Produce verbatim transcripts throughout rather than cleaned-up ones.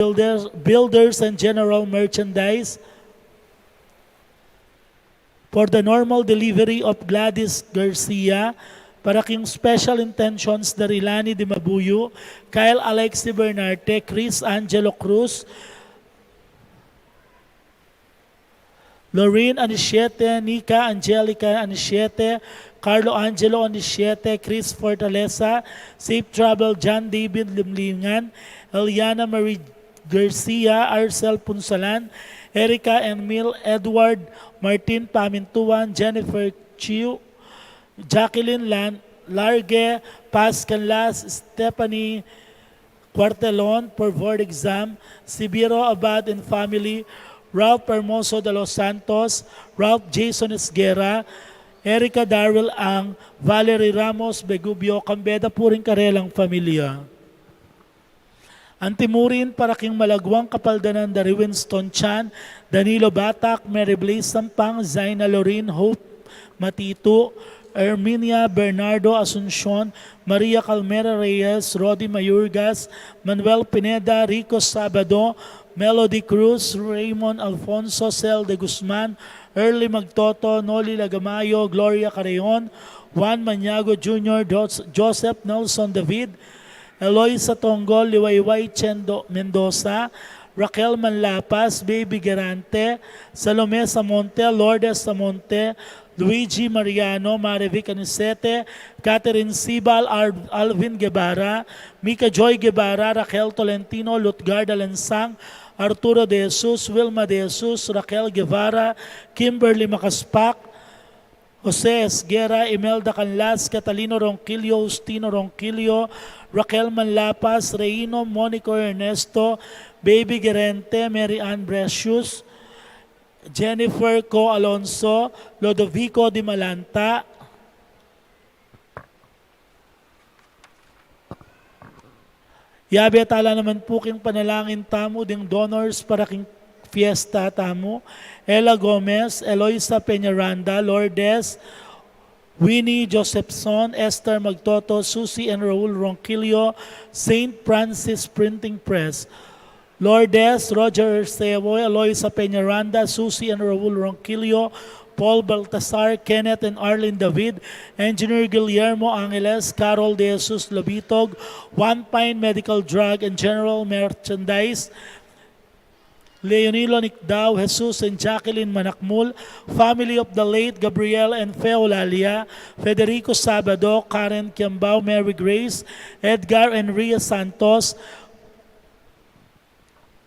Builders, Builders and General Merchandise, for the normal delivery of Gladys Garcia, para king special intentions da ri Lani Dimabuyo, Kyle Alexi Bernarte, Chris Angelo Cruz, Lorraine Anisiete, Nika Angelica Anisiete, Carlo Angelo Anisiete, Chris Fortaleza, Safe Travel John David Limlingan, Eliana Marie Garcia, Arcel Punsalan, Erica Emil Edward, Martin Pamintuan, Jennifer Chiu, Jacqueline Lan Largue, Paz Canlas, Stephanie Cuartelon for board exam, Sibiro Abad and family, Ralph Hermoso de los Santos, Ralph Jason Esguerra, Erica Darrell Ang, Valerie Ramos Begubio, kambe da pu ring karelang familia. Antimurin para king malagwang kapaldanan da ri Winston Chan, Danilo Batak, Mary Blaze Sampang, Zaina Lorin, Hope Matitu, Erminia Bernardo Asuncion, Maria Calmera Reyes, Rodi Mayurgas, Manuel Pineda, Rico Sabado, Melody Cruz, Raymond Alfonso, Cel de Guzman, Early Magtoto, Noli Lagamayo, Gloria Carreon, Juan Maniago Junior, Jos- Joseph Nelson David, Eloisa Tongol, Liwayway Chendo Mendoza, Raquel Manlapas, Baby Gerante, Salome Samonte, Lourdes Samonte, Luigi Mariano, Marivic Anicete, Catherine Sibal, Ar- Alvin Guevara, Mika Joy Guevara, Raquel Tolentino, Lutgarda Lensang, Arturo De Jesus, Wilma De Jesus, Raquel Guevara, Kimberly Macaspac, Jose Esguerra, Imelda Canlas, Catalino Ronquillo, Justino Ronquillo, Raquel Manlapas, Reino, Monico Ernesto, Baby Gerente, Mary Ann Precious, Jennifer Co Alonso, Lodovico Di Malanta. Yabe tala naman pu king panalangin tamu ding donors para king fiesta tamu: Ella Gomez, Eloisa Peñaranda, Lourdes, Winnie Josephson, Esther Magtoto, Susie and Raul Ronquillo, Saint Francis Printing Press, Lourdes, Roger Ercebo, Eloisa Peñaranda, Susie and Raul Ronquillo, Paul Baltasar, Kenneth and Arlene David, Engineer Guillermo Angeles, Carol De Jesus Labitog, One Pine Medical Drug and General Merchandise, Leonilo Nicdao, Jesus and Jacqueline Manakmul, family of the late Gabriel and Fe Olalia, Federico Sabado, Karen Kiambao, Mary Grace, Edgar and Ria Santos,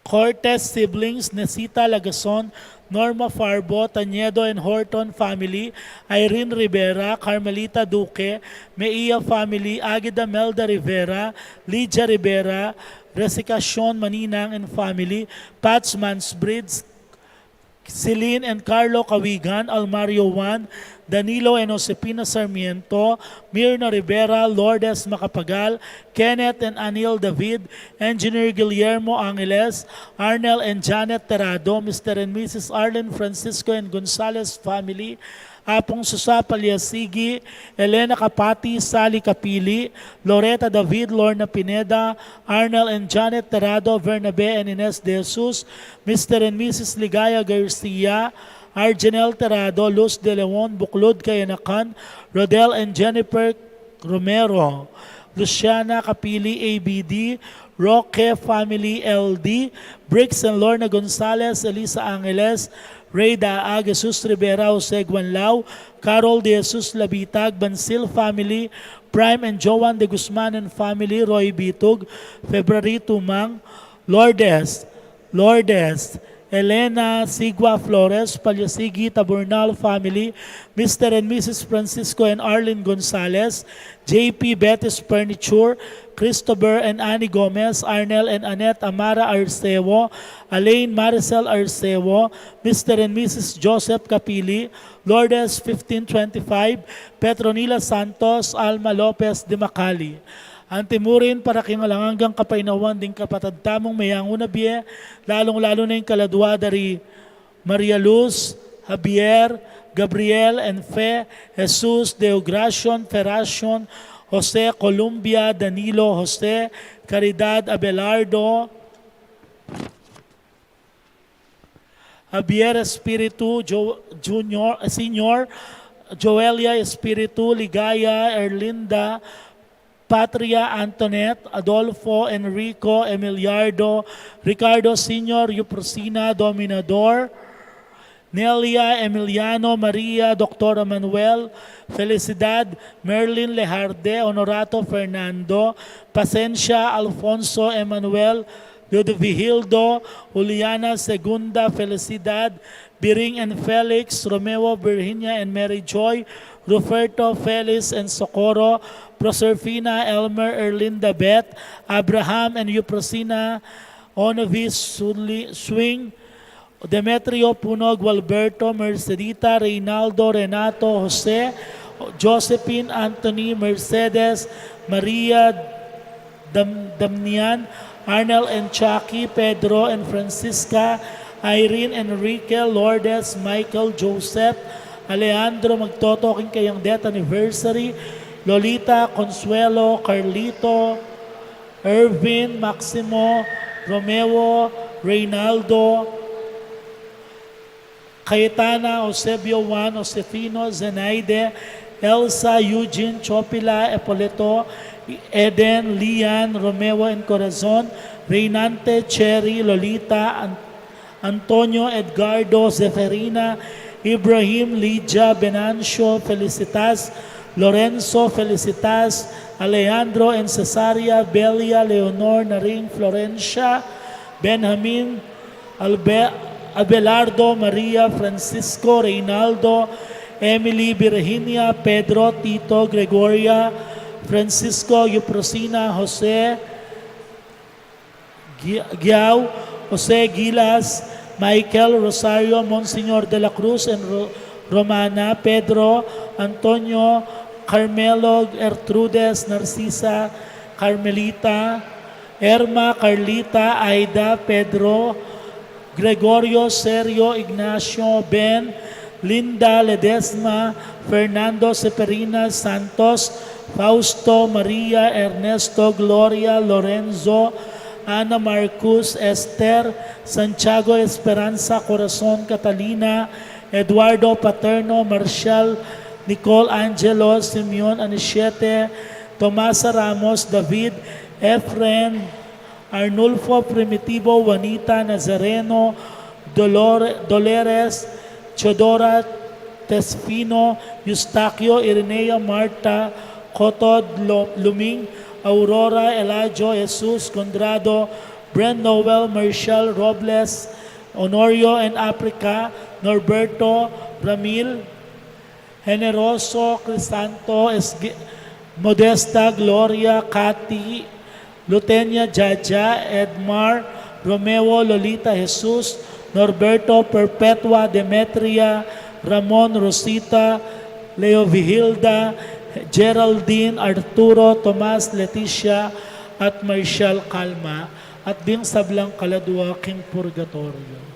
Cortez siblings, Nesita Lagason, Norma Farbo, Tañedo and Horton family, Irene Rivera, Carmelita Duque, Meia family, Agida Melda Rivera, Lydia Rivera, Resicacion Maninang and family, Pats Mansbridge, Celine and Carlo Cawigan, Almario Juan, Danilo and Josefina Sarmiento, Mirna Rivera, Lourdes Macapagal, Kenneth and Anil David, Engineer Guillermo Angeles, Arnel and Janet Terado, Mister and Missus Arlen Francisco and Gonzalez family, Apung Susa Palyasigi, Elena Capati, Sally Capili, Loretta David, Lorna Pineda, Arnel and Janet Terado, Bernabe and Ines De Jesus, Mister and Missus Ligaya Garcia, Arjanel Terado, Luz De Leon, Buklud Kayanakan, Rodel and Jennifer Romero, Luciana Capili, A B D, Roque family, L D, Briggs and Lorna Gonzalez, Elisa Angeles, Reyda A, Jesus Rivera, Jose Guanlao, Carol De Jesus Labitag, Bansil family, Prime and Joan De Guzman and family, Roy Bitug, February Tumang, Lourdes, Lourdes, Elena Sigua Flores, Palyasigi Taburnal family, Mister and Missus Francisco and Arlene Gonzalez, J P Betis Furniture, Christopher and Annie Gomez, Arnel and Annette Amara Arceo, Alain Maricel Arceo, Mister and Missus Joseph Capili, Lourdes fifteen twenty-five, Petronila Santos, Alma Lopez de Macali. Antimurin para king alang anggang kapaynawan ding kapatad tamung meyangu na bie, lalung-lalu na ing kaladua da ri Maria Luz, Javier, Gabriel and Fe, Jesus, Deogracion, Feracion, Jose, Columbia, Danilo, Jose, Caridad, Abelardo, Javier Espiritu, Jo-, Junior, Senior, Joelia Espiritu, Ligaya, Erlinda, Patria, Antoinette, Adolfo, Enrico, Emiliardo, Ricardo Senior, Euprosina, Dominador, Nelia, Emiliano, Maria, Doctor Manuel, Felicidad, Merlin Lejarde, Honorato, Fernando, Pasensia, Alfonso, Emmanuel, Ludvigildo, Juliana, Segunda, Felicidad, Biring and Felix, Romeo, Virginia and Mary Joy, Ruferto, Felis and Socorro, Proserfina, Elmer, Erlinda, Beth, Abraham and Euprosina, Onovis, Suli-, Swing, Demetrio, Puno, Gualberto, Mercedita, Reynaldo, Renato, Jose, Josephine, Anthony, Mercedes, Maria, Dam-, Damian, Arnel and Chucky, Pedro and Francisca, Irene, Enrique, Lourdes, Michael, Joseph, Alejandro, magtoto king kayang death anniversary, Lolita, Consuelo, Carlito, Ervin, Maximo, Romeo, Reynaldo, Cayetana, Eusebio, Juan, Josefino, Zenaide, Elsa, Eugene, Chopila, Epoleto, Eden, Lian, Romeo and Corazon, Reynante, Cherry, Lolita, An-, Antonio, Edgardo, Zeferina, Ibrahim, Lydia, Venancio, Felicitas, Lorenzo, Felicitas, Alejandro and Cesaria, Belia, Leonor, Naring, Florencia, Benjamin, Albe-, Abelardo, Maria, Francisco, Reynaldo, Emily, Virginia, Pedro, Tito, Gregoria, Francisco, Euprosina, Jose, Gi-, Giao, Jose, Gilas, Michael, Rosario, Monsignor de la Cruz, and Ro-, Romana, Pedro, Antonio, Carmelo, Gertrudes, Narcisa, Carmelita, Erma, Carlita, Aida, Pedro, Gregorio, Sergio, Ignacio, Ben, Linda, Ledesma, Fernando, Seferina, Santos, Fausto, Maria, Ernesto, Gloria, Lorenzo, Ana, Marcus, Esther, Santiago, Esperanza, Corazon, Catalina, Eduardo, Paterno, Marcial, Nicole, Angelo, Simeon, Anisiete, Tomasa, Ramos, David, Efren, Arnulfo, Primitivo, Juanita, Nazareno, Dolore-, Doleres, Teodora, Tesfino, Eustaquio, Irinea, Marta, Cotod, Lo-, Luming, Aurora, Eladio, Jesus, Conrado, Bren, Noel, Marshall, Robles, Honorio and Africa, Norberto, Ramil, Generoso, Crisanto, Esge-, Modesta, Gloria, Cathy, Lutenia, Jaja, Edmar, Romeo, Lolita, Jesus, Norberto, Perpetua, Demetria, Ramon, Rosita, Leovigilda, Geraldine, Arturo, Tomas, Leticia, at Marshall Calma, at ding sablang kaladua king purgatorio.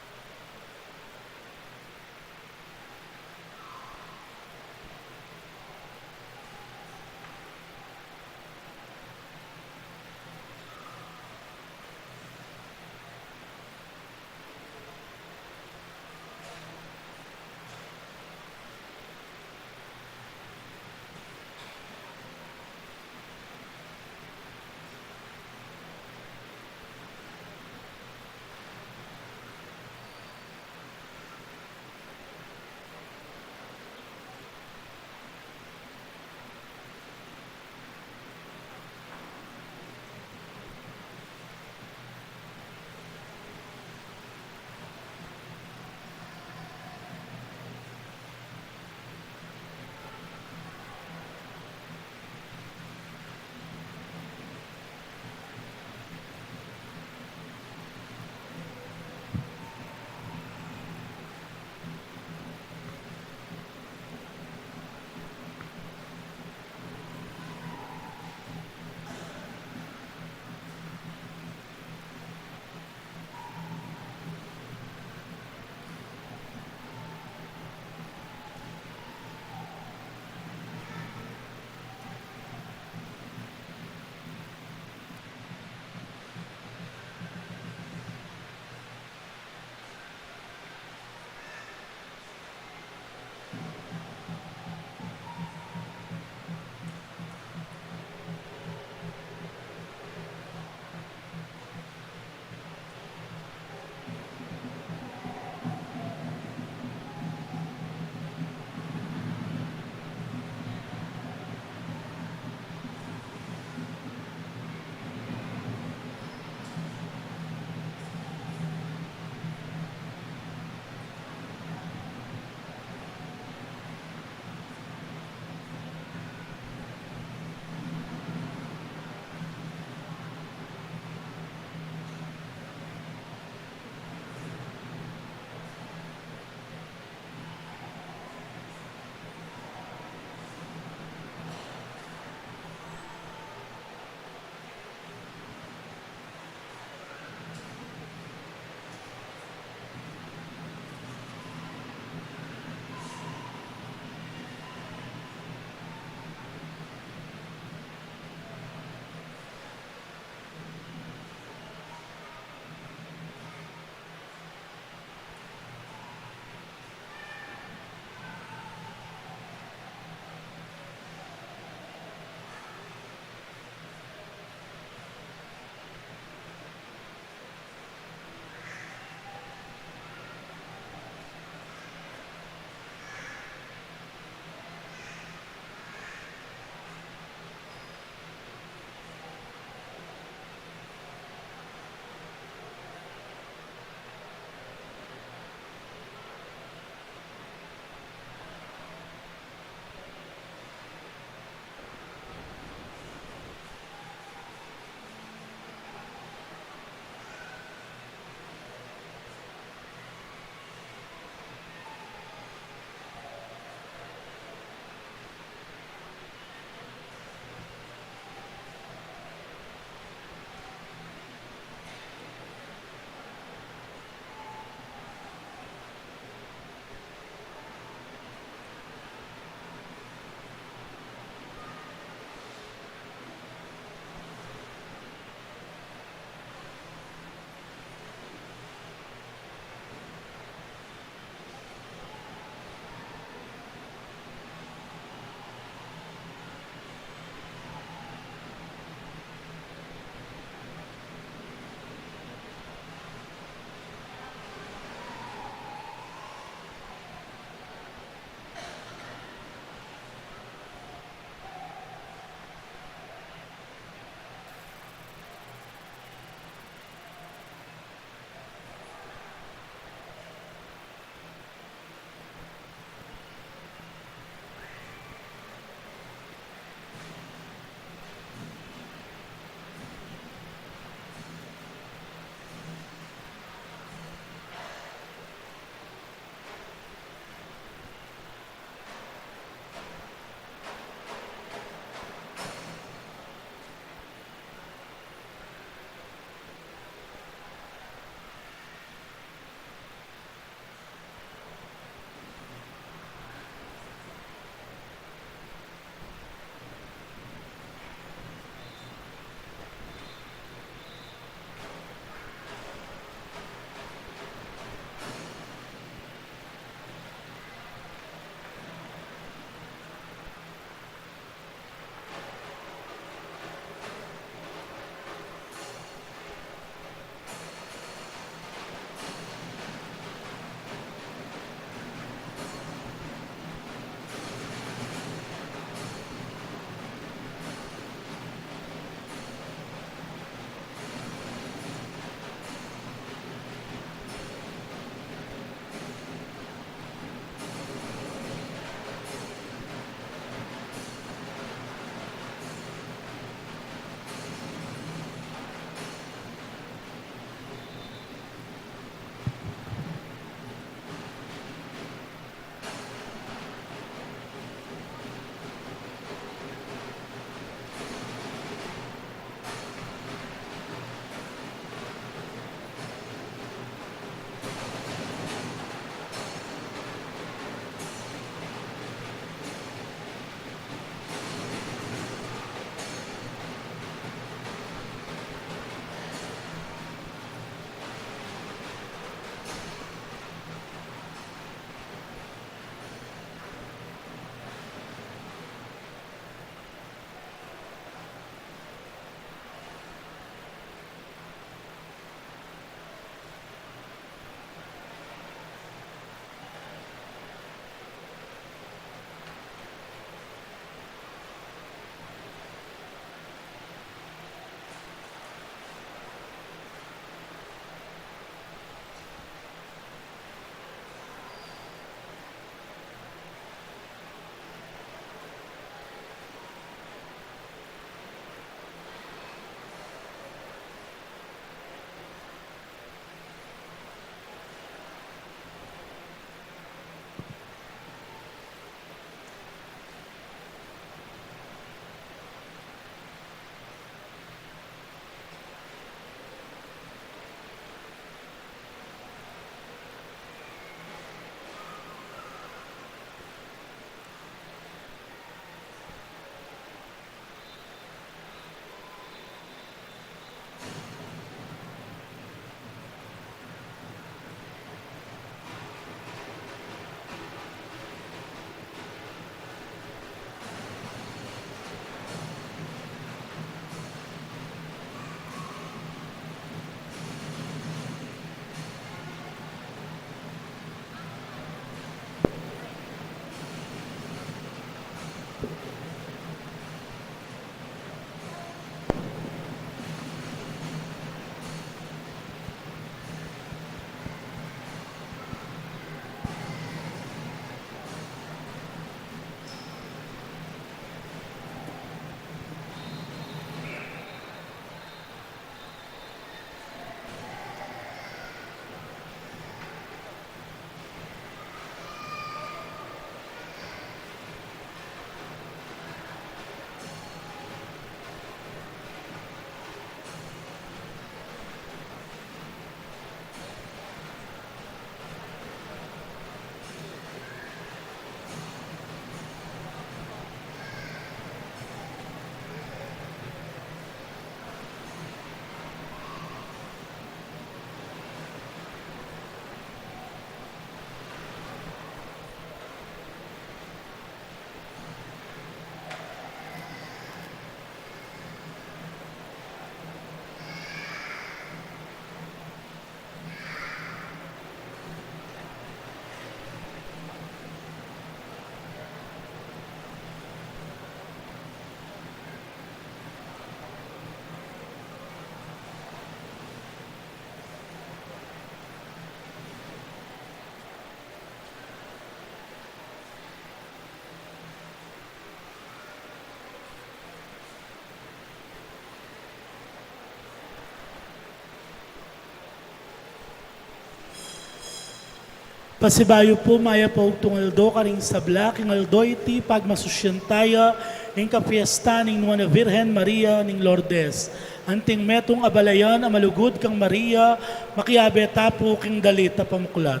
Pasibayu pu, mayap a ugtung aldo karing sabla. King aldo iti pagmasusyan taya ing kapiestan ning Nuan a Virgen Maria ning Lourdes. Anting metung a balayan a malugud kang Maria, makiabe ta pu king dalit a pamuklat.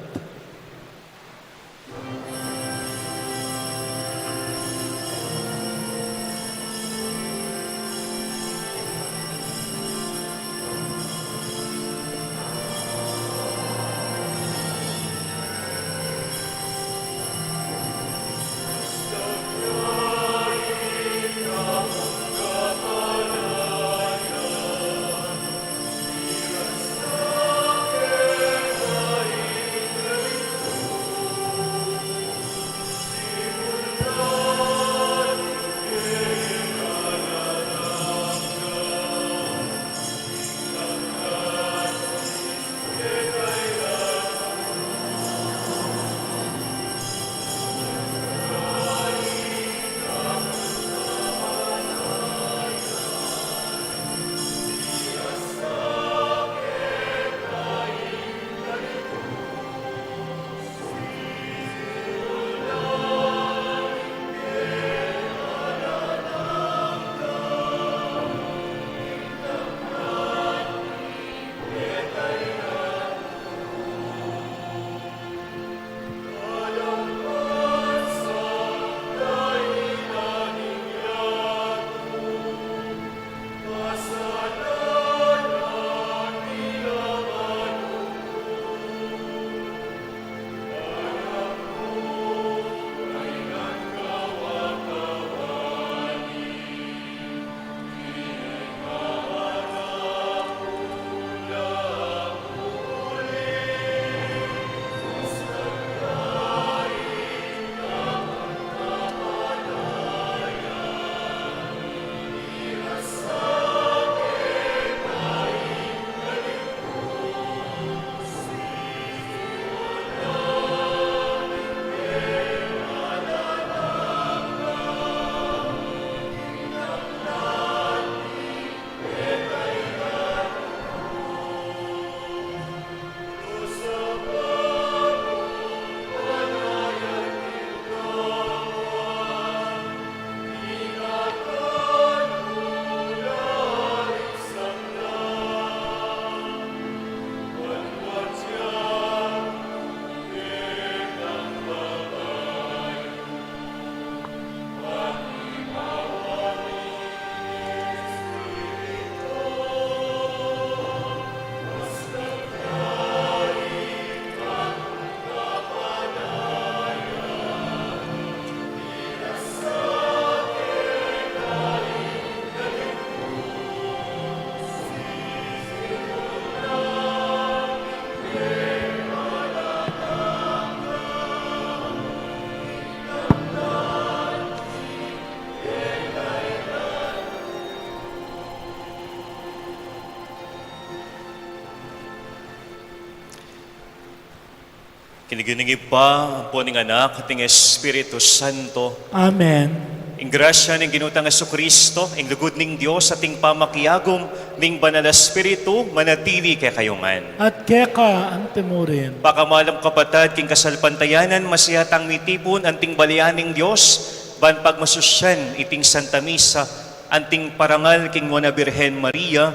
King lagyu ning Ibpa, ampo ning Anak, at ning Espiritu Santo. Amen. Ing grasya ning Ginu tang Jesucristo, ing lugud ning Dios, at ing pamakiagum ning Banal a Espiritu, manatili kekayu ngan. At keka antimurin. Pakamalam kapatad, king kasalpantayanan, masiya tang mitipun anting balayan ning Dios, ban pagmasusyan iting Santa Misa, anting parangal king Nuan a Birhen Maria,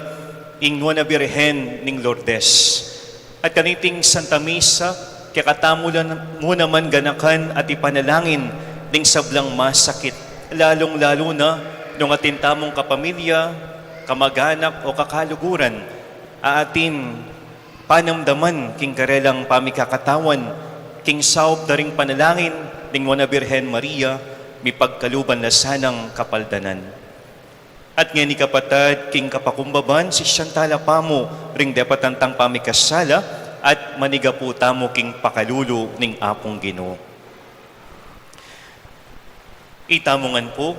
ing Nuan a Birhen ning Lourdes. At kaniting Santa Misa, kekatamu la mu naman ganakan at ipanalangin ding sablang masakit, lalung-lalu na nung atin tamung kapamilya, kamag-anak o kakaluguran, a atin panamdaman king karelang pamikakatawan, king saup da ring panalangin ning Nuan a Birhen Maria, mipagkaluban la sanang kapaldanan. At ngeni kapatad, king kapakumbaban, sisian tala pamu ring depatan tang pamikasala, at manigapu tamu king pakalulu ning Apung Ginu. Itamu ngan pu,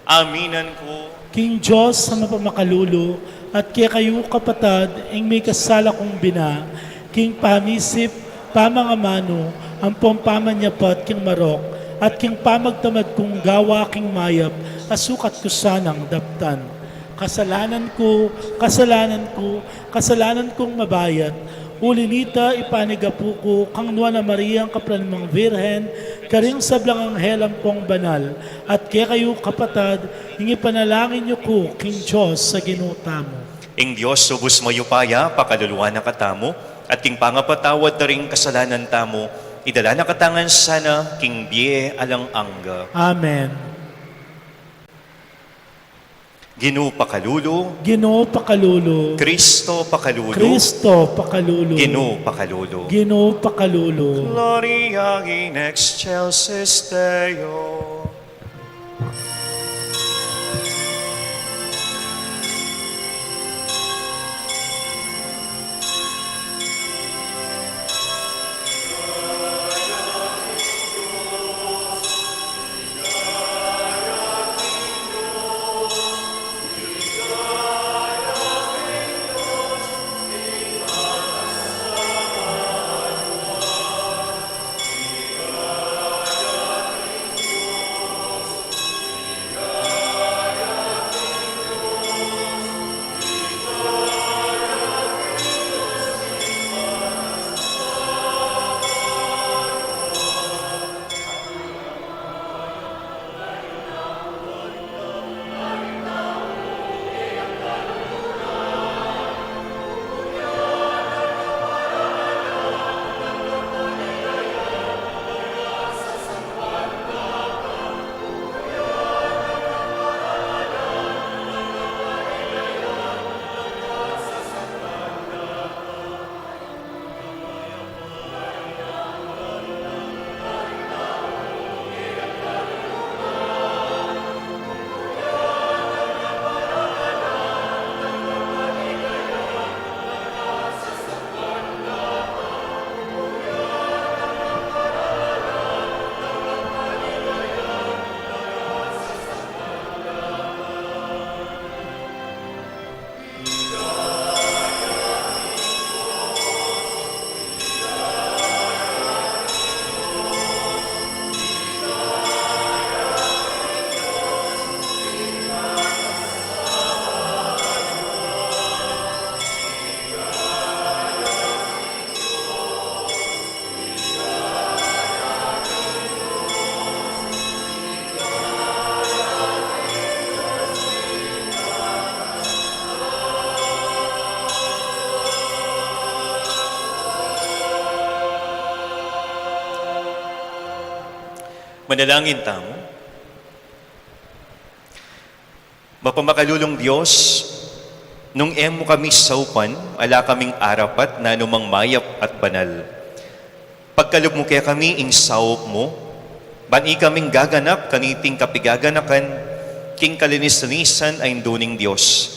aminan ku king Dios a mapamakalulu, at kekayu kapatad, ing mikasala kung bina, king pamisip, pamangamanu, ampong pamanyapat king marok, at king pamagtamad kung gawa king mayap, a sukat ku sanang daptan. Kasalanan ku, kasalanan ku, kasalanan kung mabayat, Uli nita, ipanigapu ku kang Nuan a Maria, ing kaplan mang Virgen, karing sablang anghel ampong banal, at kekayu kapatad, ing ipanalangin yu ku king Dios a Ginu tamu. Ing Dios ubus mayupaya, pakaluluan na katamu, at king pangapatawad da ring kasalanan tamu, idala na katamu ngan sana king bie alang angga. Amen. Ginu pakalulu. Ginu pakalulu. Kristo pakalulu. Kristo pakalulu. Ginu pakalulu. Ginu pakalulu. Gloria in excelsis Deo. Manalangin tamu. Mapamakalulung Dios, nung e mu kami saupan, ala kaming arapat na anumang mayap at banal. Pagkalub mu kekami ing saup mu, ban ikaming gaganap kaniting kapigaganakan, king kalinis-linisan a indu ning Dios.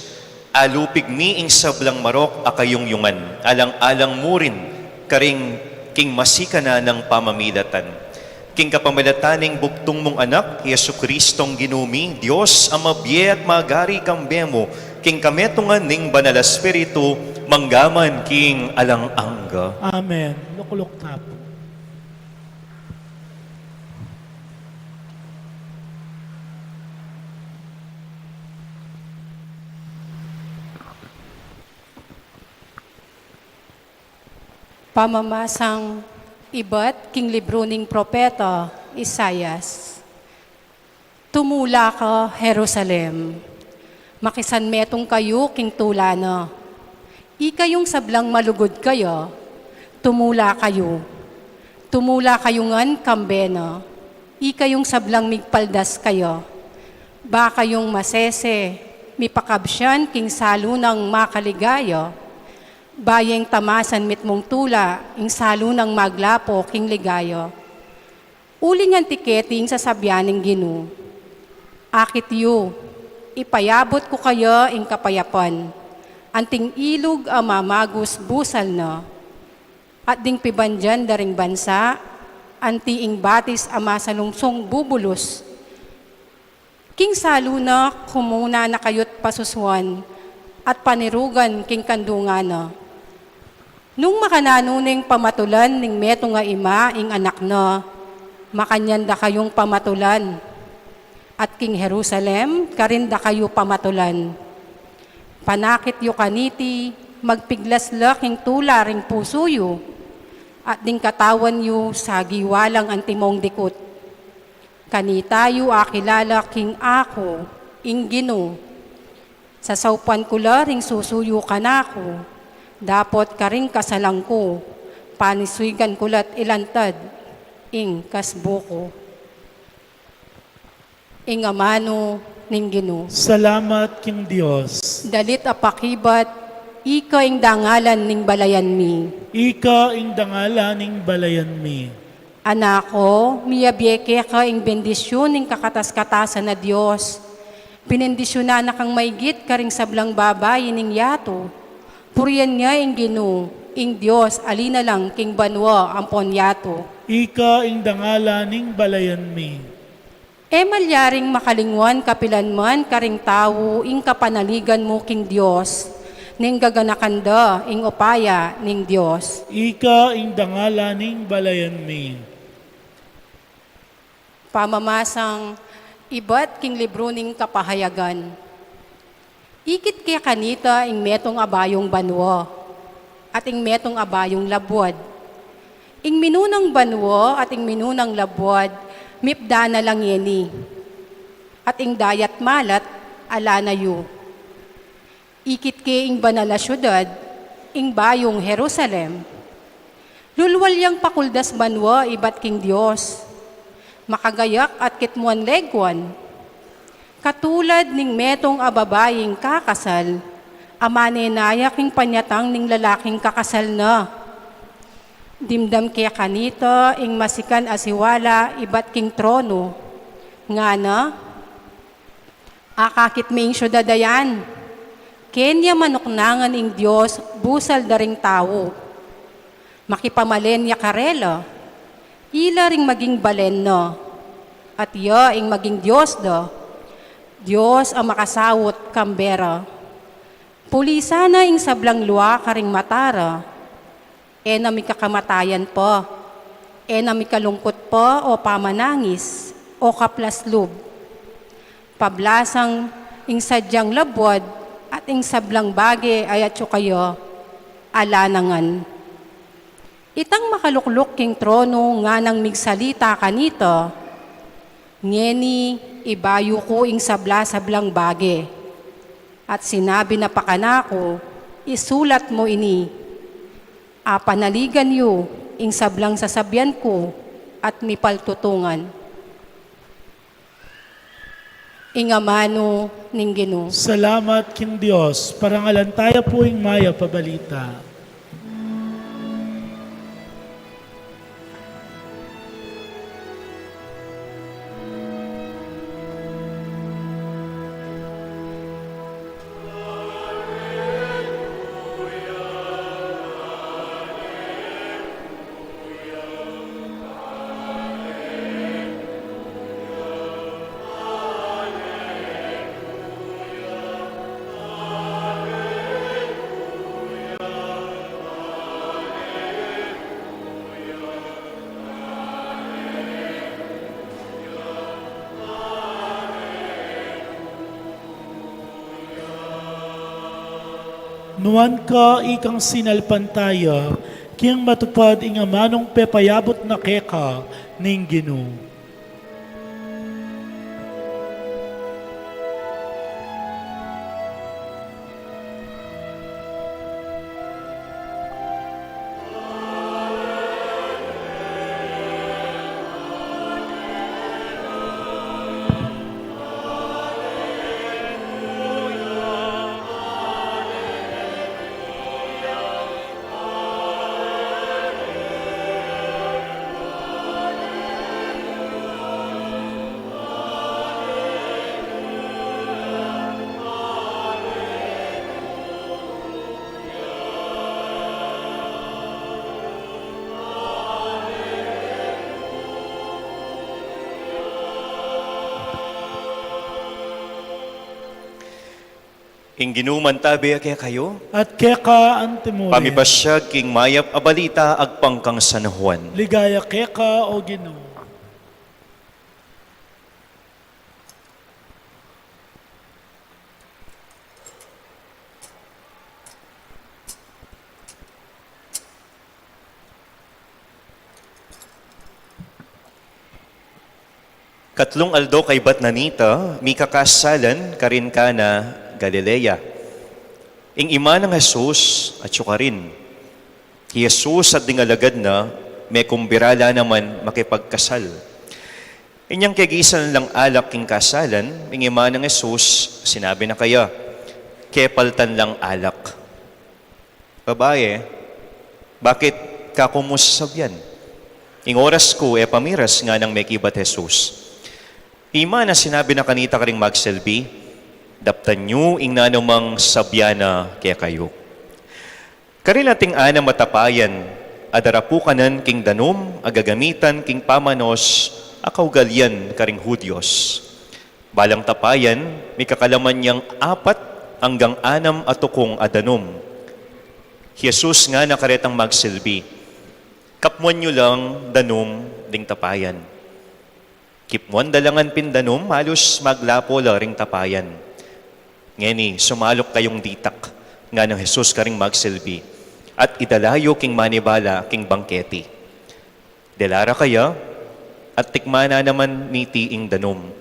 Alupig mi ing sablang marok a kayungyungan, alang-alang mu rin karing king masikan a nang pamamilatan. King kapamilatan ning bugtung mung Anak, Jesu-Cristong Ginu mi, Dios a mabie at magari kambe mu, king kametungan ning Banal a Espiritu, mangga man king alang angga. Amen. Lukluk tamu. Pamamasang ibat king libru ning propeta Isaias. Tumula ka, Jerusalem, makisanmetung kayu king tula na. Ikayung sablang malugud kaya, tumula kayu. Tumula kayu ngan kambe na, ikayung sablang migpaldas kaya. Ba kayung masese, mipakabsian king salu nang makaligaya. Ba yeng tamasan mitmung tula ing salu nang maglapo king ligaya. Uling anti keti ing sasabian ning Ginu, akit yu, ipayabut ku kaya ing kapayapan, anting ilug a mamagus busal na, at ding pibandian da ring bansa, anti ing batis a masalungsung bubulus. King salu na, kumuna na kayu't pasusuan at panirugan king kandungan na. Nung makananu neng pamatulan ning metung a ima ing anak na, makanyan da kayung pamatulan, at king Jerusalem karin da kayu pamatulan. Panakit yu kaniti, Magpiglas la king tula ring pusu yu, at ding katawan yu sagiwa lang antimong dikut. Kanita yu akilala king aku, ing Ginu. Sasaupan ku la ring susu yu kanaku, dapot karing kasalan ku, panisuigan ku la't ilantad ing kasbu ku. Ing amanu ning Ginu. Salamat king Dios. Dalit a pakibat, ika ing dangalan ning balayan mi. Ika ing dangalan ning balayan mi. Anak ko, miyabie keka ing bendisyun ning kakatas-katasan a Dios. Binendisyunan na kang maigit karing sablang babai ning yatu. Purian ya ing Ginu, ing Dios, ali na lang king banua ampon yatu. Ika ing dangalan ning balayan mi. E malyaring makalingwan kapilan man karing tau ing kapanaligan mu king Dios, ning gaganakan da ing upaya ning Dios. Ika ing dangalan ning balayan mi. Pamamasang ibat king libru ning Kapahayagan. Ikit ke kanita ing metung a bayung banua, at ing metung a bayung labuad. Ing minunang banua at ing minunang labuad, mipda na la ngeni. At ing dayat malat, ala na yu. Ikit ke ing banal a siudad, ing bayung Jerusalem. Lulwal yang pakuldas banua ibat king Dios. Makagayak at kitmuan leguan. Katulad ning metung a babaing kakasal, a manenaya king panyatang ning lalaking kakasal na. Dimdam ke kanita ing masikan a siwala ibat king trono. Ngana, akakit me ing siudad a yan. Keni a manuknangan ing Dios busal da ring tau. Makipamalen ya karela, ila ring maging balen na, at ya ing maging Dios da, Dios a makasaut kambe ra. Pulisan na ing sablang lua karing mata ra, e na mikakamatayan pa, e na mikalungkut pa o pamanangis o kaplas lub. Pablasang ing sadyang labuad at ing sablang bage a atyu kaya, ala na ngan. Itang makalukluk king trono nganang migsalita kanita, ngeni ibayu ku ing sabla-sablang bage. At sinabi na pa kanaku, isulat mu ini, apanaligan yu ing sablang sasabian ku at mipaltutungan. Ing amanu ning Ginu. Salamat king Dios. Parangalan taya pu ing mayap a balita. Nuan ka ikang sinalpantaya, king matupad ing amanung pepayabut na keka ning Ginu. Ing Ginu mantabi kekayu. At keka antimurin. Pamipasiag king mayap a balita agpang kang San Juan. Ligaya keka, O Ginu. Tatlung aldo kaybat na nita, mikakasalan karin Cana Galilea. Ing ima nang Jesus atyu karin. Hi Jesus at ding alagad na, mekumbira la naman makipagkasal. Inyang kegisan lang alak king kasalan, ing ima nang Jesus sinabi na kaya, "Kepaltan lang alak." "Babae, bakit ka ku mu sasabyan? Ing oras ku e pa miras," nganang mekibat Jesus. Ima na sinabi na kanita karing magsilbi, "Daptan yu ing nanumang sabyan na kekayu." Karin ating anam a tapayan a darapukanan king danum a gagamitan king pamanos a kaugalian karing Hudyos. Balang tapayan, mikakalaman yang apat anggang anam a tukung a danum. Hi Jesus ngana karetang magsilbi, "Kapmuan yu lang danum ding tapayan." Kipmuan da la ngan pin danum, halos maglapo la ring tapayan. "Ngeni, sumaluk kayung ditak," nganang Jesus karing magsilbi, "at idala yu king manibala king bangketi." Dela ra kaya, at tikman na naman niti ing danum,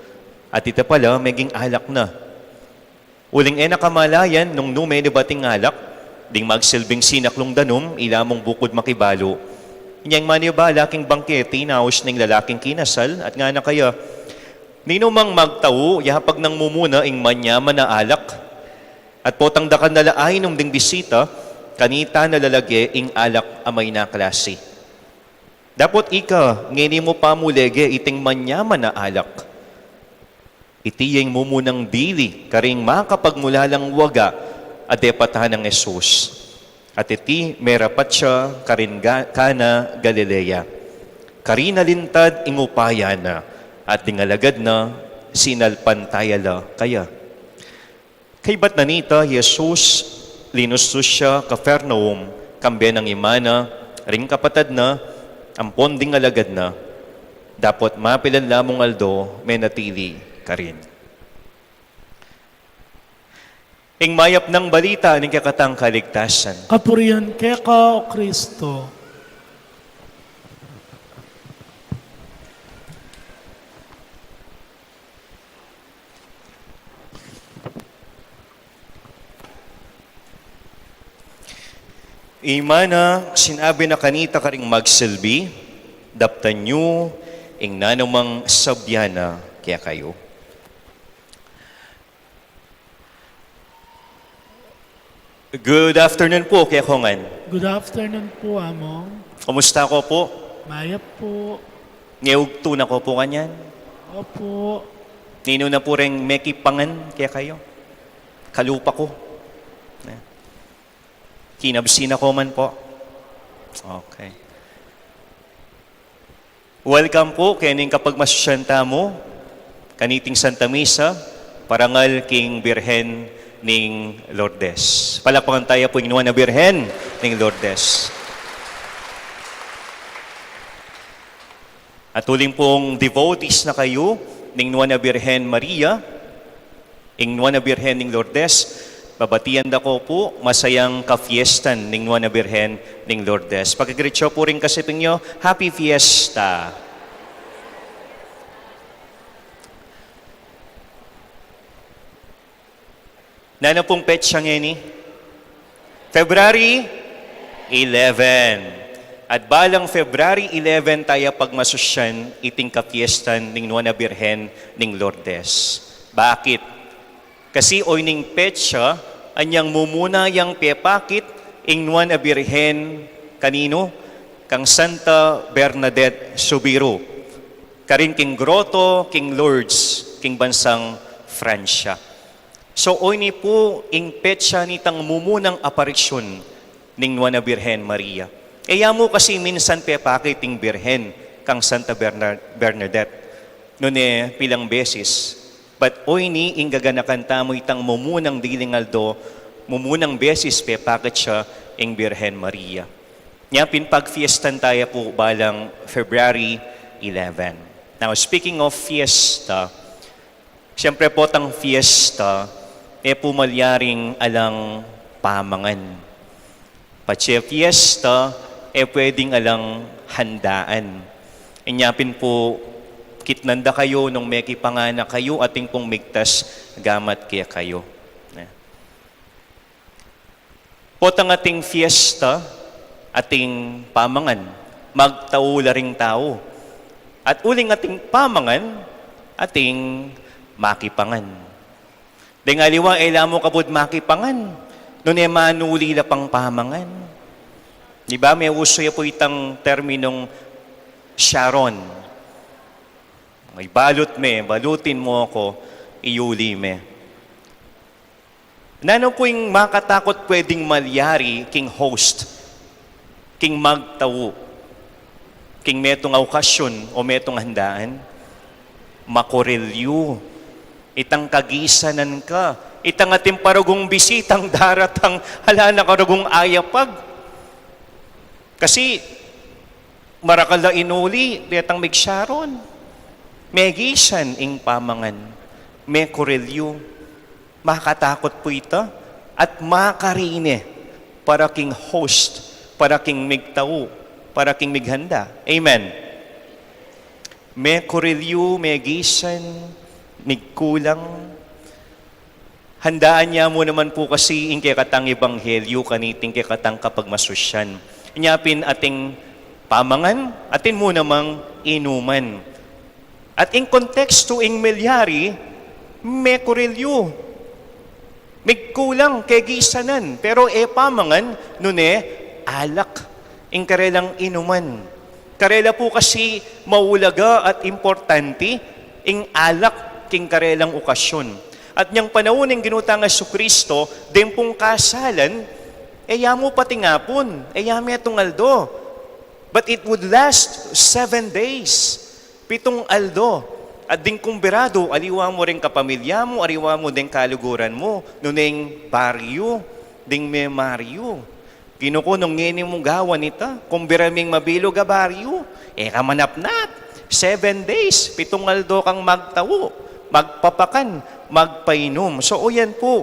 at ita pala meging alak na. Uling e na kamalayan nung nu menibat ing alak, ding magsilbing sinaklung danum, ila mung bukud makibalu. Inyang manibala king bangketi, naus ning lalaking kinasal, at ngana kaya, "Ninu mang magtau, yapag nang mumuna ing manyaman a alak, at potang dakal na la ainum ding bisita, kanita na la lage ing alak a mayna a klasi. Dapot ika, ngeni mu pa mu lege iting manyaman a alak. Iti ya ing mumunang dili karing makapagmulalang waga a depatan nang Jesus. At iti merapat ya karin Ga-, Cana Galilea. Karin alintad ing upaya na, at ding alagad na sinalpantaya la kaya." Kaybat na nita, hi Jesus linustus ya Capernaum, kambe nang ima na ring kapatad na ampon ding alagad na, dapot mapilan la mung aldo menatili karin. Ing mayap nang balita ning kekatang kaligtasan. Kapurian keka, O Kristo. Ima na sinabi na kanita karing magsilbi, "Daptan yu ing nanumang sabyan na kekayu." Good afternoon po, Kekongan. Good afternoon po, Among. Kumusta ko po? Mayap po. Ngeugtu na ko po kanyan? Opo. Ninu na po reng mekipangan kekayu? Kalupa ko. Ne? Kinabsi na ko man po. Okay. Welcome po kening kapagmasusyan tamu kaniting Santa Misa, parangal king Birhen ning Lourdes. Palakpakan taya pu ing Nuan a Birhen ning Lourdes. At uling pung devotees na kayu ning Nuan a Birhen Maria, ing Nuan a Birhen ning Lourdes, babatian da ko pu masayang kafiestan ning Nuan a Birhen ning Lourdes. Pakigreet yu pu ring kasiping yu, Happy Fiesta! Nanu pung petsa ngeni? February eleven. At balang February eleven taya pagmasusyan iting kafiestan ning Nuan a Birhen ning Lourdes. Bakit? Kasi oyni ing petsa anyang mumuna yang pepakit ing Nuan a Birhen kaninu? Kang Santa Bernadette Soubirous. Karin king groto king Lourdes, king bansang Francia. So, oyni pu ing petsa nitang mumunang aparisyun ning Nuan a Birhen Maria. E ya mu kasi minsan pepakit ing Birhen kang Santa Bernar-, Bernadette. Nune, pilang beses. But oyni ing gaganakan tamu itang mumunang diling aldo, mumunang beses pepakit ya ing Birhen Maria. Nya pin pagfiestan taya pu balang February eleven. Now, speaking of fiesta, siyempre po, itang fiesta, e pu malyaring alang pamangan. Patse fiesta, e pwedeng alang handaan. Inya pin pu, Kitnan da kayu nung mekipangan na kayu, atin pung migtas gamat kekayu. Potang atin fiesta, atin pamangan, magtau la ring tau. At uling atin pamangan, atin makipangan. Deng aliwa, e la mu kabud makipangan, nune manuli la pang pamangan. Di ba, meusu ya pu itang terminong Sharon. Ibalut me, balutin mu ku, iuli me. Nanu pu ing makatakut pweding malyari king host, king magtau, king metung a okasyun o metung a handaan? Makuril yu. Itang kagisanan ka, itang atin pa rugung bisitang daratang, ala na ka rugung ayapag. Kasi marakal a inuli detang mig-Sharon. Megisan ing pamangan, mekuril yu. Makatakut pu ita, at makarine para king host, para king migtau, para king mighanda. Amen. Mekuril yu, megisan, migkulang. Handaan ya mu naman pu kasi ing kekatang ebanghelyu kaniting kekatang kapagmasusyan. Inya pin atin pamangan, atin mu namang inuman. At ing kontekstu, ing milyari, mekuril yu. Migkulang, kegisanan, pero e pamangan, nune alak ing karelang inuman. Karela pu kasi maulaga at importante ing alak king karelang okasyun. At nyang panaun ning Ginu tang Jesucristo, deng pung kasalan, e ya mu patingapun, e ya metung aldo. But it would last seven days. Pitung aldo. At ding kumbiradu, aliwa mu deng kapamilya mu, aliwa mu deng kaluguran mu, nune ing baryu, ding me-maryu. Ginu ku, nung ngeni mung gawan ita, kumbira ming mabilug a baryu, e ka manapnap. Seven days, pitung aldo kang magtau, magpapakan, magpainum. So, o yan pu,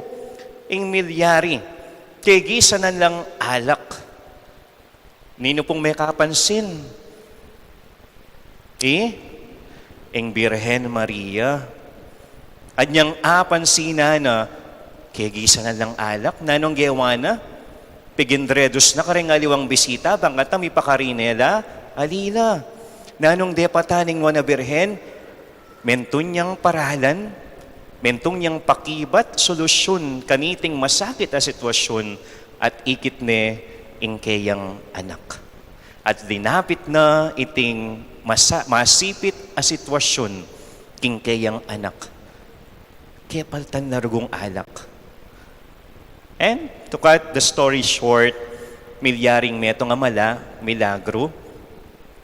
ing milyari, kegisanan lang alak. Ninu pung mekapansin? I, ing Birhen Maria. Anyang apansinan na, kegisanan lang alak, nanung gewa na? Pigindredus na kareng aliwang bisita, bang kata mipakarine la, ali la. Nanung depatan ning nuan a Birhen? Mentung yang paralan, mentung yang pakibat solusyun kaniting masakit a sitwasyun at ikit ne ing keyang anak. At linapit na iting masa-, masipit a sitwasyun king keyang anak. Kepaltan na rugung alak. And to cut the story short, milyaring metung a mala, milagru,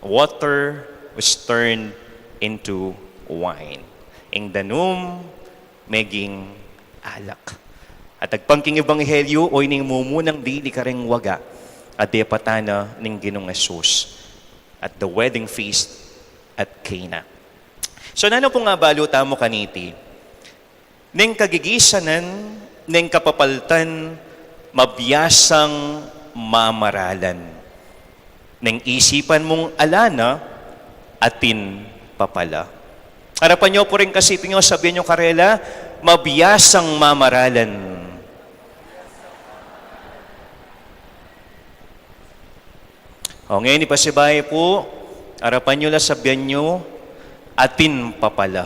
water was turned into wine. Ing danum meging alak. At agpang king ebanghelyu, o ining mumunang dili kareng waga a depatan na ning Ginung Jesus at the wedding feast at Cana. So, nanu pung abalu tamu kaniti? Neng kagigisanan, neng kapapaltan, mabiasang mamaralan. Neng isipan mung ala na, atin pa pala. Arapan yu pu ring kasipi yu, sabian yu karela, mabiasang mamaralan. O, ngeni pasibayu pu, arapan yu la, sabian yu, atin pa pala.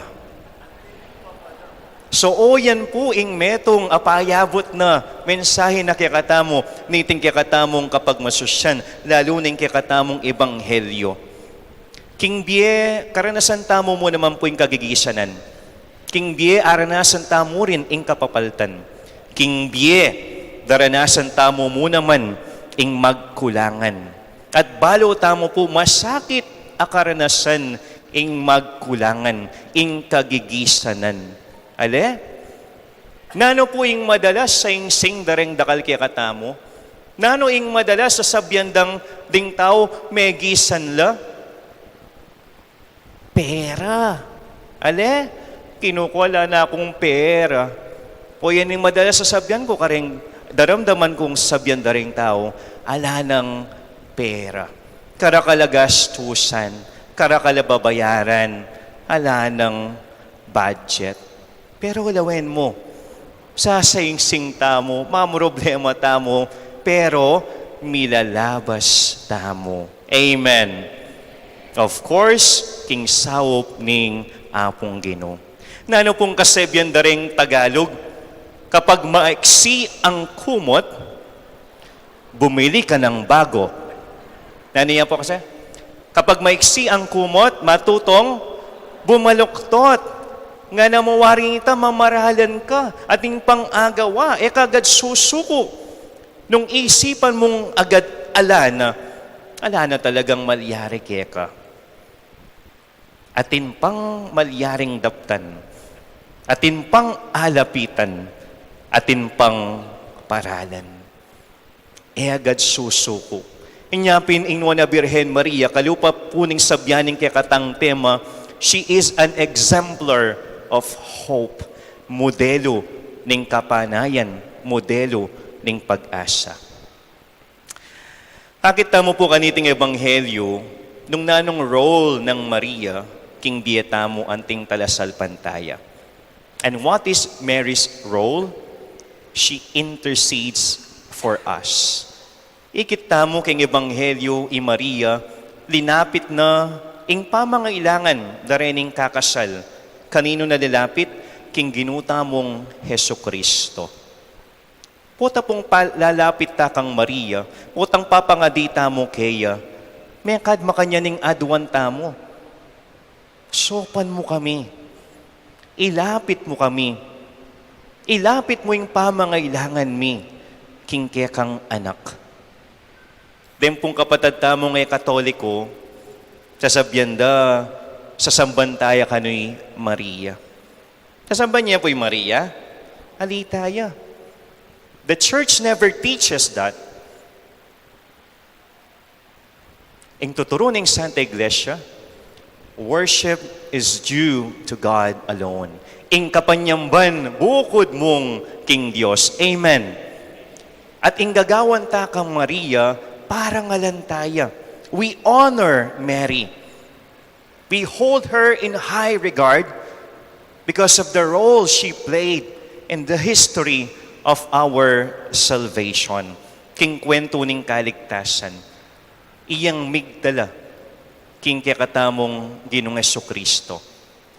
So, o yan pu ing metung a payabut na mensahe na kekatamu, niting kekatamung kapagmasusyan, lalu ning kekatamung ebanghelyo. King bie, karanasan tamu mu naman pu ing kagigisanan. King bie, aranasan tamu rin ing kapapaltan. King bie, daranasan tamu mu naman ing magkulangan. At balu tamu pu masakit a karanasan ing magkulangan, ing kagigisanan. Ale? Nanu pu ing madalas a singsing da reng dakal kekatamu? Nanu ing madalas a sabian dang ding tau megisan la? Pera. Ale? Kinu ku, ala na kung pera. O yan ing madalas a sabian ku kareng, daramdaman kung sabian da ring tau, ala nang pera. Karakal a gastusan, karakal a babayaran, Ala nang budget. Pero lawen mu, sasaingsing tamu, mamroblema tamu, pero milalabas tamu. Amen. Of course, king saup ning Apung Ginu. Nanu pung kasebian da ring Tagalog, kapag maiksi ang kumot, bumili ka ng bago. Nanu ya pu kasi? Kapag maiksi ang kumot, matutong bumaluktot. Ngana mu, wari ita mamaralan ka, atin pang agawa, e ka agad susuku. Nung isipan mung agad ala na, ala na talagang malyari keka. Atin pang malyaring daptan, atin pang alapitan, atin pang paralan. E agad susuku. Inya pin ing Nuan a Birhen Maria, kalupa pu ning sabyan ning kekatang tema, she is an exemplar of hope. Modelo ning kapanayan, modelo ning pag-asa. Akit tamu pu kaniting ebanghelyo, nung nanung role nang Maria king bie tamu anting talasalpantaya. And what is Mary's role? She intercedes for us. Ikit tamu king ebanghelyo, i Maria, linapit na ing pamangailangan da rening kakasal. Kaninu na linapit? King Ginu tamung Jesucristo. Pota pung pa-, lalapit ta kang Maria, potang papangadi tamu keya, mekad makanyan ing aduan tamu. Saupan mu kami. Ilapit mu kami. Ilapit mu ing pamangailangan mi king kekang anak. Deng pung kapatad tamung e Katoliko, sasabyan da, sasamban taya kanu i Maria. Sasamban ye pu i Maria? Ali taya. The church never teaches that. Ing tuturu ning Santa Iglesia, worship is due to God alone. Ing kapanyamban bukud mung king Dios. Amen. At ing gagawan ta kang Maria, parangalan taya. We honor Mary. We hold her in high regard because of the role she played in the history of our salvation. King kwentu ning kaligtasan, iyang migdala king kekatamung Ginung Jesucristo.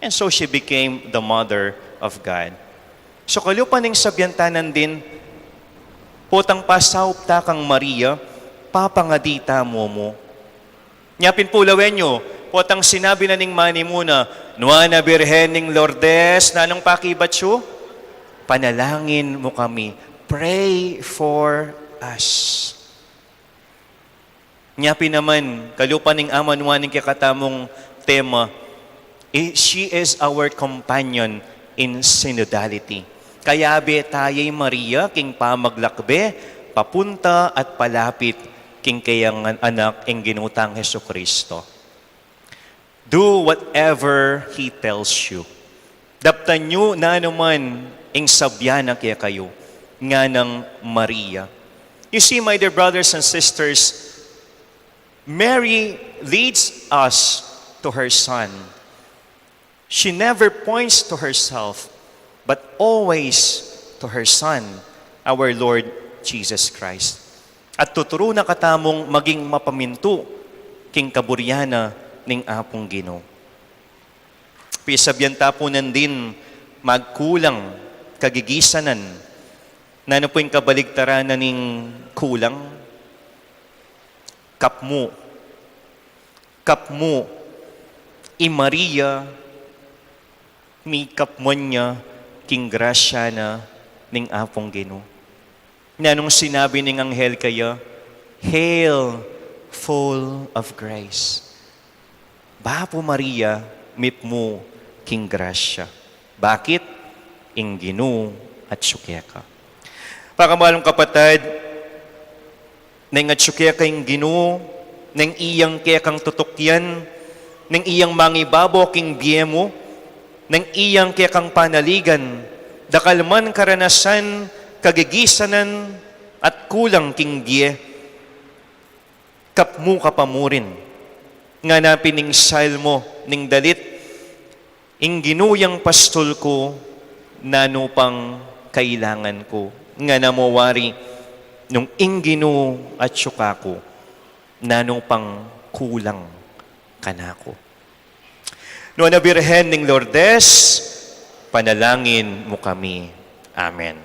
And so she became the mother of God. So kalupa ning sabyan ta nandin, potang pasaup ta kang Maria, papangadi tamu mu. Nya pin pu lawen yu, potang sinabi na ning manimuna, Nuan a Birhen ning Lourdes, nanung pakibat yu? Panalangin mu kami. Pray for us. Nya pin naman, kalupa ning amanuan ning kekatamung tema, i-, she is our companion in synodality. Kayabe taya i Maria king pamaglakbe papunta at palapit king keyang an-, anak ing Ginu tang Jesucristo. Do whatever he tells you. Daptan yu nanu man ing sabyan na kekayu, nganang Maria. You see, my dear brothers and sisters, Mary leads us to her Son. She never points to herself, but always to her Son, our Lord Jesus Christ. At tuturu na katamung maging mapamintu king kaburian na ning Apung Ginu. Pisabyan ta pu nandin magkulang, kagigisanan. Nanu pu ing kabaligtaran na ning kulang? Kapmu. Kapmu. I Maria, mikapmuan ya king grasya na ning Apung Ginu. Nanung sinabi ning anghel keya, "Hail, full of grace." Bapu Maria, mipmu king grasya. Bakit? Ing Ginu atyu keka. Pakamalung kapatad, neng atyu keka ing Ginu, neng iyang kekang tutukyan, neng iyang mangibabo king bie mu, neng iyang kekang panaligan, dakal man karanasan, kagigisanan, at kulang king bie. Kapmu ka pa murin. Ngana pin ning Salmo ning dalit, Ing Ginu yang pastul ku, nanu pang kailangan ku? Ngana mu wari, nung ing Ginu atyu kaku, nanu pang kulang kanaku? Nuan a Birhen ning Lourdes, panalangin mu kami. Amen.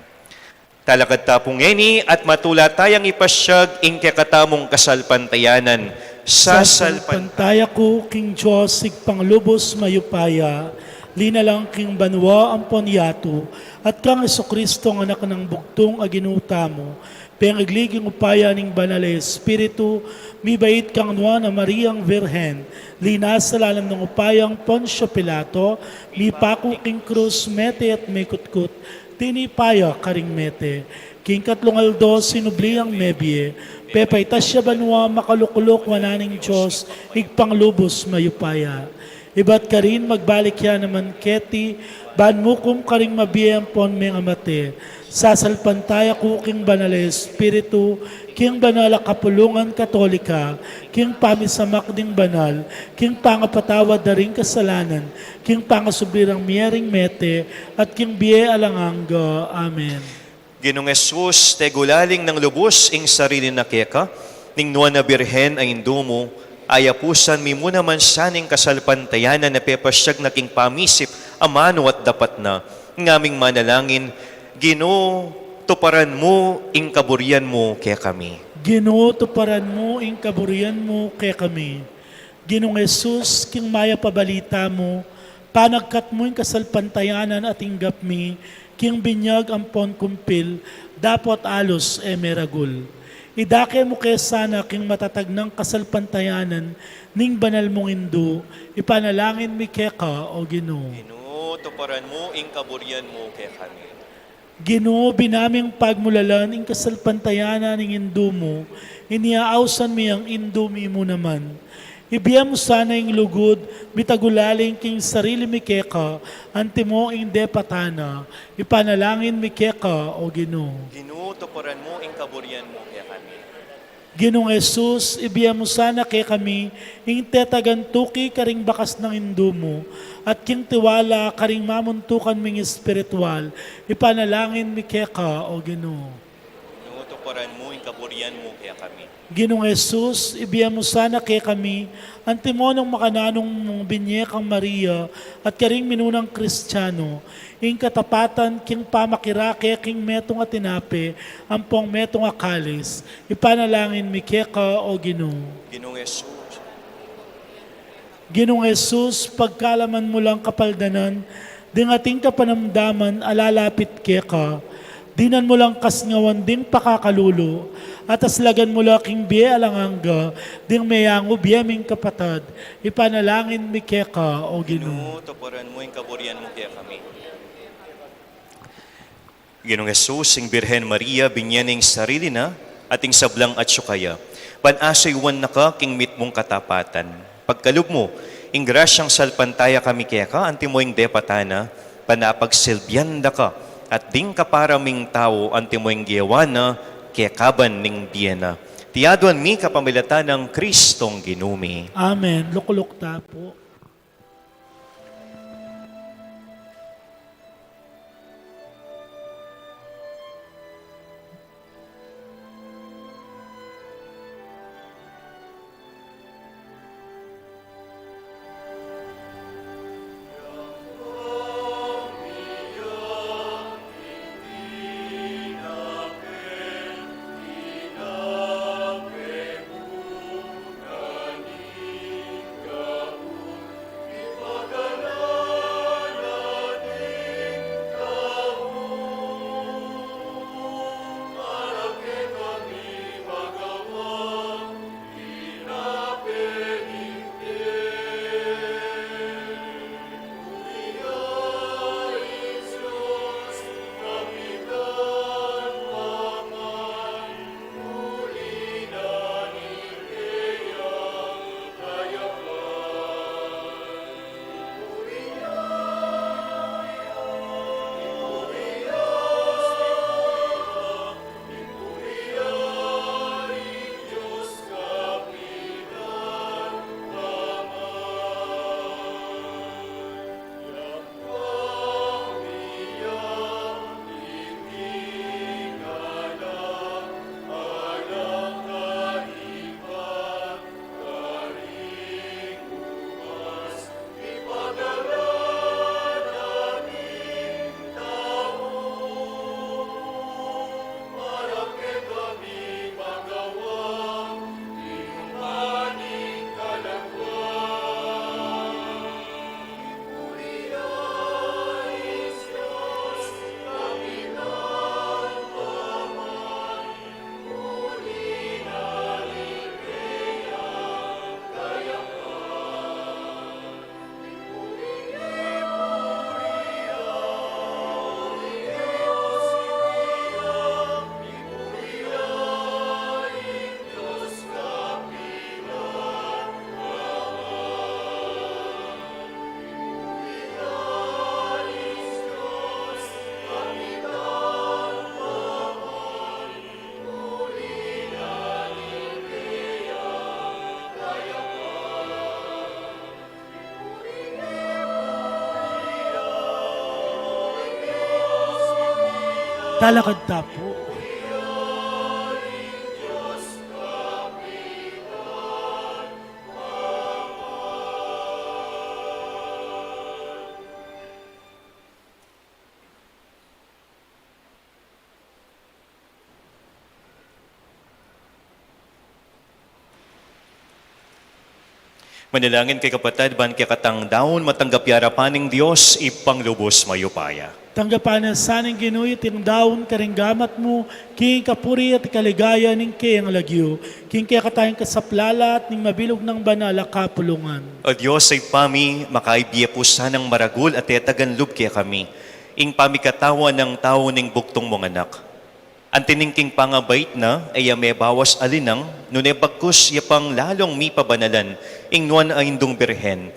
Talakad ta pu ngeni at matula tayang ipasyag ing kekatamung kasalpantayanan. Sasalpan- Sasalpantaya ku king Dios, Ibpang lubus mayupaya, linalang king banua ampon yatu, at kang Jesucristo, Anak nang bugtung a Ginu tamu, pengagli king upaya ning Banal a Espiritu, mibait kang Nuan a Mariang Birhen, linasa lalam ning upayang Poncio Pilato, mipaku king krus, mete at mikutkut, tinipa ya karing mete. King katlung aldo sinubli yang mebie, pepaitas ya banua, makalukluk wanan ning Dios, Ibpang lubus mayupaya. Ibat karin magbalik ya naman keti, ban mukum karing mabie ampon mengamate. Sasalpantaya ku king Banal a Espiritu, king banal a kapulungan Katolika, king pamisamak ding banal, king pangapatawad da ring kasalanan, king pangasubli rang mie ring mete, at king bie alang angga. Amen. Ginung Jesus, tegulaling nang lubus ing sarili na keka, ning Nuan a Birhen a Indu mu, ayapusan mi mu naman sana ing kasalpantayanan a pepasyag na king pamisip, amanu at dapat na. Ngaming manalangin, Ginu, tuparan mu ing kaburian mu kekami. Ginu, tuparan mu ing kaburian mu kekami. Ginung Jesus, king mayap a balita mu, panagkat mu ing kasalpantayanan a tinggap mi, king binyag ampon kumpil, dapot alus e meragul. Idake mu ke sana king matatagnang kasalpantayanan ning banal mung Indu, ipanalangin mi keka, O Ginu. Ginu, tuparan mu ing kaburian mu kekami. Ginu, bina ming pagmulalan ing kasalpantayanan ning Indu mu, inya ausan mi yang Indu mi mu naman. Ibie mu sana ing lugud mitagulaling king sarili mi keka, antimo ing depatan na, ipanalangin mi keka, O Ginu. Ginu, tuparan mu ing kaburian mu kekami. Ginung Jesus, ibie mu sana kekami ing tetagan tuki karing bakas nang Indu mu, at king tiwala karing mamuntukan ming espiritual, ipanalangin mi keka, O Ginu. Ginu, tuparan mu ing kaburian mu kekami. Ginung Jesus, ibie mu sana kekami, antimo nung makananu mung binie kang Maria, at karing minunang Kristiano, ing katapatan king pamakirake king metung a tinape, ampong metung a kalis, ipanalangin mi keka, O Ginu. Ginung Jesus. Ginung Jesus, pagkalaman mu lang kapaldanan ding ating kapanamdaman a lalapit keka, dinan mu lang kasngawan ding pakakalulu, at aslagan mu la king bie alang angga ding meyangu bie ming kapatad, ipanalangin mi keka, O Ginu. Ginu, tuparan mu ing kaburian mu kekami. Ginung Jesus, ing Birhen Maria, binie ne ing sarili na, at ing sablang atyu kaya, ban asuyuan na ka king mitmung katapatan. Pagkalub mu ing grasyang salpantaya kami keka, antimo ing depatan na, ban apagsilbian da ka, at ding kapara ming tau, antimo ing gewa na, kekaban ning bie na. Iti aduan mi kapamilatan nang Kristong Ginu mi. Amen. Lukluk ta pu. Lalakad ta pu. Manalangin kayu kapatad, ban kekatang daun matanggap ya arapan ning Dios Ibpang lubos mayupaya. Tanggapan na sa ning Ginu iting daun karing gamat mu, king kapurian at kaligayan ning keyang lagyu, king kekatang kasaplalan at ning mabilug nang banal a kapulungan. O Dios, Ibpa mi, makaibie pu sanang maragul a tetagan lub kekami ing pamikatawan nang tau ning bugtung mung anak. Anti ning king pangabait na, e ya mebawas alinang, nune bagkus ya pang lalung mipabanalan ing nuan a Indung Birhen.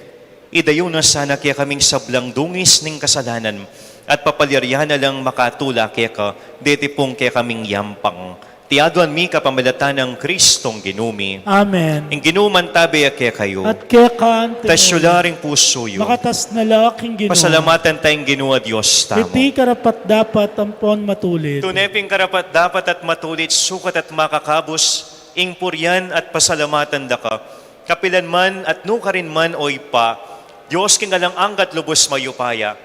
Idayu na sana kekaming sablang dungis ning kasalanan, at papalyarian na lang makatula keka, deti pung kekaming yampang. Iti aduan mi kapamilatan nang Kristong Ginu mi. Amen. Ing Ginu mantabe ya kekayu. At keka mu rin. Tasyu la ring pusu yu. Makatas na la king Ginu. Pasalamatan taya ing Ginu a Dios tamu. Iti karapat-dapat ampon matulid. Tune pin karapat-dapat at matulid, sukat at makakabus, ing purian at pasalamatan da ka, kapilan man at nukarin man, o Ibpa, Dios king alang angga at lubos mayupaya.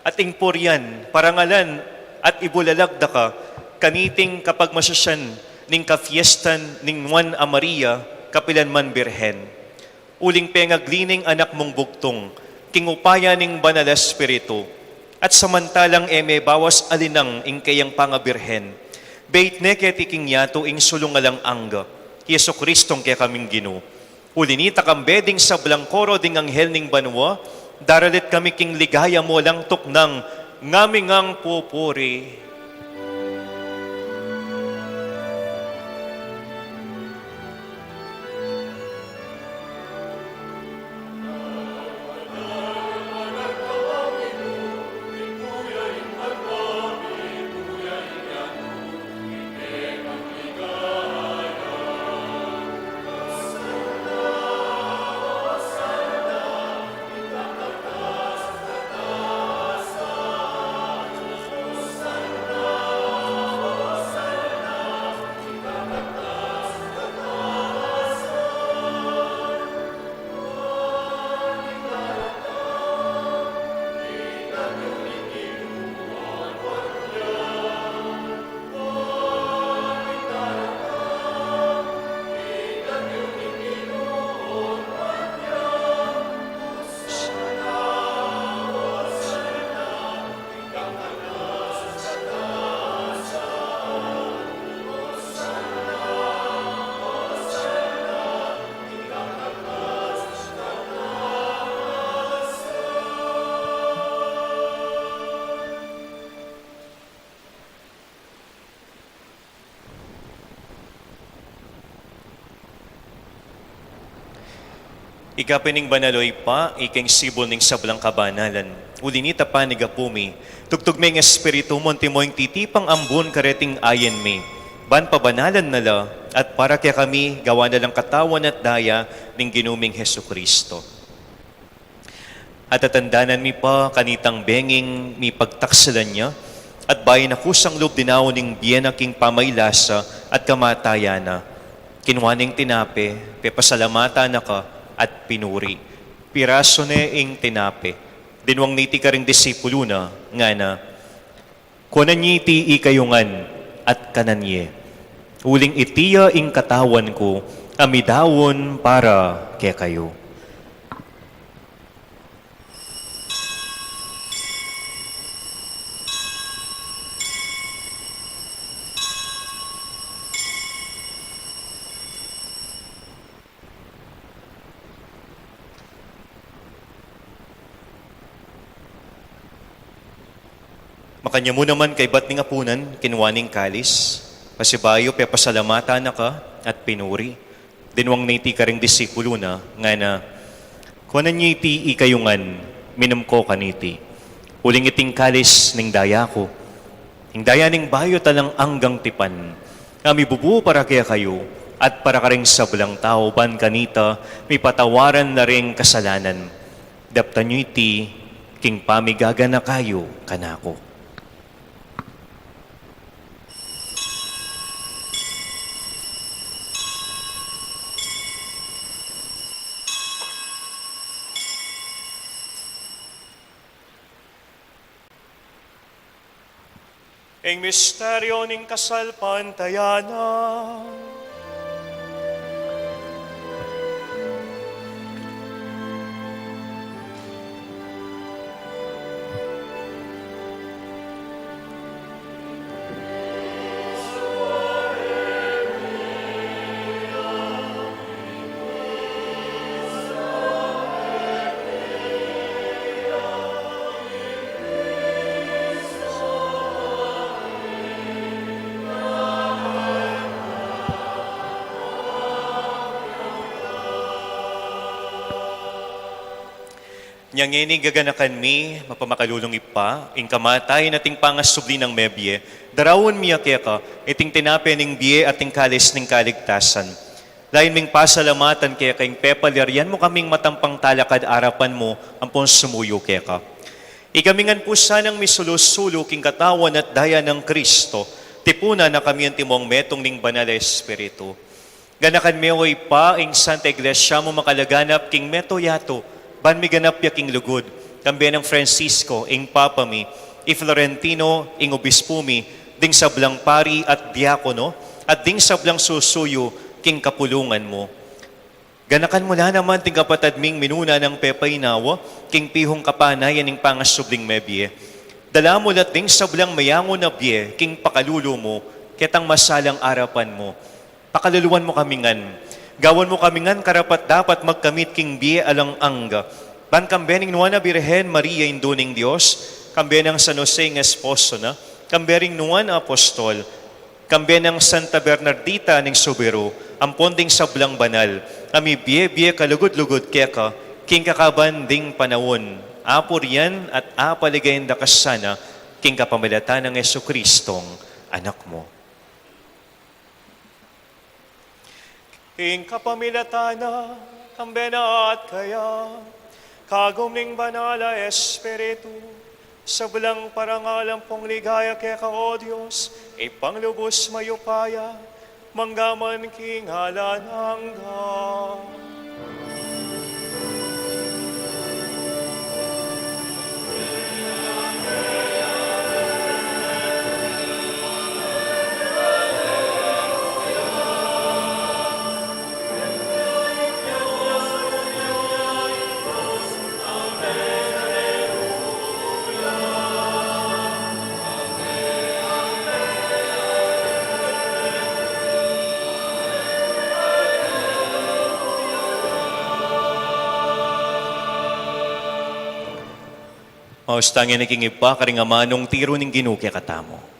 At ing purian, parangalan, at ibulalag da ka, kaniting kapagmasusyan ning kafiestan ning Nuan a Maria, kapilan man Birhen. Uling pengagli ning Anak mung bugtung, king upaya ning Banal a Espiritu, at samantalang e mebawas alinang ing keyang pangabirhen, beit ne keti king yatu ing sulung alang angga, i Jesucristong kekaming Ginu. Uli nita, kambe ding sablang koro ding anghel ning banua, daralit kami king ligaya mu alang tuknang, ngaming pupuri. Ika pin ing banal, o Ibpa, ika ing sibul ning sablang kabanalan. Uli nita, panigapu mi, tugtug me ing Espiritu mu, antimo ing titipang ambun kareting ayen mi, ban pabanalan na la, at para kekami gawan na lang katawan at daya ning Ginu ming Jesucristo. Atatandanan mi pa kanitang benging mipagtaksilan ya, at bayu na kusang lub dinaun ing bie na king pamaylasa at kamatayan na, kinua ne ing tinape, pepasalamatan na ka, at pinuri. Pirasu ne ing tinape, dinwang na iti karing disipulu na, ngana: Kuanan ye iti ikayu ngan, at kanan ye. Uling iti ya ing katawan ku, a midaun para kekayu. Makanyan mu naman kaybat ning apunan, kinua ne ing kalis, pasibayu pepasalamatan na ka at pinuri. Dinwang na iti karing disipulu na, ngana: Kuanan ye iti ikayu ngan, minum ko kaniti. Uling iti ing kalis ning daya ku, ing daya ning bayu at alang anggang tipan, a mibubu para kekayu at para karing sablang tau, ban kanita mipatawaran la ring kasalanan. Daptan yu iti king pamigaganaka yu kanaku. Ing misteryo ning kasalpantayanan. Nya ngeni gaganakan mi, mapamakalulung Ibpa, ing kamatayan at ing pangasubli nang mebie, daraun mi ya keka iting tinape ning bie at ing kalis ning kaligtasan. Lain ming pasalamatan keka ing pepaliaryan mu kaming matampang talakad arapan mu ampon sumuyu keka. Ikami ngan pu sanang misulu-sulu king katawan at daya nang Kristo, tipunan na kami antimong metung ning Banal a Espiritu. Ganakan me, o Ibpa, ing Santa Iglesia mu makalaganap king mabilug a yatu, ban miganap ya king lugud, kambe nang Francisco, ing Papa mi, i Florentino, ing Obispu mi, ding sablang pari at diakono, at ding sablang susuyu king kapulungan mu. Ganakan mu la naman ding kapatad ming minuna nang pepainawa king pihung kapanayan ning pangasubling mebie. Dala mu la ding sablang mayangu na bie king pakalulu mu, ketang masalang arapan mu. Pakaluluan mu kami ngan. Gawan mu kami ngan karapat-dapat magkamit king bie alang angga. Ban kambe ning Nuan a Birhen Maria, Indu ning Dios, kambe nang San Jose ing esposo na, kambe ring nuan a apostol, kambe nang Santa Bernardita ning Subiru, ampon ding sablang banal, a mibie-bie kalugud-lugud keka, king kakaban ding panaun, apurian at apaligayan da ka sana, king kapamilatan nang Jesucristong Anak mu. King kapamilatan na, kambe na at keya, kagum ning Banal a Espiritu, sablang parangal ampong ligaya keka, o Dios, Ibpang lubus mayupaya, mangga man king alang angga. Maus tang king Ibpa, karing amanung tiru ning Ginu kekatamu.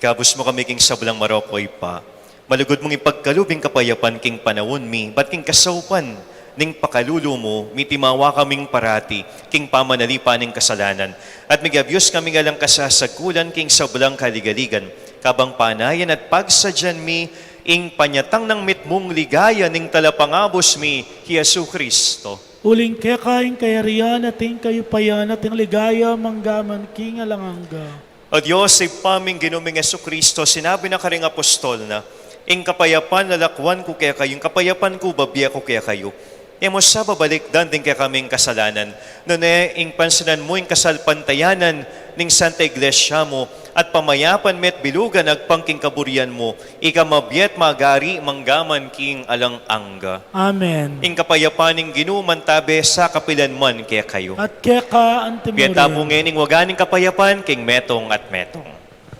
Kabus mu kami king sablang marok, o Ibpa. Malugud mung ipagkalub ing kapayapan king panaun mi, bat king kasaupan ning pakalulu mu, mitimawa kaming parati king pamanalipan ning kasalanan, at migabyus kami ngan lang kasasagulan king sablang kaligaligan, kabang panayan at pagsadyan mi ing panyatang nang mitmung ligaya ning Talapangabus mi, hi Jesu Cristo. Uling keka ing kayarian at ing kayupayan at ing ligaya manggaman king alang angga. O Dios, Ibpa ming Ginu ming Jesu Cristo, sinabi na karing apostol na, "Ing kapayapan lalakwan ku kekayu, ing kapayapan ku babie ku kekayu." E mu sa babalikdan ding kekaming kasalanan, nune ing pansinan mu ing kasalpantayanan ning Santa Iglesia mu, at pamayapan me't bilugan agpang king kaburian mu, ika mabie at magari manggaman king alang angga. Amen. Ing kapayapan ning Ginu mantabe sa kapilan man kekayu. At keka antimurin. Piyatapu ngeni ing waga ning kapayapan king metung at metung.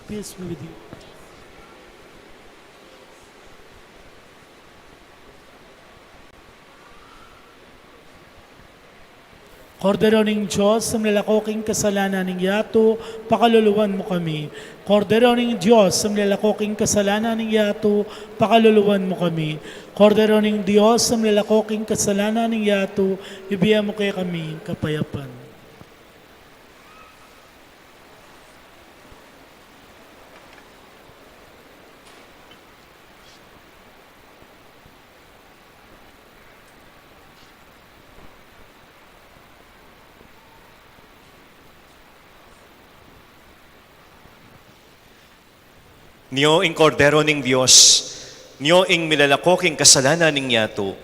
Peace be with you. Kordero ning Dios, a milalako king kasalanan ning yatu, pakaluluan mu kami. Kordero ning Dios, a milalako king kasalanan ning yatu, pakaluluan mu kami. Kordero ning Dios, a milalako king kasalanan ning yatu, ibie mu kekami ing kapayapan. Nyo ing Kordero ning Dios, nyo ing milalako king kasalanan ning yatu,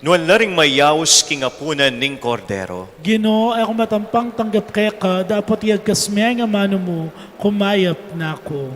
nuan la ring mayaus king apunan ning Kordero. Ginu, e ku matampang tanggap keka, dapot iyagkas me ing amanu mu, kumayap na ku.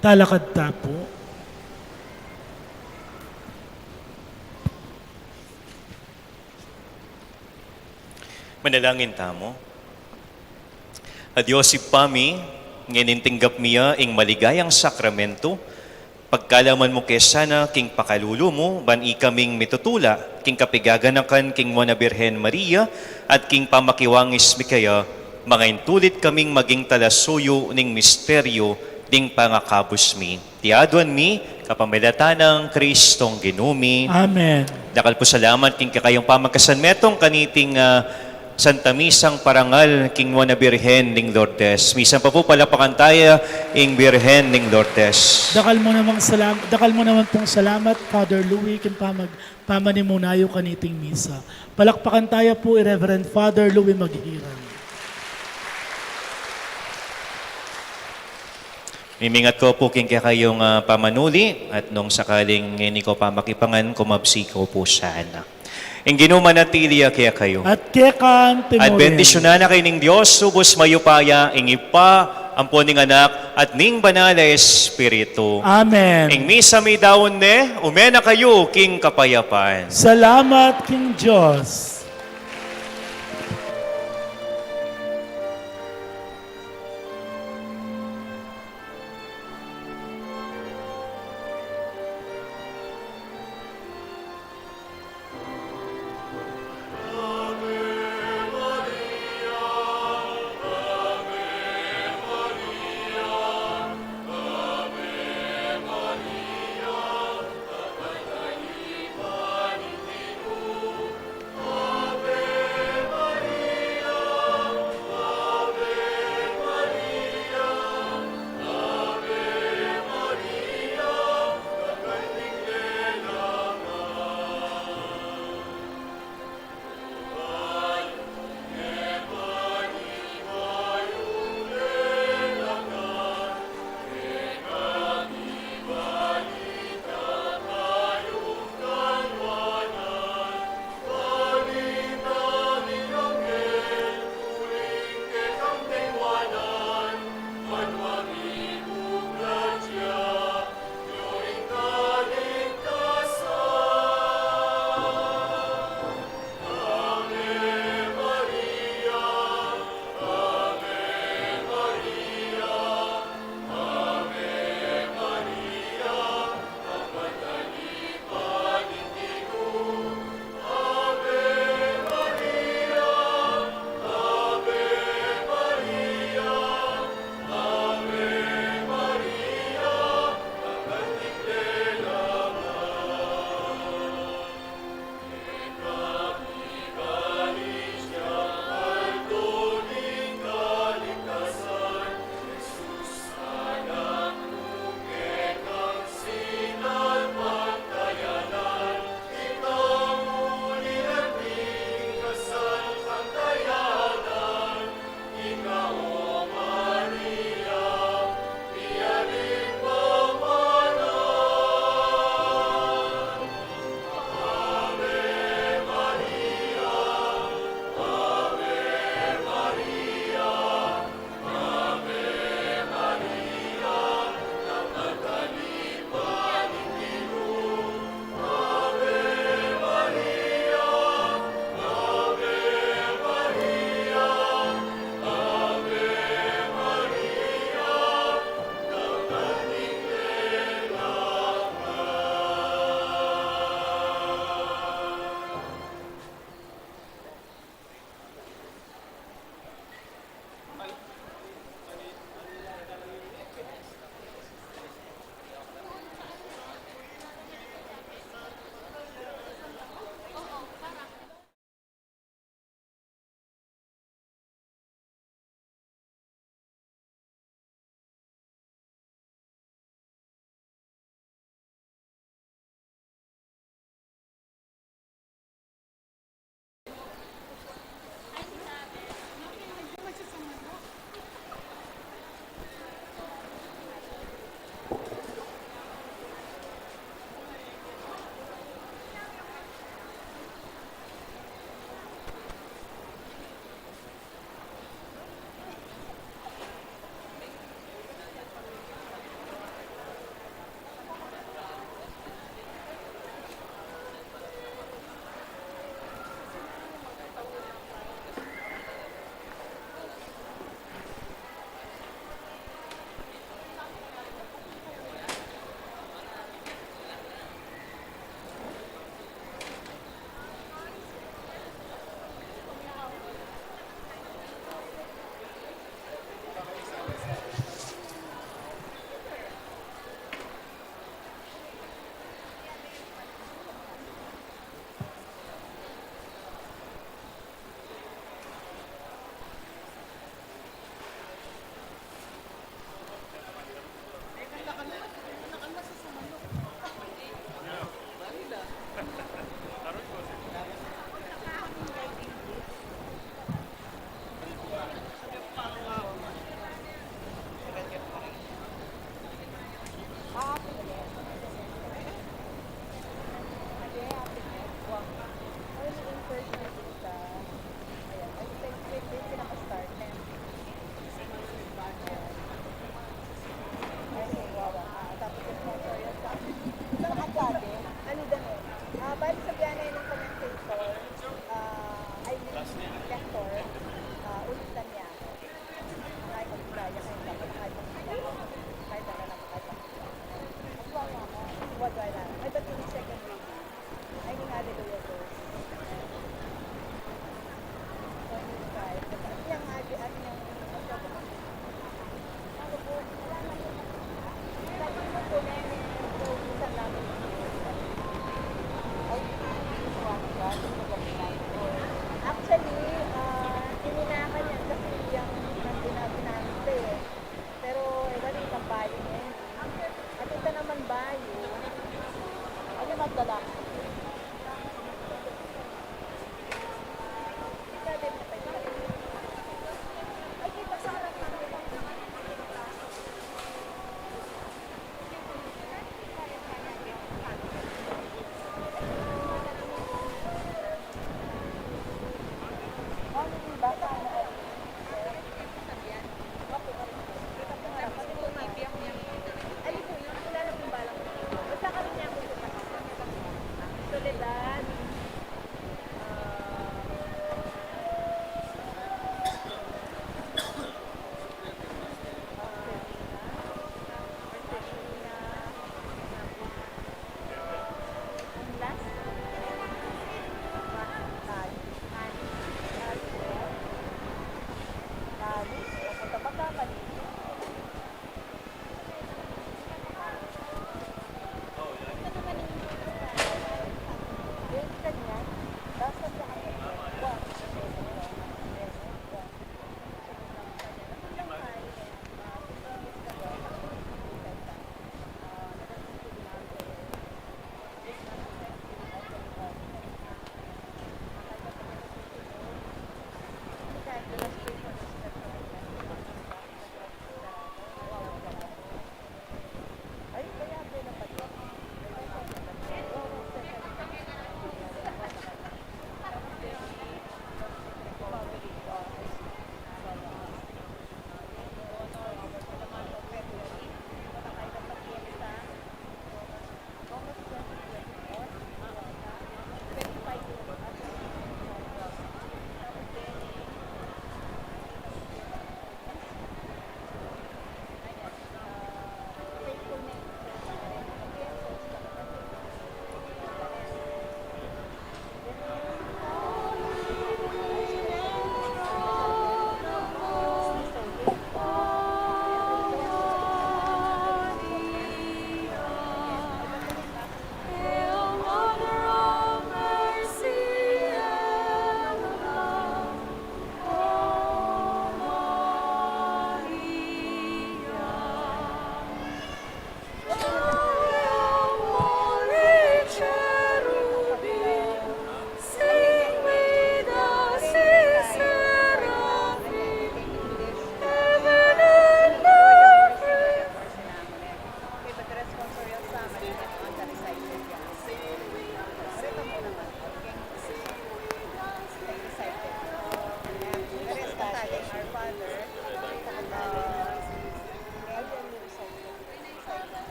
Talakad ta pu. Manalangin tamu. A Dios Ibpa mi, ngening tinggap mi ya ing maligayang sakramento, pagkalaman mu ke sana king pakalulu mu, ban ikaming mitutula king kapigaganakan king Nuan a Birhen Maria, at king pamakiwangis mi keya, mangaintulid kaming maging talasuyu ning misteryu ning pangakabus mi. Iti aduan mi kapamilatan nang Kristong Ginu mi. Amen. Dakal pu salamat king kekayung pamagkasanmetung kaniting, ah, Santa Misang parangal king Nuan a Birhen ning Lourdes. Misan pa pu palakpakan taya ing Birhen ning Lourdes. Dakal mu namang salam-, dakal mu naman pong salamat, Father Louis, king pamag-, pamanimuna yu kaniting misa. Palakpakan taya pu i Reverend Father Louis Maghirang. Mimingat ku pu king kekayung, ah, pamanuli, at nung sakaling ngeni ku pa makipangan, kumabsi ku pu sana. Ing Ginu manatili ya kekayu. At keka mu rin. At bendisyunan na kayu ning Dios, lubus mayupaya, ing Ibpa, ampo ning Anak, at ning Banal a Espiritu. Amen. Ing misa mi daun ne, ume na kayu king kapayapan. Salamat king Dios.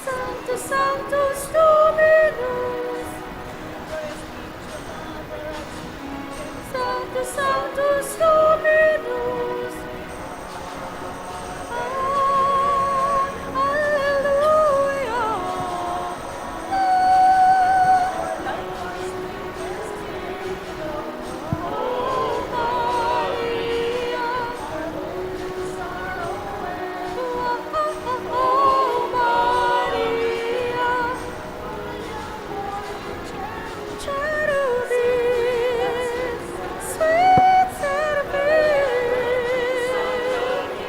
Sanctus, Sanctus Dominus. Sanctus, Sanctus Dominus. Alleluia.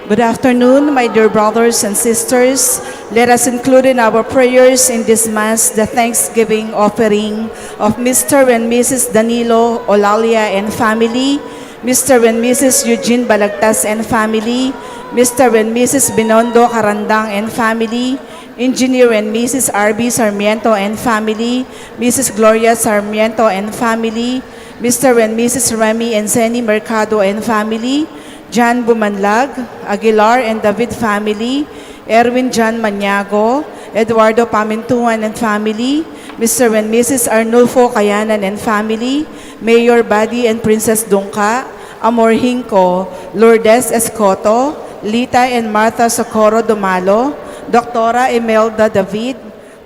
Good afternoon, my dear brothers and sisters. Let us include in our prayers in this Mass the thanksgiving offering of Mister and Missus Danilo Olalia and family, Mister and Missus Eugene Balagtas and family, Mister and Missus Binondo Carandang and family, Engineer and Missus R B Sarmiento and family, Missus Gloria Sarmiento and family, Mister and Missus Remy and Senny Mercado and family, John Bumanlag, Aguilar and David family, Erwin John Maniago, Eduardo Pamintuan and family, Mister and Missus Arnulfo Kayanan and family, Mayor Buddy and Princess Dungca, Amor Hinco, Lourdes Escoto, Lita and Martha Socorro Dumalo, Doctora Imelda David,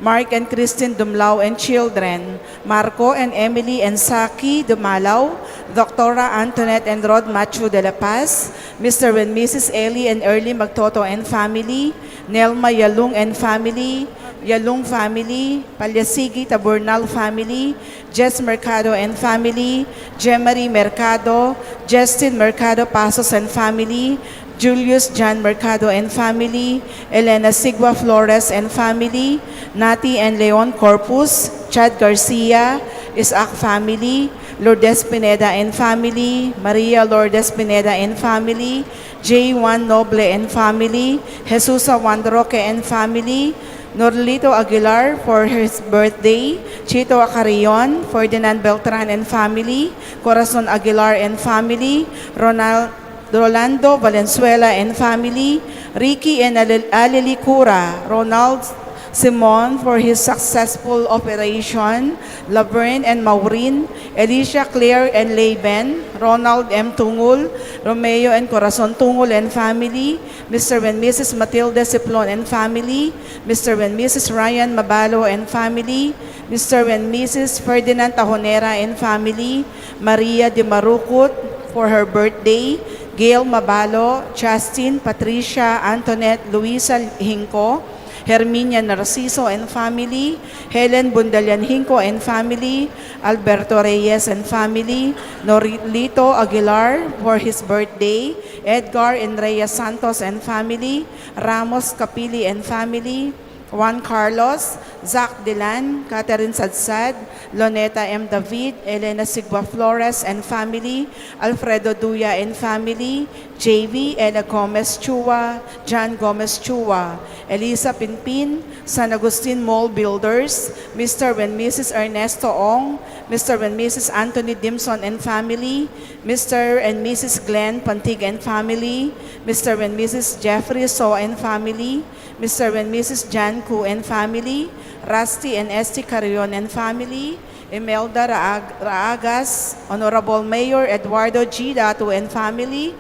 Mark and Christine Dumlao and children, Marco and Emily and Saki Dumalaw, Doctora Antoinette and Rod Machu de la Paz, Mister and Missus Eli and Early Magtoto and family, Nelma Yalung and family, Yalung family, Palyasigi Taburnal family, Jess Mercado and family, Jemarie Mercado, Justin Mercado Pasos and family, Julius John Mercado and family, Elena Sigua Flores and family, Nati and Leon Corpus, Chad Garcia, Isaac family, Lourdes Pineda and family, Maria Lourdes Pineda and family, J Juan Noble and family, Jesusa Juan Roque and family, Norlito Aguilar for his birthday, Chito Acarion, Ferdinand Beltran and family, Corazon Aguilar and family, Ronald Rolando Valenzuela and family, Ricky and Ale- Aleli Cura, Ronald Simon for his successful operation, Laverne and Maureen, Alicia Claire and Laban, Ronald M. Tungul, Romeo and Corazon Tungul and family, Mister and Missus Matilde Siplon and family, Mister and Missus Ryan Mabalo and family, Mister and Missus Ferdinand Tahonera and family, Maria de Marucut for her birthday, Gail Mabalo, Justin, Patricia, Antoinette, Luisa Hinco, Herminia Narciso and family, Helen Bundalian Hinco and family, Alberto Reyes and family, Norlito Aguilar for his birthday, Edgar and Rhea Santos and family, Ramos Capili and family, Juan Carlos, Zach Dilan, Catherine Sadsad, Loneta M. David, Elena Sigua Flores and family, Alfredo Duya and family, J V, Ella Gomez Chua, John Gomez Chua, Elisa Pinpin, San Agustin Mall Builders, Mister and Missus Ernesto Ong, Mister and Missus Anthony Dimson and family, Mister and Missus Glenn Pantig and family, Mister and Missus Jeffrey So and family, Mister and Missus Jan Ku and family, Rusty and Esty Carrion and family, Imelda Raag- Raagas, Honorable Mayor Eduardo G. Datu and family,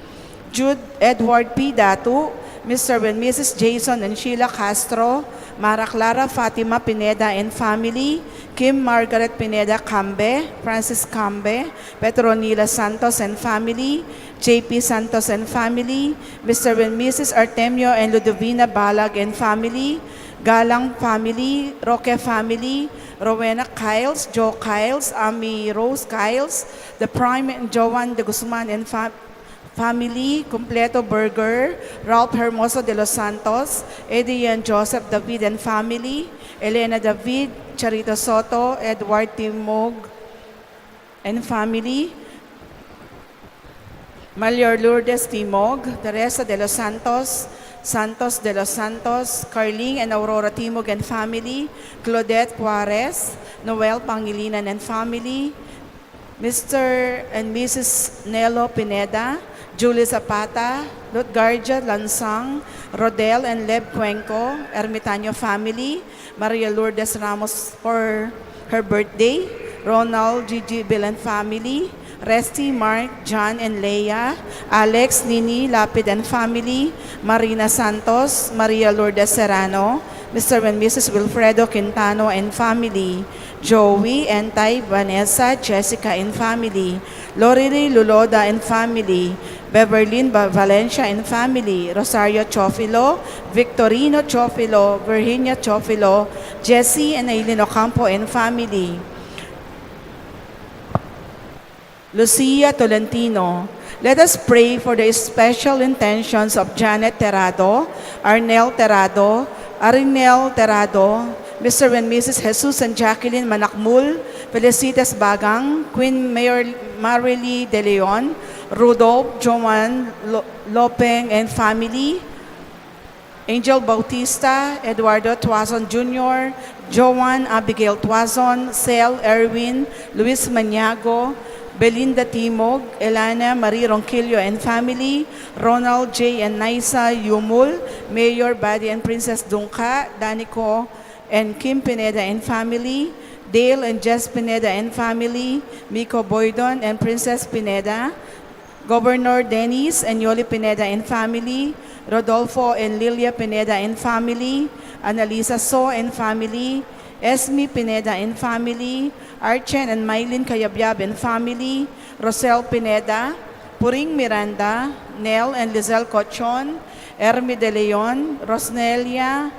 Jude Edward P. Datu, Mister and Missus Jason and Sheila Castro, Mara Clara Fatima Pineda and family, Kim Margaret Pineda Cambe, Francis Cambe, Petronila Santos and family, J P Santos and family, Mister and Missus Artemio and Ludovina Balag and family, Galang family, Roque family, Rowena Kiles, Joe Kiles, Amy Rose Kiles, the Prime and Joan de Guzman and fa- family, Completo Burger, Ralph Hermoso de los Santos, Eddie and Joseph David and family, Elena David, Charito Soto, Edward Timog and family, Mayor Lourdes Timog, Teresa de los Santos, Santos de los Santos, Carling and Aurora Timog and family, Claudette Juarez, Noel Pangilinan and family, Mister and Missus Nelo Pineda, Julie Zapata, Lutgardia Lansang, Rodel and Leb Cuenco, Ermitaño family, Maria Lourdes Ramos for her birthday, Ronald Gigi Bill and family, Resty, Mark, John and Leia, Alex, Nini, Lapid and family, Marina Santos, Maria Lourdes Serrano, Mister and Missus Wilfredo Quintano and family, Joey, Entay, Vanessa, Jessica and family, Lorily Luloda and family, Beverlyn Ba- Valencia and family, Rosario Chofilo, Victorino Chofilo, Virginia Chofilo, Jesse and Aileen Ocampo and family, Lucia Tolentino. Let us pray for the special intentions of Janet Terrado, Arnel Terrado, Arinel Terrado, Mister and Missus Jesus and Jacqueline Manakmul, Felicitas Bagang, Queen Mayor Marily De Leon, Rudolph, Joan Lo- Lopeng and family, Angel Bautista, Eduardo Tuazon Junior, Joan Abigail Tuazon, Sel Erwin, Luis Maniago, Belinda Timog, Elana Marie Ronquillo and family, Ronald J. and Naisa Yumul, Mayor Buddy and Princess Dungca, Danico and Kim Pineda and family, Dale and Jess Pineda and family, Miko Boydon and Princess Pineda, Governor Dennis and Yoli Pineda and family, Rodolfo and Lilia Pineda and family, Annalisa So and family, Esme Pineda and family, Archen and Mylene Cayabyab and family, Rosel Pineda, Puring Miranda, Nel and Lizelle Cochon, Ermi De Leon, Rosnelia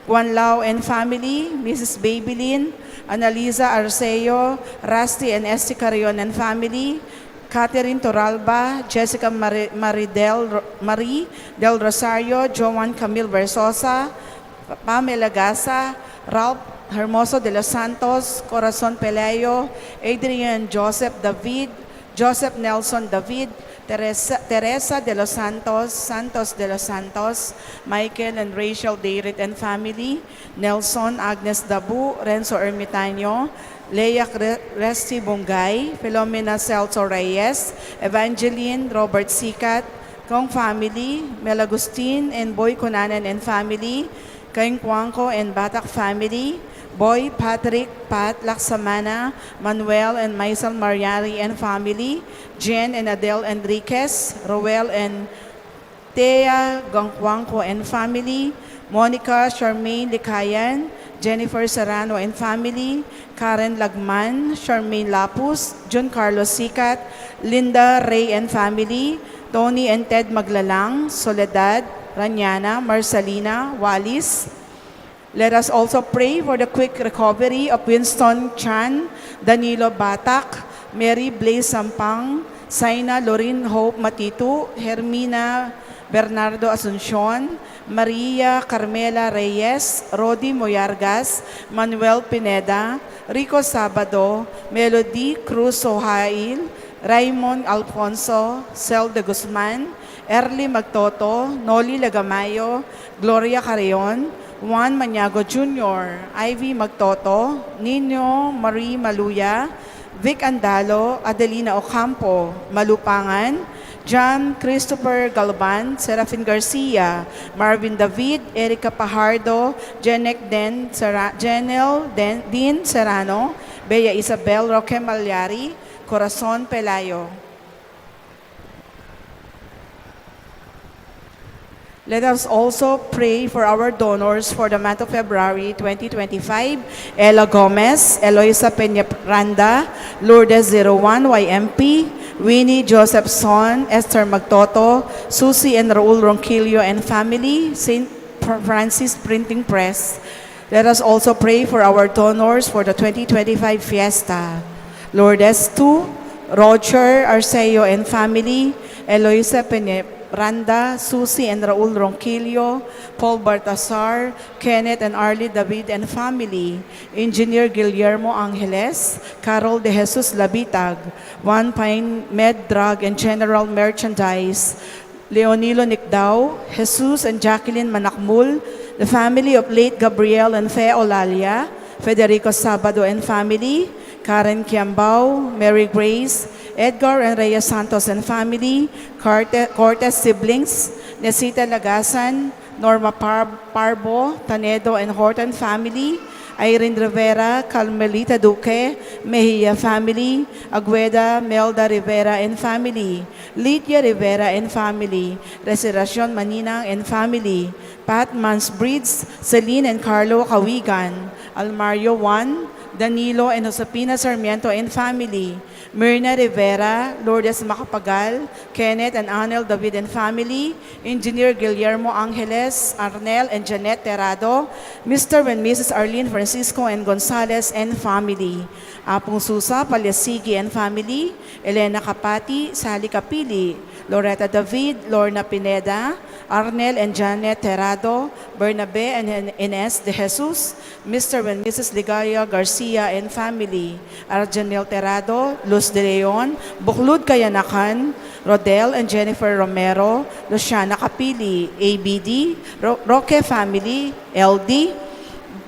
Guanlao and family, Missus Babylin, Annalisa Arceo, Rusty and Esty Carrion and family, Catherine Toralba, Jessica Mari-, Marie Del Ro-, Marie Del Rosario, Joan Camille Versosa, Pamela Gasa, Ralph Hermoso de los Santos, Corazon Pelayo, Adrian Joseph David, Joseph Nelson David, Teresa, Teresa de los Santos, Santos de los Santos, Michael and Rachel Dayrit and family, Nelson Agnes Dabu, Renzo Ermitaño, Leia Cre-, Resty Bungay, Filomena Celso Reyes, Evangeline Robert Sicat, Kong family, Mel Agustin and Boy Cunanan and family, Kayong Cuangco and Batak family, Boy, Patrick, Pat, Laksamana, Manuel and Maisel Mariari and family, Jen and Adele Enriquez, Roel and Thea Gangcuangco and family, Monica, Charmaine Licayan, Jennifer Serrano and family, Karen Lagman, Charmaine Lapus, Jun Carlos Sicat, Linda Ray and family, Tony and Ted Maglalang, Soledad, Raniana, Marcelina, Wallis. Let us also pray for the quick recovery of Winston Chan, Danilo Batak, Mary Blaze Sampang, Saina Lorin Hope Matitu, Hermina Bernardo Asuncion, Maria Carmela Reyes, Rodi Moyargas, Manuel Pineda, Rico Sabado, Melody Cruz Sohail, Raymond Alfonso, Cel de Guzman, Erly Magtoto, Noli Legamayo, Gloria Carrion, Juan Maniago Junior, Ivy Magtoto, Nino Marie Maluya, Vic Andalo, Adelina Ocampo, Malupangan, John Christopher Galban, Serafin Garcia, Marvin David, Erica Pajardo, Jenek Den Sera-, Jenel Den, Dean Serrano, Bea Isabel Roque Malyari, Corazon Pelayo. Let us also pray for our donors for the month of February twenty twenty-five, Ella Gomez, Eloisa Peña Randa, Lourdes zero one Y M P, Winnie Joseph Son, Esther Magtoto, Susie and Raul Ronquillo and family, Saint Francis Printing Press. Let us also pray for our donors for the twenty twenty-five fiesta. Lourdes two, Roger Arceo and family, Eloisa Peñaranda, Susie and Raul Ronquillo, Paul Baltasar, Kenneth and Arlie David and family, Engineer Guillermo Angeles, Carol De Jesus Labitag, One Pine Med Drug and General Merchandise, Leonilo Nicdao, Jesus and Jacqueline Manakmul, the family of late Gabriel and Fe Olalia, Federico Sabado and family, Karen Kiambao, Mary Grace, Edgar and Rhea Santos and family, Corte-, Cortes siblings, Nesita Lagasan, Norma Par-, Parbo, Tanedo and Horton family, Irene Rivera, Carmelita Duque, Mejia family, Agueda, Melda Rivera and family, Lydia Rivera and family, Resurreccion Maninang and family, Pat Mansbridge, Celine and Carlo Cawigan, Almario Juan, Danilo and Josefina Sarmiento and family, Myrna Rivera, Lourdes Macapagal, Kenneth and Anel David and family, Engineer Guillermo Angeles, Arnel and Janet Terrado, Mister and Missus Arlene Francisco and Gonzalez and family, Apung Susa Palasigi and family, Elena Capati, Sally Capili, Loretta David, Lorna Pineda, Arnel and Janet Terrado, Bernabe and Ines De Jesus, Mister and Missus Ligaya Garcia and family, Arjanel Terrado, Luz De Leon, Buklud Kayanakan, Rodel and Jennifer Romero, Luciana Capili, A B D, Ro-, Roque family, L D,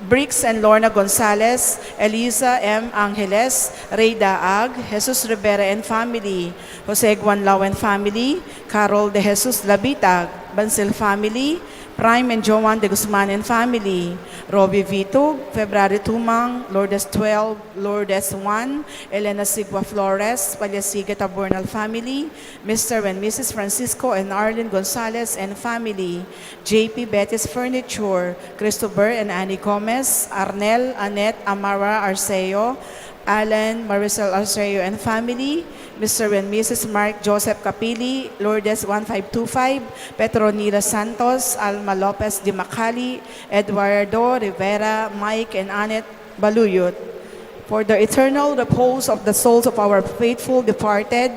Briggs and Lorna Gonzalez, Eliza M Angeles, Ray Daag, Jesus Rivera and family, Jose Guanlao and family, Carol De Jesus Labitag, Bansil family, Prime and Joan de Guzman and family, Roby Vitug, February Tumang, Lourdes twelve, Lourdes one, Elena Sigua Flores, Paliasiga Taburnal family, Mister and Missus Francisco and Arlene Gonzalez and family, J P Betis Furniture, Christopher and Annie Gomez, Arnel, Annette, Amara Arceo, Alan, Maricel Arceo and family, Mister and Missus Mark Joseph Capili, Lourdes one five two five, Petronila Santos, Alma Lopez de Macali, Eduardo Rivera, Mike and Annette Baluyot. For the eternal repose of the souls of our faithful departed,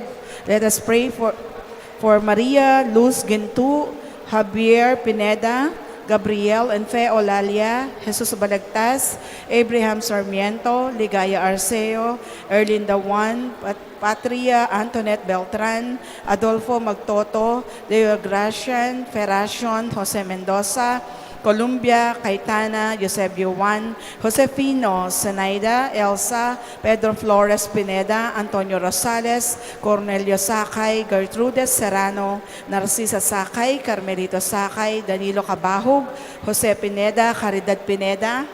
let us pray for, for Maria Luz Gintu, Javier Pineda, Gabriel and Fe Olalia, Jesus Balagtas, Abraham Sarmiento, Ligaya Arceo, Erlinda Juan, Pat-, Patria Antoinette Beltran, Adolfo Magtoto, Leo Gracian, Feracion, Jose Mendoza, Columbia, Cayetana, Eusebio Juan, Josefino, Zenaida, Elsa, Pedro Flores Pineda, Antonio Rosales, Cornelio Sakay, Gertrudes Serrano, Narcisa Sakay, Carmelito Sakay, Danilo Cabahug, Jose Pineda, Caridad Pineda,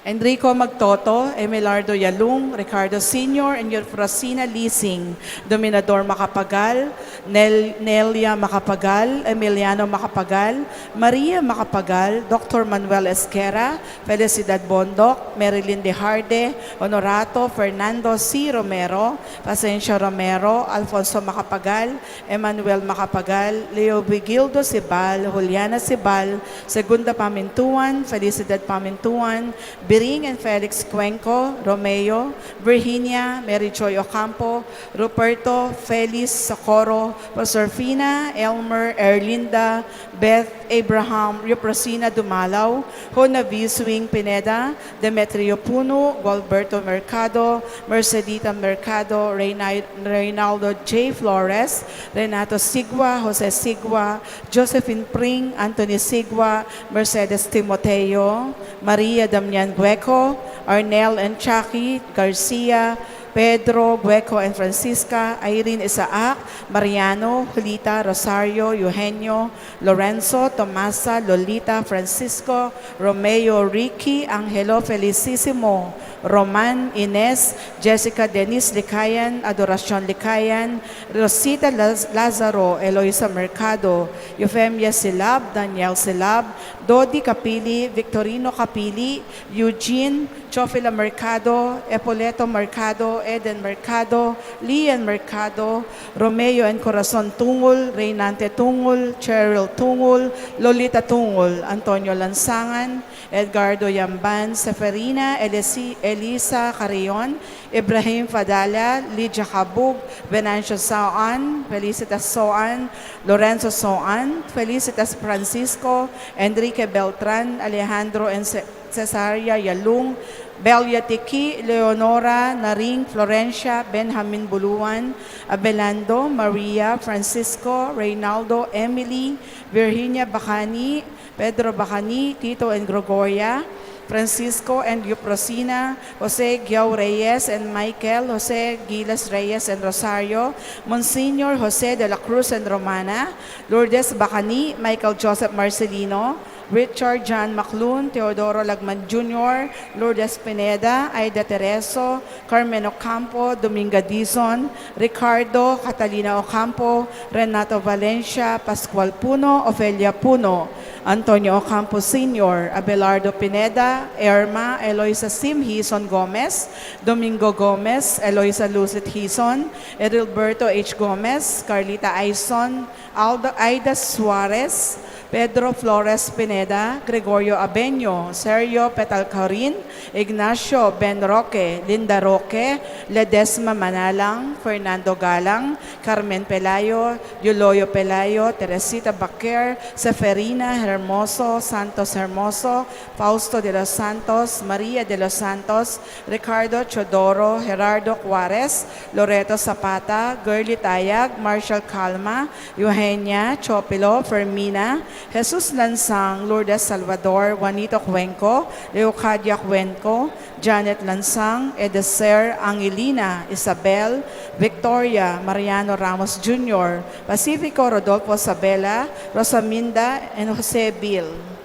Enrico Magtoto, Emelardo Yalung, Ricardo Senior, and Eufrosina Lising, Dominador Macapagal, Nel-, Nelia Macapagal, Emiliano Macapagal, Maria Macapagal, Doctor Manuel Esquera, Felicidad Bondoc, Marilyn Dejarde, Honorato, Fernando C. Romero, Pasencio Romero, Alfonso Macapagal, Emmanuel Macapagal, Leo Vigildo Sibal, Juliana Sibal, Segunda Pamintuan, Felicidad Pamintuan, Biring and Felix Cuenco, Romeo, Virginia, Mary Joy Ocampo, Ruperto, Felis, Socorro, Proserfina, Elmer, Erlinda, Beth, Abraham, Eufrosina Dumalaw, Hona V. Swing Pineda, Demetrio Puno, Gualberto Mercado, Mercedita Mercado, Reynai-, Reynaldo J. Flores, Renato Sigua, Jose Sigua, Josephine Pring, Anthony Sigua, Mercedes Timoteo, Maria Damian Gueco, Arnel and Chucky Garcia, Pedro Gueco and Francisca, Irene Isaac, Mariano, Julita, Rosario, Eugenio, Lorenzo, Tomasa, Lolita, Francisco, Romeo, Ricky, Angelo, Felicissimo, Roman, Ines, Jessica, Denise Licayan, Adoracion Licayan, Rosita Laz-, Lazaro, Eloisa Mercado, Eufemia Silab, Daniel Silab, Dodi Capili, Victorino Capili, Eugene, Chofila Mercado, Epoleto Mercado, Eden Mercado, Lian Mercado, Romeo and Corazon Tungul, Reynante Tungul, Cheryl Tungul, Lolita Tungul, Antonio Lansangan, Edgardo Yamban, Seferina, Elisi-, Elisa Carrion, Ibrahim Fadala, Lydia Cabug, Venancio Soan, Felicitas Soan, Lorenzo Soan, Felicitas Francisco, Enrique Beltran, Alejandro and Ce-, Cesaria Yalung, Belia Tiki, Leonora, Naring, Florencia, Benjamin Buluan, Abelardo, Maria, Francisco, Reynaldo, Emily, Virginia Bacani, Pedro Bacani, Tito and Gregoria, Francisco and Eufrosina, Jose Guiao Reyes and Michael, Jose Giles Reyes and Rosario, Monsignor Jose de la Cruz and Romana, Lourdes Bacani, Michael Joseph Marcelino, Richard John Maclun, Teodoro Lagman Junior, Lourdes Pineda, Aida Tereso, Carmen Ocampo, Dominga Dizon, Ricardo, Catalina Ocampo, Renato Valencia, Pascual Puno, Ofelia Puno, Antonio Ocampo Senior, Abelardo Pineda, Irma, Eloisa Sim Hizon Gomez, Domingo Gomez, Eloisa Lucet Hizon, Edilberto H. Gomez, Carlita Aison, Aldo, Aida Suarez, Pedro Flores Pineda, Gregorio Abeño, Sergio Petalcarin, Ignacio Ben Roque, Linda Roque, Ledesma Manalang, Fernando Galang, Carmen Pelayo, Yuloyo Pelayo, Teresita Baquer, Seferina Hermoso, Santos Hermoso, Fausto de los Santos, Maria de los Santos, Ricardo Teodoro, Gerardo Juarez, Loreto Zapata, Girly Tayag, Marshall Calma, Eugenio Enya, Chopilo, Fermina, Jesus Lansang, Lourdes Salvador, Juanito Cuenco, Leocadia Cuenco, Janet Lansang, Edeser, Angelina, Isabel, Victoria, Mariano Ramos Junior, Pacifico, Rodolfo, Sabela, Rosaminda, and Jose Bill.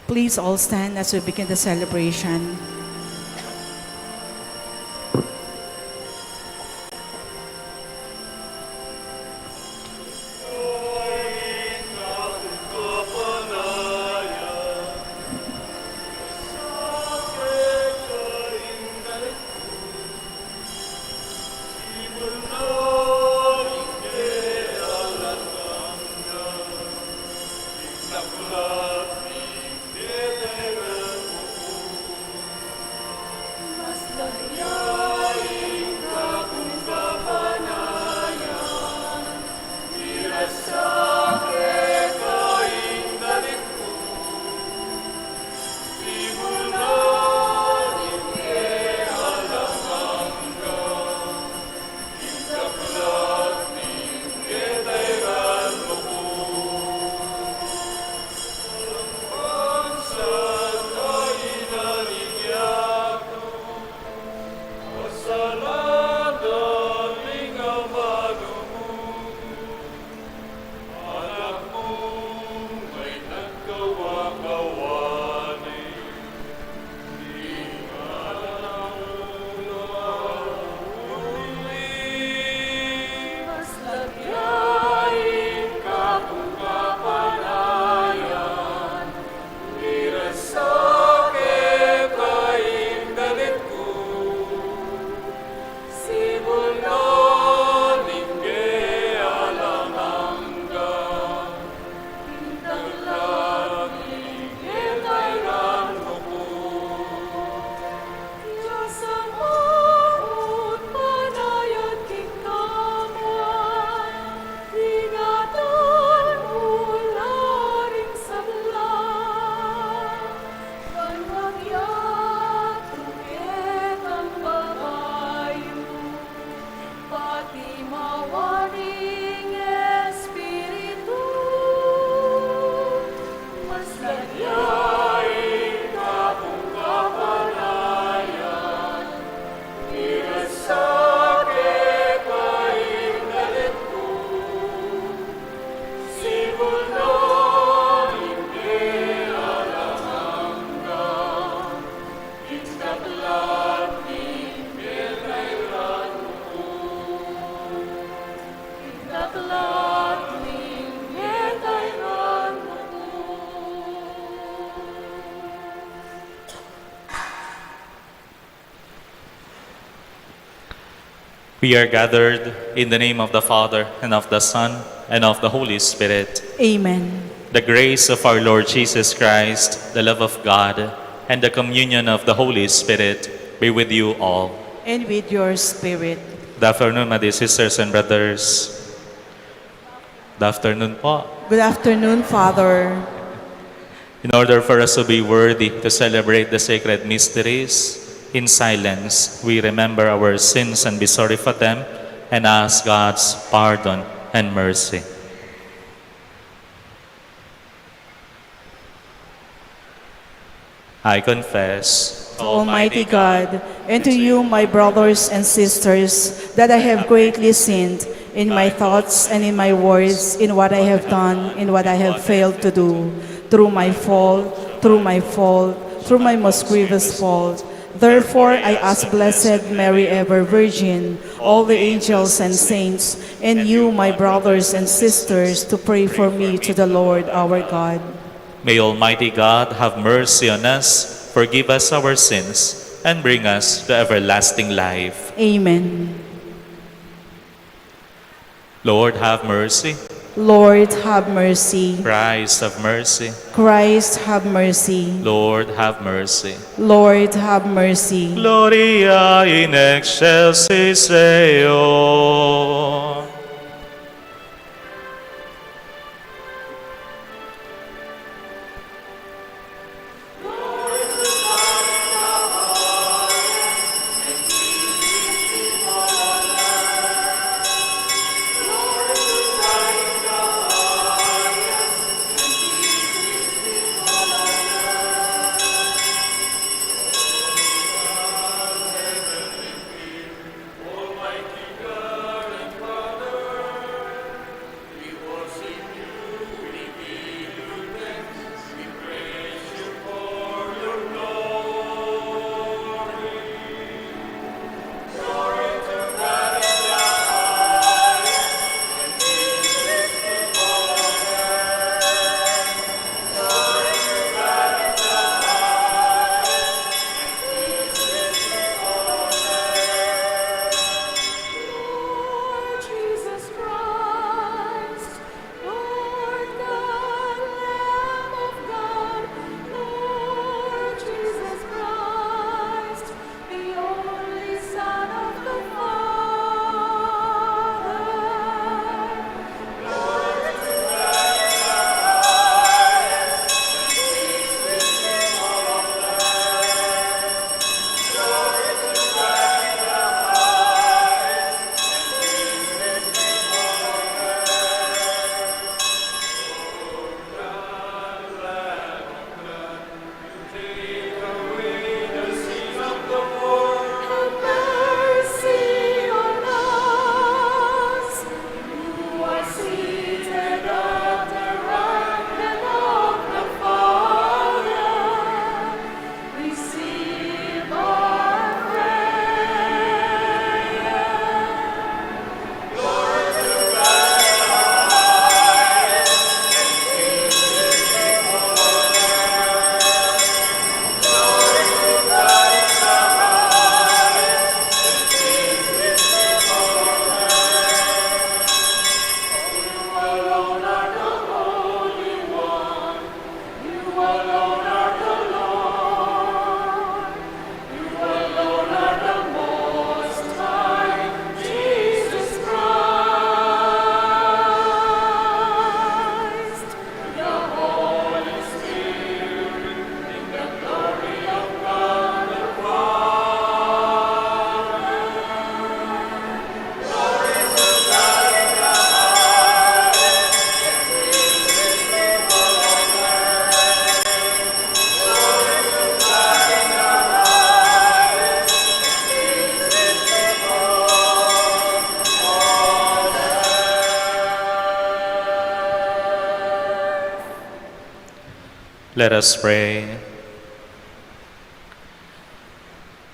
Please all stand as we begin the celebration. We are gathered in the name of the Father, and of the Son, and of the Holy Spirit. Amen. The grace of our Lord Jesus Christ, the love of God, and the communion of the Holy Spirit be with you all. And with your spirit. Good afternoon, my dear sisters and brothers. Good afternoon po. Good afternoon, Father. In order for us to be worthy to celebrate the sacred mysteries, in silence, we remember our sins and be sorry for them, and ask God's pardon and mercy. I confess to Almighty God and to you, my brothers and sisters, that I have greatly sinned in my thoughts and in my words, in what I have done, in what I have failed to do, through my fault, through my fault, through my most grievous fault. Therefore, I ask Blessed Mary, ever Virgin, all the angels and saints, and you, my brothers and sisters, to pray for me to the Lord our God. May Almighty God have mercy on us, forgive us our sins, and bring us to everlasting life. Amen. Lord, have mercy. Lord, have mercy. Christ, have mercy. Christ, have mercy. Lord, have mercy. Lord, have mercy. Gloria in excelsis Deo. Lord Jesus Christ, Lord, the Lamb of God, Lord Jesus Christ, the only Son of the Father. Lord, have mercy on us. You are seated at the right hand of the Father. Receive our prayer. You alone are the Holy One. You alone are the Lord. You alone are the Most High, Jesus Christ. The Holy Spirit, in the glory of God the Father. Let us pray.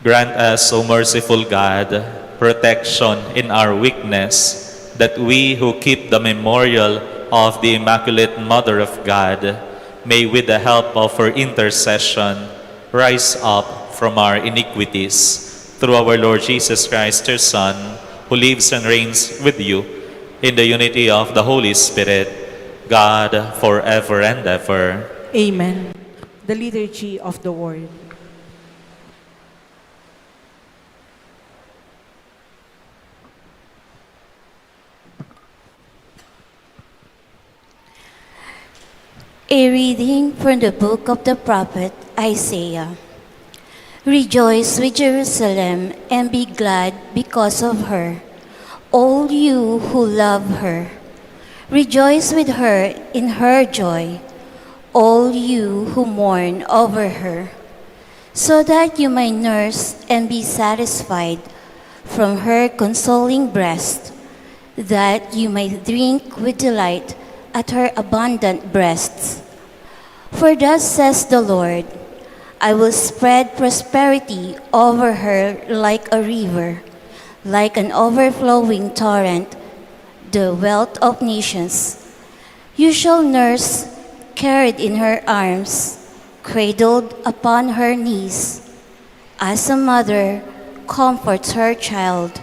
Grant us, O merciful God, protection in our weakness, that we who keep the memorial of the Immaculate Mother of God may, with the help of her intercession, rise up from our iniquities. Through our Lord Jesus Christ, your Son, who lives and reigns with you in the unity of the Holy Spirit, God, forever and ever. Amen. The Liturgy of the Word. A reading from the book of the prophet Isaiah. Rejoice with Jerusalem and be glad because of her, all you who love her. Rejoice with her in her joy, all you who mourn over her, so that you may nurse and be satisfied from her consoling breast, that you may drink with delight at her abundant breasts. For thus says the Lord, I will spread prosperity over her like a river, like an overflowing torrent, the wealth of nations. You shall nurse, carried in her arms, cradled upon her knees, as a mother comforts her child,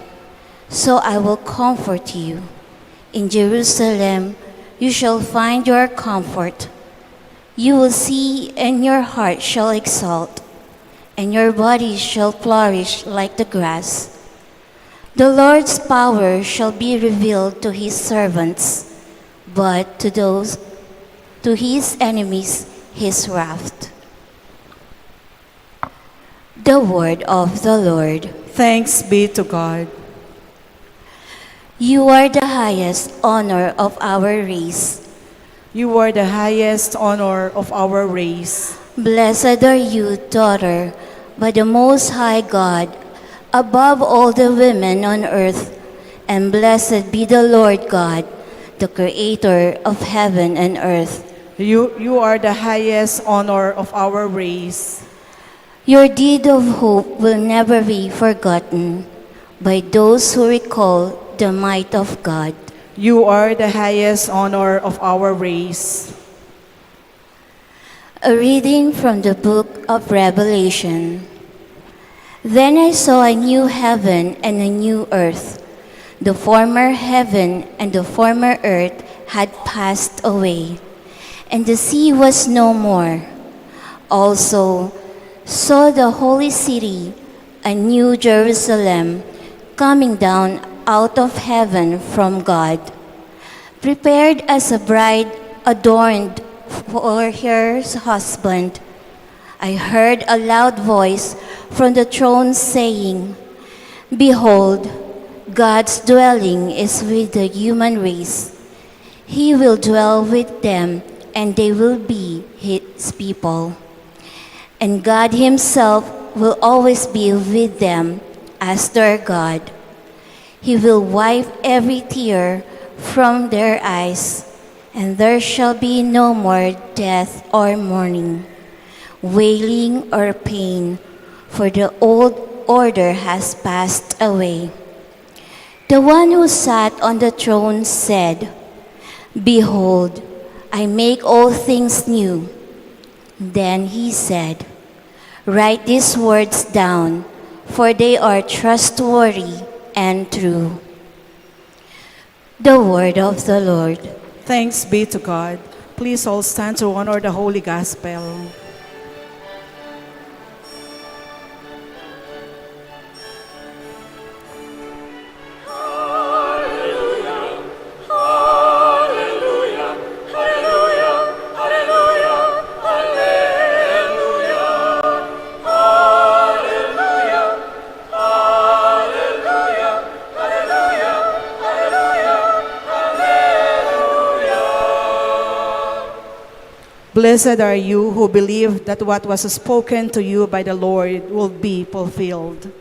so I will comfort you. In Jerusalem you shall find your comfort. You will see, and your heart shall exult, and your body shall flourish like the grass. The Lord's power shall be revealed to his servants, but to those, to his enemies, his wrath. The word of the Lord. Thanks be to God. You are the highest honor of our race. You are the highest honor of our race. Blessed are you, daughter, by the Most High God, above all the women on earth, and blessed be the Lord God, the creator of heaven and earth. You, you are the highest honor of our race. Your deed of hope will never be forgotten by those who recall the might of God. You are the highest honor of our race. A reading from the book of Revelation. Then I saw a new heaven and a new earth. The former heaven and the former earth had passed away, and the sea was no more. Also, saw the holy city, a new Jerusalem, coming down out of heaven from God, prepared as a bride adorned for her husband. I heard a loud voice from the throne saying, "Behold, God's dwelling is with the human race. He will dwell with them, and they will be his people. And God himself will always be with them as their God. He will wipe every tear from their eyes, and there shall be no more death or mourning, wailing or pain, for the old order has passed away." The one who sat on the throne said, "Behold, I make all things new." Then he said, "Write these words down, for they are trustworthy and true." The word of the Lord. Thanks be to God. Please all stand to honor the Holy Gospel. Blessed are you who believe that what was spoken to you by the Lord will be fulfilled.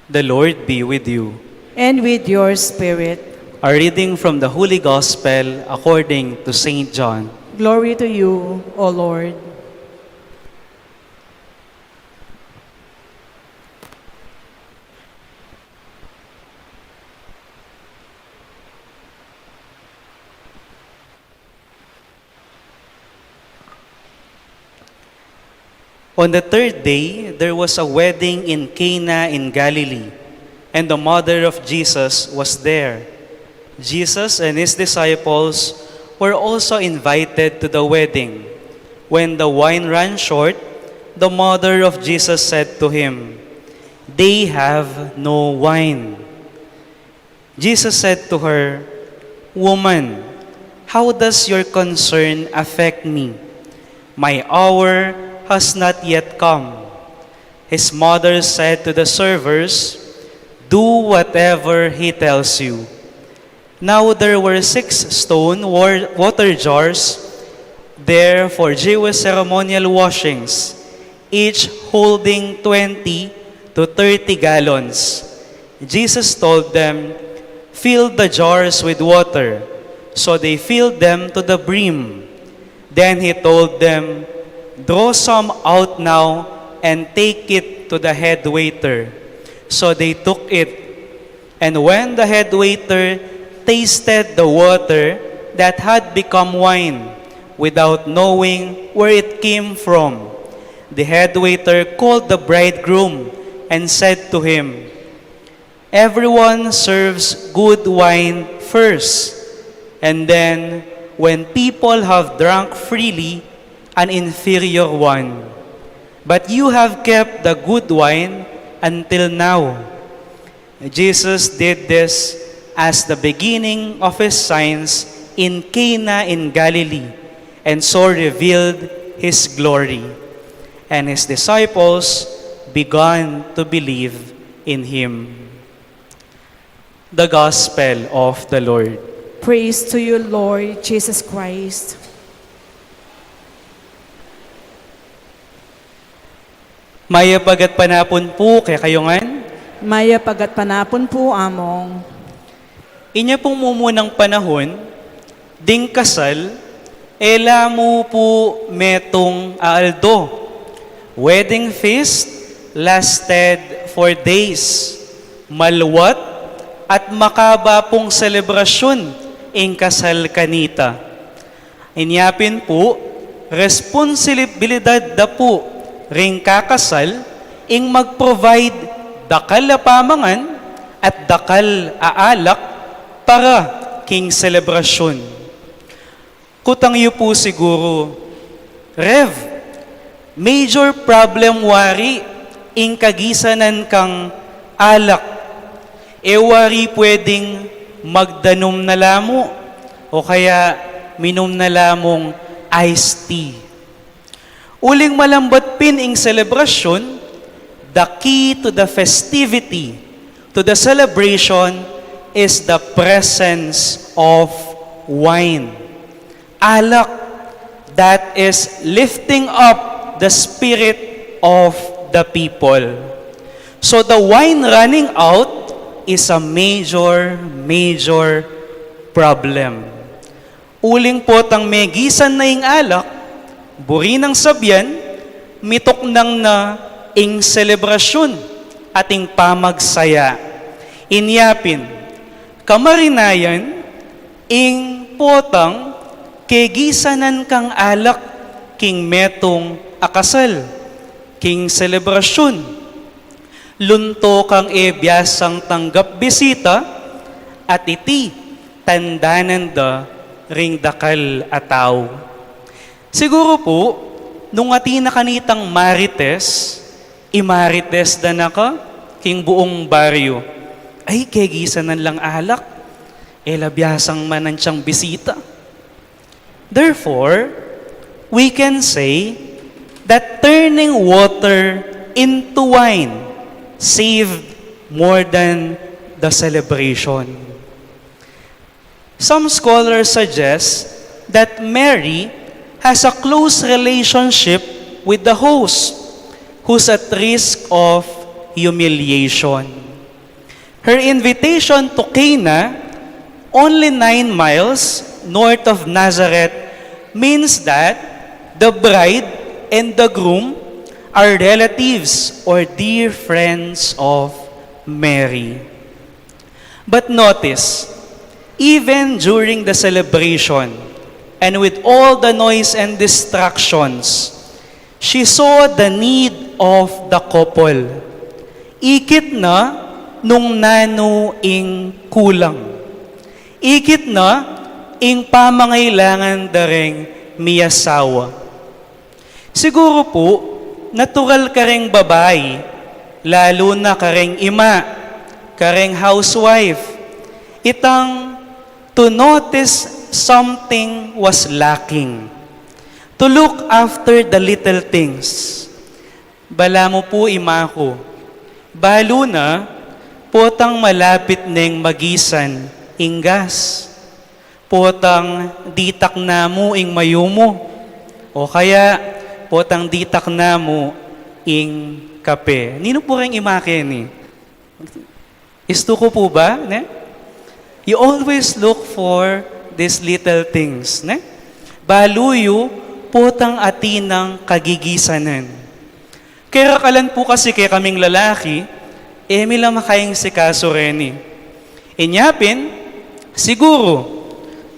The Lord be with you. And with your spirit. A reading from the Holy Gospel according to Saint John. Glory to you, O Lord. On the third day, there was a wedding in Cana in Galilee, and the mother of Jesus was there. Jesus and his disciples were also invited to the wedding. When the wine ran short, the mother of Jesus said to him, "They have no wine." Jesus said to her, "Woman, how does your concern affect me? My hour has not yet come." His mother said to the servers, "Do whatever he tells you." Now there were six stone war- water jars there for Jewish ceremonial washings, each holding twenty to thirty gallons. Jesus told them, "Fill the jars with water." So they filled them to the brim. Then he told them, "Draw some out now and take it to the head waiter." So they took it. And when the head waiter tasted the water that had become wine, without knowing where it came from, the head waiter called the bridegroom and said to him, "Everyone serves good wine first, and then, when people have drunk freely, an inferior one. But you have kept the good wine until now." Jesus did this as the beginning of his signs in Cana in Galilee, and so revealed his glory. And his disciples began to believe in him. The Gospel of the Lord. Praise to you, Lord Jesus Christ. Mayap a gatpanapun pu kekayu ngan. Mayap a gatpanapun pu, Among. Inya pung mumunang panahun, ding kasal, e la mu pu metung a aldo. Wedding feast lasted for days. Maluat at makaba pung selebrasyun ing kasal kanita. Inya pin pu, responsibilidad da pu ring kakasal ing mag-provide dakal a pamangan at dakal a alak para king selebrasyun. Kutang yu pu siguru, "Rev, major problem wari ing kagisanan kang alak. E wari pwedeng magdanum na la mu o kaya minum na la mung iced tea." Uling malambat pin ing selebrasyun, the key to the festivity, to the celebration, is the presence of wine. Alak, that is lifting up the spirit of the people. So the wine running out is a major, major problem. Uling potang megisan na ing alak, buri nang sabyan, mituknang na ing selebrasyun at ing pamagsaya. Inya pin, kamarinayan, ing potang kegisanan kang alak king metung a kasal, king selebrasyun, lunto kang e biasang tanggap bisita, at iti tandanan da ring dakal a tau. Siguru pu, nung atin na kanitang marites, imarites da na ka king buung baryu, "Ay, kegisanan lang alak, e la biasang manansyang bisita." Therefore, we can say that turning water into wine saved more than the celebration. Some scholars suggest that Mary has a close relationship with the host, who's at risk of humiliation. Her invitation to Cana, only nine miles north of Nazareth, means that the bride and the groom are relatives or dear friends of Mary. But notice, even during the celebration and with all the noise and distractions, she saw the need of the couple. Ikit na nung nanu ing kulang. Ikit na ing pamangailangan da ring miyasawa. Siguru pu, natural karing babai, lalu na karing ima, karing housewife, itang to notice something was lacking, To look after the little things. Balamu pu, imaku, balu na potang malapit neng magisan ing gas, potang ditak na mu ing mayumu, o kaya potang ditak na mu ing kape. Ninu pu reng ima keni? Istu ku pu ba, ne? You always look for these little things, ne? Balu yu potang atin nang kagigisanan. Kerakalan pu kasi kekaming lalaki, e mi la makaing sikasu reni. Inya pin, siguru,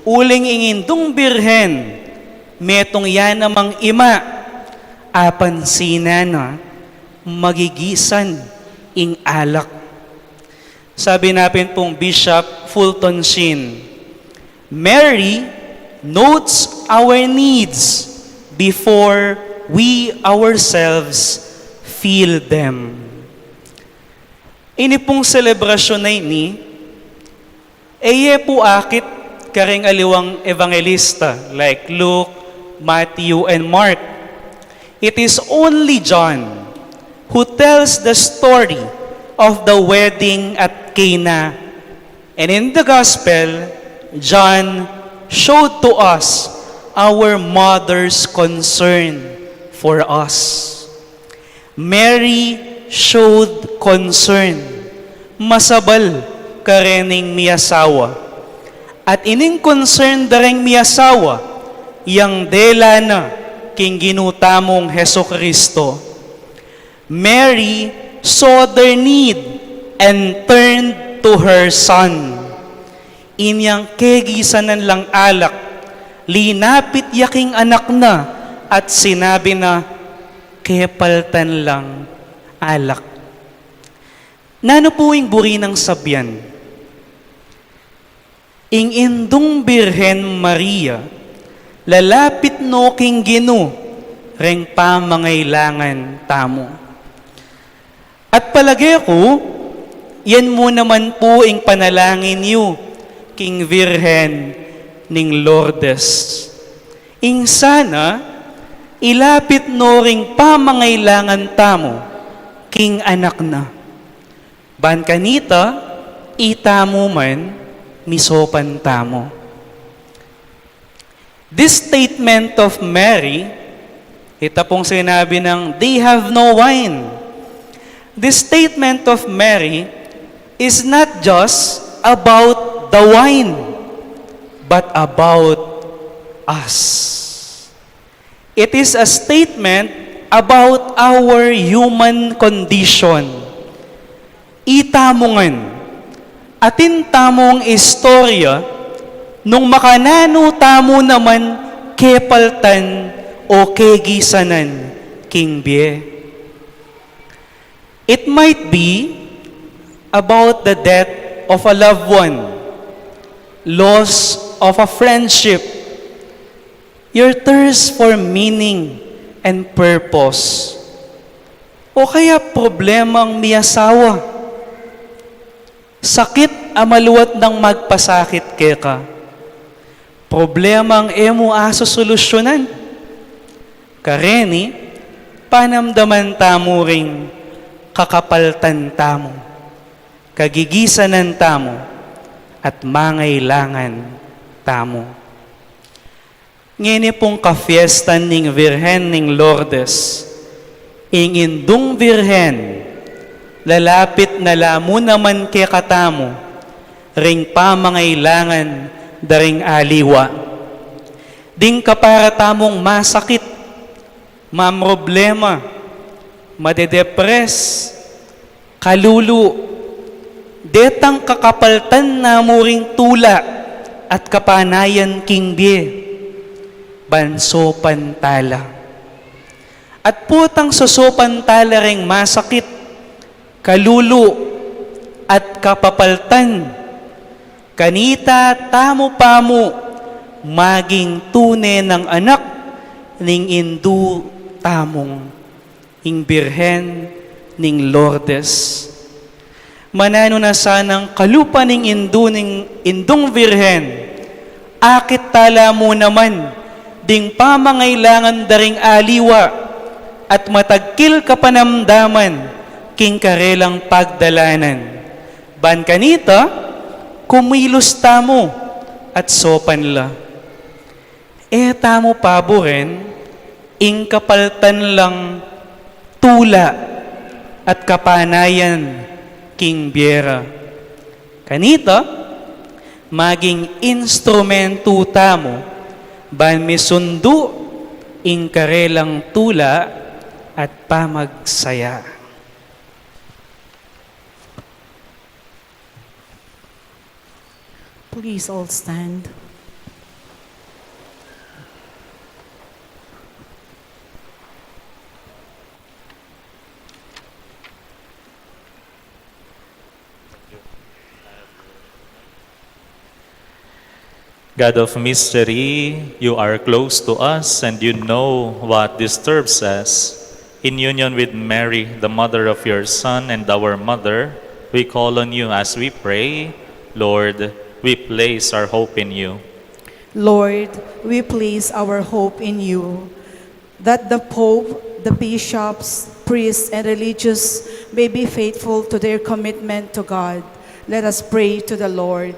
uling ing Indung Birhen, metung ya namang ima, apansinan na, magigisan ing alak. Sabi na pin pung Bishop Fulton Sheen, Mary notes our needs before we ourselves feel them. Ini pung selebrasyun a ini, e ye pu akit kareng aliwang evangelista like Luke, Matthew, and Mark. It is only John who tells the story of the wedding at Cana. And in the gospel, John showed to us our mother's concern for us. Mary showed concern, masabal karening miyasawa. At ining concern da reng miyasawa, yang dela na king Ginu tamung Jesucristo. Mary saw their need and turned to her son. Inyang kegisanan lang alak, linapit ya king anak na at sinabi na, "Kepaltan lang alak." Nanu pu ing buri nang sabian? Ing Indung Birhen Maria, lalapit no king Ginu reng pamangailangan tamu. At palage ku, yan mu naman pu ing panalangin yu king Virgen ning Lourdes. Ing sana, ilapit no ring pamangailangan tamu king anak na. Ban kanita, itamu man, misopan tamu. This statement of Mary, ita pung sinabi nang, "They have no wine." This statement of Mary is not just about the wine, but about us. It is a statement about our human condition. Itamu ngan, atin tamung istorya nung makananu tamu naman kepaltan o kegisanan king bie. It might be about the death of a loved one, loss of a friendship, your thirst for meaning and purpose, o kaya problemang miyasawa, sakit a maluat nang magpasakit keka, problemang e mu asusolusyunan. Kareni, panamdaman tamu ring kakapaltan tamu, kagigisanan tamu, at mangailangan tamu. Ngeni pung kafiestan ning Virgen ning Lourdes, ing Indung Virgen, lalapit na la mu naman kekatamu, ring pamangailangan da ring aliwa. Ding kapara tamung masakit, mamroblema, madedepres, kalulu, detang kakapaltan na mu ring tula at kapanayan king bie, ban sopan tala. At potang sosopan tala ring masakit, kalulu, at kapapaltan, kanita tamu pa mu maging tune nang anak ning Indu tamung ing Birhen ning Lourdes. Mananu na sanang kalupa ning Indu ning Indung Virgen, akit tala mu naman ding pamangailangan da ring aliwa at matagkil kapanamdaman king karelang pagdalanan. Ban kanita, kumilos tamu at saupan la. E tamu paburen ing kapaltan lang tula at kapanayan king bie ra. Kanita, maging instrumentu tamu ban misundu ing karelang tula at pamagsaya. Please all stand. God of mystery, you are close to us and you know what disturbs us. In union with Mary, the mother of your Son and our mother, we call on you as we pray. Lord, we place our hope in you. Lord, we place our hope in you, that the Pope, the bishops, priests, and religious may be faithful to their commitment to God. Let us pray to the Lord.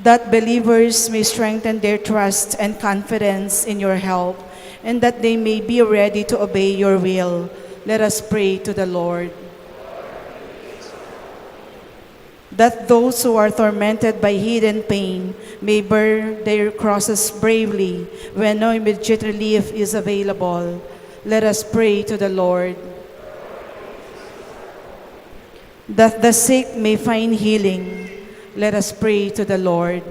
That believers may strengthen their trust and confidence in your help, and that they may be ready to obey your will. Let us pray to the Lord. That those who are tormented by hidden pain may bear their crosses bravely when no immediate relief is available. Let us pray to the Lord. That the sick may find healing. Let us pray to the Lord.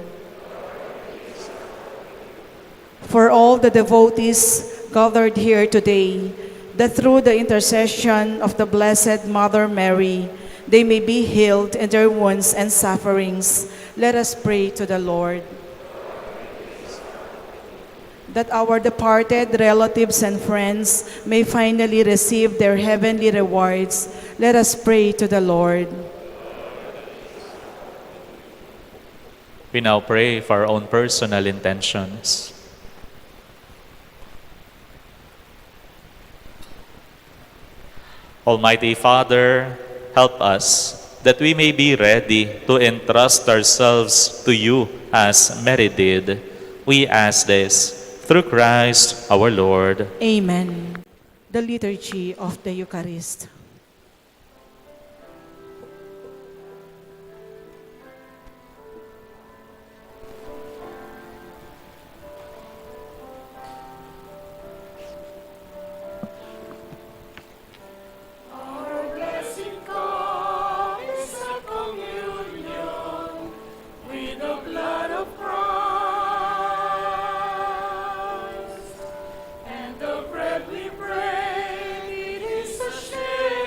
For all the devotees gathered here today, that through the intercession of the Blessed Mother Mary, they may be healed in their wounds and sufferings. Let us pray to the Lord. That our departed relatives and friends may finally receive their heavenly rewards. Let us pray to the Lord. We now pray for our own personal intentions. Almighty Father, help us that we may be ready to entrust ourselves to you as Mary did. We ask this through Christ our Lord. Amen. The Liturgy of the Eucharist. Our blessed cup is a communion with the blood of Christ, and the bread we break, it is a sharing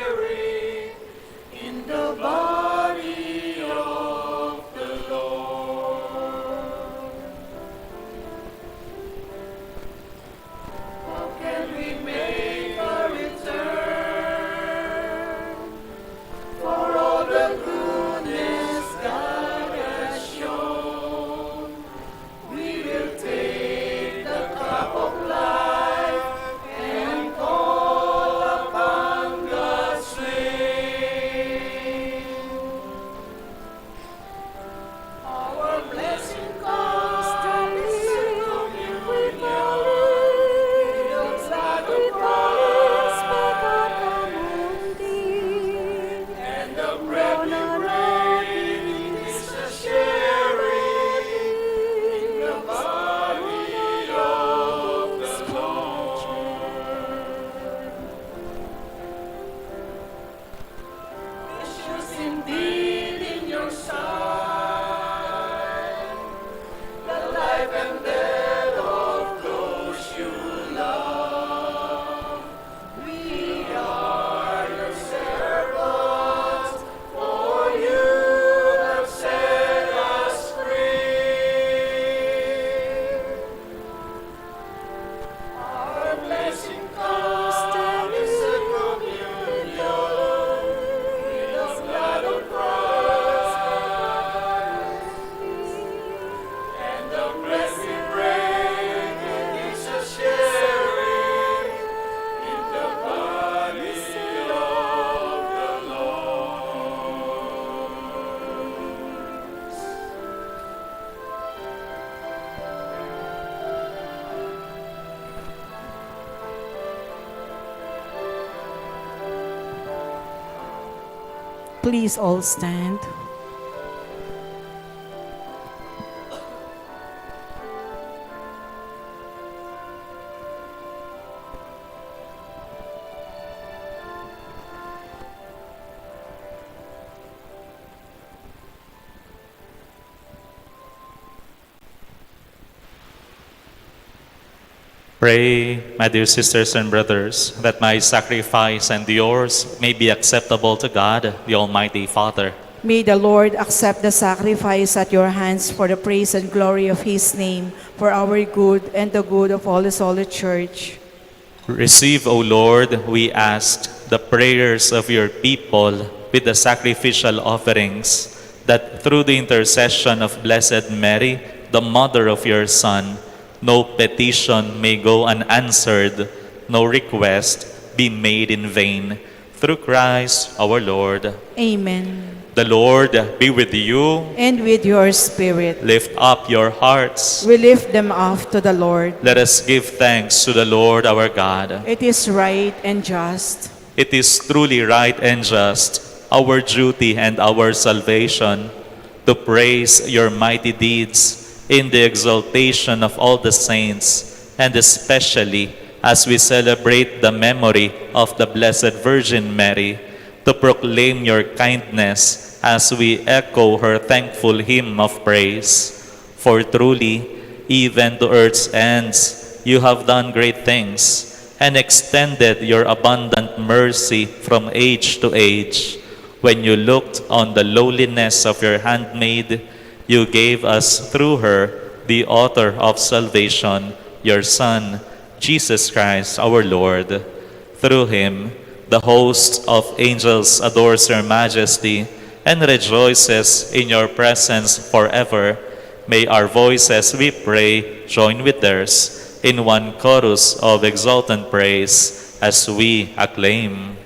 Please all stand. Pray, my dear sisters and brothers, that my sacrifice and yours may be acceptable to God, the Almighty Father. May the Lord accept the sacrifice at your hands for the praise and glory of his name, for our good and the good of all his holy church. Receive, O Lord, we ask, the prayers of your people with the sacrificial offerings, that through the intercession of Blessed Mary, the mother of your Son, no petition may go unanswered, no request be made in vain. Through Christ our Lord. Amen. The Lord be with you. And with your spirit. Lift up your hearts. We lift them up to the Lord. Let us give thanks to the Lord our God. It is right and just. It is truly right and just, our duty and our salvation, to praise your mighty deeds in the exaltation of all the saints, and especially as we celebrate the memory of the Blessed Virgin Mary, to proclaim your kindness as we echo her thankful hymn of praise. For truly, even to earth's ends, you have done great things, and extended your abundant mercy from age to age. When you looked on the lowliness of your handmaid, you gave us through her the author of salvation, your Son, Jesus Christ our Lord. Through him, the host of angels adores your majesty and rejoices in your presence forever. May our voices, we pray, join with theirs in one chorus of exultant praise as we acclaim.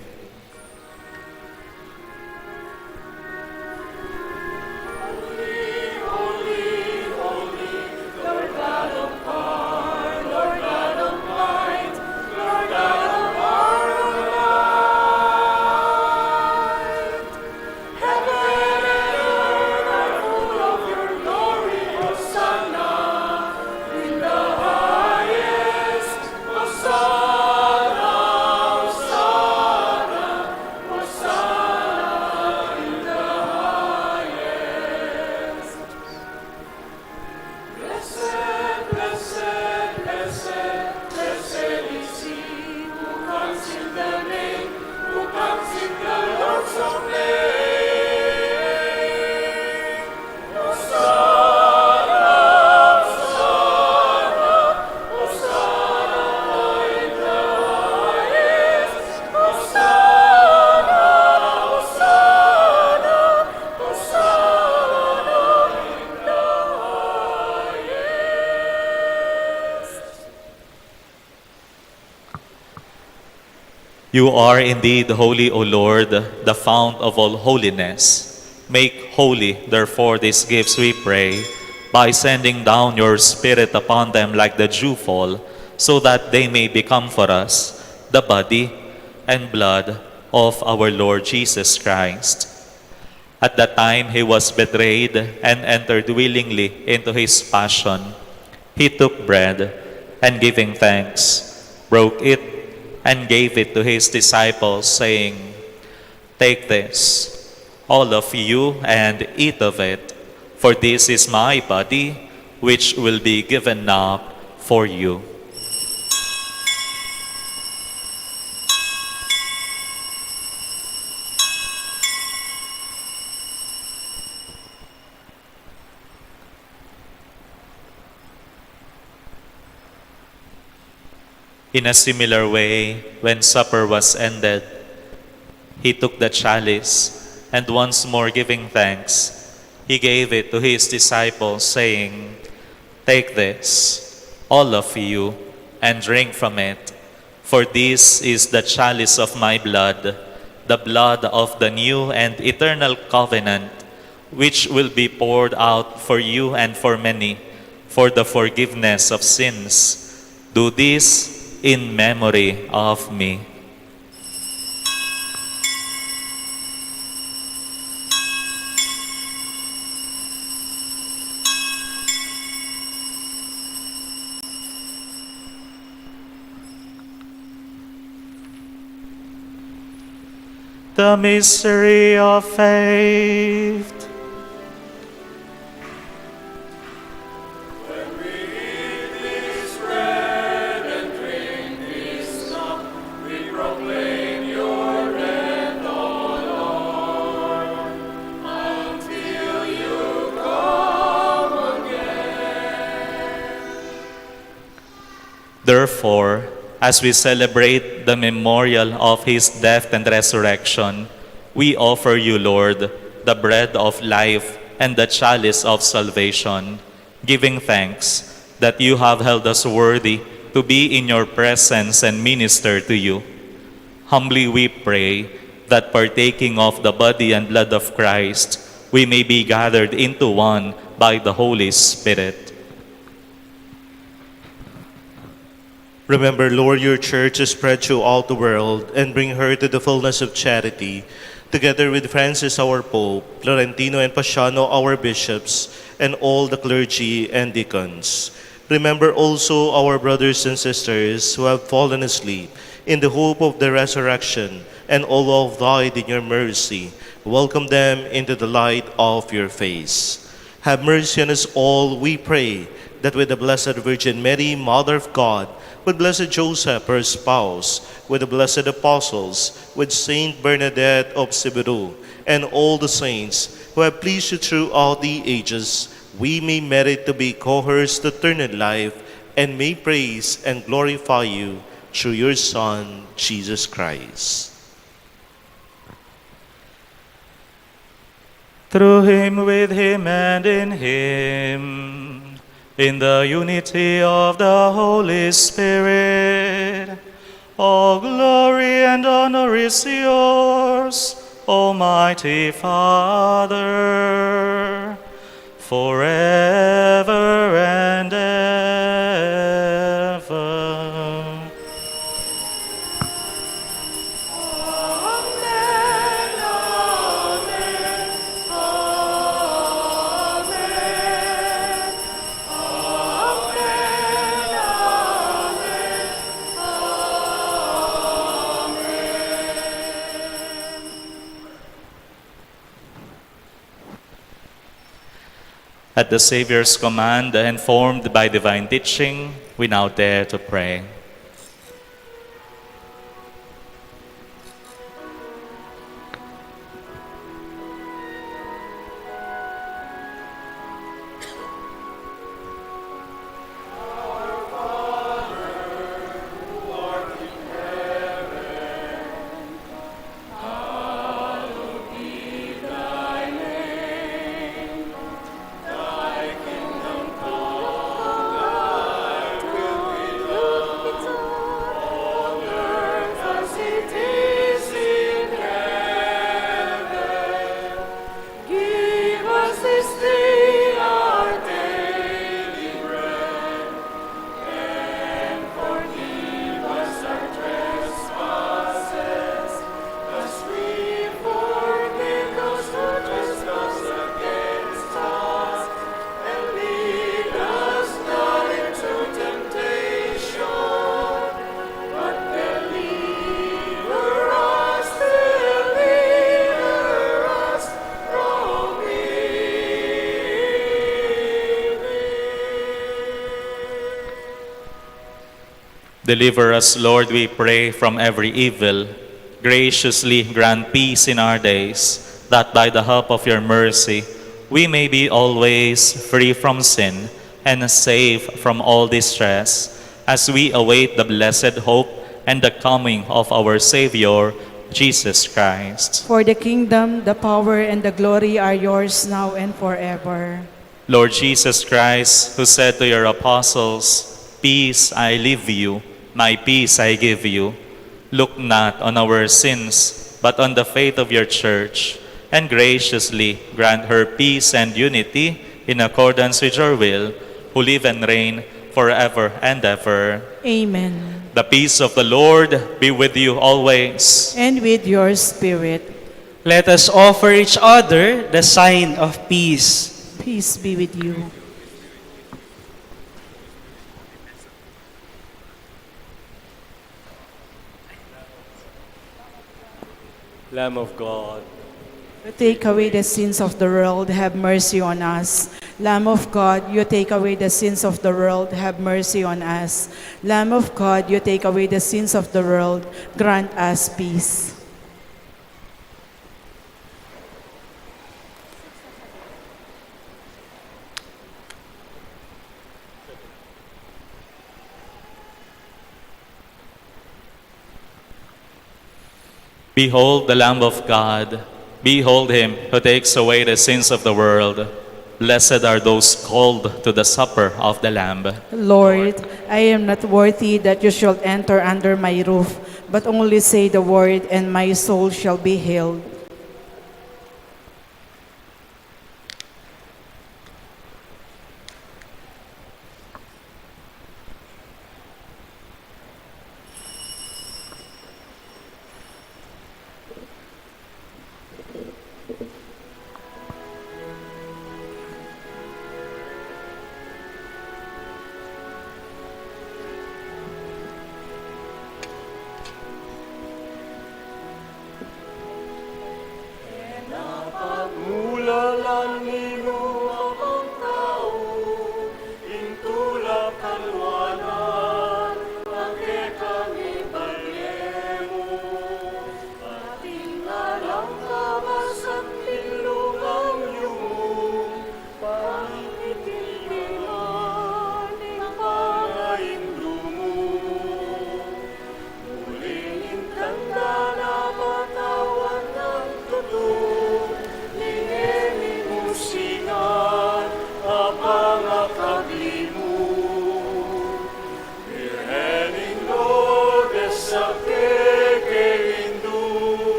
Blessed, blessed, blessed, blessed is he who comes in the name, who comes in the Lord's name. Hosanna, Hosanna, Hosanna in the highest. Hosanna, Hosanna, Hosanna in the highest. You are indeed holy, O Lord, the fount of all holiness. Make holy, therefore, these gifts, we pray, by sending down your Spirit upon them like the dewfall, so that they may become for us the body and blood of our Lord Jesus Christ. At that time he was betrayed and entered willingly into his passion. He took bread, and giving thanks, broke it, and gave it to his disciples, saying, "Take this, all of you, and eat of it, for this is my body, which will be given up for you." In a similar way, when supper was ended, he took the chalice, and once more giving thanks, he gave it to his disciples, saying, "Take this, all of you, and drink from it, for this is the chalice of my blood, the blood of the new and eternal covenant, which will be poured out for you and for many for the forgiveness of sins. Do this in memory of me." The mystery of faith. Therefore, as we celebrate the memorial of his death and resurrection, we offer you, Lord, the bread of life and the chalice of salvation, giving thanks that you have held us worthy to be in your presence and minister to you. Humbly we pray that, partaking of the body and blood of Christ, we may be gathered into one by the Holy Spirit. Remember, Lord, your church is spread throughout the world, and bring her to the fullness of charity, together with Francis our Pope, Florentino and Paciano our bishops, and all the clergy and deacons. Remember also our brothers and sisters who have fallen asleep in the hope of the resurrection, and all who have died in your mercy. Welcome them into the light of your face. Have mercy on us all, we pray, that with the Blessed Virgin Mary, Mother of God, with Blessed Joseph, her spouse, with the blessed apostles, with Saint Bernadette of Sibiru, and all the saints who have pleased you throughout the ages, we may merit to be co-heirs to eternal life, and may praise and glorify you through your Son, Jesus Christ. Through him, with him, and in him, in the unity of the Holy Spirit, all glory and honor is yours, Almighty Father, forever and ever. At the Savior's command, informed by divine teaching, we now dare to pray. Give us this day our daily bread, and forgive us our trespasses, as we forgive those who trespass against us. And lead us not into temptation, but deliver us, deliver us from evil. Deliver us, Lord, we pray, from every evil. Graciously grant peace in our days, that by the help of your mercy we may be always free from sin and safe from all distress, as we await the blessed hope and the coming of our Savior, Jesus Christ. For the kingdom, the power, and the glory are yours now and forever. Lord Jesus Christ, who said to your apostles, "Peace I leave you, my peace I give you," look not on our sins, but on the faith of your church, and graciously grant her peace and unity in accordance with your will, who live and reign forever and ever. Amen. The peace of the Lord be with you always. And with your spirit. Let us offer each other the sign of peace. Peace be with you. Lamb of God. You take away the sins of the world, have mercy on us. Lamb of God, you take away the sins of the world, have mercy on us. Lamb of God, you take away the sins of the world, grant us peace. Behold the Lamb of God. Behold him who takes away the sins of the world. Blessed are those called to the supper of the Lamb. Lord, I am not worthy that you should enter under my roof, but only say the word, and my soul shall be healed.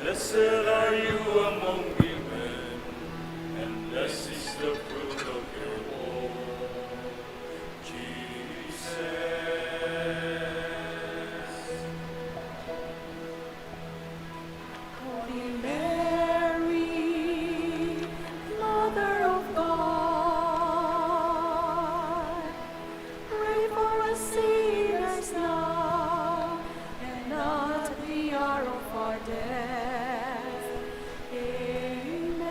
Blessed are you among women, and blessed is the fruit of your womb, Jesus. Holy Mary, Mother of God, pray for us sinners now and at the hour of our death. Amen.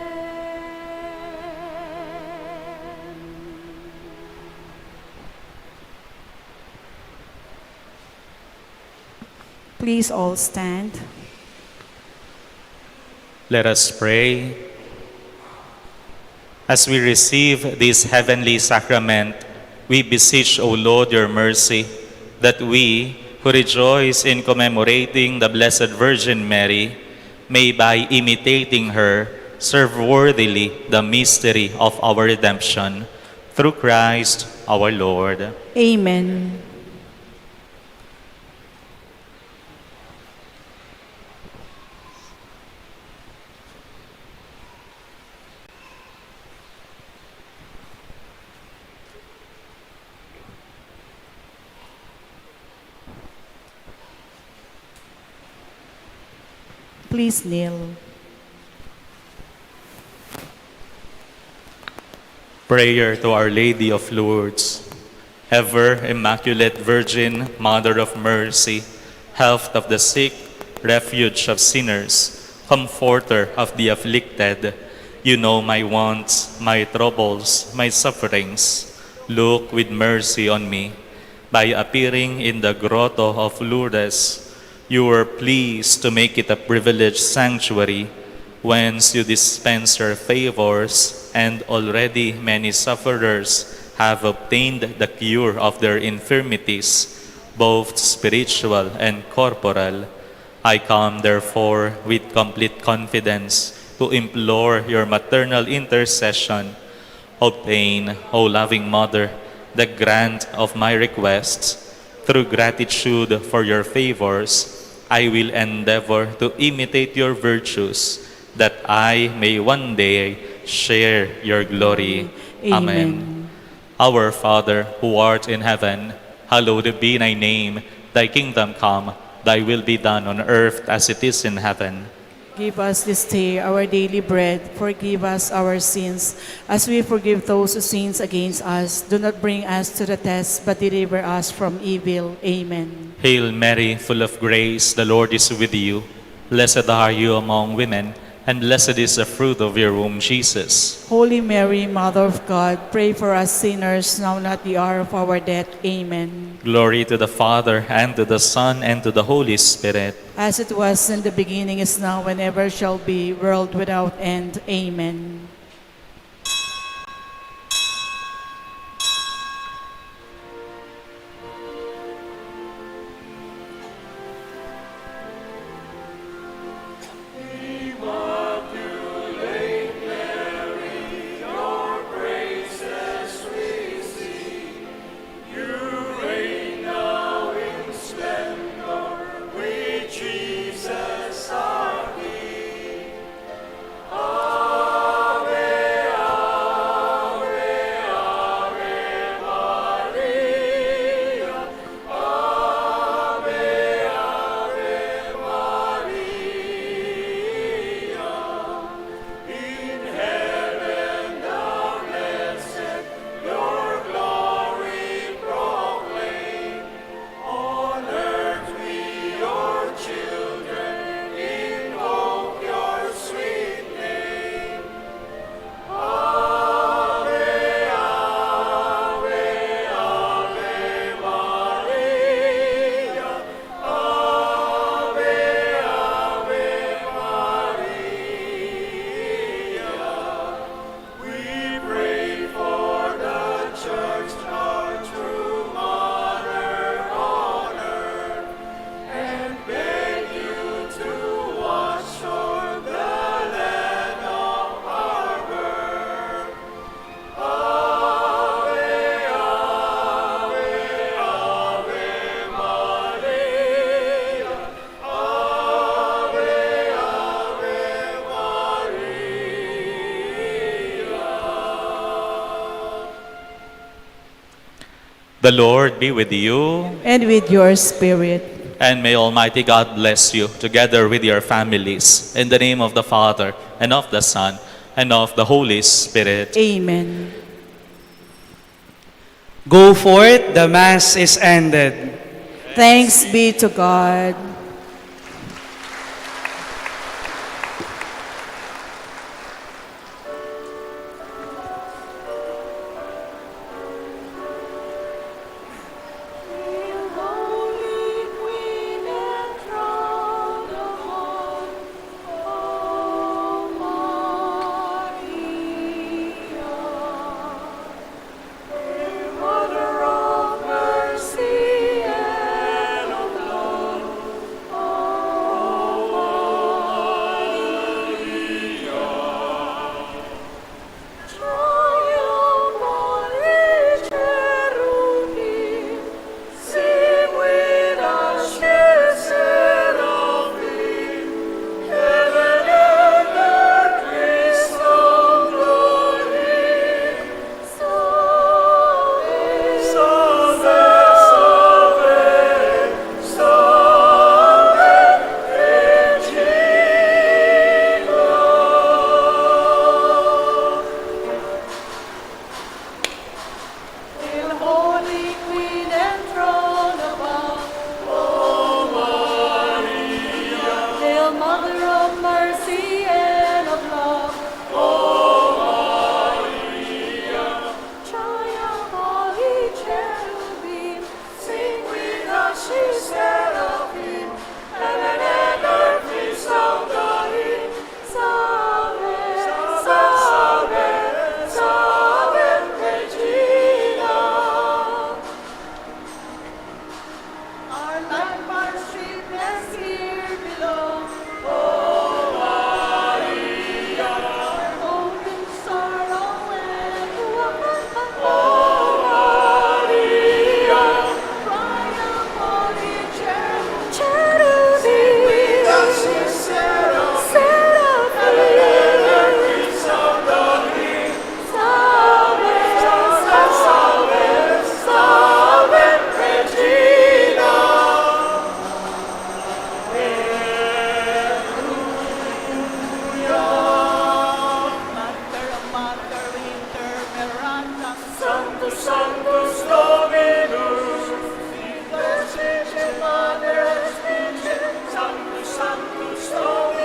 Please all stand. Let us pray. As we receive this heavenly sacrament, we beseech, O Lord, your mercy, that we, who rejoice in commemorating the Blessed Virgin Mary, may, by imitating her, serve worthily the mystery of our redemption. Through Christ our Lord. Amen. Please kneel. Prayer to Our Lady of Lourdes. Ever Immaculate Virgin, Mother of Mercy, Health of the sick, Refuge of sinners, Comforter of the afflicted, you know my wants, my troubles, my sufferings. Look with mercy on me. By appearing in the Grotto of Lourdes, you were pleased to make it a privileged sanctuary, whence you dispense your favors, and already many sufferers have obtained the cure of their infirmities, both spiritual and corporal. I come, therefore, with complete confidence to implore your maternal intercession. Obtain, O loving Mother, the grant of my requests. Through gratitude for your favors, I will endeavor to imitate your virtues, that I may one day share your glory. Amen. Amen. Our Father, who art in heaven, hallowed be thy name. Thy kingdom come, thy will be done on earth as it is in heaven. Give us this day our daily bread. Forgive us our sins, as we forgive those who sins against us. Do not bring us to the test, but deliver us from evil. Amen. Hail Mary, full of grace, the Lord is with you. Blessed are you among women, and blessed is the fruit of your womb, Jesus. Holy Mary, Mother of God, pray for us sinners, now and at the hour of our death. Amen. Glory to the Father, and to the Son, and to the Holy Spirit. As it was in the beginning, is now, and ever shall be, world without end. Amen. The Lord be with you. And with your spirit. And may Almighty God bless you, together with your families, in the name of the Father, and of the Son, and of the Holy Spirit. Amen. Go forth, the Mass is ended. Thanks be to God. Hail, Holy Queen and Throne above. O Maria. Hail, Mother of Mercy and of Love. O Maria. Joy of all ye cherubim, sing with us, ye seraphim. Heaven and earth resound the hymn. Salve, salve, salve Regina. Our life, our sweetness here below. O Maria. Our hope in sorrow and woe. O Maria. Triumph of the cherubim. Seraphim. Salve, salve, salve Regina. Alleluia. Mater, Mater, interperante. Sanctus, Sanctus Dominus. Virgo, Virgo, Mater, Virgo, Sanctus, Sanctus Dominus.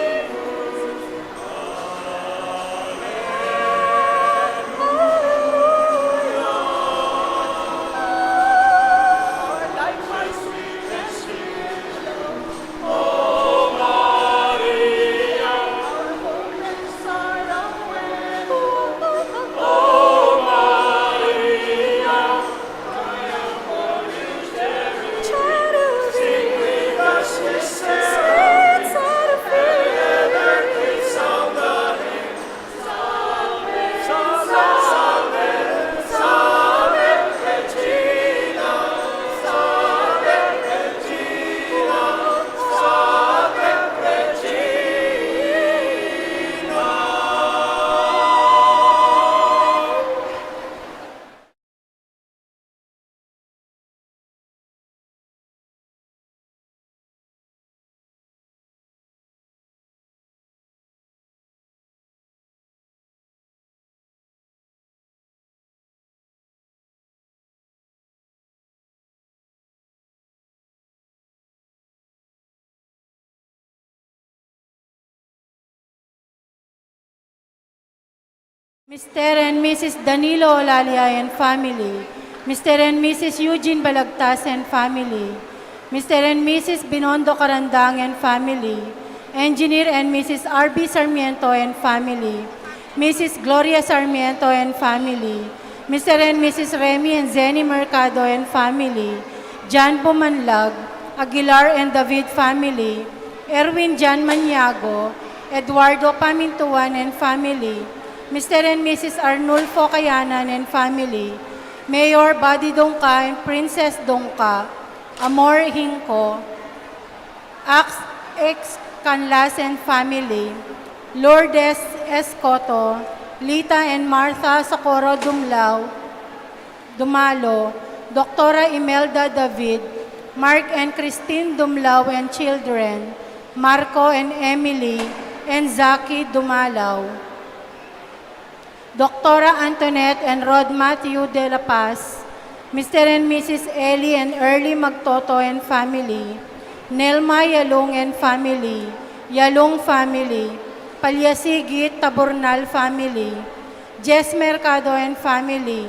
Mister and Missus Danilo Olalia and family, Mister and Missus Eugene Balagtas and family, Mister and Missus Binondo Carandang and family, Engineer and Missus R B Sarmiento and family, Missus Gloria Sarmiento and family, Mister and Missus Remy and Zenny Mercado and family, John Bumanlag, Aguilar and David family, Erwin John Maniago, Eduardo Pamintuan and family, Mister and Missus Arnulfo Kayanan and family, Mayor Buddy Dongca and Princess Dongca, Amor Hinco, Ax X Canlas and family, Lourdes Escoto, Lita and Martha Socorro Dumlao, Dumalo, Doktora Imelda David, Mark and Christine Dumlao and children, Marco and Emily, and Zaki Dumalaw. Doktora Antoinette and Rod Matthew de la Paz, Mister and Missus Ellie and Early Magtoto and family, Nelma Yalung and family, Yalung family, Palyasigit Taburnal family, Jess Mercado and family,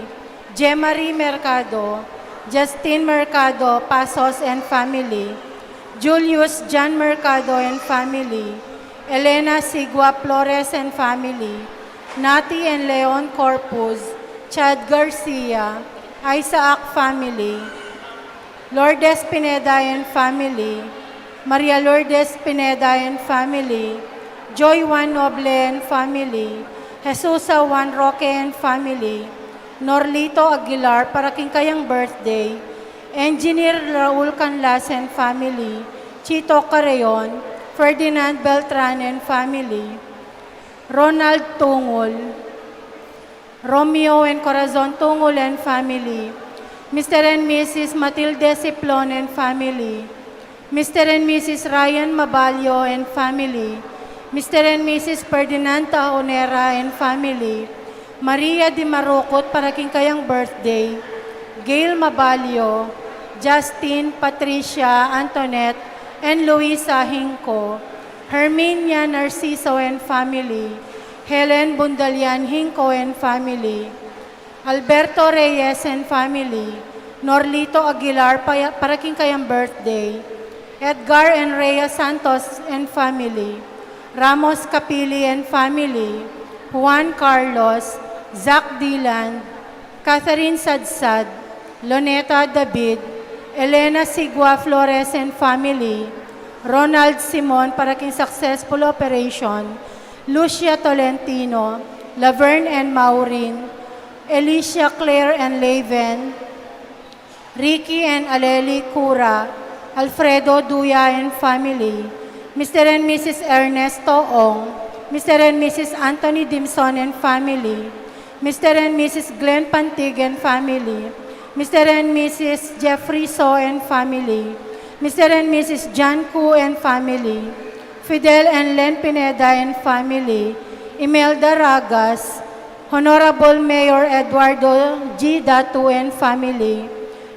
Jemarie Mercado, Justin Mercado Pasos and family, Julius John Mercado and family, Elena Sigua Flores and family, Nati and Leon Corpus, Chad Garcia, Isaac family, Lourdes Pineda and family, Maria Lourdes Pineda and family, Joy Juan Noble and family, Jesusa Juan Roque and family, Norlito Aguilar para king kayang birthday, Engineer Raul Canlas and family, Chito Carreon, Ferdinand Beltran and family, Ronald Tungul, Romeo and Corazon Tungul and family, Mister and Missus Matilde Siplon and family, Mister and Missus Ryan Mabalio and family, Mister and Missus Ferdinand Taonera and family, Maria Di Marukut para king kayang birthday, Gail Mabalio, Justin, Patricia, Antoinette, and Luisa Hinco, Herminia Narciso and family, Helen Bundalian Hinco and family, Alberto Reyes and family, Norlito Aguilar pa-, para king kayang birthday, Edgar and Rhea Santos and family, Ramos Capili and family, Juan Carlos, Zach Dylan, Catherine Sadsad, Loneta David, Elena Sigua Flores and family, Ronald Simon para king successful operation, Lucia Tolentino, Laverne and Maureen, Alicia Claire and Laven, Ricky and Aleli Cura, Alfredo Duya and family, Mister and Missus Ernesto Ong, Mister and Missus Anthony Dimson and family, Mister and Missus Glenn Pantig and family, Mister and Missus Jeffrey So and family, Mister and Missus John Ku and family, Fidel and Len Pineda and family, Imelda Ragas, Honorable Mayor Eduardo G. Datu and family,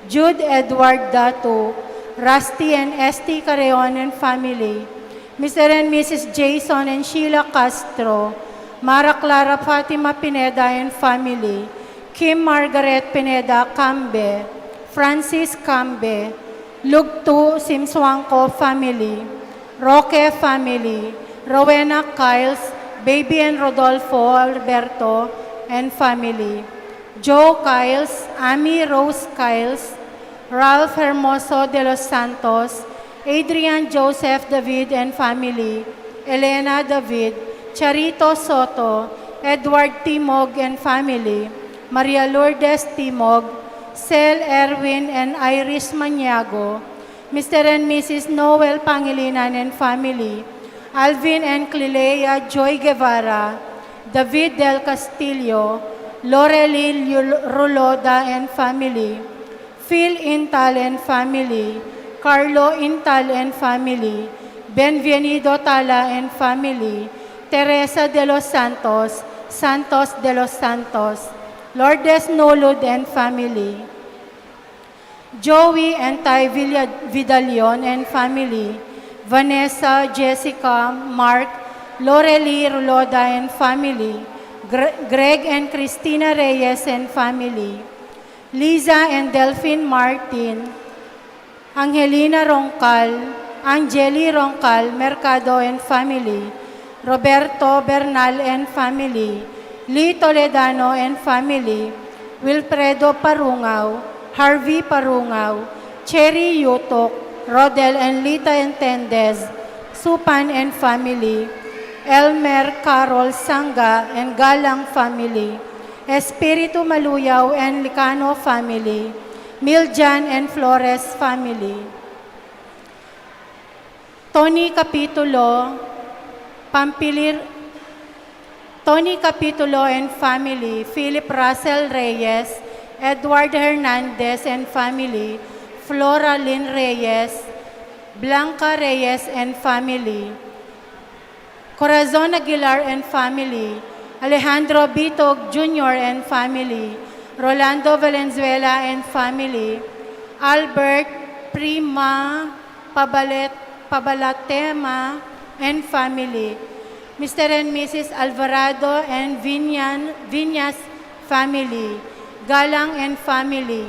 Jude Edward Datu, Rusty and Esty Carreon and family, Mister and Missus Jason and Sheila Castro, Mara Clara Fatima Pineda and family, Kim Margaret Pineda Cambe, Francis Cambe, Lugtu Simsuangco family, Roque family, Rowena Kiles, Baby and Rodolfo Alberto and family, Joe Kiles, Amy Rose Kiles, Ralph Hermoso de los Santos, Adrian Joseph David and family, Elena David, Charito Soto, Edward Timog and family, Maria Lourdes Timog, Sel Erwin and Iris Maniago, Mister and Missus Noel Pangilinan and family, Alvin and Clelea Joy Guevara, David Del Castillo, Lorely Ruloda and family, Phil Intal and family, Carlo Intal and family, Benvenido Tala and family, Teresa de los Santos, Santos de los Santos, Lourdes Nulud and family, Joey and Ty Villa-, Vidalion and family, Vanessa, Jessica, Mark, Lorely Ruloda and family, Gre-, Greg and Christina Reyes and family, Liza and Delphine Martin, Angelina Roncal, Angeli Roncal Mercado and family, Roberto Bernal and family, Lee Toledano and family, Wilfredo Parungao, Harvey Parungao, Cherry Yutok, Rodel and Lita Entendez, Supan and family, Elmer Carol Sanga and Galang family, Espiritu Maluyaw and Licano family, Miljan and Flores family, Tony Capitulo, Pampilir, Tony Capitulo and family, Philip Russell Reyes, Edward Hernandez and family, Flora Lynn Reyes, Blanca Reyes and family, Corazon Aguilar and family, Alejandro Bitog Junior and family, Rolando Valenzuela and family, Albert Prima Pabalet, Pabalatema and family, Mister and Missus Alvarado and Vinyan, Viñas family, Galang and family,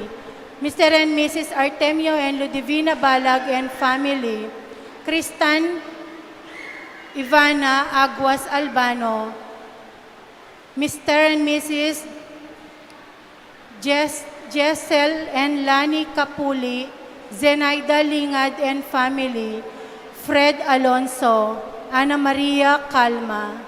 Mister and Missus Artemio and Ludivina Balag and family, Kristan Ivana Aguas Albano, Mister and Missus Jess, Jessel and Lani Capuli, Zenaida Lingad and family, Fred Alonso, Ana Maria Calma,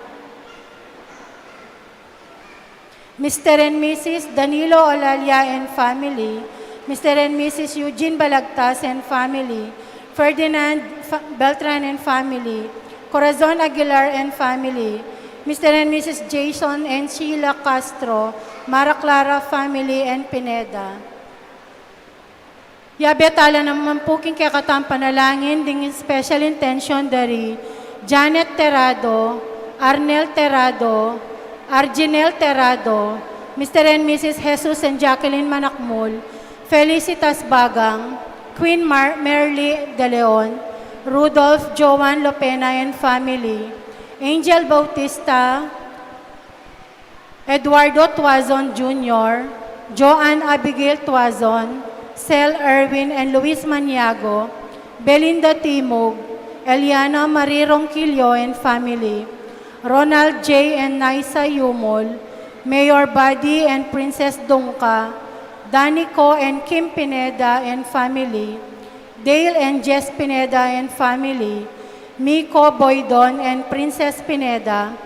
Mister and Missus Danilo Olalia and family, Mister and Missus Eugene Balagtas and family, Ferdinand Fa-, Beltran and family, Corazon Aguilar and family, Mister and Missus Jason and Sheila Castro, Mara Clara family and Pineda. Yabe tala naman pu king kekatang panalangin ding special intention dari Janet Terrado, Arnel Terrado, Arginel Terrado, Mister and Missus Jesus and Jacqueline Manakmul, Felicitas Bagang, Queen Mar-, Merly De Leon, Rudolph Joan Lopena and family, Angel Bautista, Eduardo Tuazon Junior, Joan Abigail Tuazon, Sel Erwin and Luis Maniago, Belinda Timog, Eliana Marie Ronquillo and family, Ronald J and Naisa Yumol, Mayor Buddy and Princess Dungca, Danico and Kim Pineda and family, Dale and Jess Pineda and family, Miko Boydon and Princess Pineda,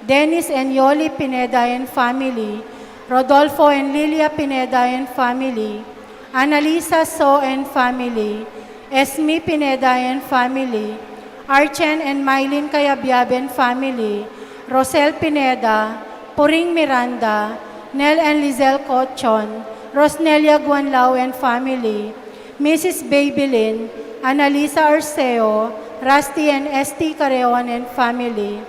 Dennis and Yoli Pineda and family, Rodolfo and Lilia Pineda and family, Annalisa So and family, Esme Pineda and family, Archen and Mylene Cayabyab and family, Rosel Pineda, Puring Miranda, Nel and Lizelle Cochon, Rosnelia Guanlao and family, Missus Babylin, Annalisa Arceo, Rusty and Esty Carreon and family,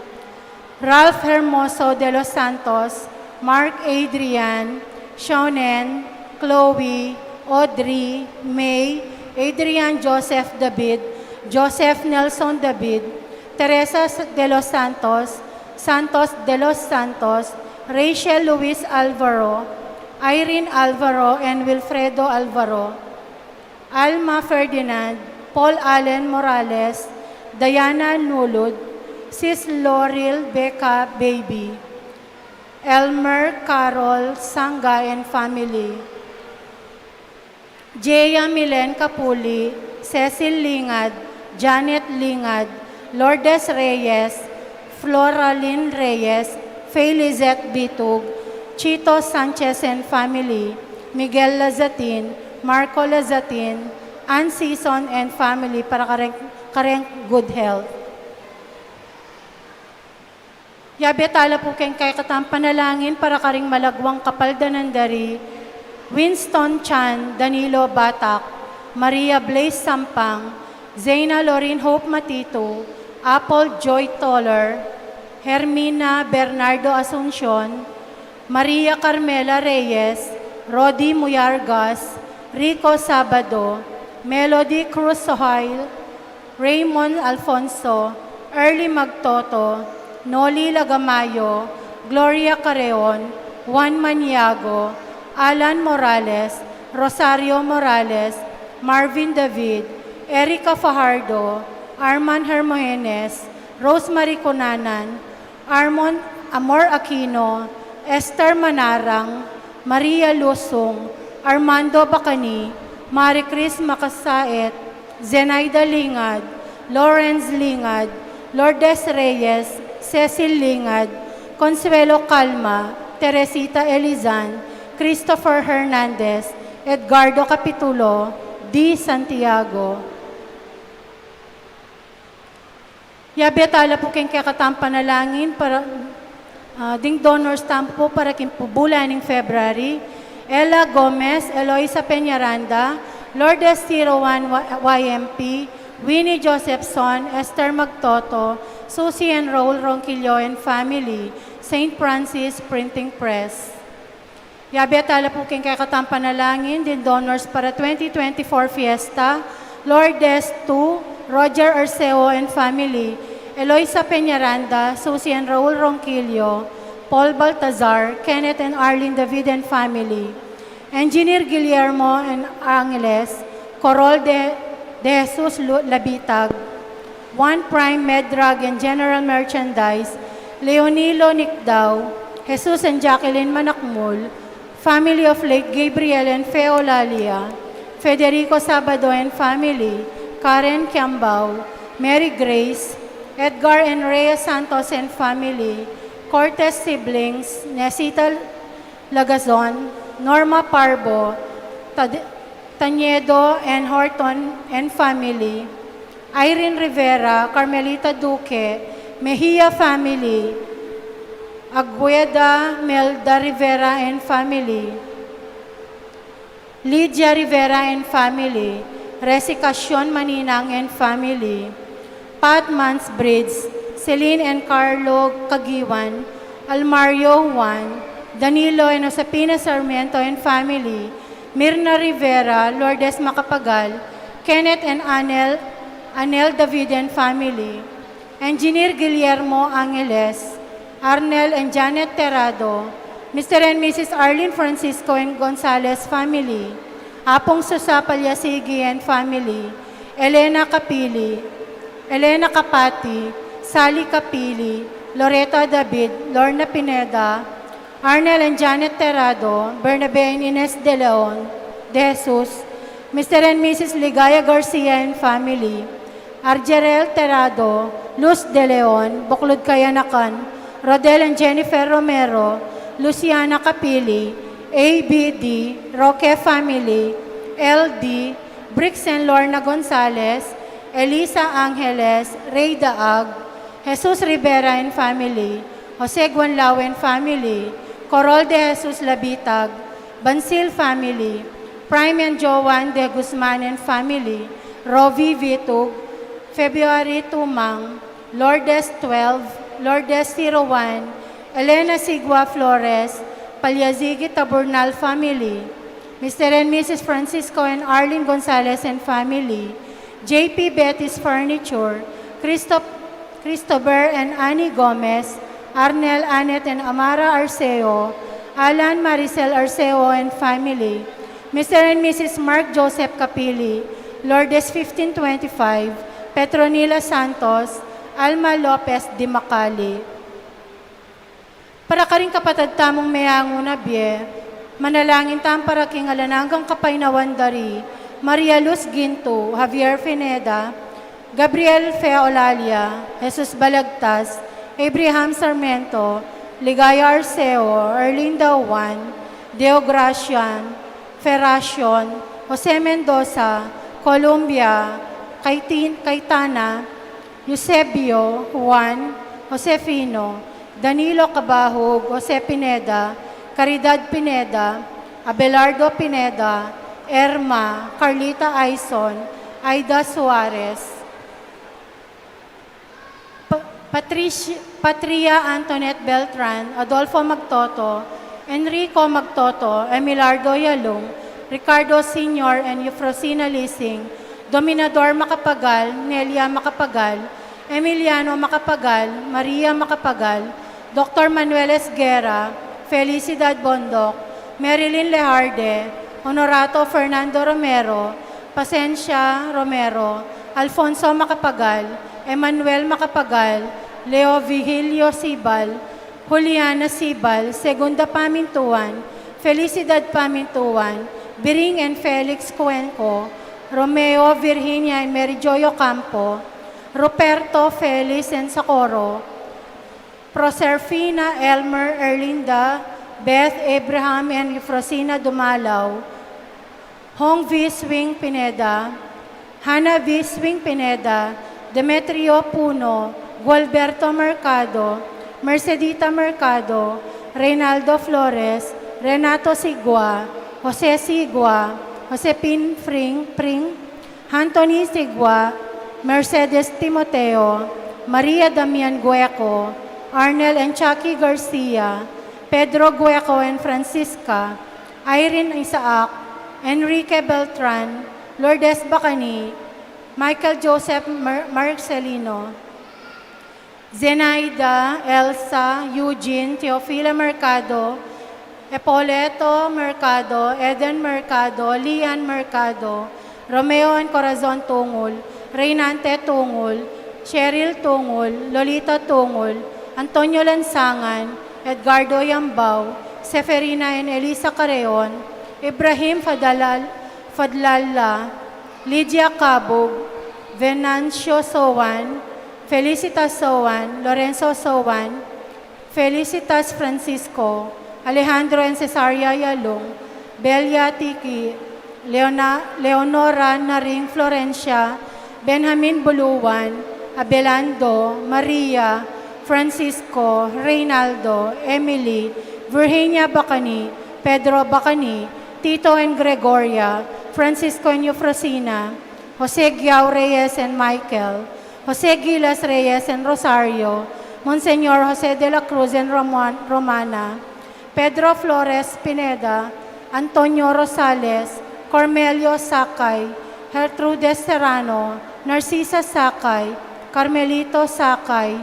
Ralph Hermoso de los Santos, Mark Adrian, Shonen, Chloe, Audrey, May, Adrian Joseph David, Joseph Nelson David, Teresa de los Santos, Santos de los Santos, Rachel Luis Alvaro, Irene Alvaro, and Wilfredo Alvaro, Alma Ferdinand, Paul Allen Morales, Diana Nulud, Sis Laurel Becca Baby, Elmer Carol Sanga and family, Jaya Milen Capuli, Cecil Lingad, Janet Lingad, Lourdes Reyes, Floralyn Reyes, Faye Lizette Bitug, Chito Sanchez and family, Miguel Lazatin, Marco Lazatin, Ann Season and family para kareng, kareng good health. Yabe tala pu keng kekatang panalangin para karing malagwang kapaldanan dari Winston Chan, Danilo Batak, Maria Blaze Sampang, Zena Lorin Hope Matitu, Apple Joy Toller, Hermina Bernardo Asuncion, Maria Carmela Reyes, Rodi Muyargas, Rico Sabado, Melody Cruz Sohail, Raymond Alfonso, Early Magtoto, Noli Lagamayo, Gloria Carreon, Juan Maniago, Alan Morales, Rosario Morales, Marvin David, Erica Fajardo, Arman Hermogenes, Rosemary Cunanan, Armon Amor Aquino, Esther Manarang, Maria Lusung, Armando Bacani, Marie Chris Macasaet, Zenaida Lingad, Lawrence Lingad, Lourdes Reyes, Cecil Lingad, Consuelo Calma, Teresita Elizan, Christopher Hernandez, Edgardo Capitulo, D. Santiago. Yabe tala pu keng kekatang panalangin para, ah, ding donor stamp pu para king bulan ning February, Ella Gomez, Eloisa Peñaranda, Lourdes Tiruan, Y M P, Winnie Josephson, Esther Magtoto, Susie and Raul Ronquillo and family, Saint Francis Printing Press. Yabe tala pu king kekatang panalangin ding donors para twenty twenty-four fiesta, Lourdes two, Roger Arceo and family, Eloisa Peñaranda, Susie and Raul Ronquillo, Paul Baltazar, Kenneth and Arlene David and family, Engineer Guillermo and Angeles, Corol de, de Jesus Lu- Labitag, One Prime Medrag and General Merchandise, Leonilo Nicdao, Jesus and Jacqueline Manakmul, family of late Gabriel and Fe Olalia, Federico Sabado and family, Karen Kiambao, Mary Grace, Edgar and Rhea Santos and family, Cortez siblings, Nesita Lagazon, Norma Parbo, Tad- Tañedo and Horton and family, Irene Rivera, Carmelita Duque, Mejia family, Agueda Melda Rivera and family, Lydia Rivera and family, Resicacion Maninang and family, Pat Mansbridge, Celine and Carlo Caguiuan, Almario Juan, Danilo and Josefina Sarmiento and family, Mirna Rivera, Lourdes Macapagal, Kenneth and Anel, Anel David and family, Engineer Guillermo Angeles, Arnel and Janet Terrado, Mister and Missus Arlene Francisco and Gonzalez family, Apong Susa Palyasigi and family, Elena Capili, Elena Capati, Sally Capili, Loretta David, Lorna Pineda, Arnel and Janet Terrado, Bernabe and Ines De Leon, De Jesus, Mister and Missus Ligaya Garcia and family, Argerel Terrado, Luz De Leon, Buklud Kayanakan, Rodel and Jennifer Romero, Luciana Capili, A B D, Roque family, L D, Briggs and Lorna Gonzalez, Elisa Angeles, Rey Daag, Jesus Rivera and family, Jose Guanlao and family, Corol de Jesus Labitag, Bansil family, Prime and Joan de Guzman and family, Rovi Vitug, February Tumang, Lourdes twelve, Lourdes Tiruan, Elena Sigua Flores, Palyazigi Taburnal family, Mister and Missus Francisco and Arlene Gonzalez and family, J P Betis Furniture, Christop- Christopher and Annie Gomez, Arnel, Annette and Amara Arceo, Alan, Maricel Arceo and family, Mister and Missus Mark Joseph Capili, Lourdes fifteen twenty-five, Petronila Santos, Alma Lopez Dimacali. Para karing kapatad tamung meangu na bie, manalangin tamu para king alang anggang kapaynawan da ri Maria Luz Ginto, Javier Pineda, Gabriel Fe Olalia, Jesus Balagtas, Abraham Sarmiento, Ligaya Arceo, Erlinda Juan, Deo Gracian, Feracion, Jose Mendoza, Colombia, Caitin- Caitana, Eusebio, Juan, Josefino, Danilo Cabahug, Jose Pineda, Caridad Pineda, Abelardo Pineda, Erma, Carlita Aison, Aida Suarez, Pa- Patrici- Patria Antoinette Beltran, Adolfo Magtoto, Enrico Magtoto, Emilardo Yalung, Ricardo Senior and Eufrosina Lising, Dominador Macapagal, Nelia Macapagal, Emiliano Macapagal, Maria Macapagal, Doctor Manuel Esguerra, Felicidad Bondoc, Marilyn Lejarde, Honorato Fernando Romero, Pacencia Romero, Alfonso Macapagal, Emmanuel Macapagal, Leo Vigilio Sibal, Juliana Sibal, Segunda Pamintuan, Felicidad Pamintuan, Biring and Felix Cuenco, Romeo, Virginia and Mary Joy Ocampo, Ruperto, Felis and Socorro, Proserfina, Elmer, Erlinda, Beth, Abraham and Eufrosina Dumalaw, Hong V. Swing Pineda, Hannah V. Swing Pineda, Demetrio Puno, Gualberto Mercado, Mercedita Mercado, Reynaldo Flores, Renato Sigua, Jose Sigua, Josepin Pring, Pring, Anthony Sigua, Mercedes Timoteo, Maria Damian Gueco, Arnel and Chucky Garcia, Pedro Gueco and Francisca, Irene Isaac, Enrique Beltran, Lourdes Bacani, Michael Joseph Mar-, Marcelino, Zenaida, Elsa, Eugene, Teofila Mercado, Epoleto Mercado, Eden Mercado, Lian Mercado, Romeo and Corazon Tungul, Reynante Tungul, Cheryl Tungul, Lolita Tungul, Antonio Lansangan, Edgardo Yambao, Seferina and Elisa Carreon, Ibrahim Fadalal, Fadlalla, Lydia Cabug, Venancio Sowan, Felicitas Sowan, Lorenzo Sowan, Felicitas Francisco, Alejandro and Cesaria Yalung, Belia Tiki, Leona-, Leonora Naring Florencia, Benjamin Buluan, Abelardo, Maria, Francisco, Reynaldo, Emily, Virginia Bacani, Pedro Bacani, Tito and Gregoria, Francisco and Eufrosina, Jose Guiao Reyes and Michael, Jose Gilas Reyes and Rosario, Monsignor Jose de la Cruz and Ramon-, Romana, Pedro Flores Pineda, Antonio Rosales, Cormelio Sakay, Gertrudes Serrano, Narcisa Sakay, Carmelito Sakay,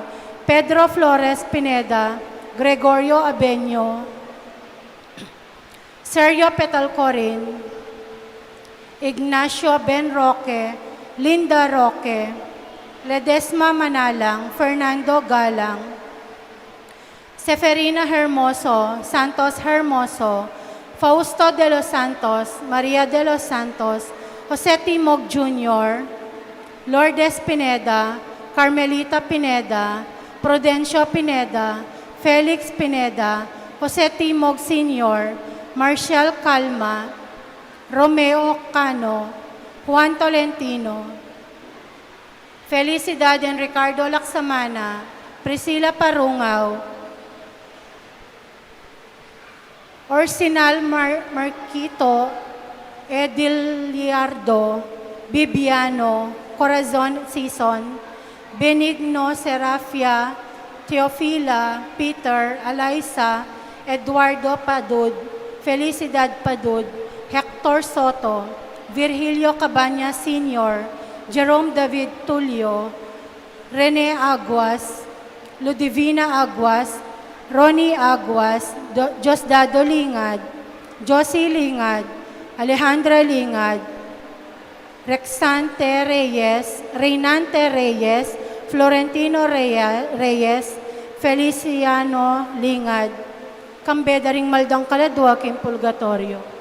Pedro Flores Pineda, Gregorio Abenio, Sergio Petalcorin, Ignacio Ben Roque, Linda Roque, Ledesma Manalang, Fernando Galang, Seferina Hermoso, Santos Hermoso, Fausto de los Santos, Maria de los Santos, Jose Timog Junior, Lourdes Pineda, Carmelita Pineda, Prudencio Pineda, Felix Pineda, Jose Timog Senior, Marcial Calma, Romeo Cano, Juan Tolentino, Felicidad and Ricardo Laksamana, Priscilla Parungao, Orsinal Mar-, Marquito, Ediliardo, Bibiano, Corazon Sison, Benigno Serafia, Teofila, Peter, Alaisa, Eduardo Padud, Felicidad Padud, Hector Soto, Virgilio Cabañas Senior, Jerome David Tulio, Rene Aguas, Ludivina Aguas, Ronnie Aguas, Do-, Diosdado Lingad, Josie Lingad, Alejandra Lingad, Rexante Reyes, Reynante Reyes, Florentino Reya-, Reyes, Feliciano Lingad. Kambe da ring maldang kaladua king purgatorio.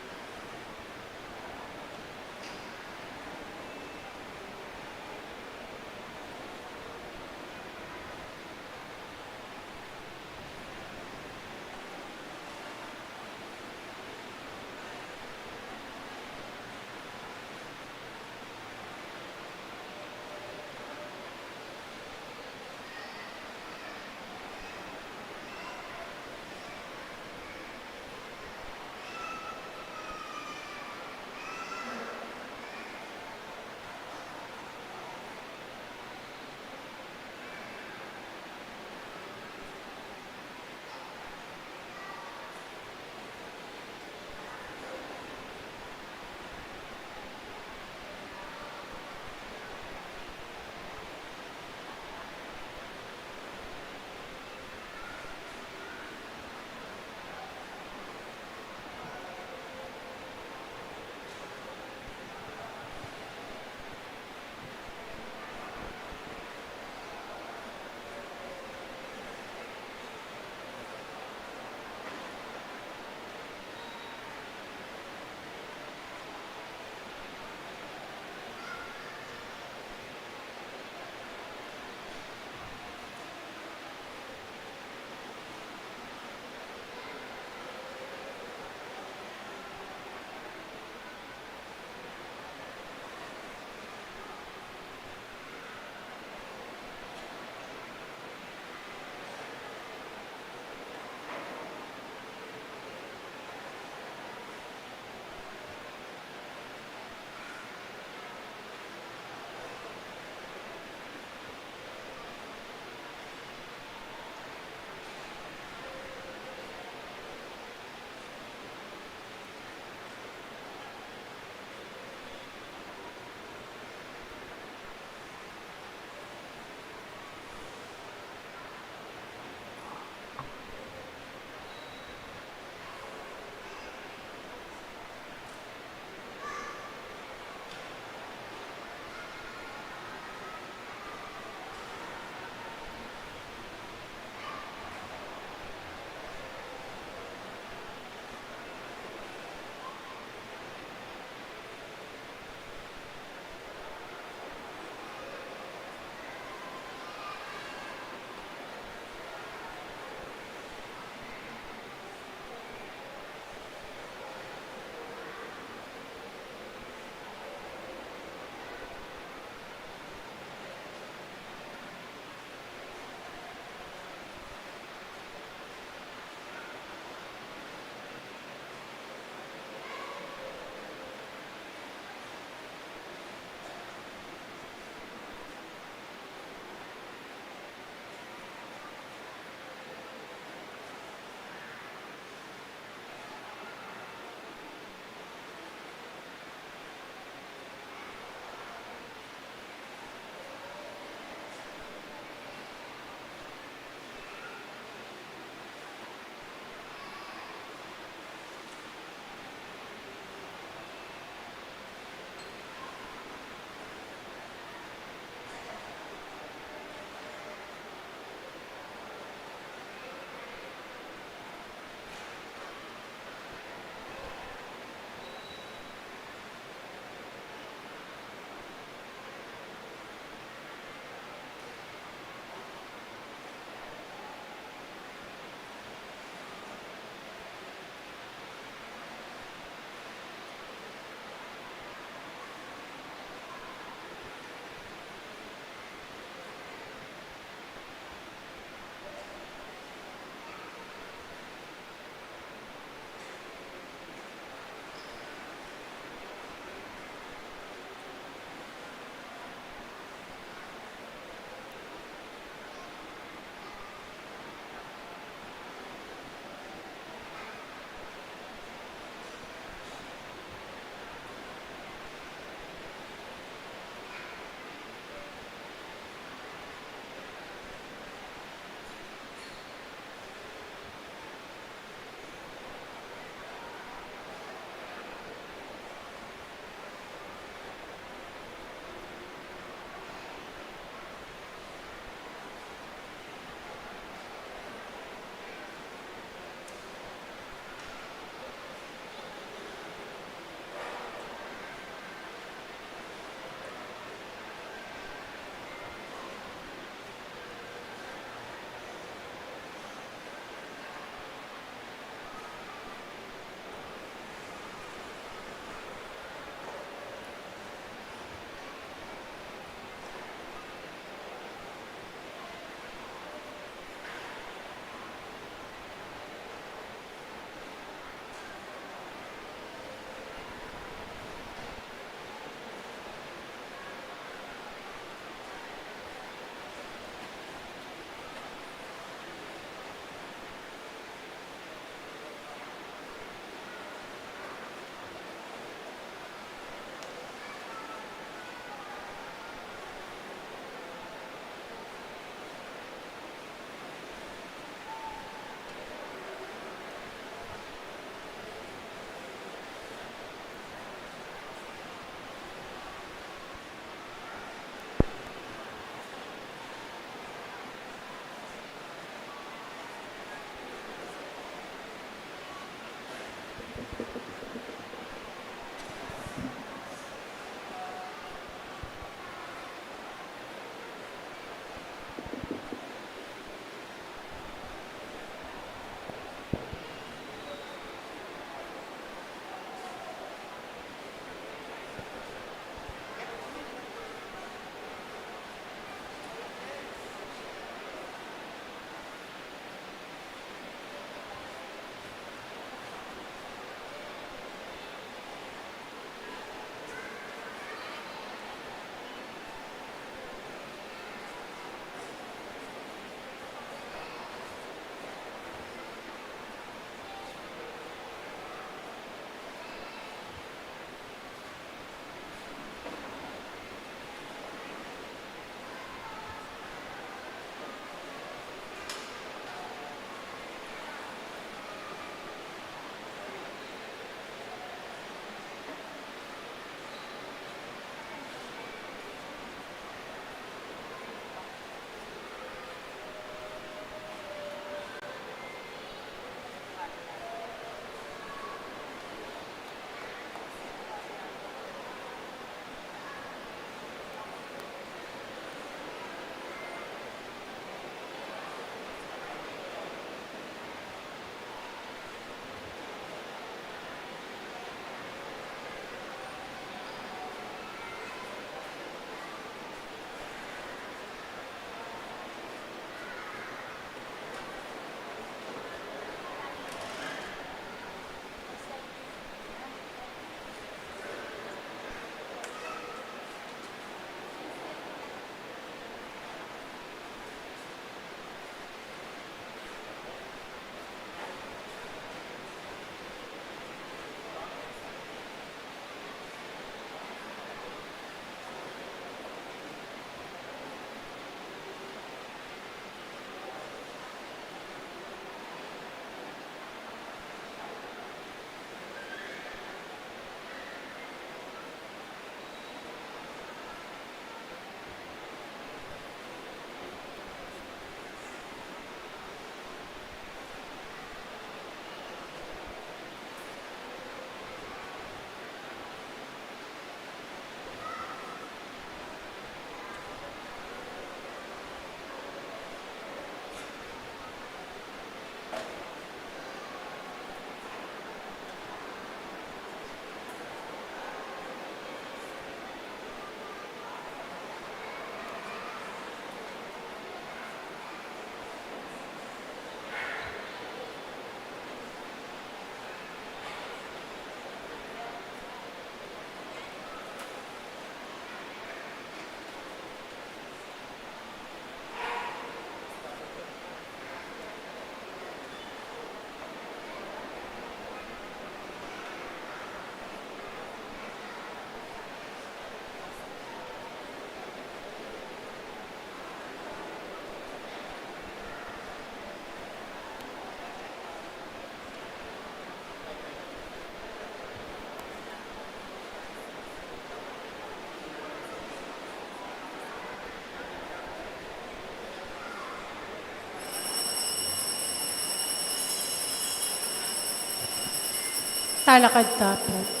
Alakad ta pu.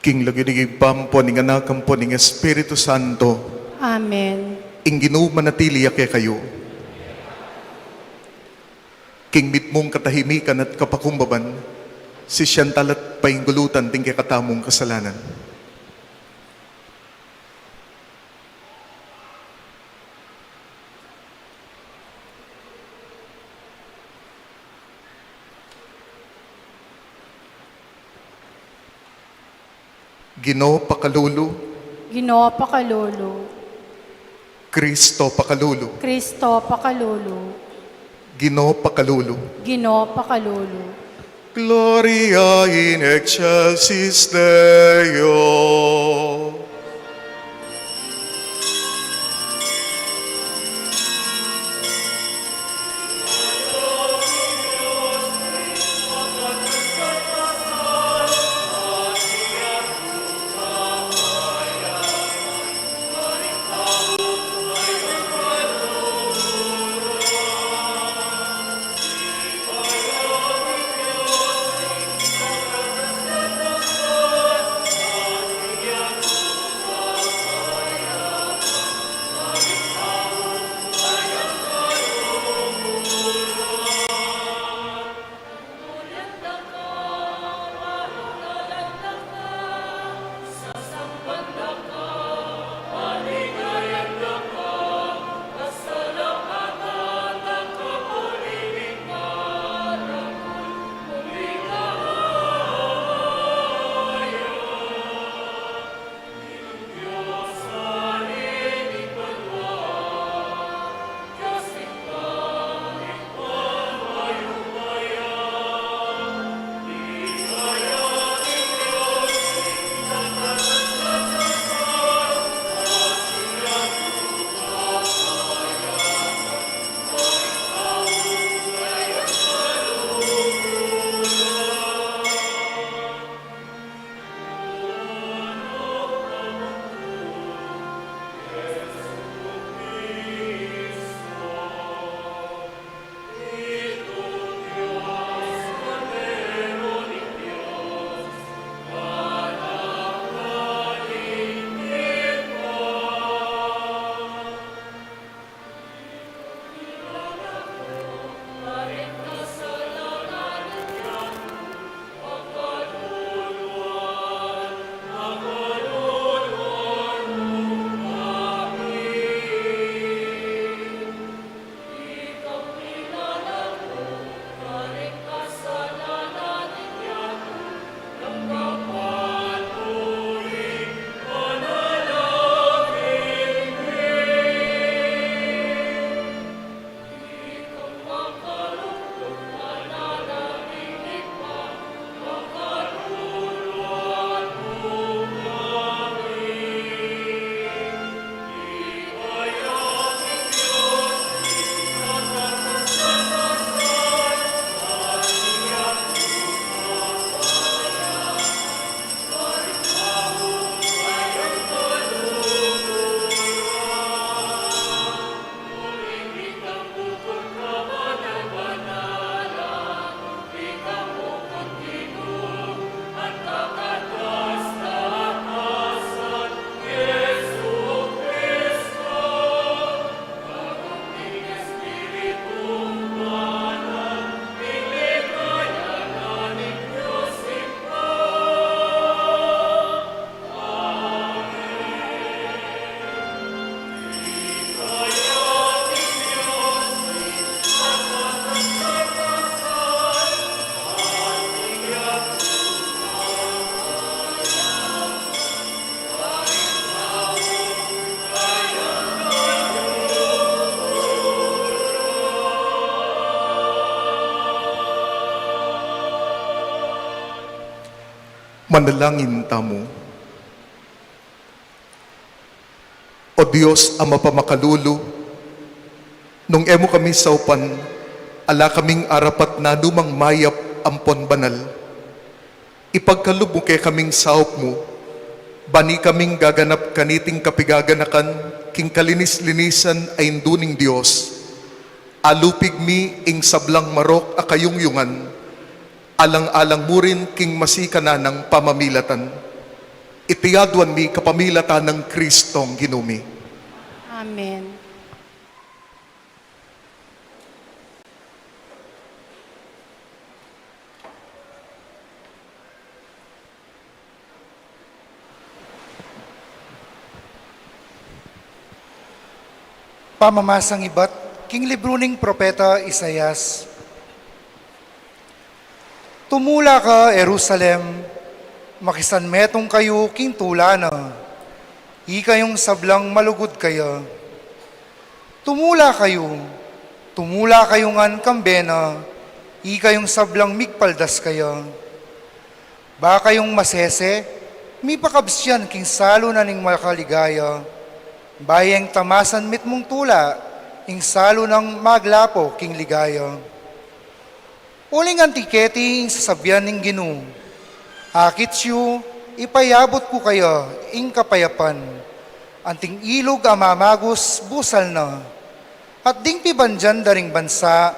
King lagyu ning Ibpa, ampo ning Anak, ampo ning Espiritu Santo. Amen. Ing Ginu manatili ya kekayu. King mitmung katahimikan at kapakumbaban, sisian tala at painggulutan ding kekatamung kasalanan. Ginu, pakalulu. Ginu, pakalulu. Kristo, pakalulu. Kristo, pakalulu. Ginu, pakalulu. Ginu, pakalulu. Gloria in excelsis Deo. Manalangin tamu. O Dios a mapamakalulu, nung e mu kami saupan, ala kaming arapat na numang mayap ampon banal. Ipagkalub mu kekaming saup mu, bani kaming gaganap kaniting kapigaganakan king kalinis-linisan a indu ning Dios. Alupig mi ing sablang marok a kayungyungan, alang-alang mu rin king masikan nang pamamilatan. Iti aduan mi kapamilatan nang Kristong Ginu mi. Amen. Pamamasang ibat king libru ning propeta Isaias. Tumula ka, Jerusalem, makisanmetung kayu king tula na, ikayung sablang malugud kaya. Tumula kayu, tumula kayu ngan kambe na, ikayung sablang migpaldas kaya. Ba kayung masese, mipakabsian king salu na ning makaligaya, bayu ing tamasan mitmung tula, ing salu nang maglapo king ligaya. Uling anti keti ing sasabian ning Ginu, akit yu, ipayabut ku kaya ing kapayapan, anting ilug a mamagus busal na, at ding pibandian da ring bansa,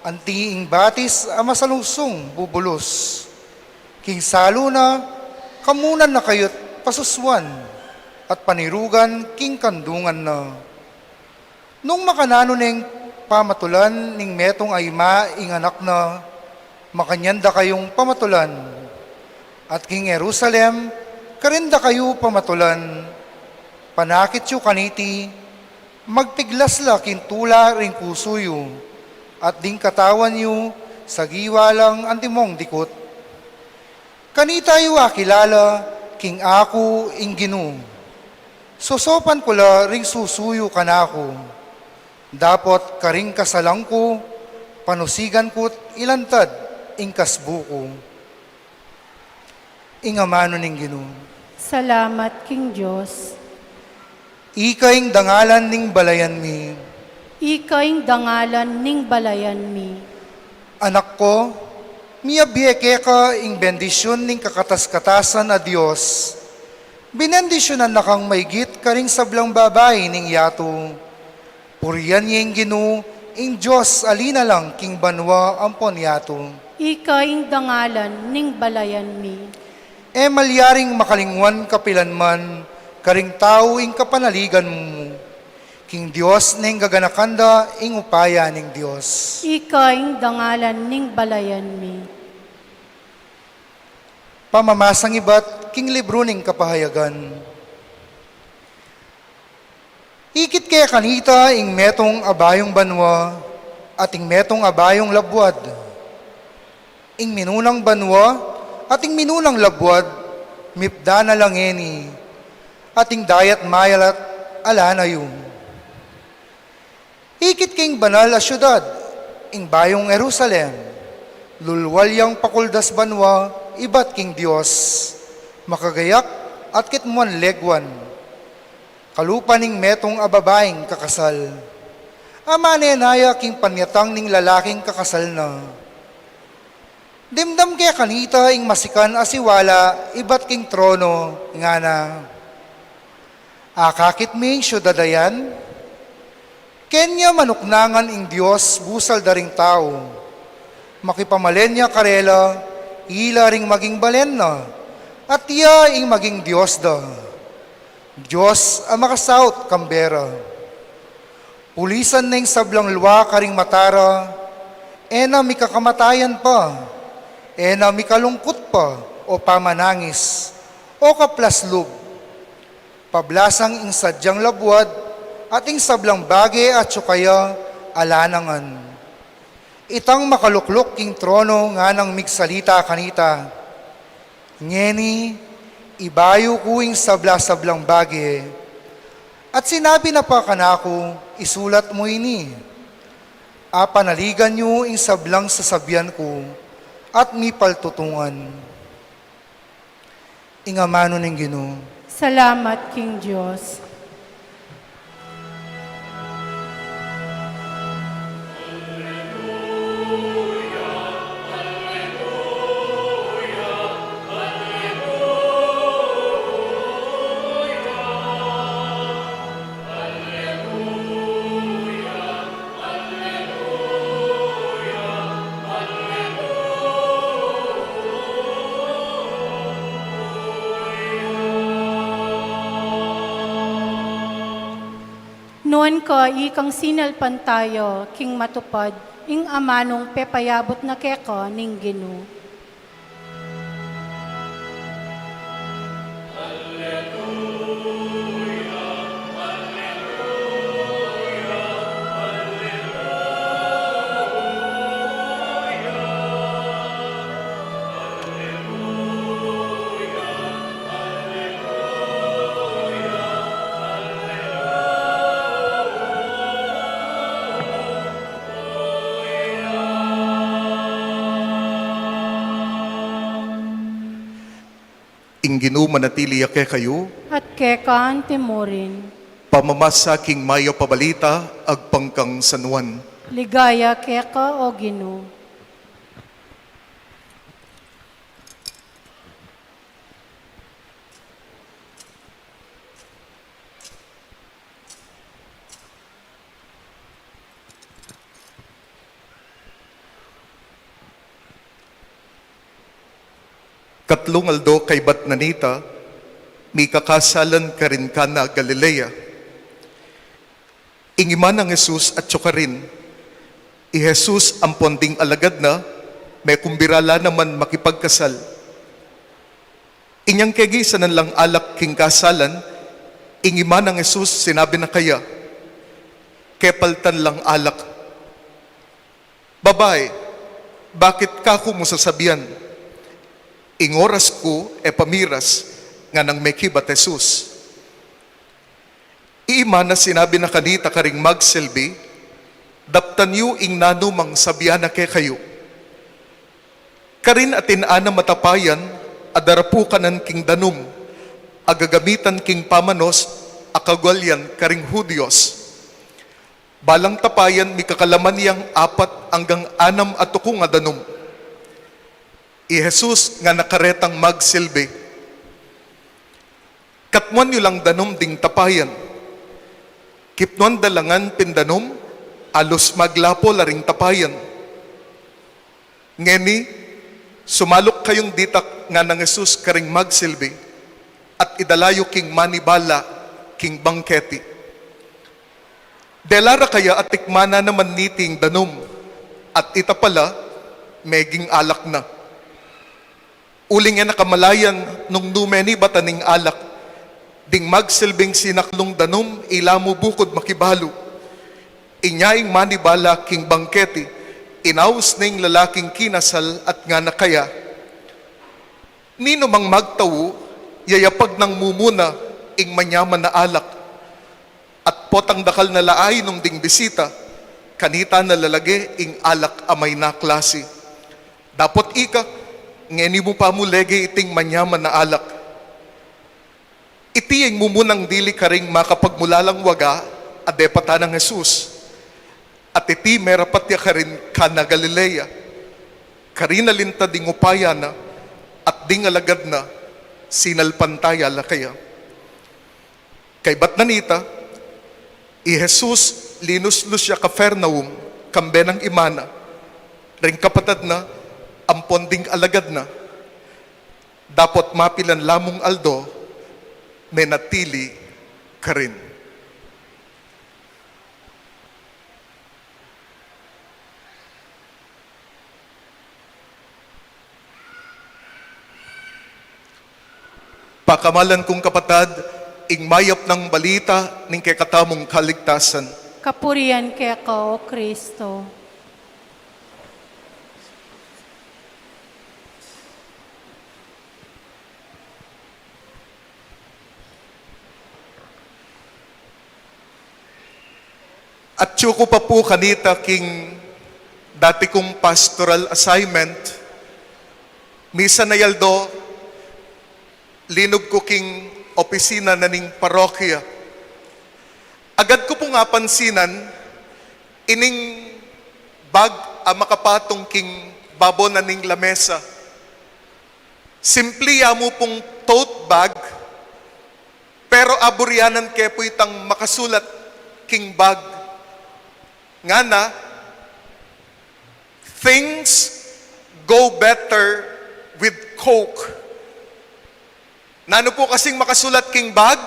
anti ing batis a masalusung bubulus. King salu na, kamunan na kayut pasusuan, at panirugan king kandungan na. Nung makananu neng pamatulan ning metung a ima ing anak na, makanyan da kayung pamatulan. At king Jerusalem, karin da kayu pamatulan. Panakit yu kaniti, magpiglas la king tula ring pusu yu, at ding katawan yu, sagiwa lang antimong dikut. Kanita yu akilala king aku ing Ginu. Sosopan ku la ring susu yu kanaku. Dapot karing kasalan ku, panusigan ku't ilantad ing kasbu ku. Ing amanu ning Ginu. Salamat king Dios. Ika ing dangalan ning balayan mi. Ika ing dangalan ning balayan mi. Anak ko, miyabie keka ing bendisyun ning kakatas-katasan a Dios. Binendisyunan na kang maigit karing sablang babai ning yatu. Purian ye ing Ginu, ing Dios a linalang king banua ampon yatu. Ika ing dangalan ning balayan mi. E malyaring makalingwan kapilanman karing tau ing kapanaligan mu. King Dios neng gaganakan da ing upaya ning Dios. Ika ing dangalan ning balayan mi. Pamamasang ibat king libru ning Kapahayagan. Ikit ke kanita ing metung a bayung banua at ing metung a bayung labuad. Ing minunang banua at ing minunang labuad, mipda na la ngeni, at ing dayat mayalat, ala na yu. Ikit ke ing banal a siudad, ing bayung Jerusalem, lulwal yang pakuldas banua, ibat king Dios, makagayak at kitmuan leguan. Kalupa ning metung a babaing kakasal. Amane na ya king panyatang ning lalaking kakasal na. Dimdam ke kanita ing masikan a siwala ibat king trono, ngana, akakit mi ing siudad a yan? Kenya manuknangan ing Dios busal da ring tau. Makipamalen ya karela, ila ring maging balen na, at ya ing maging Dios da. Dios a makasaut kambe ra. Pulisan na ing sablang lua karing mata ra, e na mikakamatayan pa, e na mikalungkut pa, o pamanangis, o kaplas lub. Pablasang ing sadyang labuad, at ing sablang bage atyu kaya, ala na ngan. Itang makalukluk king trono nganang migsalita kanita, ngeni, ibayu ku ing sabla-sablang bage. At sinabi na pa kanaku, isulat mu ini. Apanaligan yu ing sablang sasabian ku, at mipaltutungan. Ing amanu ning Ginu. Salamat king Dios. Nuan ka ikang sinalpantaya king matupad ing amanung pepayabut na keka ning Ginu. Ing Ginu manatili ya kekayu. At keka antimurin. Pamamasa king mayap a balita agpang kang San Juan. Ligaya keka, O Ginu. Katlung aldo kaybat na nita, mikakasalan karin Cana Galilea. Ing ima nang Jesus atyu karin. I Jesus ampon ding alagad na, mekumbira la naman makipagkasal. Inyang kegisanan lang alak king kasalan, ing ima nang Jesus sinabi na kaya, "Kepaltan lang alak." "Babai, bakit kaku mu sasabian? Ing oras ku e pa miras," nganang mekibat Jesus. I ima na sinabi na kanita karing magsilbi, "Daptan yu ing nanumang sabian na kekayu. Karin atin anam a tapayan a darapukanan king danum a gagamitan king pamanos a kagwalian karing Judios. Balang tapayan mikakalaman yang apat anggang anam a tukung a danum." I Jesus ngana karetang magsilbi, "Katmuan yu lang danum ding tapayan." Kipnuan da la ngan pin danum, alus maglapo la ring tapayan. "Ngeni, sumaluk kayung ditak," nganang Jesus karing magsilbi, "at idala yu king manibala king bangketi." Dela ra kaya atikman na naman niti ing danum, at ita pala, meging alak na. Uling e na kamalayan nung nu menibatan ing alak, ding magsilbing sinaklung danum ila mu bukud makibalu. Inya ing manibala king bangketi, inaus ne ing lalaking kinasal at ngana kaya, "Ninumang magtau, yayapag nang mumuna ing manyaman a alak, at potang dakal na la ainum ding bisita, kanita na la lage ing alak a mayna klasi. Dapot ika, ngeni mu pa mu lege iting manyaman a alak." Iti ing mumunang dili karing makapagmulalang waga a depatan nang Jesus. At iti merapat ya karin Cana Galilea. Karin na lintad ing upaya na, at ding alagad na, sinalpantaya la kaya. Kaybat na nita, i Jesus linuslus ya Capernaum, kambe nang ima na, ring kapatad na, ampon ding alagad na. Dapot mapilan la mung aldo, menatili karin. Pakamalan kung kapatad, ing mayap nang balita ning kekatamung kaligtasan. Kapurian keka, O Kristo. Atyu ku pa pu kanita king dati kung pastoral assignment, misan a aldo, Linub ku king opisina na ning parokya. Agad ku pung apansinan ining bag a makapatung king babo na ning lamesa. Simpli ya mu pung tote bag, pero aburianan ke pu itang makasulat king bag. Ngana, "Things go better with Coke." Nanu pu kasing makasulat king bag?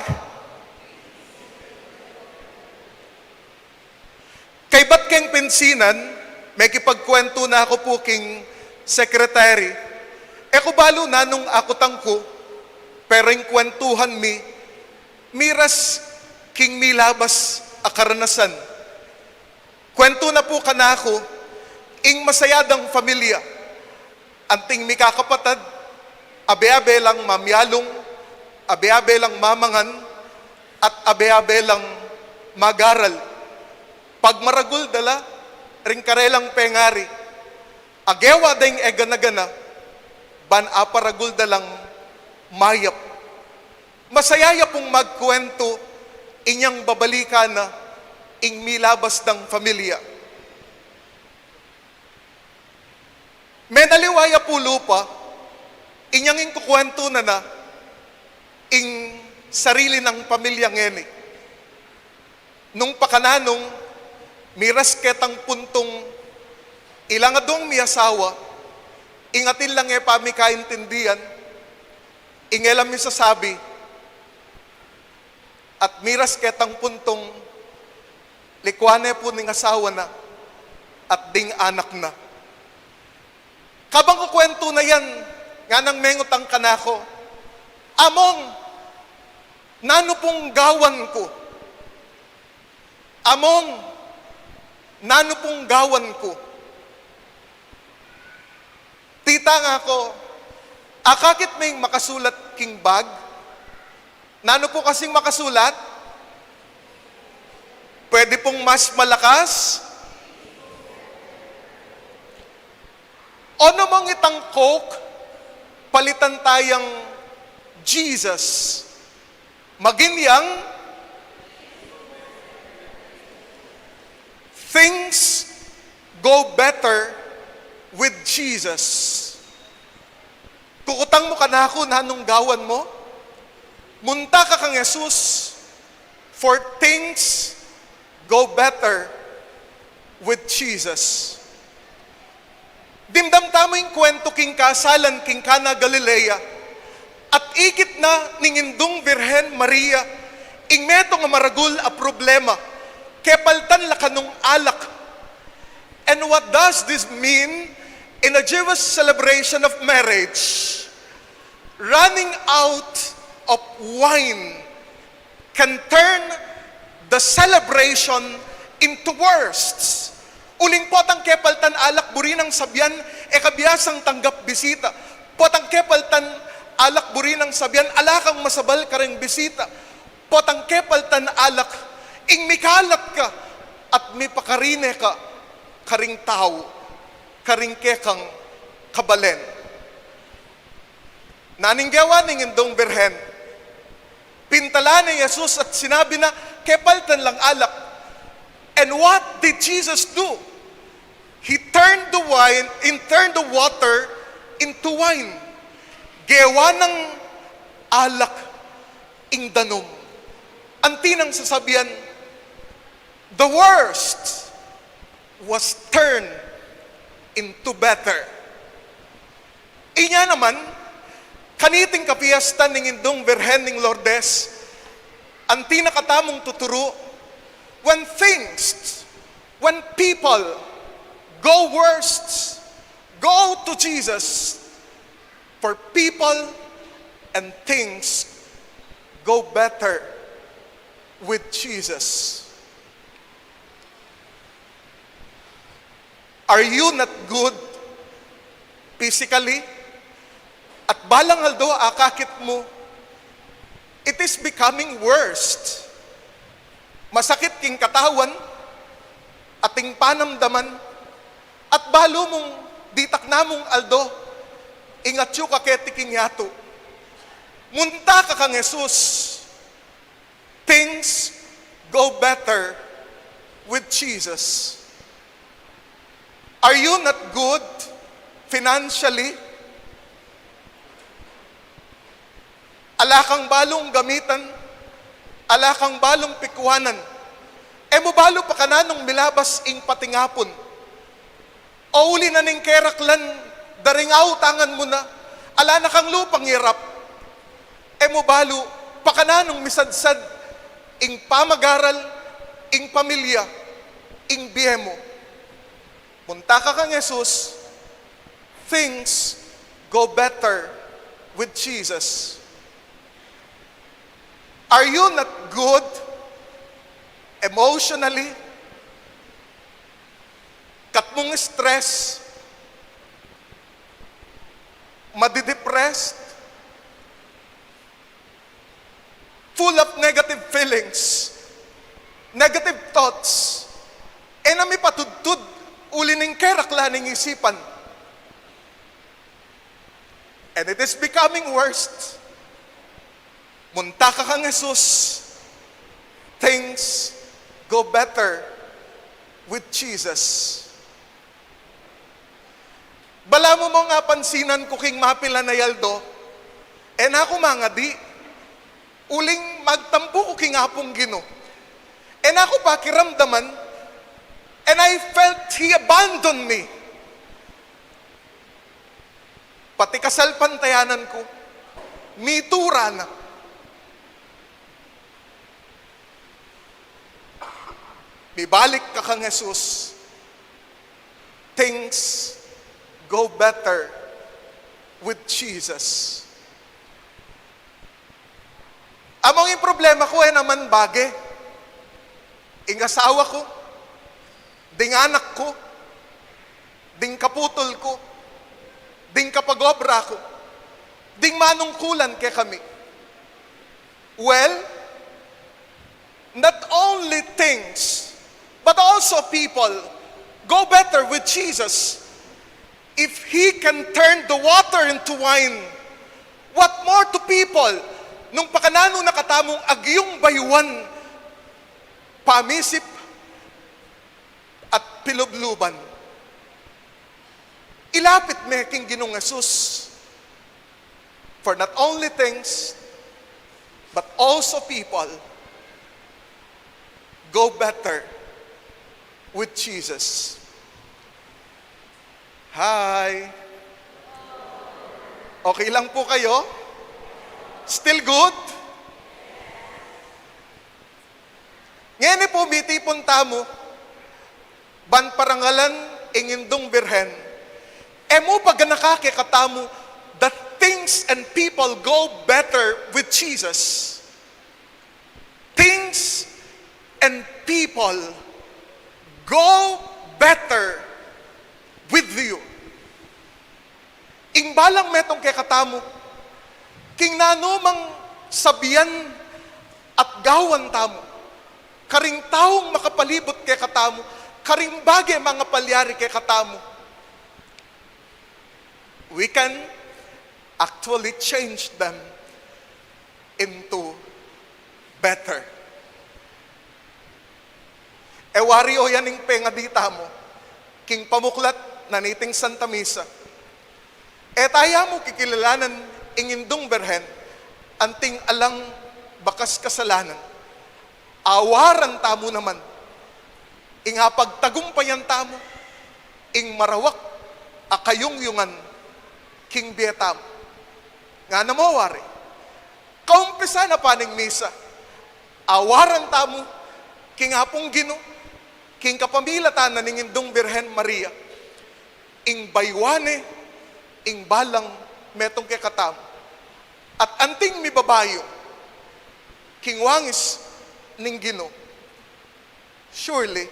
Kaybat keng pensinan, mekipagkwentu na ku pu king secretary. E ku balu nanung akutan ku, pero ing kwentuhan mi, miras king milabas a karanasan. Kwentu na pu kanaku ing masaya dang pamilya, anting mikakapatad, abe-abe lang mamialung, abe-abe lang mamangan, at abe-abe lang mag-aral. Pagmaragul da la ring karelang pengari, agewa da ing egana-gana, ban aparagul da lang mayap. Masaya ya pung magkwentu inyang babalikan na ing milabas dang pamilya. Menaliwa ya pu lupa inyang ing kukwentu na na ing sarili nang pamilya ngeni. Nung pakananung, miras ketang puntung ilang adwang miasawa, ing atin lang e pa mi kaintindian, ing e la misasabi, at miras ketang puntung likwan ne pu ning asawa na at ding anak na. Kabang kukwentu na yan, nganang mengutang kanaku, "Among, nanu pung gawan ku? Among, nanu pung gawan ku?" Tita, ngaku, "Akakit me ing makasulat king bag?" Nanu pu kasing makasulat? Pwede pung mas malakas? O namang itang Coke, palitan tayang Jesus. Maging yang, "Things go better with Jesus." Kukutang mu kanaku, nanung gawan mu? Munta ka kang Jesus, for things go better with Jesus. Dimdam tamu ing kwentu king kasalan king Cana Galilea, at ikit na ning Indung Birhen Maria ing metung a maragul a problema, kepaltan la kanung alak. And what does this mean in a Jewish celebration of marriage? Running out of wine can turn the celebration into worst. Uling potang kepaltan alak, buri nang sabian, e ka bie sang tanggap bisita. Potang kepaltan alak, buri nang sabian, ala kang masabal kareng bisita. Potang kepaltan alak, ing mikalat ka at mipakarine ka karing tau, karing kekang kabalen. Nanung gewa ning Indung Birhen? Pintalan ne i Jesus at sinabi na, "Kepaltan lang alak." And what did Jesus do? He turned the wine, he turned the water into wine. Gewa nang alak ing danum. Anti nang sasabian, the worst was turned into better. Inya naman, kaniting kapiestan ning Indung Birhen ning Lourdes, anti na katamung tuturu, when things, when people go worst, go to Jesus, for people and things go better with Jesus. Are you not good physically? At balang aldo akakit mu, it is becoming worst. Masakit king katawan, ating panamdaman, at balu mung ditak na mung aldo, ing atyu ka keti king yatu. Munta ka kang Jesus, things go better with Jesus. Are you not good financially? Ala kang balung gamitan, ala kang balung pikuanan. E mu balu pakananung milabas ing patingapun. O uli na ning keraklan, daring autangan mu na, ala na kang lupang irap. E mu balu pakananung misadsad ing pamagaral, ing pamilya, ing bie mu. Munta ka kang Jesus, things go better with Jesus. Are you not good emotionally? Kat mung stress, madidepressed, full of negative feelings, negative thoughts, e na mipatudtud uli ning keraklan ning isipan. And it is becoming worse. Munta ka kang Jesus, things go better with Jesus. Balamu mung apansinan ku king mapilan a aldo, e na ku mangadi, uling magtampu ku king Apung Ginu. E na ku pakiramdaman, and I felt He abandoned me. Pati kasalpantayanan ku, mitura na. Mibalik ka kang Jesus, things go better with Jesus. Among ing problema ku, e naman bage. Ing asawa ku, ding anak ku, ding kaputol ku, ding kapag-obra ku, ding manungkulan kekami. Well, not only things, but also people go better with Jesus. If He can turn the water into wine, what more to people? Nung pakananu na katamung agyung bayuan, pamisip at pilubluban. Ilapit me king Ginung Jesus. For not only things, but also people go better with Jesus. Hi. Okay lang po kayo? Still good? Ngeni po, mitipun tamu ban parangalan ing Indung Birhen. E mu paganaka kekatamu that things and people go better with Jesus. Things and people go better with you. Ing balang metung kekatamu, king nanumang sabian at gawan tamu, karing taung makapalibut kekatamu, karing bage mangapalyari kekatamu, we can actually change them into better. E wari o yan ing pengadi tamu king pamuklat na niting Santa Misa. E taya mu kikilalanan ing Indung Birhen, anting alang bakas kasalanan. Awaran tamu naman, ing apagtagumpayan tamu ing marawak a kayungyungan king bie tamu. Ngana mo wari, kaumpisa na pa ning misa, awaran tamu king Apung Ginu, king kapamilatan na ning Indung Birhen Maria, ing bayuan ne ing balang metung kekatamu. At anting mibabayu king wangis ning Ginu, surely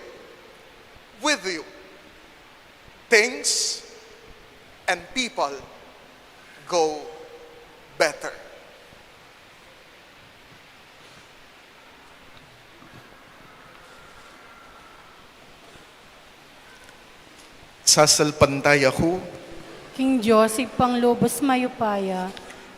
with you, things and people go better. Sasalpantaya ku king Dios, Ibpang lubus mayupaya,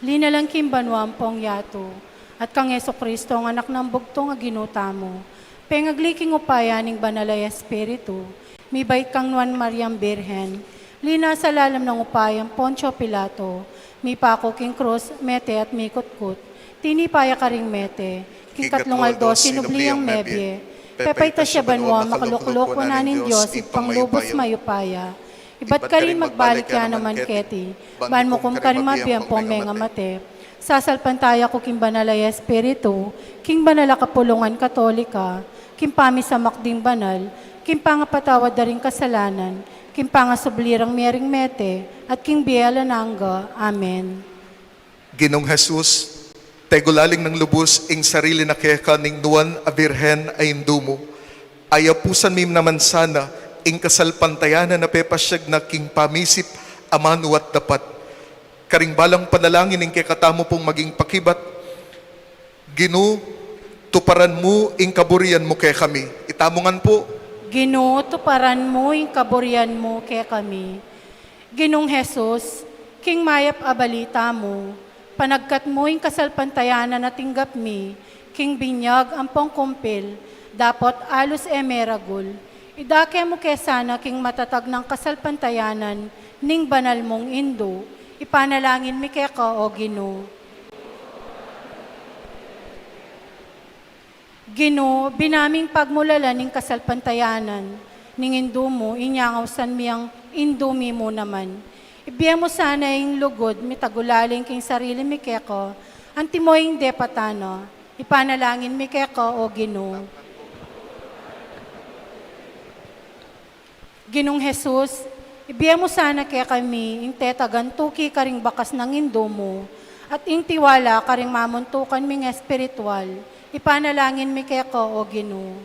Linalang king banua ampong yatu, at kang Jesucristo, ang Anak nang bugtung a Ginu tamu. Pengagli king upaya ning Banal a Espiritu, mibait kang Nuan Mariang Birhen, linasa lalam ning upaya nang Poncio Pilato, mipaku king krus, mete at mikutkut, tinipa ya karing mete, king katlung aldo sinubli yang mebie, pepaitas ya banua, makalukluk wanan ning Dios Ibpang lubus mayupaya. Ibat karin magbalik ya naman keti, ban mukum karing mabie ampong mengamate. Sasalpantaya ku king Banal a Espiritu, king banal a kapulungan Katolika, king pamisamak ding banal, king pangapatawad da ring kasalanan, king pangasubli rang mie ring mete, at king bie alang angga. Amen. Ginung Jesus, tegulaling nang lubus ing sarili na keka ning Nuan a Birhen a Indu mu. Ayapusan mi naman sana ing kasalpantayanan a pepasiag na king pamisip a manu at dapat. Karing balang panalangin ing kekatamu pung maging pakibat, Ginu, tuparan mu ing kaburian mu kekami. Itamu ngan pu. Ginu, tuparan mu ing kaburian mu kekami. Ginung Jesus, king mayap a balita mu, panagkat mu ing kasalpantayanan a tinggap mi, king binyag ampong kumpil, dapot alus e meragul. Idake mu ke sana king matatag nang kasalpantayanan ning banal mung Indu, ipanalangin mi keka, o Ginu. Ginu, bina ming pagmulalan ing kasalpantayanan ning Indu mu, inya ausan mi yang Indu mi mu naman. Ibie mu sana ing lugud mitagulaling king sarili mi keka, antimo ing depatan na. Ipanalangin mi keka, o Ginu. Ginung Jesus, ibie mu sana kekami ing tetagan tuki karing bakas nang Indu mu, at ing tiwala karing mamuntukan ming espiritual, ipanalangin mi keka, o Ginu.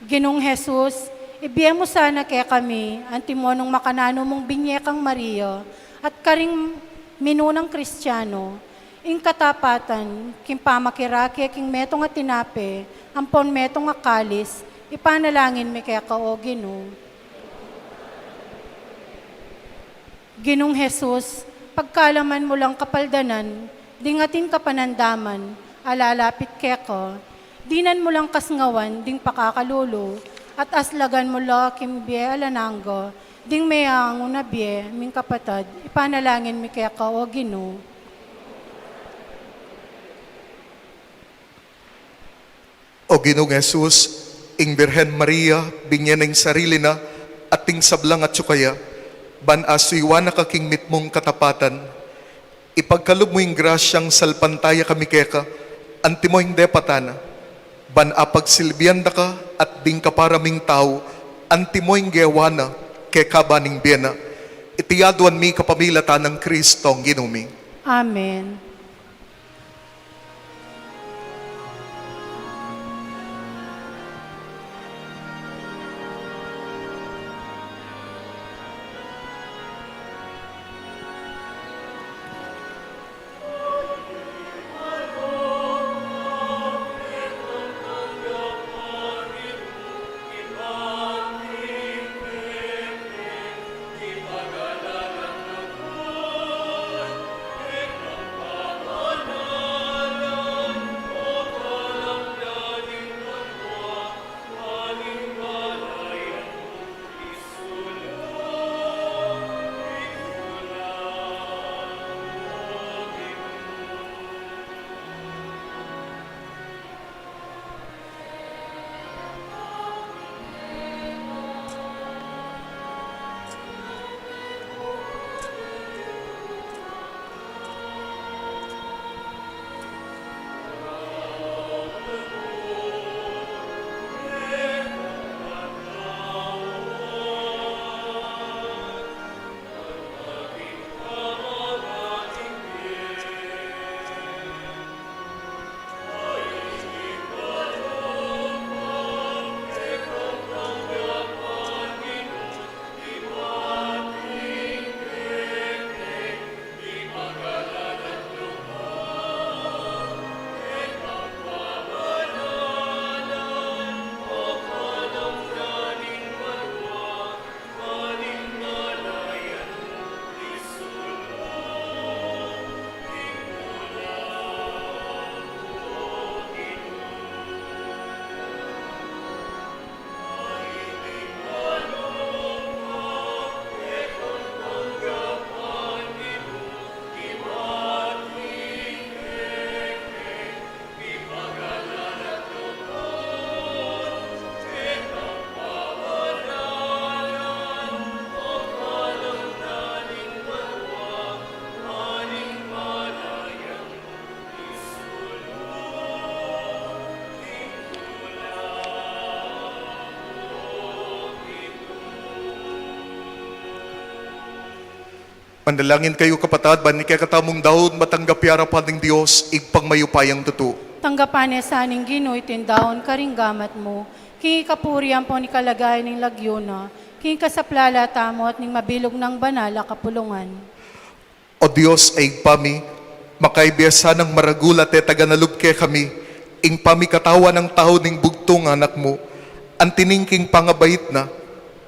Ginung Jesus, ibie mu sana kekami, antimo nung makananu mung binie kang Maria, at karing minunang Kristiano, ing katapatan, king pamakirake king metung a tinape, ampon metung a kalis, ipanalangin mi keka, o Ginu. Ginung Jesus, pagkalaman mu lang kapaldanan, ding atin kapanandaman, a lalapit keka, dinan mu lang kasngawan, ding pakakalulu, at aslagan mu la king bie alang angga, ding meangu na bie, ming kapatad, ipanalangin mi keka, o Ginu. O Ginung Jesus, ing Birhen Maria, binie na ing sarili na, at ing sablang atsu kaya, ban asuyuan na ka king mitmung katapatan. Ipagkalub mu ing grasyang salpantaya kami keka, antimo ing depatan na, ban apagsilbian da ka, at ding kapara ming tau, antimo ing gewa na, keka ban ing bie na. Iti aduan mi kapamilatan nang Kristong Ginu mi. Amen. Manalangin kayu, kapatad, ban ing kekatamung daun matanggap ya king arapan ning Dios, Ibpang mayupayang tutu. Tanggapan na sa ning Ginu iting daun karing gamat mu, king ikapuri ampon ikaligaya ning lagyu na, king kasaplalan tamu at ning mabilug nang banal a kapulungan. O Dios a Ibpa mi, makaibie sanang maragul at etagan na lub kekami ing pamikatawan ning tau ning bugtung Anak mu, anti ning king pangabait na,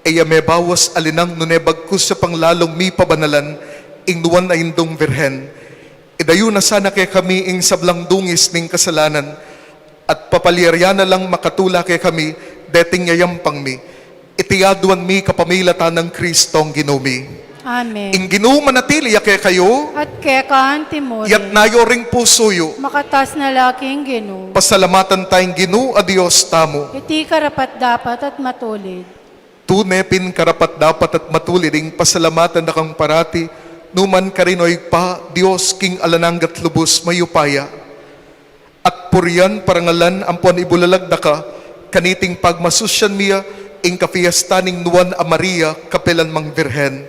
e ya mebawas alinang nune bagkus ya pang lalung mipabanalan ing nuan a Indung Birhen. Idayu na sana kekami ing sablang dungis ning kasalanan, at papalyarian na lang makatula kekami deting yayampang mi. Iti aduan mi kapamilatan nang Kristong Ginu mi. Amen. Ing Ginu manatili ya kekayu. At keka antimurin. Iyatas yu ring pusu yu. Makatas na la king Ginu. Pasalamatan taya ing Ginu a Dios tamu. Iti karapat-dapat at matulid. Tune pin karapat-dapat at matulid ing pasalamatan da kang parati, nukarin man, O Ibpa, Dios king alang angga at lubus mayupaya. At purian, parangalan, ampon ibulalag da ka, kaniting pagmasusyan mi ya ing kapiestan ning Nuan a Maria, kapilan mang Birhen.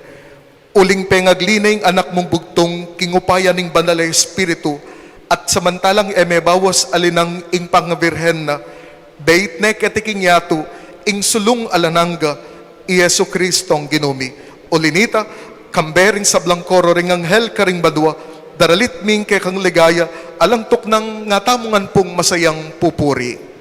Uling pengagli ne ing Anak mung bugtung king upaya ning Banal a Espiritu, at samantalang e mebawas alinang ing pangabirhen na, beit ne keti king yatu ing sulung alang angga, i Jesucristong Ginu mi. Uli na nita, kambe ring sablang koro ring anghel karing banua, daralit mi ing kekang ligaya, alang tuknang ngatamu ngan pung masayang pupuri.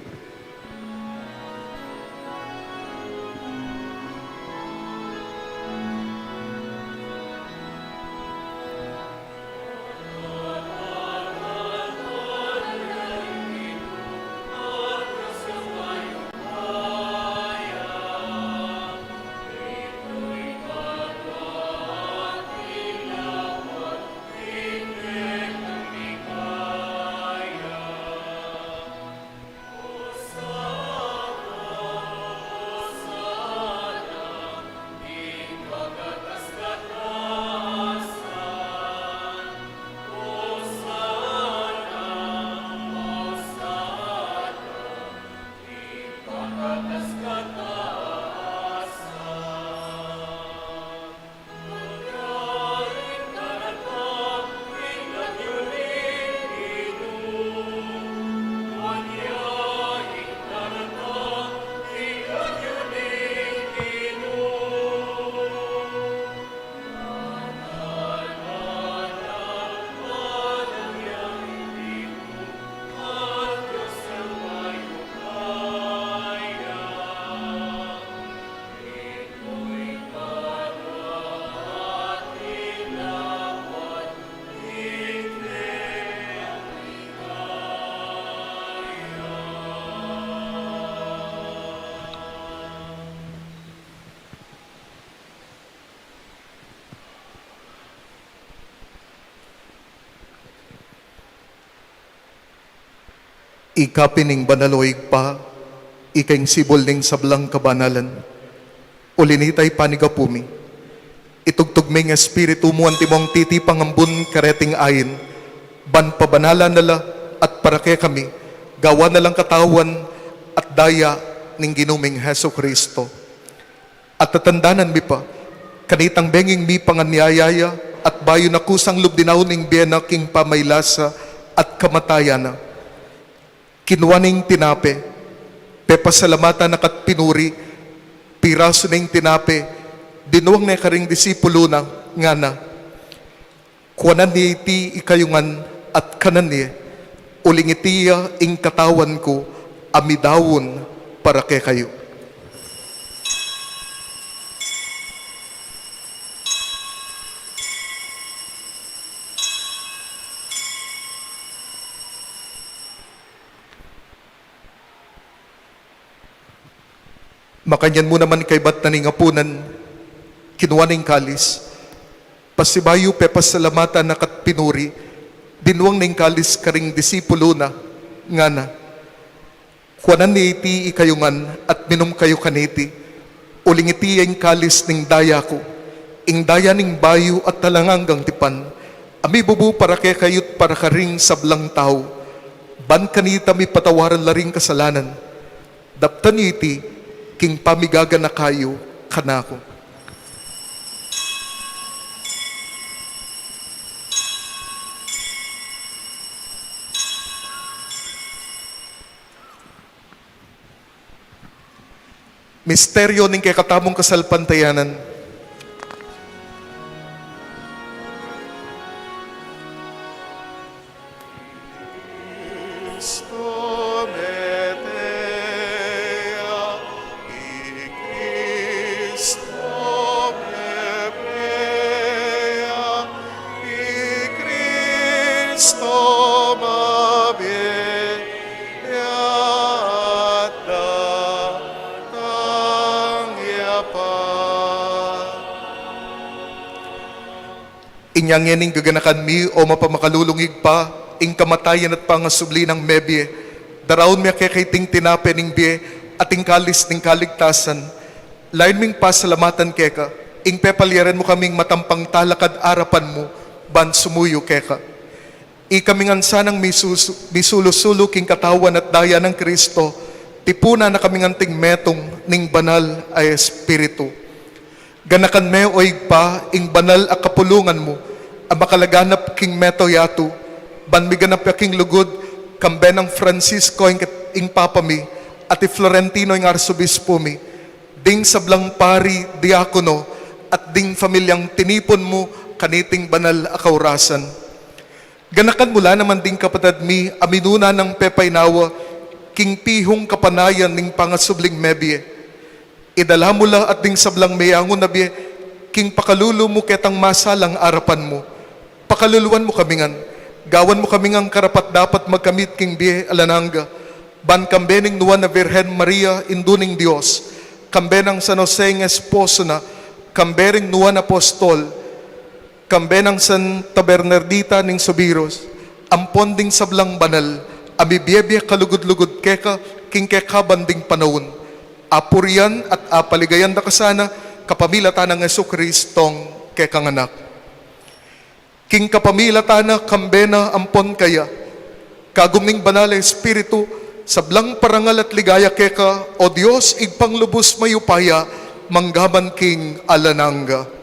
Ika pin ing banal, o Ibpa, ika ing sibul ning sablang kabanalan. Uli na nita, ipanigapu mi, itugtug me ing Espiritu mu antimong titipang ambun kareting ain, ban pabanalan na la at para kekami gawan na lang katawan at daya ning Ginu ming Jesucristo. At tatandanan mi pa, kanitang benging mipanganyaya ya, at bayu na kusang lub dinaun ing bie na king pamaylasa at kamatayan na, kinua ne ing tinape, pepasalamatan na ka't pinuri, pirasu ne ing tinape, dinuang ne karing disipulu na, ngana: Kuanan ye iti ikayu ngan at kanan ye, uling iti ya ing katawan ku a midaun para kekayu. Makanyan mu naman kaibat na ning apunan, kinua ne ing kalis, pasibayu pepasalamatan na ka't pinuri, dinuang ne ing kalis karing disipulu na, ngana: Kuanan ye iti ikayu ngan at minum kayu kaniti, uling iti ya ing kalis ning daya ku, ing daya ning bayu at alang anggang tipan, a mibubu para kekayu't para karing sablang tau, ban kanita mipatawaran la ring kasalanan. Daptan yu iti king pamigaganaka yu kanaku. Misteryo ning kekatamung kasalpantayanan. Cristo mete ya, i Cristo mebie ya, i Cristo mabie ya, datang ya pa. Inya ngeni gaganakan mi, o mapamakalulung Ibpa, ing kamatayan at pangasubli nang mebie, daraun mi keka iting tinape ning bie at ing kalis ning kaligtasan. Lain ming pasalamatan keka ing pepalyaran mu kaming matampang talakad arapan mu ban sumuyu keka. Ikami ngan sanang misusu-, misulu-sulu king katawan at daya nang Cristo, tipunan na kaming anting metung ning Banal a Espiritu. Ganakan me, o Ibpa, ing banal a kapulungan mu a makalaganap king mabilug a yatu, ban miganap ya king lugud, kambe nang Francisco ing, ing Papa mi, at i Florentino ing Arsobispo mi, ding sablang pari, diakono, at ding pamilyang tinipun mu kaniting banal a kaurasan. Ganakan mu la naman ding kapatad mi a minuna nang pepainawa king pihung kapanayan ning pangasubling mebie. Idala mu la at ding sablang meyangu na bie king pakalulu mu ketang masalang arapan mu. Pakaluluan mu kami ngan, gawan mu kami ngan karapat-dapat magkamit king bie alang angga, ban kambe ning nuan a Virgen Maria, Indu ning Dios, kambe nang San Jose ing esposo na, kambe ring nuan a apostol, kambe nang Santa Bernardita ning Subiros, ampon ding sablang banal a mibie-bie kalugud-lugud keka king kekaban ding panaun, a purian at a paligayan da ka sana kapamilatan nang Jesucristong kekang Anak. King kapamilatan na, kambe na, ampon kaya, kagum ning Banal a Espiritu, sablang parangal at ligaya keka, o Dios, Ibpang lubus mayupaya, mangga man king alang angga.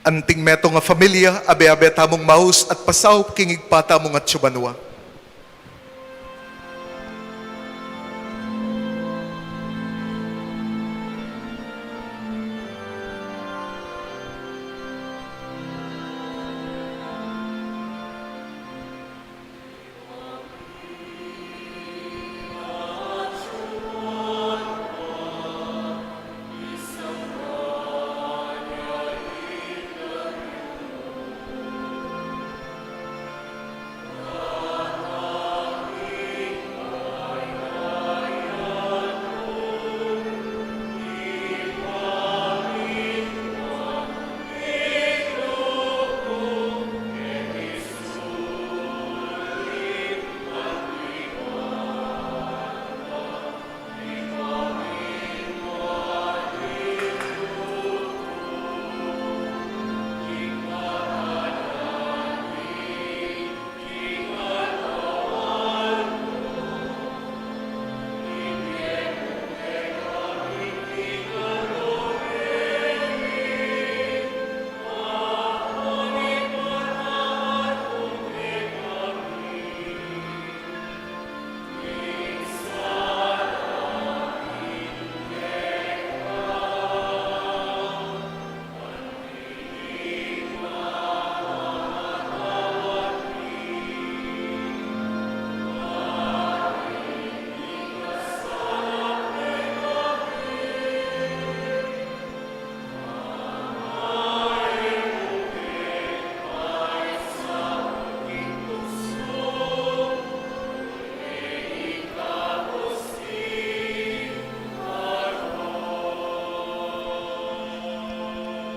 Anting metung a familia, abe-abe tamung maus at pasaup king Ibpa tamung atsu banua.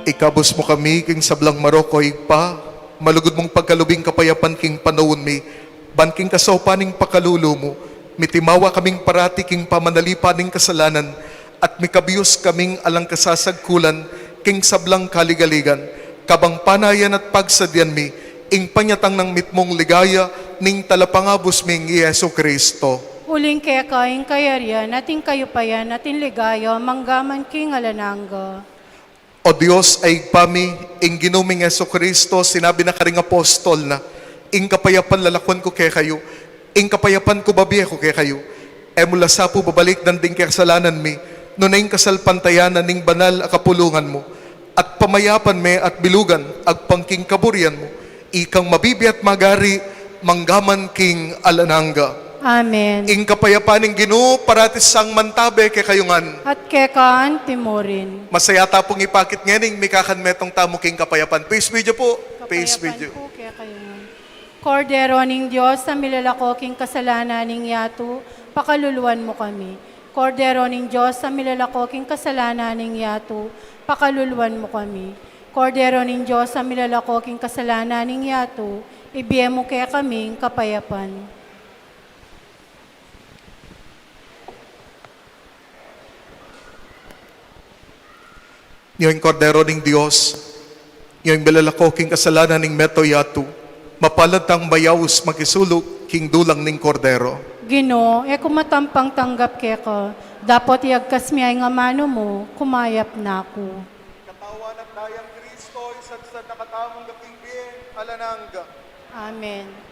Ikabus mu kami king sablang marok, o Ibpa, malugud mung pagkalub ing kapayapan king panaun mi, ban king kasaupan ning pakalulu mu, mitimawa kaming parati king pamanalipan ning kasalanan, At mikabius kaming alang kasasagkulan king sablang kaligaligan, kabang panayan at pagsadyan mi ing panyatang nang mitmung ligaya ning Talapangabus ming i Jesu Kristo. Uling keka ing kayarian at ing kayupayan at ing ligaya manggaman king alang angga. O Dios a Ibpa mi, ing Ginu ming Jesu Kristo, sinabi na karing apostol na, "Ing kapayapan lalakwan ku kekayu, ing kapayapan ku babie ku kekayu." E mu la sa pu babalikdan ding kasalanan mi, nune ing kasalpantayanan ning banal a kapulungan mu, at pamayapan me at bilugan agpang king kaburian mu, ikang mabibie at magari manggaman king alang angga. Amen. Ing kapayapan ning Ginu parati sang mantabe kekayu ngan. At keka anti murin. Masaya ta pung ipakit ngening mikakan metung tamu king kapayapan. Please, video po. Please, kapayapan video. Pu kekayu ngan. Kordero ning Dios, a milalako king kasalanan ning yatu, pakaluluan mu kami. Kordero ning Dios, a milalako king kasalanan ning yatu, pakaluluan mu kami. Kordero ning Dios, a milalako king kasalanan ning yatu, ibie mu kekami ing kapayapan. Ing Kordero ning Dios, ing milalako king kasalanan ning meto yatu, mapalad tang mayaus makisulug king dulang ning Kordero. Ginu, e ku matampang tanggap keka, dapot iagkas mu ya ing amanu mu, kumayap na ku. Katawan at dayang Kristo, isatsat na katamu king bie alang angga. Amen.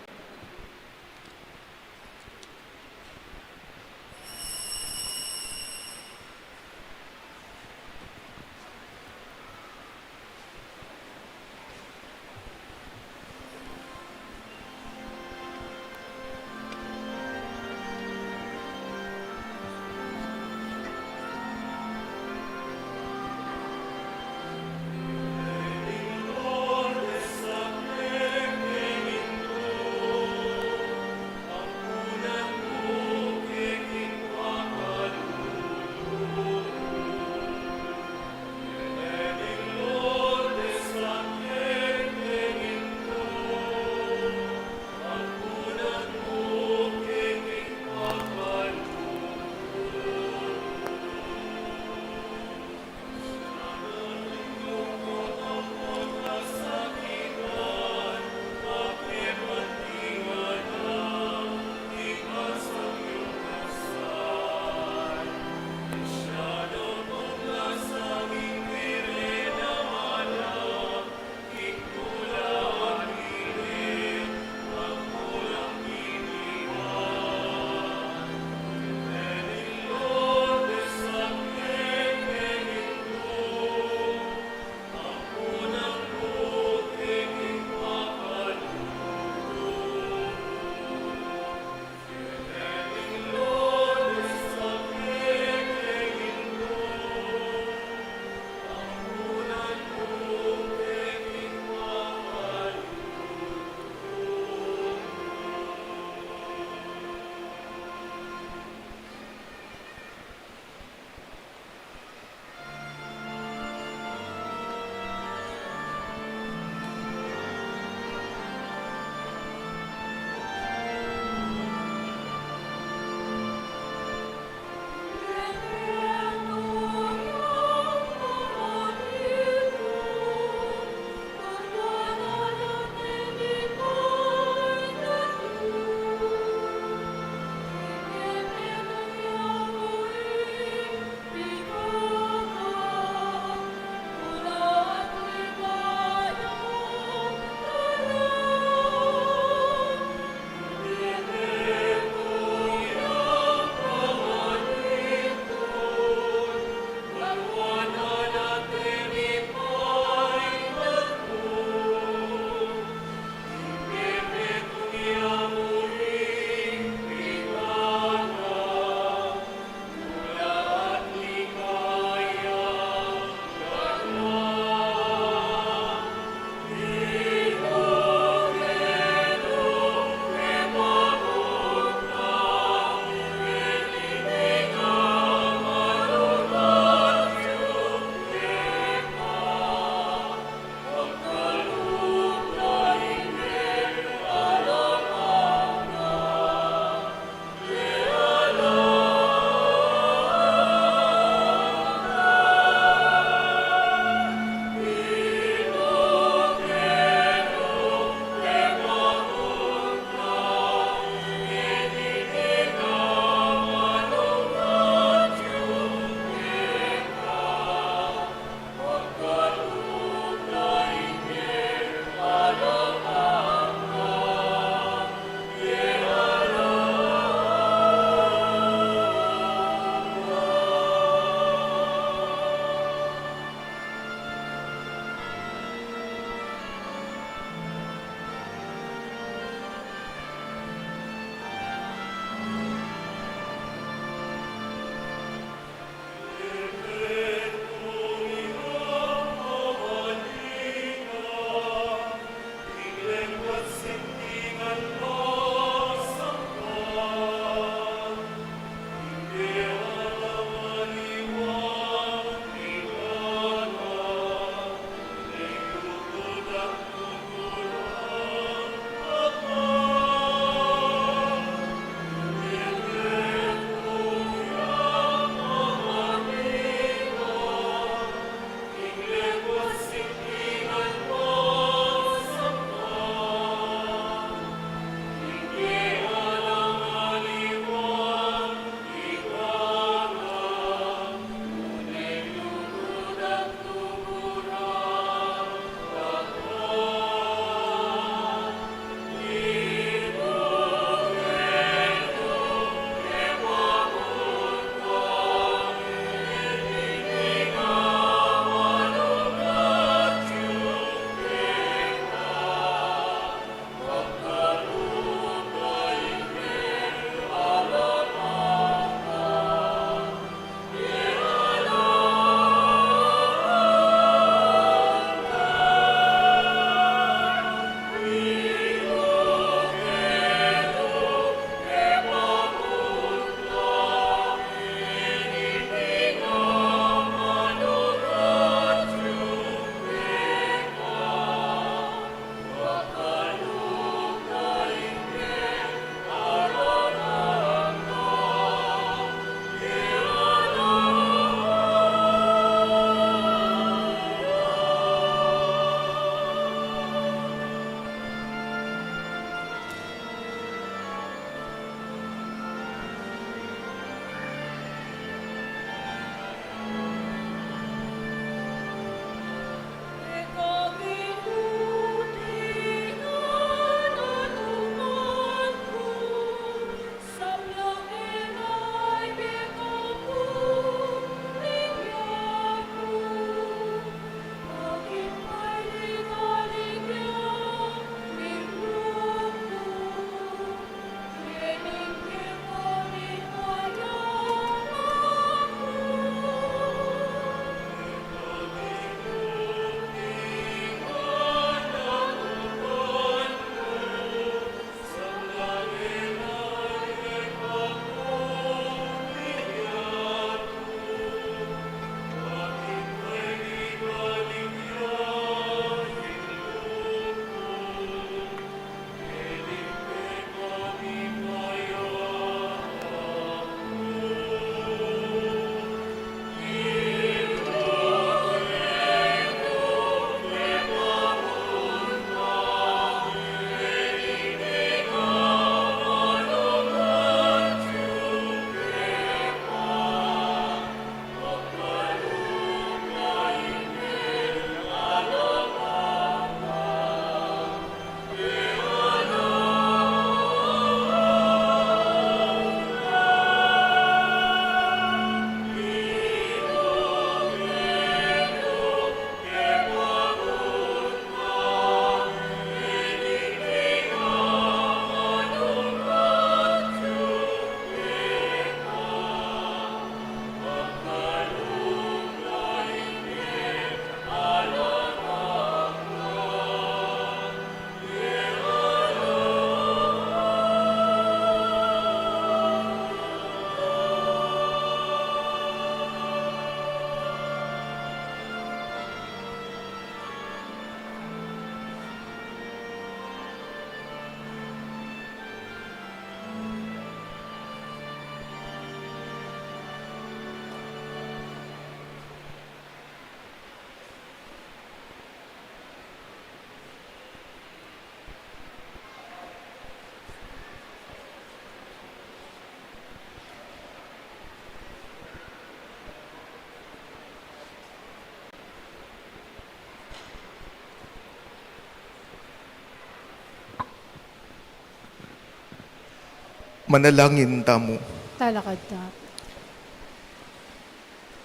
Manalangin tamu. Talakad ta.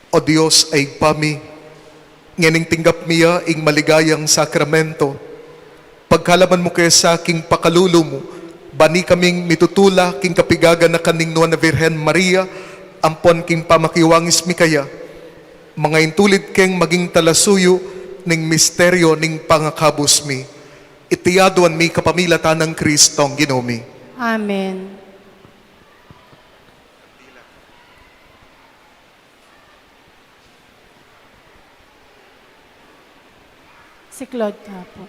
O Dios a Ibpa mi, ngening tinggap mi ya ing maligayang sakramento, pagkalaman mu ke sa king pakalulu mu, ban ikaming mitutula king kapiganakan ning Nuan a Virgen Maria, ampon king pamakiwangis mi keya, mangaintulid keng maging talasuyu ning misteryo ning pangakabus mi. Iti aduan mi kapamilatan nang Kristong Ginu mi. Amen. Siklaud ta pu.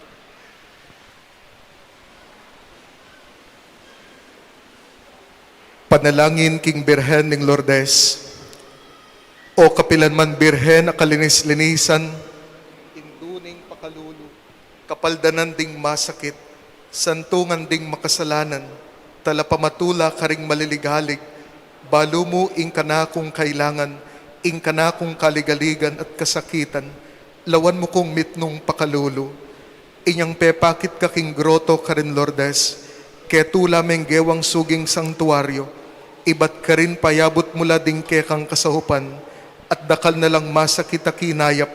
Panalangin king Birhen ning Lourdes. O kapilan man Birhen a kalinis-linisan, indu ning pakalulu, kapaldanan ding masakit, santungan ding makasalanan, talapamatula karing maliligalig, balu mu ing kanakung kailangan, ing kanakung kaligaligan at kasakitan, lawan mu kung mitmung pakalulu. Inyang pepakit ka king groto karin Lourdes, ketula meng gewang suging sangtuaryo, ibat karin payabut mu la ding kekang kasaupan, at dakal na lang masakit a kinayap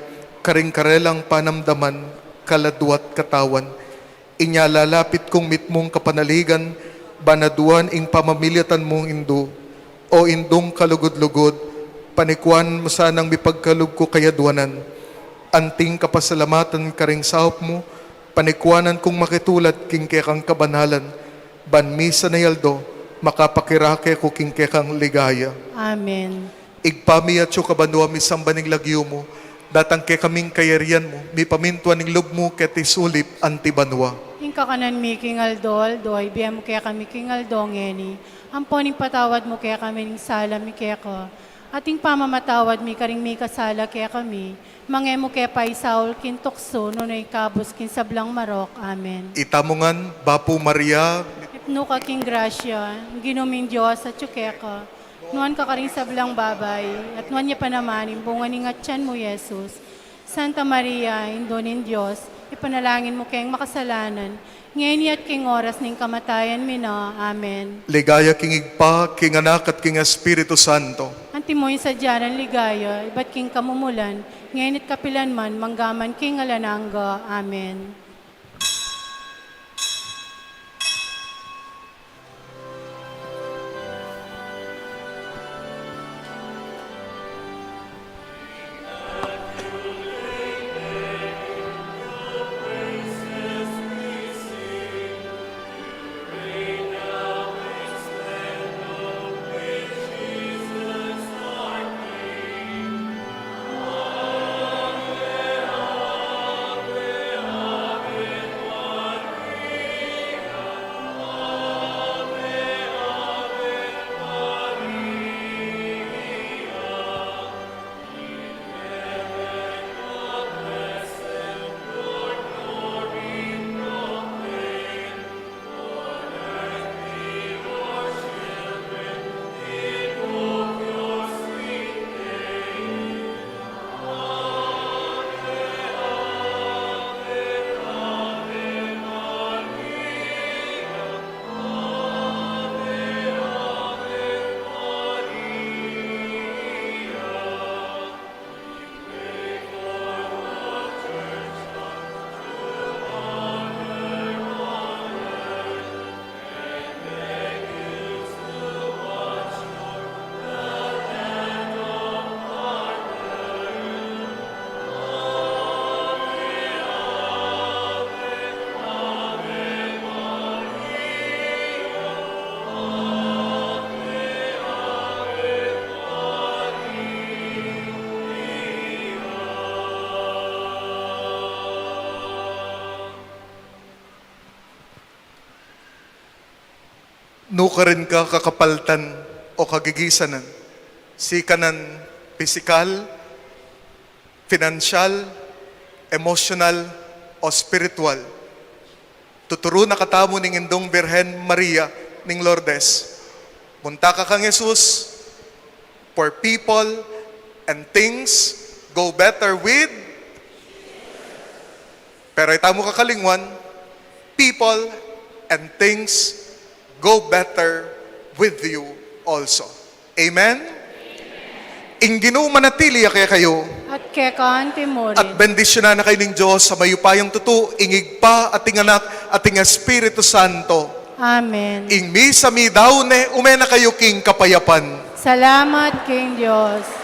karing karelang panamdaman, kaladwa at katawan. Inya lalapit kung mitmung kapanaligan, ban aduan ing pamamiliatan mung indu. O Indung kalugud-lugud, panikuan mu sanang mipagkalub ku kayaduanan. Anting kapasalamatan karing saup mu, panikuanan kung makitulad king kekang kabanalan, ban misan a aldo makapakirake ku king kekang ligaya. Amen. Ibpa mi atsu ka banua, misamban ing lagyu mu, datang kekaming kayarian mu, mipamintuan ing lub mu keti sulip anti banua. Ing kakanan mi king aldo-aldo, ibie mu kekami king aldo ngeni, ampon ipatawad mu kekami ing sala mi keka, anti ing pamamatawad mi karing mikasala kekami, manga e mu ke paisaul king tuksu, nune ikabus king sablang marok. Amen. Itamu ngan, Bapu Maria, mipnu ka king grasya, ing Ginu ming Dios atsu keka, nuan ka karing sablang babai, at nuan ya pa naman ing bunga ning atian mu, Jesus. Santa Maria, Indu ning Dios, ipanalangin mu keng makasalanan, ngeni at king oras ning kamatayan mi na. Amen. Ligaya king Ibpa, king Anak, at king Espiritu Santo. Antimo ing sadya nang ligaya, ibat king kamumulan, ngeni at kapilan man, mangga man king alang angga. Amen. Nukarin ka kakapaltan o kagigisanan, sikanan pisikal, pinansyal, emosyonal, o espiritual. Tuturu na katamu ning Indung Birhen Maria ning Lourdes. Munta ka kang Jesus, for people and things go better with, pero itamu kakalingwan, people and things go better With you also. Amen? Ing Ginu manatili ya kekayu. At keka naman mu rin. At bendisyunan na kayu ning Dios a mayupayang tutu, ing Ibpa, at ing Anak, at ing Espiritu Santo. Amen. Ing misa mi daun ne, ume na kayu king kapayapan. Salamat king Dios.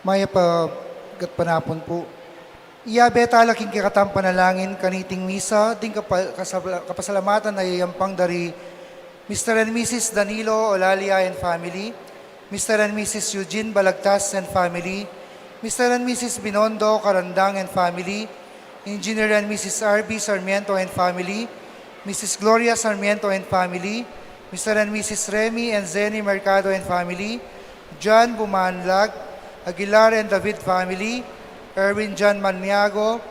Mayap a gatpanapun pu. Iyabe tala king kekatang panalangin kaniting misa ding kapa-, kasabla-, kapasalamatan a yayampang da ri Mister and Missus Danilo Olalia and family, Mister and Missus Eugene Balagtas and family, Mister and Missus Binondo Carandang and family, Engineer and Missus R B Sarmiento and family, Missus Gloria Sarmiento and family, Mister and Missus Remy and Zenny Mercado and family, John Bumanlag, Aguilar and David family, Erwin John Maniago,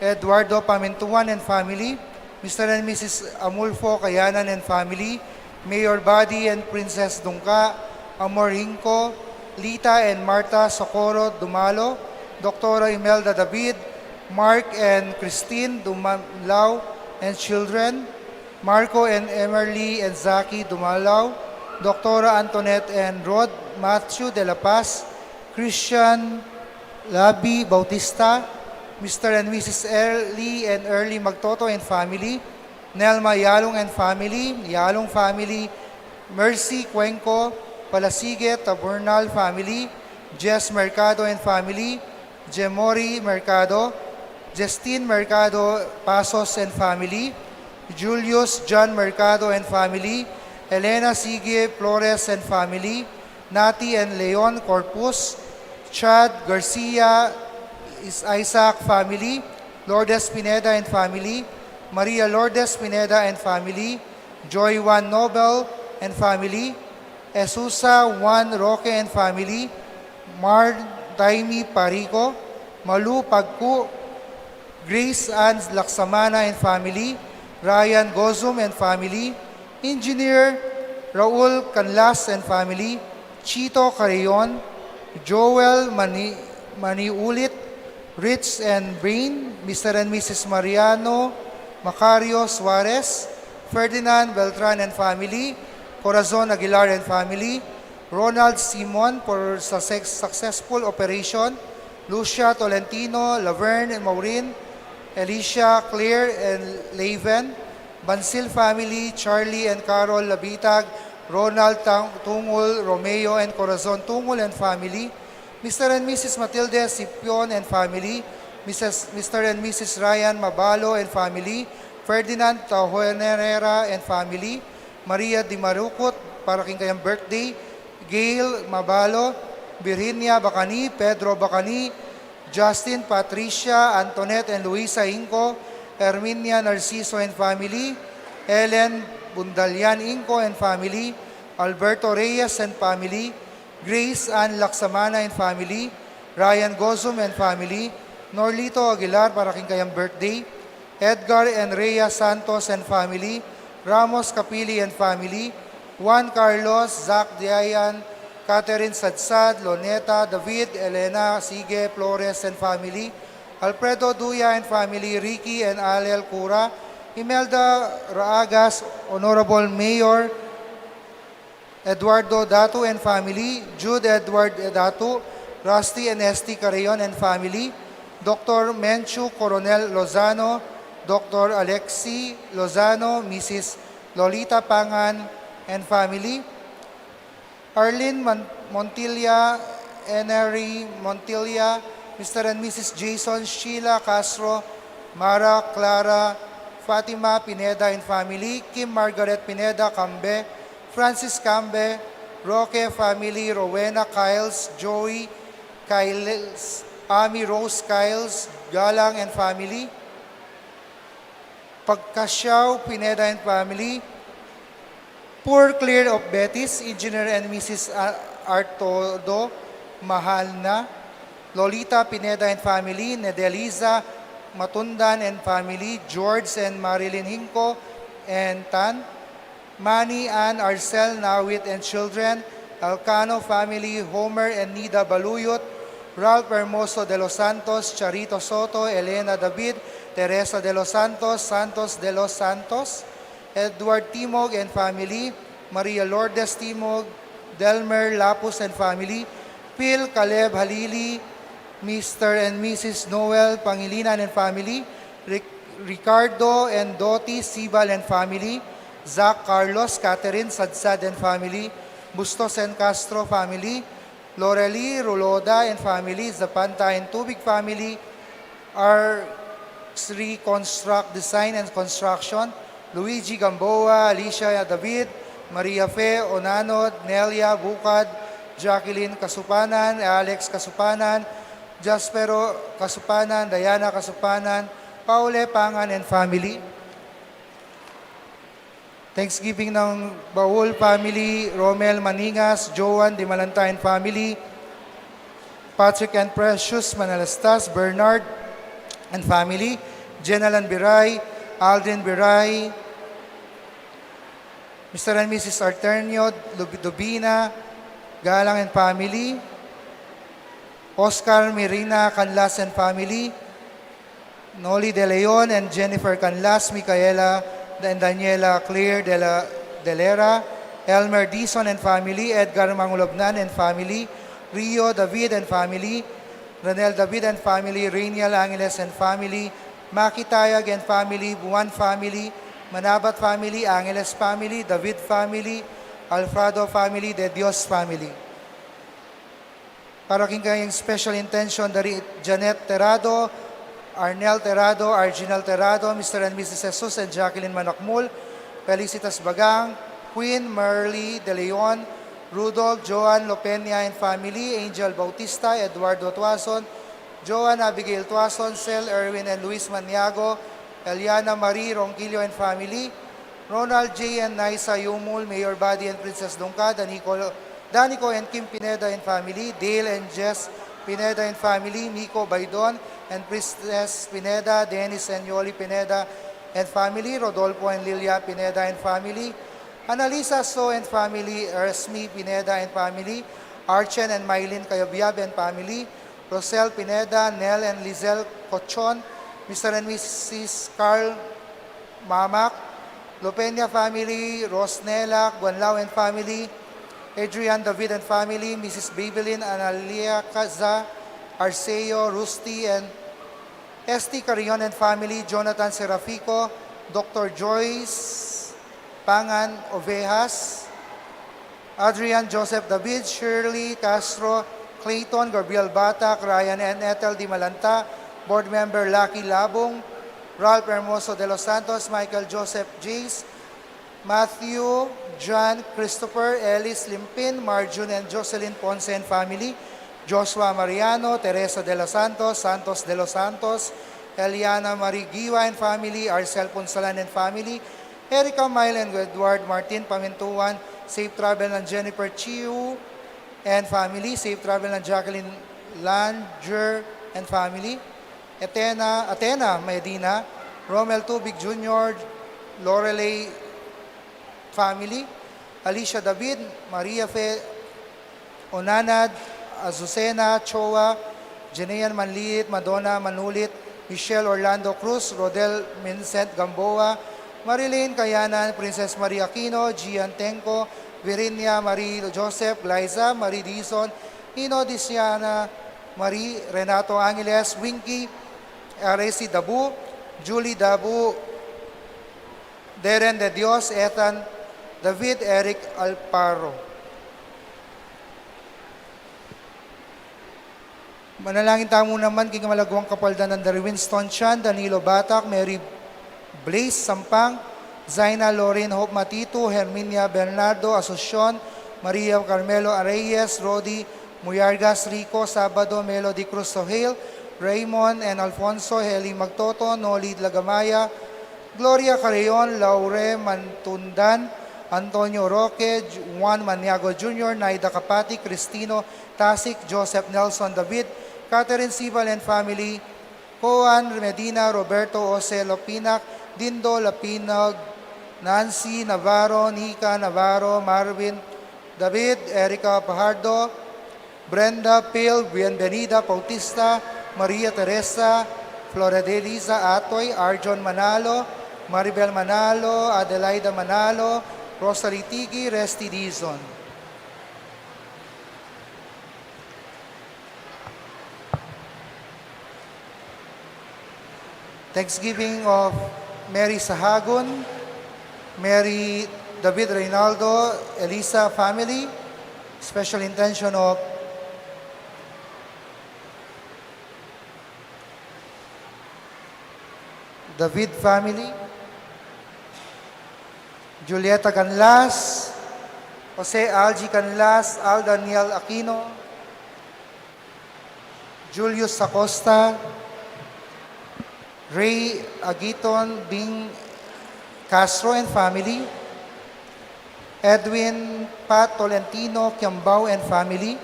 Eduardo Pamintuan and family, Mister and Missus Amulfo Kayanan and family, Mayor Buddy and Princess Dungka, Amor Hinco, Lita and Martha Socorro Dumalo, Doktora Imelda David, Mark and Christine Dumalao and children, Marco and Emerly and Zaki Dumalao, Doktora Antoinette and Rod Matthew de la Paz, Christian Labi Bautista, Mister and Missus Early and Early Magtoto and family, Nelma Yalong and family, Yalong family, Mercy Cuenco, Palasige Taburnal family, Jess Mercado and family, Jemori Mercado, Justin Mercado Pasos and family, Julius John Mercado and family, Elena Sige Flores and family, Nati and Leon Corpus, Chad Garcia, Is-, Isaac family, Lourdes Pineda and family, Maria Lourdes Pineda and family, Joy Juan Nobel and family, Esusa Juan Roque and family, Mar Taimi Parico, Malu Pagku, Grace Ann Laksamana and family, Ryan Gozum and family, Engineer Raul Canlas and family, Chito Carreon, Joel Mani-, Maniulit, Rich and Brain, Mister and Missus Mariano Macario Suarez, Ferdinand Beltran and family, Corazon Aguilar and family, Ronald Simon for success-, successful operation, Lucia Tolentino, Laverne and Maureen, Alicia, Claire and Laven, Bansil family, Charlie and Carol Labitag, Ronald Tang-, Tungul, Romeo and Corazon Tungul and family, Mister and Missus Matilde Sipion and family, Missus, Mister and Missus Ryan Mabalo and family, Ferdinand Tahuenera and family, Maria Di Marucut, para king kayang birthday, Gail Mabalo, Virginia Bacani, Pedro Bacani, Justin, Patricia, Antoinette and Luisa Inco, Herminia Narciso and family, Ellen Bundalian Inco and family, Alberto Reyes and family, Grace Ann Laksamana and family, Ryan Gozum and family, Norlito Aguilar para king kayang birthday, Edgar and Rhea Santos and family, Ramos Capili and family, Juan Carlos, Zach Diayan, Catherine Sadsad, Loneta, David, Elena Sige, Flores and family, Alfredo Duya and family, Ricky and Alel Cura, Imelda Raagas, Honorable Mayor, Eduardo Datu and family, Jude Edward Datu, Rusty and Esty Carreon and family, Doctor Menchu Coronel Lozano, Doctor Alexi Lozano, Missus Lolita Pangan and family, Arlene Mon-, Montilla, Enery Montilla, Mister and Missus Jason, Sheila Castro, Mara, Clara, Fatima Pineda and family, Kim Margaret Pineda Cambe, Francis Cambe, Roque family, Rowena Kiles, Joey Kiles, Amy Rose Kiles, Galang and family, Pagkasyaw Pineda and family, Poor Claire of Betis, Engineer and Missus A-, Artodo Mahalna, Lolita Pineda and family, Nedeliza Matundan and family, George and Marilyn Hinco and Tan, Manny, Ann, Arcel, Nawit and children, Alcano family, Homer and Nida Baluyot, Ralph Hermoso de los Santos, Charito Soto, Elena David, Teresa de los Santos, Santos de los Santos, Edward Timog and family, Maria Lourdes Timog, Delmer Lapus and family, Phil Caleb Halili, Mister and Missus Noel Pangilinan and family, Ric-, Ricardo and Doti Sibal and family, Zach Carlos, Catherine Sadsad and family, Bustos and Castro family, Lorely Ruloda and family, Zapanta and Tubig family, R three Construct Design and Construction, Luigi Gamboa, Alicia David, Maria Fe Onanod, Nelia Bukad, Jacqueline Kasupanan, Alex Kasupanan, Jaspero Kasupanan, Diana Kasupanan, Paule Pangan and family. Thanksgiving ng Baul family, Romel Maningas, Joan Dimalanta and family, Patrick and Precious Manalastas, Bernard and family, Jenalan Biray, Aldrin Biray, Mister and Missus Arternio Lub-, Dubina, Galang and family, Oscar Mirina Canlas and family, Noli De Leon and Jennifer Canlas, Micaela and Daniela Claire de la Delera, Elmer Dizon and family, Edgar Mangulobnan and family, Rio David and family, Ranel David and family, Rainiel Angeles and family, Maki Tayag and family, Buan family, Manabat family, Angeles family, David family, Alfredo family, De Dios family. Para king kayang special intention dari Janet Terado, Arnel Terado, Arginal Terado, Mister and Missus Jesus and Jacqueline Manakmul, Felicitas Bagang, Queen Merly De Leon, Rudolph, Joan Lopenia and family, Angel Bautista, Eduardo Tuason, Joan Abigail Tuason, Sel Erwin and Luis Maniago, Eliana Marie Ronquillo and family, Ronald J and Naisa Yumul, Mayor Buddy and Princess Dungka, Danico, Danico and Kim Pineda and family, Dale and Jess Pineda and family, Miko Baidon and Princess Pineda, Dennis and Yoli Pineda and family, Rodolfo and Lilia Pineda and family, Analisa So and family, Resmi Pineda and family, Archen and Mylene Kayabyab and family, Rosel Pineda, Nel and Lizelle Cochon, Mister and Missus Carl Mamak, Lopenia family, Rosnela Guanlao and family, Adrian David and family, Missus Babylin Analia Caza, Arceo, Rusty and Esti Carrion and family, Jonathan Serafico, Doctor Joyce Pangan Ovejas, Adrian Joseph David, Shirley Castro, Clayton Gabriel Batak, Ryan and Ethel Dimalanta, Board Member Lucky Labong, Ralph Hermoso de los Santos, Michael Joseph Jace, Matthew, John, Christopher, Ellis Limpin, Marjun and Jocelyn Ponce and family, Joshua Mariano, Teresa de los Santos, Santos de los Santos, Eliana Marie Giwa and family, Arcel Punsalan and family, Erica Mile and Edward Martin Pamintuan, safe travel ng Jennifer Chiu and family, safe travel ng Jacqueline Langer and family, Atena, Atena Medina, Romel Tubig Junior, Lorelei family, Alicia David, Maria Fe Onanad, Azucena Choa, Jenean Manliit, Madonna Manulit, Michelle Orlando Cruz, Rodel Vincent Gamboa, Marilyn Kayanan, Princess Marie Aquino, Gian Tenco, Virinia Marie Joseph, Glyza Marie Dizon, Ino Disiana Marie, Renato Angeles, Winky Aresi Dabu, Julie Dabu, Deren de Dios, Ethan David, Eric Alparo. Manalangin tamu naman king malaguang kapaldanan da ri Winston Chan, Danilo Batak, Mary Blaze Sampang, Zaina Lorraine Hope Matitu, Herminia Bernardo Asuncion, Maria Carmelo Reyes, Rodi Muyargas, Rico Sabado, Melody Cruz Sohail, Raymond and Alfonso, Heli Magtoto, Nolid Lagamaya, Gloria Carreon, Laure Mantundan, Antonio Roque, Juan Maniago Junior, Naida Kapati, Cristino Tasik, Joseph Nelson David, Catherine Sibal and family, Koan Medina, Roberto Jose Lapinac, Dindo Lapinag, Nancy Navarro, Nika Navarro, Marvin David, Erica Pajardo, Brenda Pil, Bienvenida Bautista, Maria Teresa, Floredelisa Atoy, Arjon Manalo, Maribel Manalo, Adelaida Manalo, Rosalie Tigi, Resty Dizon. Thanksgiving of Mary Sahagun, Mary David Reynaldo, Elisa family, special intention of David family, Julieta Canlas, Jose Algie Canlas, Al Daniel Aquino, Julius Acosta, Ray Aguiton Bing Castro and family, Edwin Pat Tolentino Kiambao and family.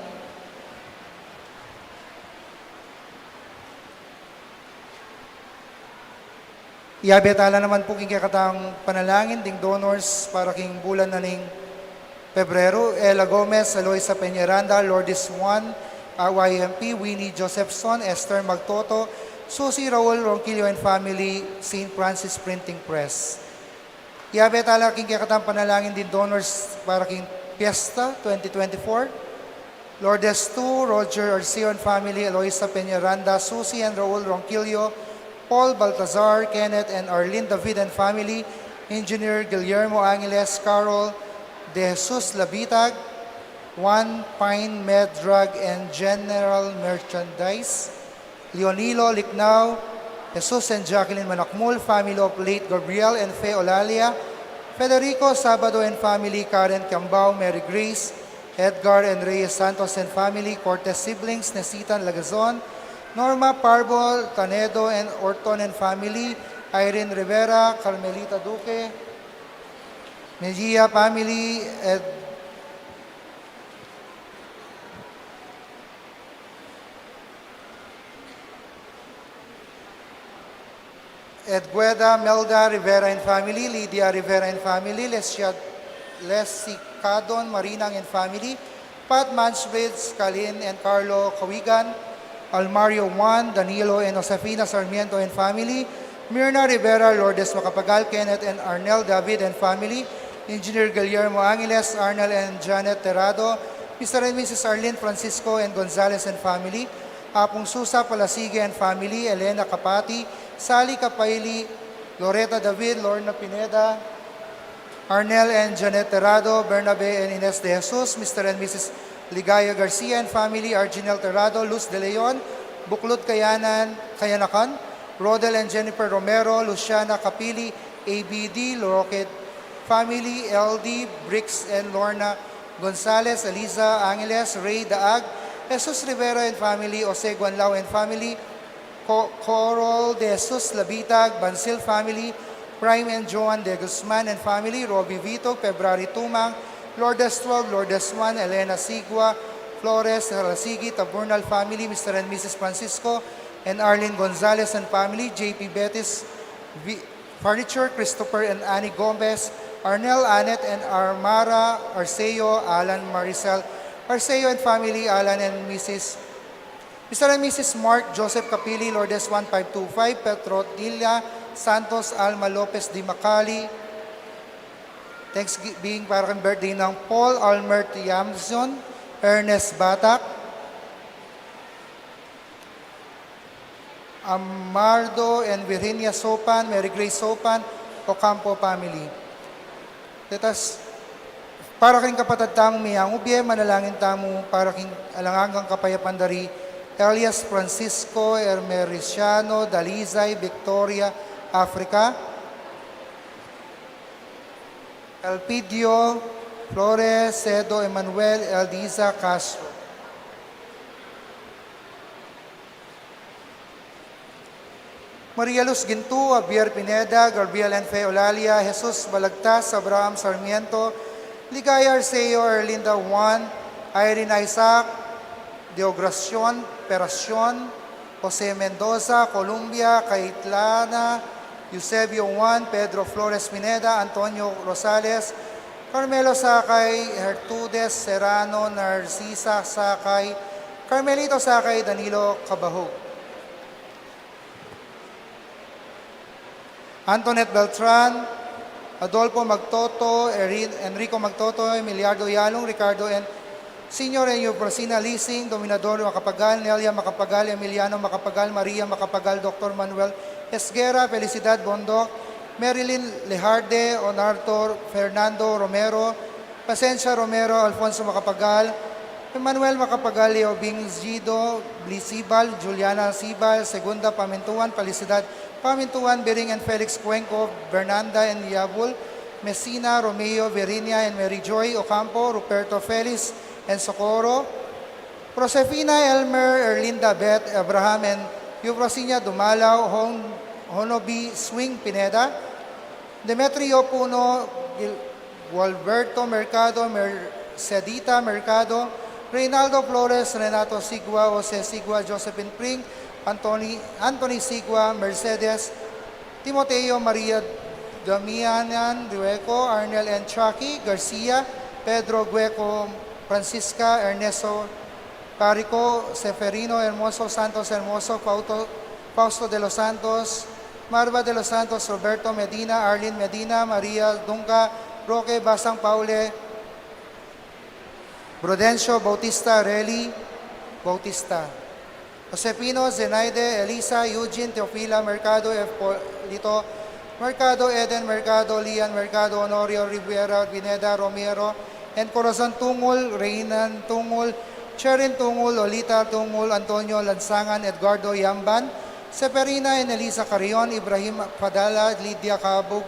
Yabe tala naman pu king kekatang panalangin ding donors para king bulan na ning Pebrero: Ella Gomez, Eloisa Peñaranda, Lourdes Juan, R Y M P, Winnie Josephson, Esther Magtoto, Susie Raul Ronquillo and family, Saint Francis Printing Press. Yabe tala king kekatang panalangin ding donors para king Fiesta twenty twenty-four: Lourdes two, Roger Arceo and family, Eloisa Peñaranda, Susie and Raul Ronquillo, Paul Baltazar, Kenneth and Arlene David and family, Engineer Guillermo Angeles, Carol De Jesus Labitag, One Pine Med Drug and General Merchandise, Leonilo Licnao, Jesus and Jacqueline Manakmul, family of late Gabriel and Fe Olalia, Federico Sabado and family, Karen Kiambao, Mary Grace, Edgar and Reyes Santos and family, Cortez siblings, Nesitan Lagazon, Norma Parbol Tanedo and Orton and family, Irene Rivera, Carmelita Duque, Mejia family, Ed-, Edgueda Melda Rivera and family, Lydia Rivera and family, Lesia, Lesicadon Marinang and family, Pat Mansbridge, Kalin and Carlo Cawigan, Almario Juan, Danilo and Josefina Sarmiento and family, Mirna Rivera, Lourdes Macapagal, Kenneth and Arnel David and family, Engineer Guillermo Angeles, Arnel and Janet Terrado, Mister and Missus Arlene Francisco and Gonzalez and family, Apung Susa Palasigue and family, Elena Capati, Sally Capaili, Loretta David, Lorna Pineda, Arnel and Janet Terrado, Bernabe and Ines De Jesus, Mister and Missus Ligaya Garcia and family, Arginel Terrado, Luz De Leon, Buklud Kayanan, Kayanakan, Rodel and Jennifer Romero, Luciana Capili, A B D, Roque family, L D, Briggs and Lorna Gonzalez, Eliza Angeles, Ray Daag, Jesus Rivera and family, Jose Guanlao and family, Co-, Coral De Jesus Labitag, Bansil family, Prime and Joan De Guzman and family, Robbie Vito, February Tumang, Lourdes twelve, Lourdes one, Elena Sigua, Flores Halasigi, Taburnal family, Mister and Missus Francisco and Arlene Gonzalez and family, J P Betis, Vi-, Furniture, Christopher and Annie Gomez, Arnel, Annette and Armara Arceo, Alan, Maricel Arceo and family, Alan and Missus Mister and Missus Mark Joseph Capili, Lourdes one five two five, Petro Dilla Santos, Alma Lopez Di Macali. Thanksgiving para kang birthday nang Paul Almer Tiamson, Ernest Batak, Amardo and Virginia Sopan, Mary Grace Sopan, Ocampo family. Let us, para king kapatad tamung miyangubye, manalangin tamu para king alang anggang kapayapan da ri Elias Francisco Emericiano, Dalisay, Victoria, Africa. Elpidio Flores, Sedo Emmanuel, Eldiza Castro. Maria Luz Gintu, Javier Pineda, Gabriel and Fe Olalia, Jesus Balagtas, Abraham Sarmiento, Ligaya Arceo, Erlinda Juan, Irene Isaac, Deogracion Peracion, Jose Mendoza, Colombia, Kaitlana, Eusebio Juan, Pedro Flores Pineda, Antonio Rosales, Carmelo Sakay, Gertrudes Serrano, Narcisa Sakay, Carmelito Sakay, Danilo Cabahug. Antoinette Beltran, Adolfo Magtoto, Erin-, Enrico Magtoto, Emiliardo Yalong, Ricardo and Senior and Eufrosina Lising, Dominador Macapagal, Nelia Macapagal, Emiliano Macapagal, Maria Macapagal, Doctor Manuel Esguerra, Felicidad Bondoc, Marilyn Lejarde, Onartor Fernando Romero, Pasensia Romero, Alfonso Macapagal, Emmanuel Macapagal, Leo Bing Zido, Bli Sibal, Juliana Sibal, Segunda Pamintuan, Felicidad Pamintuan Biring and Felix Cuenco, Bernanda and Yabul, Messina, Romeo, Virginia and Mary Joy Ocampo, Ruperto Felix and Socorro, Josefina, Elmer, Erlinda, Beth, Abraham and Eufrosinia Dumalaw, Hon-, Honobi Swing Pineda, Demetrio Puno, Gil-, Gualberto Mercado, Mercedita Mercado, Reynaldo Flores, Renato Sigua, Jose Sigua, Josephine Pring, Anthony, Anthony Sigua, Mercedes, Timoteo Maria, Damianan Dueco, Arnel and Chucky Garcia, Pedro Gueco, Francisca, Ernesto Parico, Seferino Hermoso, Santos Hermoso, Fausto, Fausto de los Santos, Marva de los Santos, Roberto Medina, Arlene Medina, Maria Dunca, Roque Basang Paule, Prudencio Bautista, Rely Bautista, Josepino, Zenaide, Elisa, Eugene, Teofila Mercado, F. Polito Mercado, Eden Mercado, Lian Mercado, Honorio Rivera, Pineda Romero, and Corazon Tungul, Reynan Tungul, Cherin Tungul, Lolita Tungul, Antonio Lansangan, Edgardo Yamban, Seferina and Elisa Carrion, Ibrahim Padala, Lydia Cabug,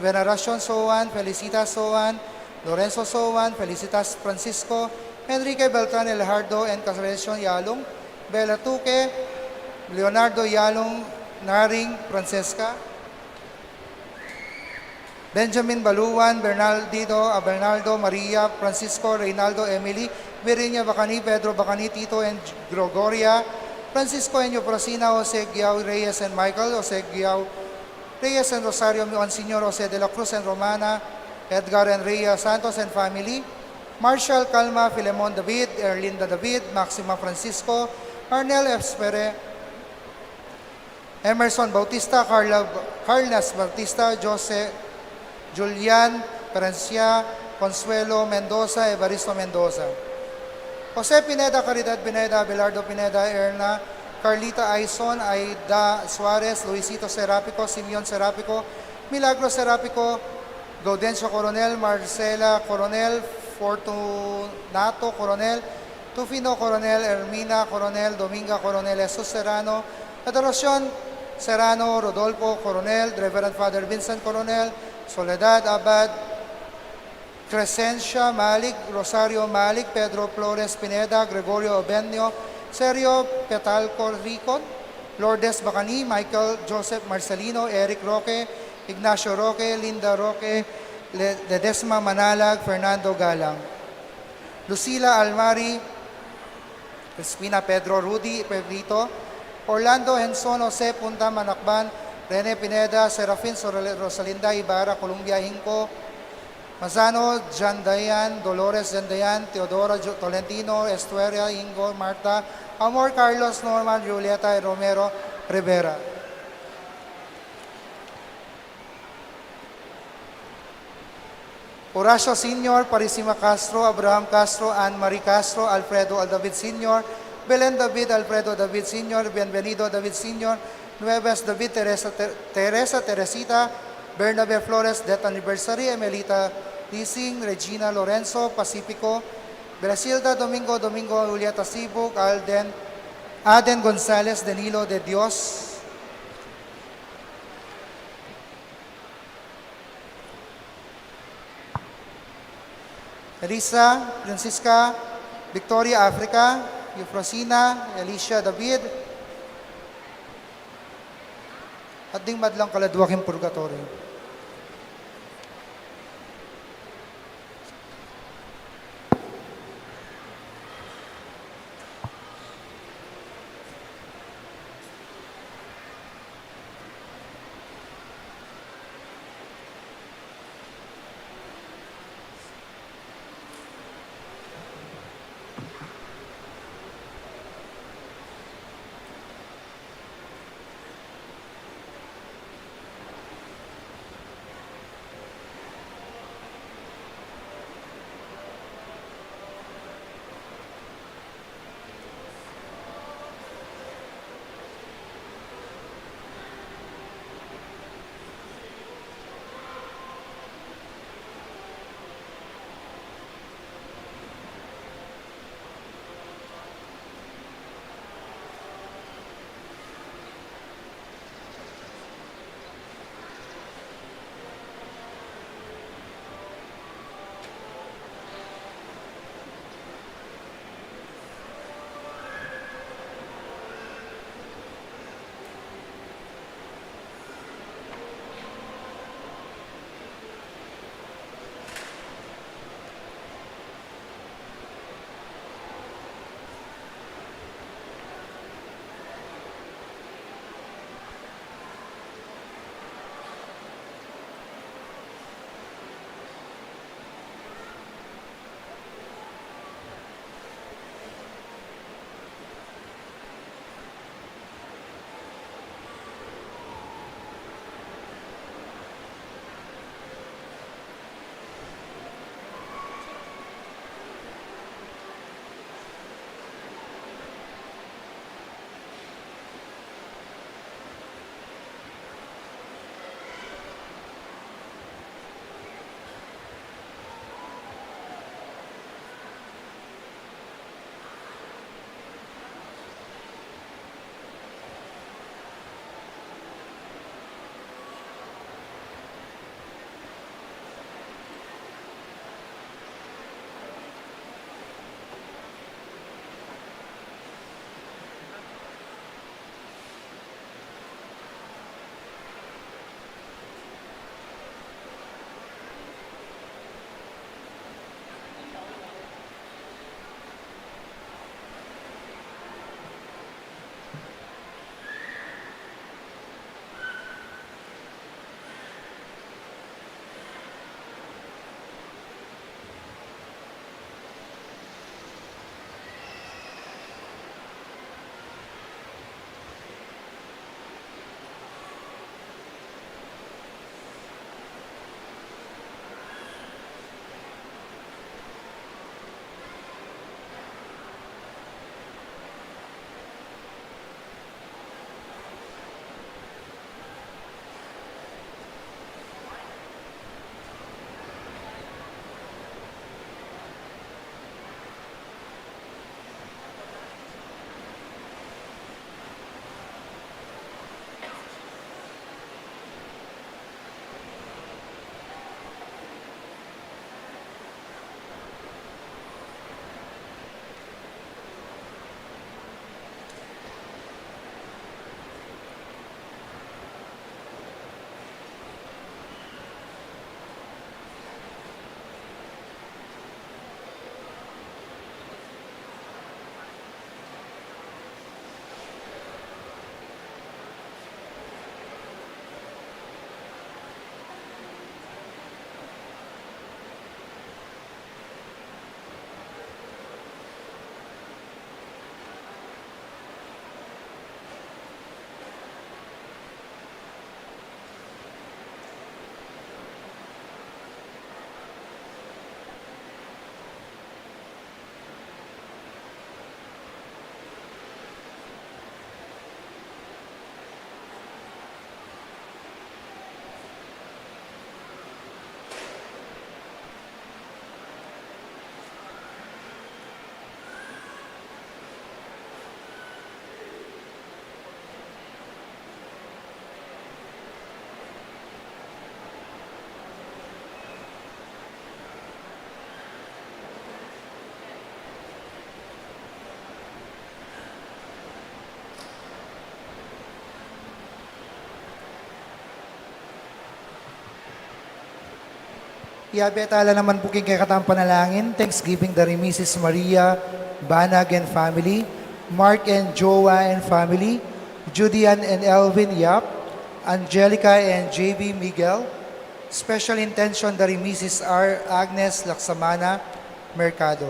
Veneracion Soan, Felicita Soan, Lorenzo Soan, Felicitas Francisco, Enrique Beltran Elejardo and Consolation Yalung, Bella Tuque, Leonardo Yalung, Naring Francesca, Benjamin Baluan, Bernardino, ah, Bernardo, Maria, Francisco, Reynaldo, Emily, Virginia Bacani, Pedro Bacani, Tito and Gregoria, Francisco and Eufrosina, Jose Guiao Reyes and Michael, Jose Guiao Reyes and Rosario Monsignor, Jose de la Cruz and Romana, Edgar and Rhea Santos and family, Marshall Calma, Filemon David, Erlinda David, Maxima Francisco, Arnel Espere, Emerson Bautista, Carla, Carlas Bautista, Jose, Julian Perencia, Consuelo Mendoza, Evaristo Mendoza, Jose Pineda, Caridad Pineda, Abelardo Pineda, Erna, Carlita Aison, Aida Suarez, Luisito Serapico, Simeon Serapico, Milagro Serapico, Gaudencio Coronel, Marcela Coronel, Fortunato Coronel, Tufino Coronel, Ermina Coronel, Dominga Coronel, Jesus Serrano, Adoracion Serrano, Rodolfo Coronel, Reverend Father Vincent Coronel, Soledad Abad, Crescencia Malik, Rosario Malik, Pedro Flores Pineda, Gregorio Obenio, Sergio Petalco Ricon, Lourdes Bacani, Michael Joseph Marcelino, Eric Roque, Ignacio Roque, Linda Roque, Le-, Ledesma Manalag, Fernando Galang, Lucila Almari, Crispina Pedro, Rudy Pedrito, Orlando Henson, Jose Punta Manakban, Rene Pineda, Serafin Sorale-, Rosalinda Ibarra, Columbia Hinco, Mazano Jandayan, Dolores Jandayan, Teodora Jo-, Tolentino, Estueria Ingo, Marta Amor, Carlos Norman, Julieta Romero Rivera. Horacio Senior, Parisima Castro, Abraham Castro, Ann Marie Castro, Alfredo David Senior, Belen David, Alfredo David Senior, Bienvenido David Senior, Nueves David, Teresa, Ter-, Teresa, Teresita, Bernabe Flores, death anniversary, Emelita Lising, Regina Lorenzo, Pacifico, Brasilda Domingo, Domingo, Julieta Sibuk, Alden, Aden Gonzalez, Danilo de Dios, Elisa, Francisca, Victoria, Africa, Eufrosina, Alicia, David, at ding madlang kaladua king purgatorio. Yabe tala naman pu king kekatang panalangin, Thanksgiving dari Missus Maria Banag and family, Mark and Joa and family, Judy Ann and Elvin Yap, Angelica and J B Miguel. Special intention dari Missus R Agnes Laksamana Mercado.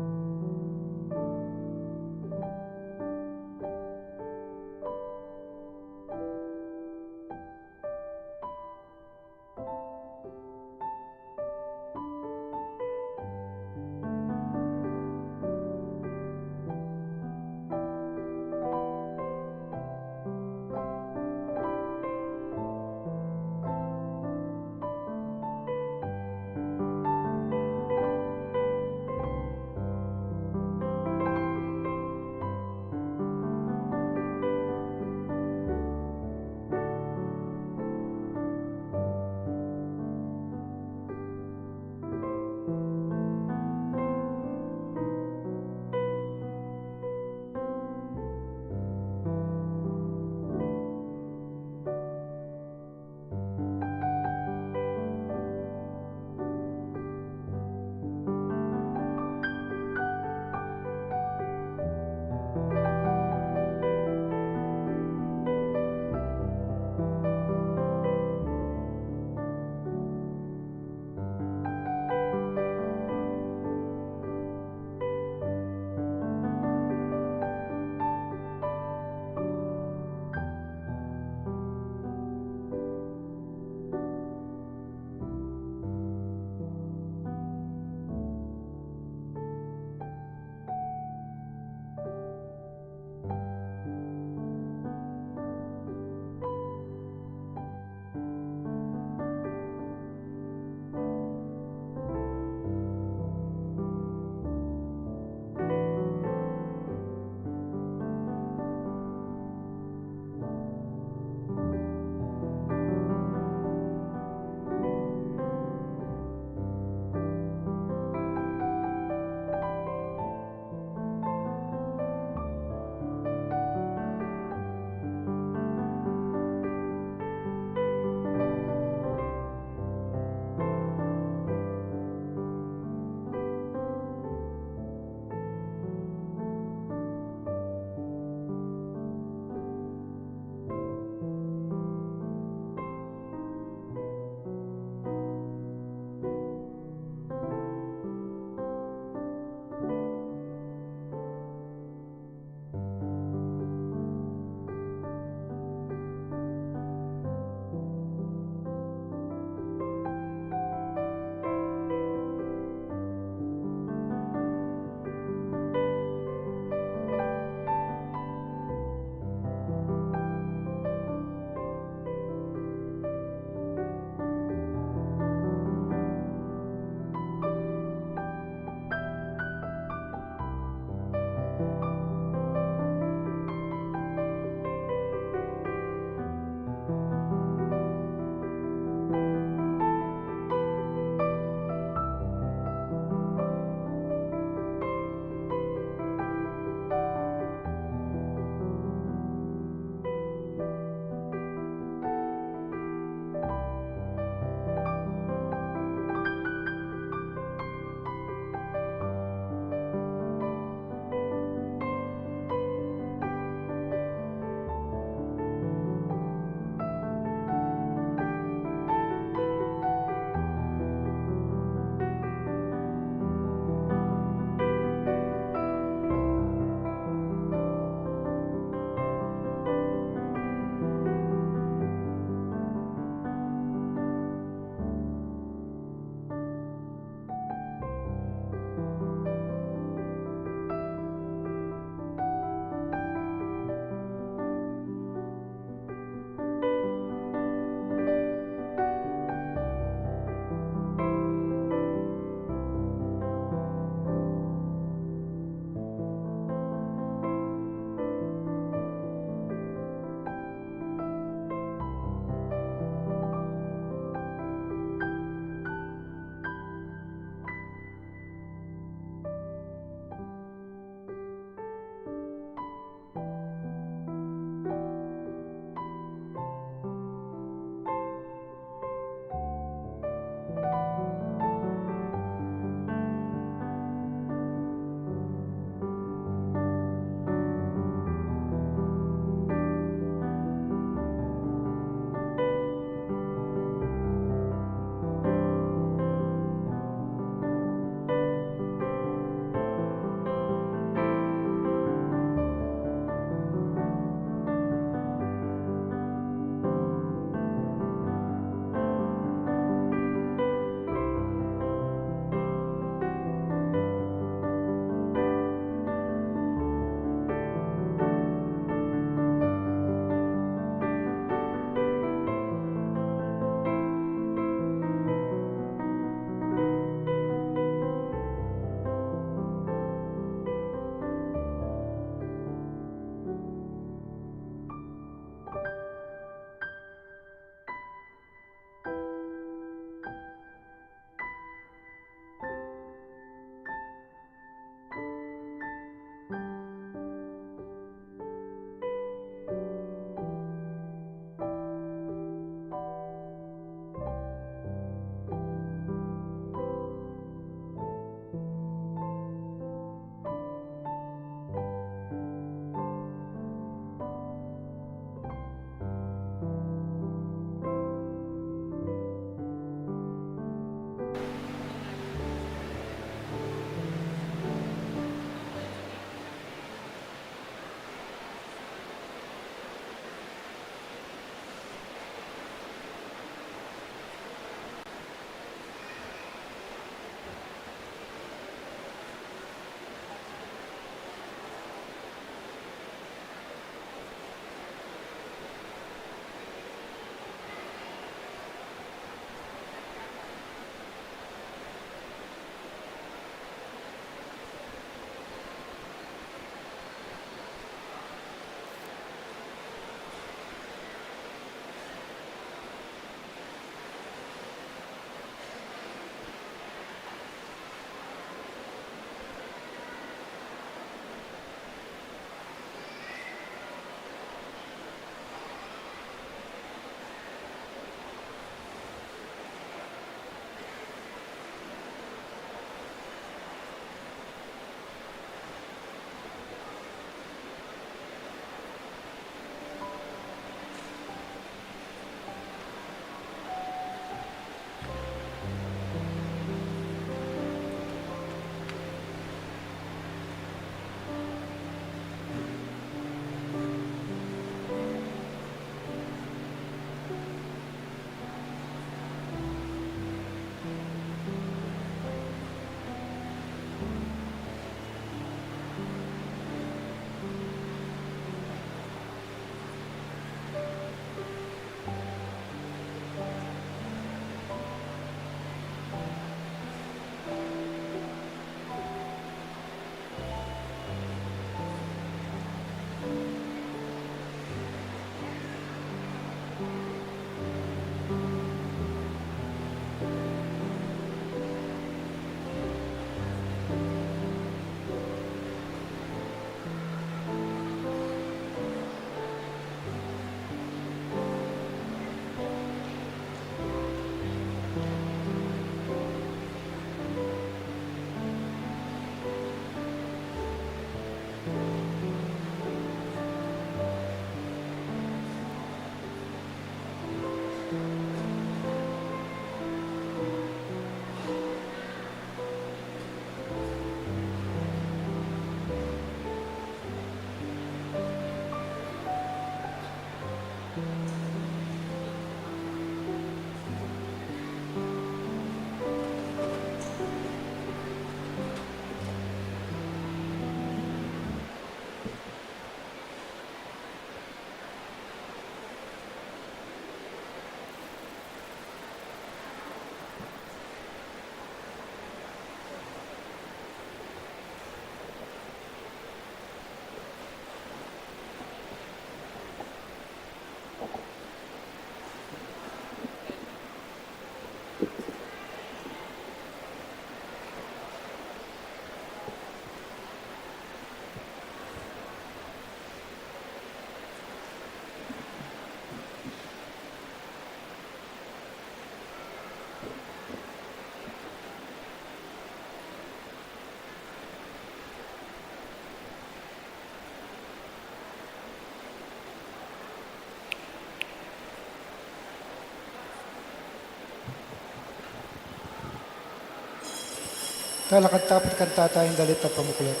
Talakad ta pu at kanta taya ing dalit a pamuklat.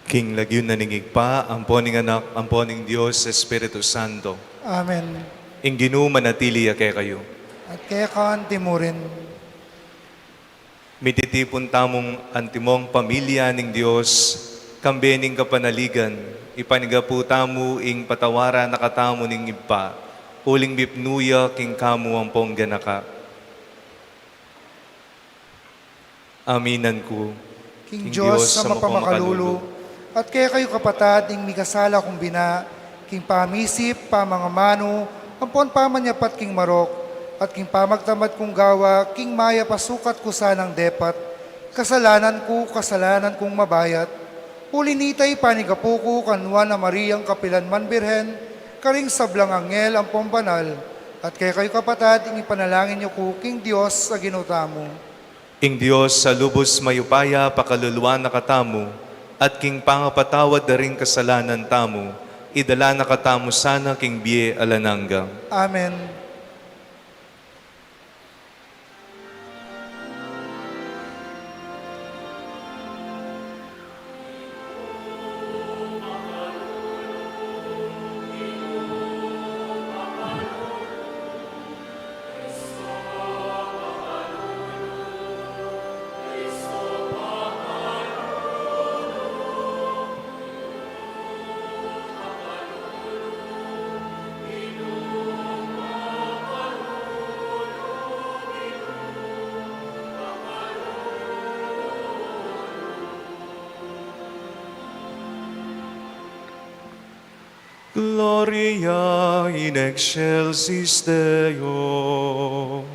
King lagyu na ning Ibpa, ampo ning Anak, ampo ning Dios Espiritu Santo. Amen. Ing Ginu manatili ya kekayu. At keka anti mu rin. Mititipun tamung antimong pamilya ning Dios, kambe ning kapanaligan, ipanyawad tamu ing patawaran na katamu ning Ibpa, uling mipnu ya king kamu ampong ganaka. Aminan ku king Dios a mapamakalulu, at kekayu kapatad, ing mikasala kung bina, king pamisip, pamangamanu, ampon pamanyapat king marok, at king pamagtamad kung gawa, king mayap a sukat ku sanang depat, kasalanan ku, kasalanan kung mabayat. Uli nita, ipanyawad ku kang Nuan a Mariang kapilan man Birhen, karing sablang anghel ampon banal, at kekayu kapatad, ing ipanalangin yu ku king Dios a Ginu tamu. Ing Dios a lubus mayupaya pakaluluan na katamu, at king pangapatawad da ring kasalanan tamu, idala na katamu sana king bie alang angga. Amen. Gloria in excelsis Deo.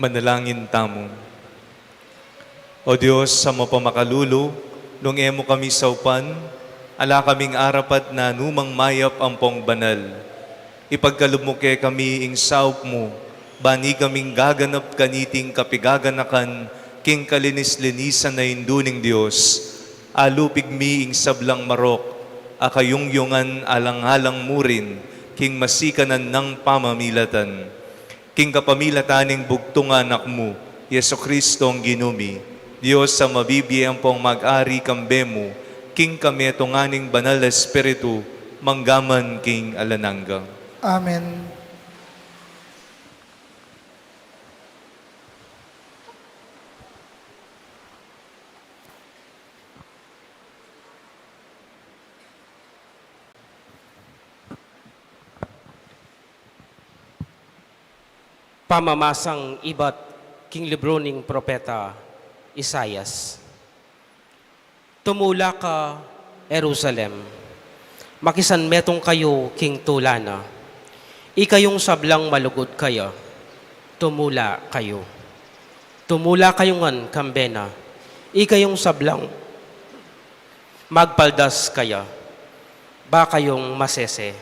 Manalangin tamu. O Dios a mapamakalulu, nung e mu kami saupan, ala kaming arapat na numang mayap ampong banal. Ipagkalub mu kekami ing saup mu, bang kaming gaganap kaniting kapigaganakan king kalinis-linisan a indu ning Dios. Alupig mi ing sablang marok a kayungyungan alang-alang mu rin king masikanan nang pamamilatan. King kapamilatan ning bugtung a Anak mu, Jesucristo a Ginu mi, Dios a mabibie ampong mag-ari kambe mu, king kametungan ning Banal a Espiritu, mangga man king alang angga. Amen. Pamamasang ibat king libru ning propeta Isaias. Tumula ka, Jerusalem, makisanmetung kayu king tula na. Ikayung sablang malugud kaya, tumula kayu. Tumula kayu ngan kambe na, ikayung sablang magpaldas kaya, ba kayung masese.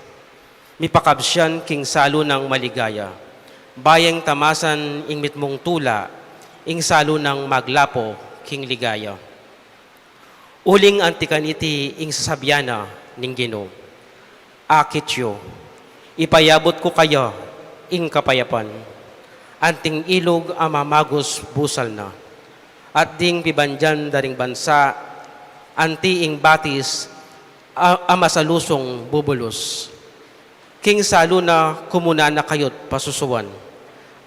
Mipakabsian king salu nang maligaya, ba yeng tamasan ing mitmung tula, ing salu nang maglapo king ligaya. Uling anti kaniti ing sasabian na ning Ginu, akit yu, ipayabut ku kaya ing kapayapan. Anting ilug a mamagus busal na, at ding pibandian da ring bansa, anti ing batis a, a masalusung bubulus. King salu na kumunan na kayut pasusuan,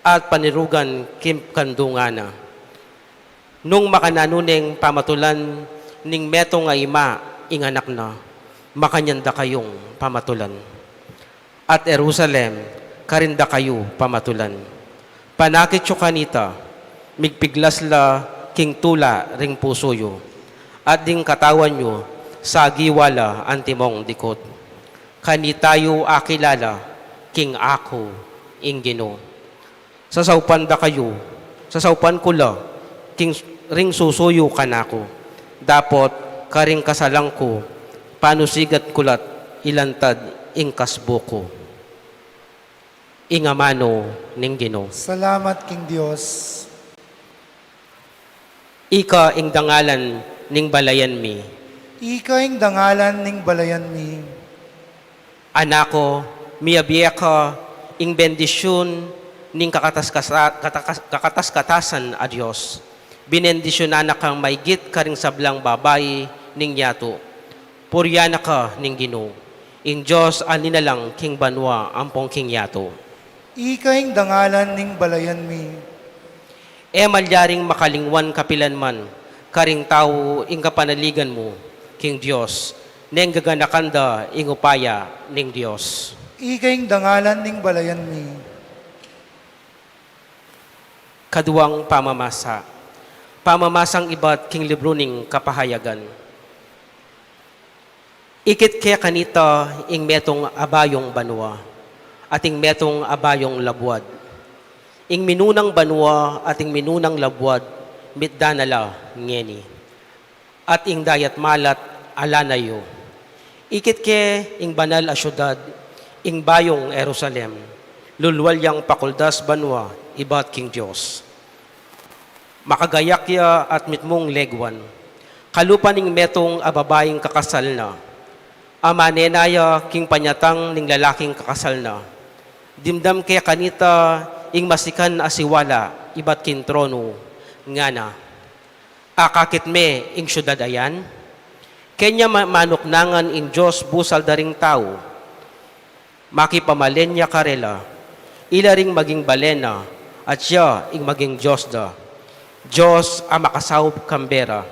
at panirugan king kandungan na. Nung makananu neng pamatulan ning metung a ima ing anak na, makanyan da kayung pamatulan. At Jerusalem, karin da kayu pamatulan. Panakit yu kanita, migpiglas la king tula ring pusu yu, at ding katawan yu sagiwa la antimong dikut. Kanita yu akilala king aku ing Ginu. Sasaupan da kayu, sasaupan ku la king ring susu yu kanaku. Dapot karing kasalang ku, panusigat ku la't ilantad ing kasbu ku. Ing amanu ning Ginu. Salamat king Dios. Ika ing dangalan ning balayan mi. Ika ing dangalan ning balayan mi. Anak ku, miyabie ka ing bendisyun ning kakatas-, kasa-, katakas-, kakatas-katasan a Dios. Binendisyunan na kang maigit karing sablang babai ning yatu. Purian na ka ning Ginu, ing Dios a linalang king banua ampong king yatu. Ika ing dangalan ning balayan mi. E malyaring makalingwan kapilan man karing tau ing kapanaligan mu king Dios, neng gaganakan da ing upaya ning Dios. Ika ing dangalan ning balayan mi. Kaduang pamamasa. Pamamasang ibat king libru ning Kapahayagan. Ikit ke kanita ing metung a bayung banua, at ing metung a bayung labuad. Ing minunang banua at ing minunang labuad, mitdan na la ngeni. At ing dayat malat, ala na yu. Ikit ke ing banal a siudad, ing bayung Jerusalem, lulwal yang pakuldas banua, ibat king Dios. Makagayak ya at mitmung leguan. Kalupa ning metung a babaing kakasal na. Amane na ya king panyatang ning lalaking kakasal na. Dimdam ke kanita ing masikan a siwala ibat king tronu, ngana, akakit me ing siudad a yan? Kenya ma-, manuknangan ing Dios busal da ring tau. Makipamalen ya karela, ila ring maging balen na, at siya ing maging Dios da. Dios a makasaup kambe ra.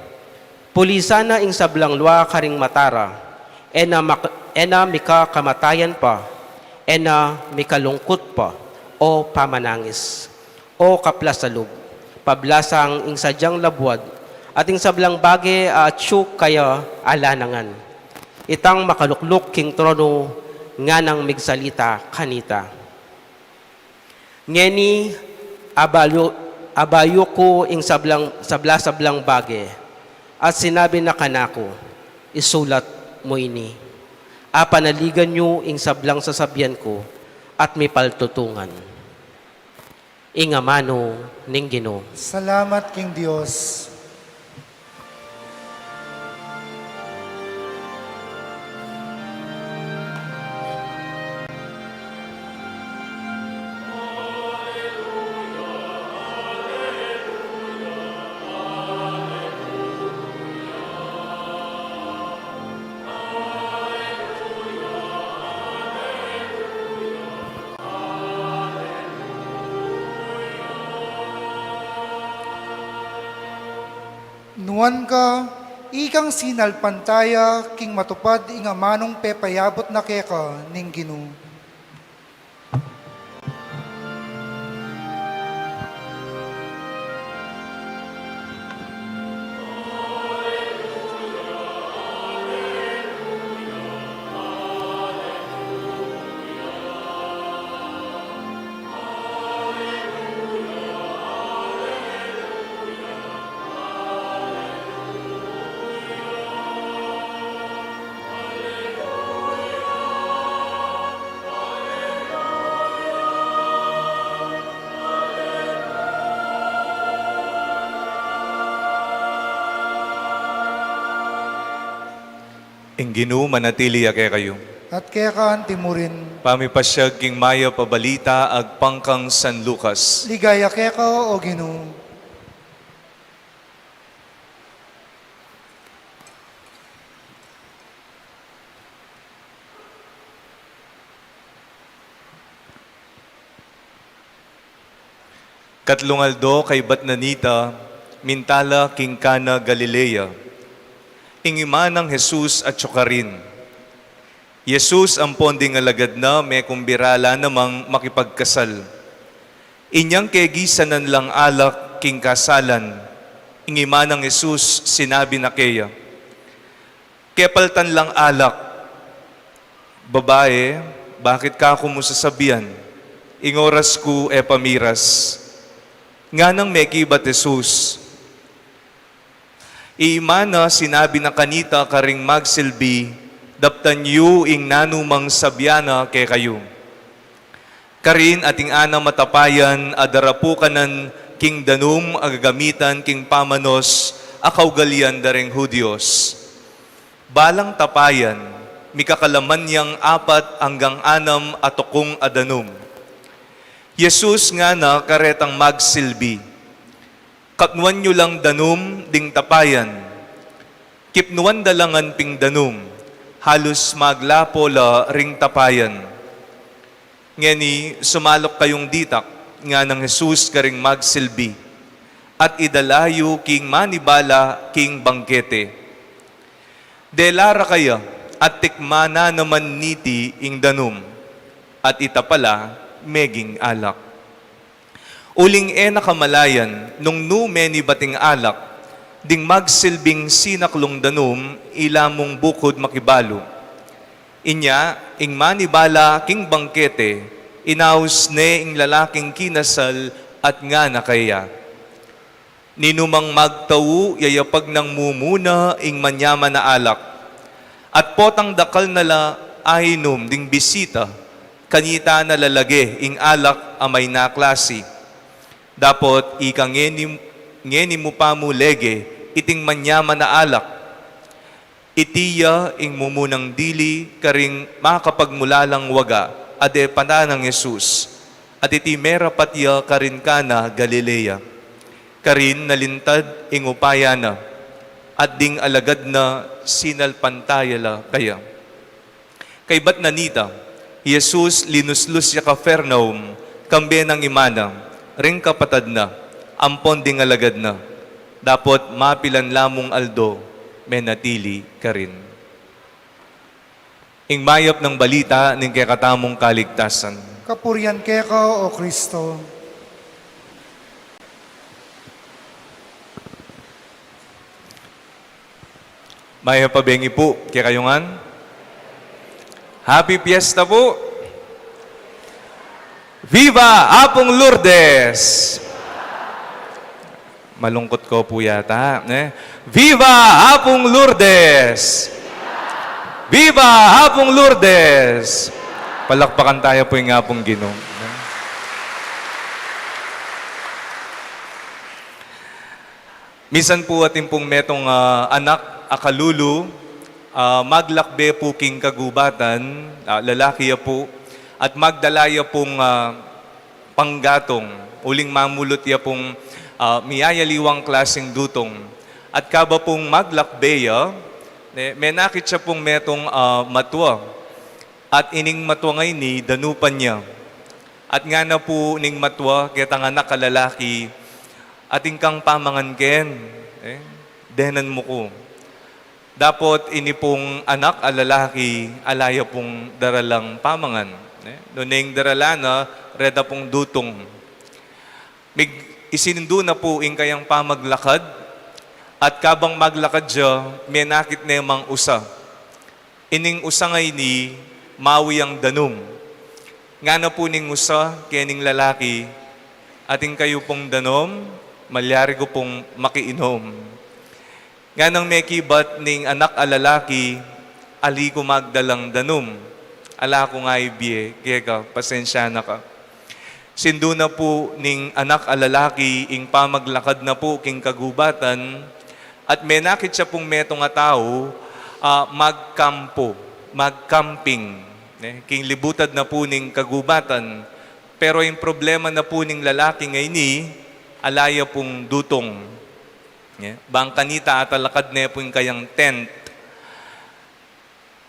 Pulisan na ing sablang lua karing mata ra, e na mak-, e na mika kamatayan pa, e na mika lungkut pa, o pamanangis. O kaplas a lub, pablasang ing sadyang labuad, at ing sablang bage a atyu kaya ala na ngan. Itang makalukluk king tronu, nganang migsalita kanita. Ngeni, abalu-, Abayu ku ing sablang, sabla-sablang bage, at sinabi na kanaku, "Isulat mu ini. Apanaligan yu ing sablang sasabian ku, at mipaltutungan." Ing amanu ning Ginu. Salamat king Dios. Nuan ka, ikang sinalpantaya king matupad ing amanung pepayabut na keka ning Ginu. Ing Ginu manatili ya kekayu. At keka anti mu rin. Pamipasyag king mayap a balita agpang kang San Lucas. Ligaya keka, O Ginu. Katlung aldo kaybat na nita, minta la king Cana, Galilea. Ing ima nang Jesus atyu karin. I Jesus ampon ding alagad na mekumbira la namang makipagkasal. Inyang kegisanan lang alak king kasalan, ing ima nang Jesus sinabi na keya, "Kepaltan lang alak." "Babae, bakit ka ku mu sasabian? Ing oras ku e pa miras." Nganang mekibat Jesus, i ima na sinabi na kanita karing magsilbi, "Daptan yu ing nanumang sabian na kekayu." Karin atin anam a tapayan a darapu kanan king danum a gagamitan king pamanos a kaugalian da ring Judios. Balang tapayan, mikakalaman yang apat anggang anam a tukung a danum. I Jesus ngana karetang magsilbi, "Kapnuan yu lang danum ding tapayan." Kipnuan da la ngan ping danum, halus maglapo la ring tapayan. "Ngeni, sumaluk kayung ditak," nganang Jesus karing magsilbi, "at idala yu king manibala king bangkete." Dela ra kaya at tikman na naman niti ing danum, at ita pala meging alak. Uling e na kamalayan nung nu menibat ing alak, ding magsilbing sinaklung danum, ila mung bukud makibalu. Inya, ing manibala king bangkete, inaus ne ing lalaking kinasal at ngana keya, "Ninumang magtau, yayapag nang mumuna ing manyaman a alak. At potang dakal na la ainum ding bisita, kanita na la lage ing alak a mayna klasi. Dapot ika ngeni, ngeni mu pa mu lege iting manyaman a alak. Iti ya ing mumunang dili karing makapagmulalang waga a de pa nang Jesus, at iti merapat ya karin Cana, Galilea." Karin nalintad ing upaya na, at ding alagad na sinalpantaya la kaya. Kaybat na nita, i Jesus linuslus ya Capernaum, kambe nang ima na, ring kapatad na, ampon ding alagad na. Dapot mapilan la mung aldo, menatili karin. Ing mayap nang balita ning kekatamung kaligtasan. Kapurian keka, O Kristo. Mayap a bengi pu kekayu ngan. Happy Fiesta pu. Viva Apung Lourdes! Malungkot ko po yata, ne? Viva Apung Lourdes! Viva Apung Lourdes! Palakpakan tayo po yung Apung Ginu. Misan po atin pong metung, ah, anak a kalulu, ah, maglakbe po king kagubatan, ah, lalaki ya po, at magdala ya pong, ah, panggatung, uling mamulut ya pong, ah, miyayaliwang klaseng dutung. At kaba pong maglakbe ya, ne, menakit ya pong metung, ah, matua. At ining matua ngeni danupan ya. At ngana pu ning matua ketang anak a lalaki, "Atin kang pamangan ken, eh, denan mu ku." Dapot ini pung anak a lalaki, ala ya pung daralang pamangan, eh. Nune ing darala na, reta pung dutung. Mig-, isinindu na pu ing kayang pamaglakad, at kabang maglakad ya, menakit ne mang usa. Ining usa ngeni, mau yang danum. Ngana pu ning usa kening lalaki, "Atin kayu pung danum, malyari ku pung makiinum." Nganang mekibat ning anak a lalaki, "Ali ku magdalang danum. Ala ku nga ibie keka, pasensya na ka." Sindu na pu ning anak a lalaki ing pamaglakad na pu king kagubatan, at menakit ya pung metung a tau, ah, magkampu, magkamping, ne, king libutad na pu ning kagubatan. Pero ing problema na pu ning lalaki ngeni, ala ya pung dutung. Ne? Bang kanita atalakad ne pu ing kayang tent.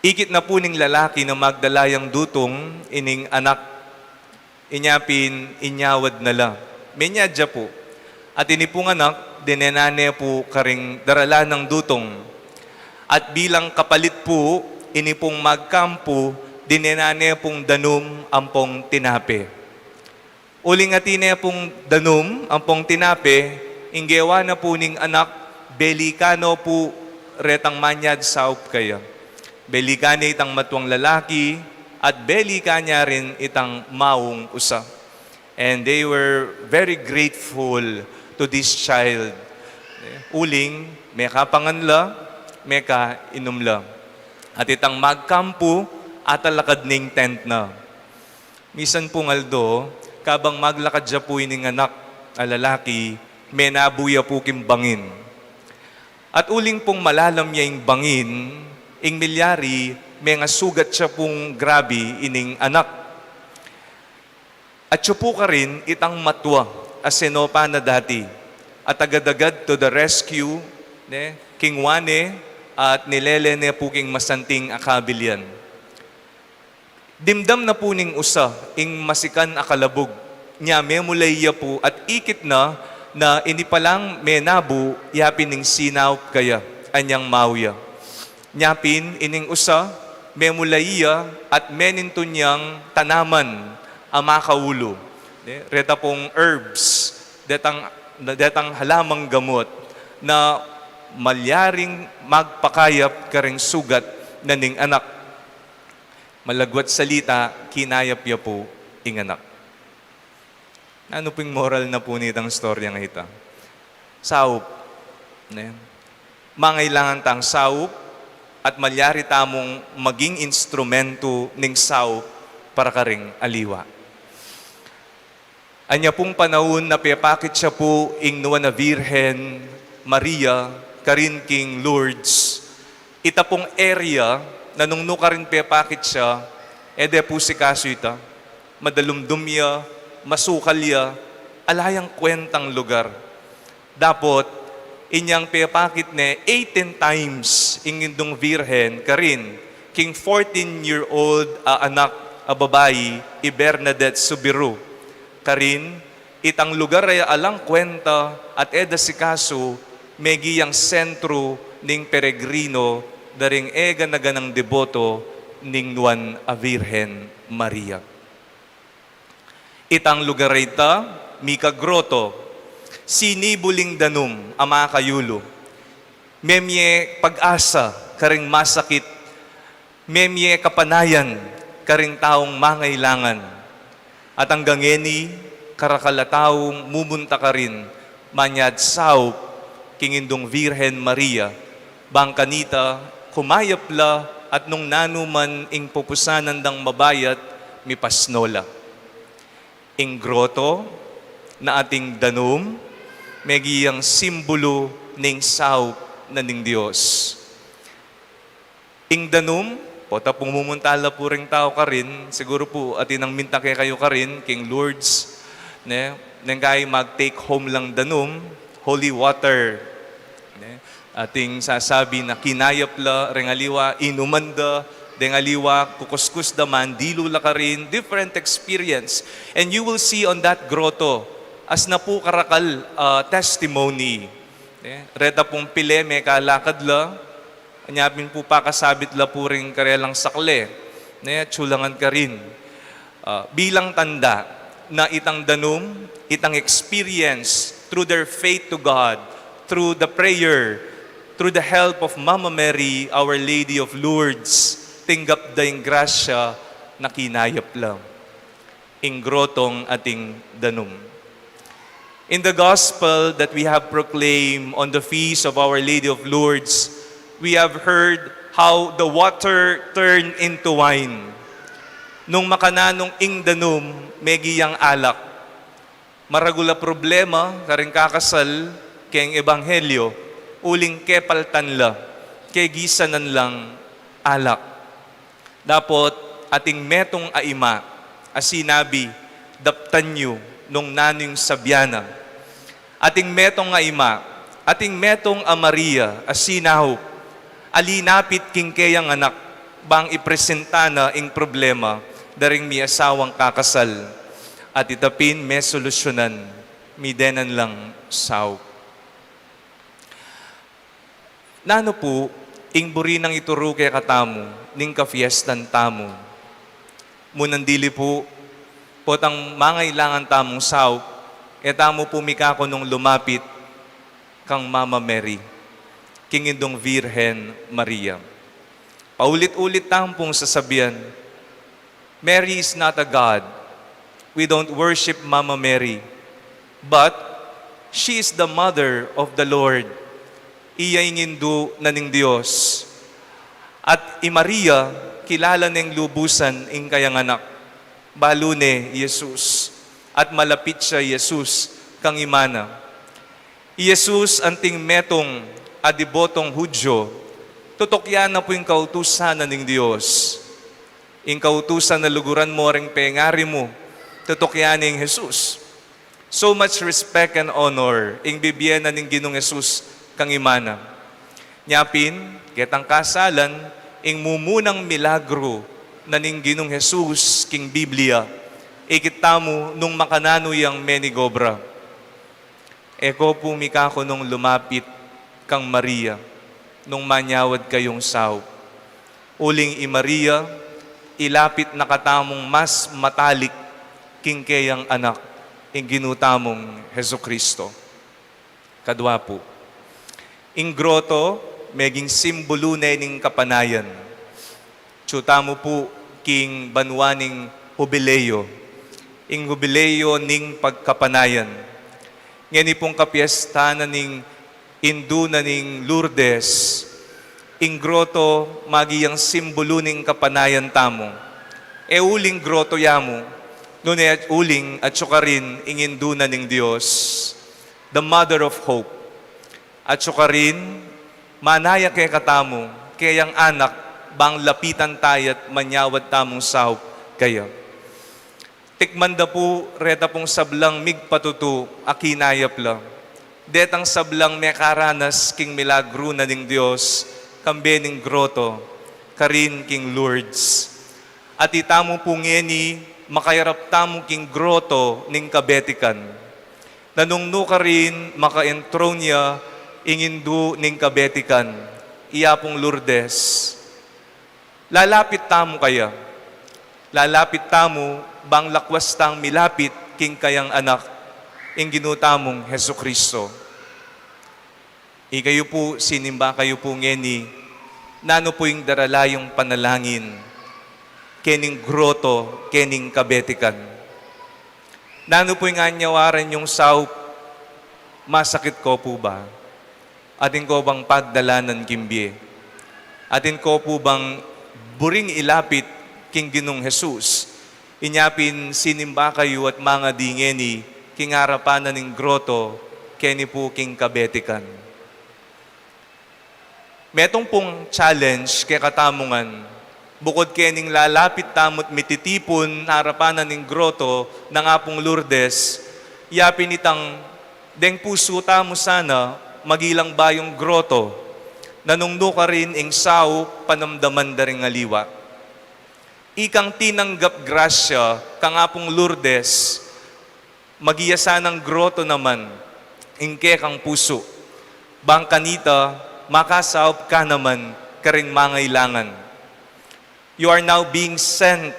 Ikit na pu ning lalaki na magdala yang dutung, ining anak, inya pin inyawad na la. Menyad ya pu. At ini pung anak, dinenan ne pu karing darala nang dutung. At bilang kapalit pu, ini pung magkampu, dinenan ne pung danum ampong tinape. Uling atin ne pung danum ampong tinape, ing gewa na pu ning anak, belikan no pu retang manyad saup kaya. Belikan ne itang matuang lalaki, at belikan ne rin itang maung usa. And they were very grateful to this child. Uling, mekapangan la, mekainum la. At itang magkampu, atalakad ning tent na. Misan pung aldo, kabang maglakad ya pu ining anak a lalaki, menabu ya pu king bangin. At uling pung malalam ya ing bangin, ing milyari, mengasugat ya pung grabi ining anak. At ya pu karin itang matua, a sinopa na dati, at agad-agad to the rescue, ne, kingwa ne, at nilele ne pu king masanting a kabilyan. Dimdam na pu ning usa ing masikan a kalabug, nya memulay ya pu at ikit na, na ini palang menabu, yapin ing sinaup kaya, anyang mau ya. Nya pin ining usa, memulay ya at menintun yang tanaman a makaulu. Ne? Reta pung herbs, detang, detang halamang gamot na malyaring magpakayap karing sugat na ning anak. Malagwat salita, kinayap ya pu ing anak. Nanu pu ing moral na pu nitang istorya a ita? Saup, ne? Mangailangan tang saup at malyari tamung maging instrumentu ning saup para karing aliwa. Anya pung panaun na pepakit ya pu ing Nuan a Virgen Maria karin king Lourdes, ita pung area na nung nukarin pepakit ya, e de pu sikasu ita, madalumdum ya, masukal ya, ala yang kwentang lugar. Dapot, inyang pepakit ne eighteen times ing Indung Virgen karin king fourteen-year-old a anak a babai, i Bernadette Soubirous. Karin, itang lugar a alang kwenta at e da sikasu, meging sentru ning peregrino da ring e gana-ganang deboto ning Nuan a Virgen Maria. Itang lugar a ita, mika groto, sinibul ing danum a makayulu. Memie pag-asa karing masakit, memie kapanayan karing taung mangailangan. At anggang ngeni, karakal a taung mumunta karin, Manyad saup king Indung Virgen Maria, bang kanita kumayap la at nung nanu man ing pupusanan dang mabayat, mipasno la. Ing groto na ating danum, meging simbulu ning saup na ning Dios. Ing danum, pota pung mumunta la pu ring tau karin, siguru pu atin nang minta kekayu karin, king Lourdes, ne? Neng kayi mag-take home lang danum, holy water. Ne? Ating sasabi na kinayap la, reng aliwa, inuman da, deng aliwa, kukuskus da, mandilu la karin, different experience. And you will see on that grotto, as na pu karakal, ah, testimony. Ne? Reta pung pile, mekalakad la, anya pin pu pakasabit la pu ring karelang sakle, ne, atsu la ngan karin. Ah, bilang tanda na itang danum, itang experience through their faith to God, through the prayer, through the help of Mama Mary, Our Lady of Lourdes, tinggap da ing grasya na kinayap la. Ing grotong ating danum. In the gospel that we have proclaimed on the feast of Our Lady of Lourdes, we have heard how the water turned into wine. Nung makananu ing danum, meging alak. Maragul a problema karing kakasal keng ebanghelyo, uling kepaltan la, kegisanan lang alak. Dapot ating metung a ima a sinabi, "Daptan yu nung nanu ing sabyan na." Ating metung a ima, ating metung a Maria a sinaup, a linapit king keyang anak, bang ipresenta na ing problema da ring miasawang kakasal. At ita pin mesolusyonan, midenan lang saup. Nanu pu ing buri nang ituru kekatamu ning kafiestan tamu? Munang dili pu, potang mangailangan tamung saup, e tamu pu mikakunung lumapit kang Mama Mary, king Indung Virgen Maria. Paulit-ulit tamu pung sasabian, Mary is not a god. We don't worship Mama Mary. But she is the mother of the Lord. Iya ing indu na ning Dios. At i Maria, kilala neng lubusan ing kayang anak. Balu ne i Jesus. At malapit ya i Jesus kang ima na. I Jesus anting metung a debotong Hudyo, tutok ya na pu ing kautusan na ning Dios. Ing kautusan na luguran mo ring pengari mu, tutok ya ne ing Jesus. So much respect and honor ing bibie na ning Ginung Jesus kang ima na. Nya pin, ketang kasalan, ing mumunang milagru na ning Ginung Jesus king Biblia, ikit tamu nung makananu yang menigobra. E ko pu mikakunung lumapit kang Maria nung manyawad kayung saup. Uling i Maria, ilapit na katamung mas matalik king keyang anak, ing Ginu tamung Jesucristo. Kadwa pu, ing groto meging simbulu ne ning kapanayan. Atsu tamu pu king banua ning Hubileo, ing Hubileo ning pagkapanayan. Ngeni pung kapiestan na ning Indu na ning Lourdes, ing groto maging simbulu ning kapanayan tamu. E uling groto ya mu, nune uling atsu karin ing Indu na ning Dios, the Mother of Hope. Atsu karin, manaya kekatamu, keyang anak, bang lapitan taya at manyawad tamung saup keya. Tikman da pu reta pung sablang migpatutu a kinayap la. Detang sablang mekaranas king milagru na ning Dios, kambe ning groto, karin king Lourdes. At itamu pu ngeni, makayarap tamu king groto ning kabetikan. Nanu karin maka-enthrone ya ing Indu ning kabetikan, iya pung Lourdes. Lalapit tamu kaya. Lalapit tamu, bang lakwas tang milapit king kayang anak, ing Ginu tamung Jesucristo. Ikayu pu, sinimba kayu pu ngeni, nanu pu ing darala yung panalangin kening groto, kening kabetikan? Nanu pu ing anyawaran yung saup Masakit ko pu ba? Atin ko bang pagdalanan king bie? Atin ko pu bang buring ilapit king Ginung Jesus? Inya pin sinimba kayu at mangadi ngeni king arapan na ning groto, keni pu king kabetikan. Metung pung challenge kekatamu ngan, bukod kening lalapit tamu't mititipun arapan na ning groto nang Apung Lourdes, ya pin itang deng pusu tamu sana magilang bayung groto, na nung nukarin ing saup panamdaman da ring aliwa. Ikang tinanggap grasya kang Apung Lourdes, maging ya sanang groto naman ing kekang pusu, bang kanita makasaup ka naman karing mangailangan. You are now being sent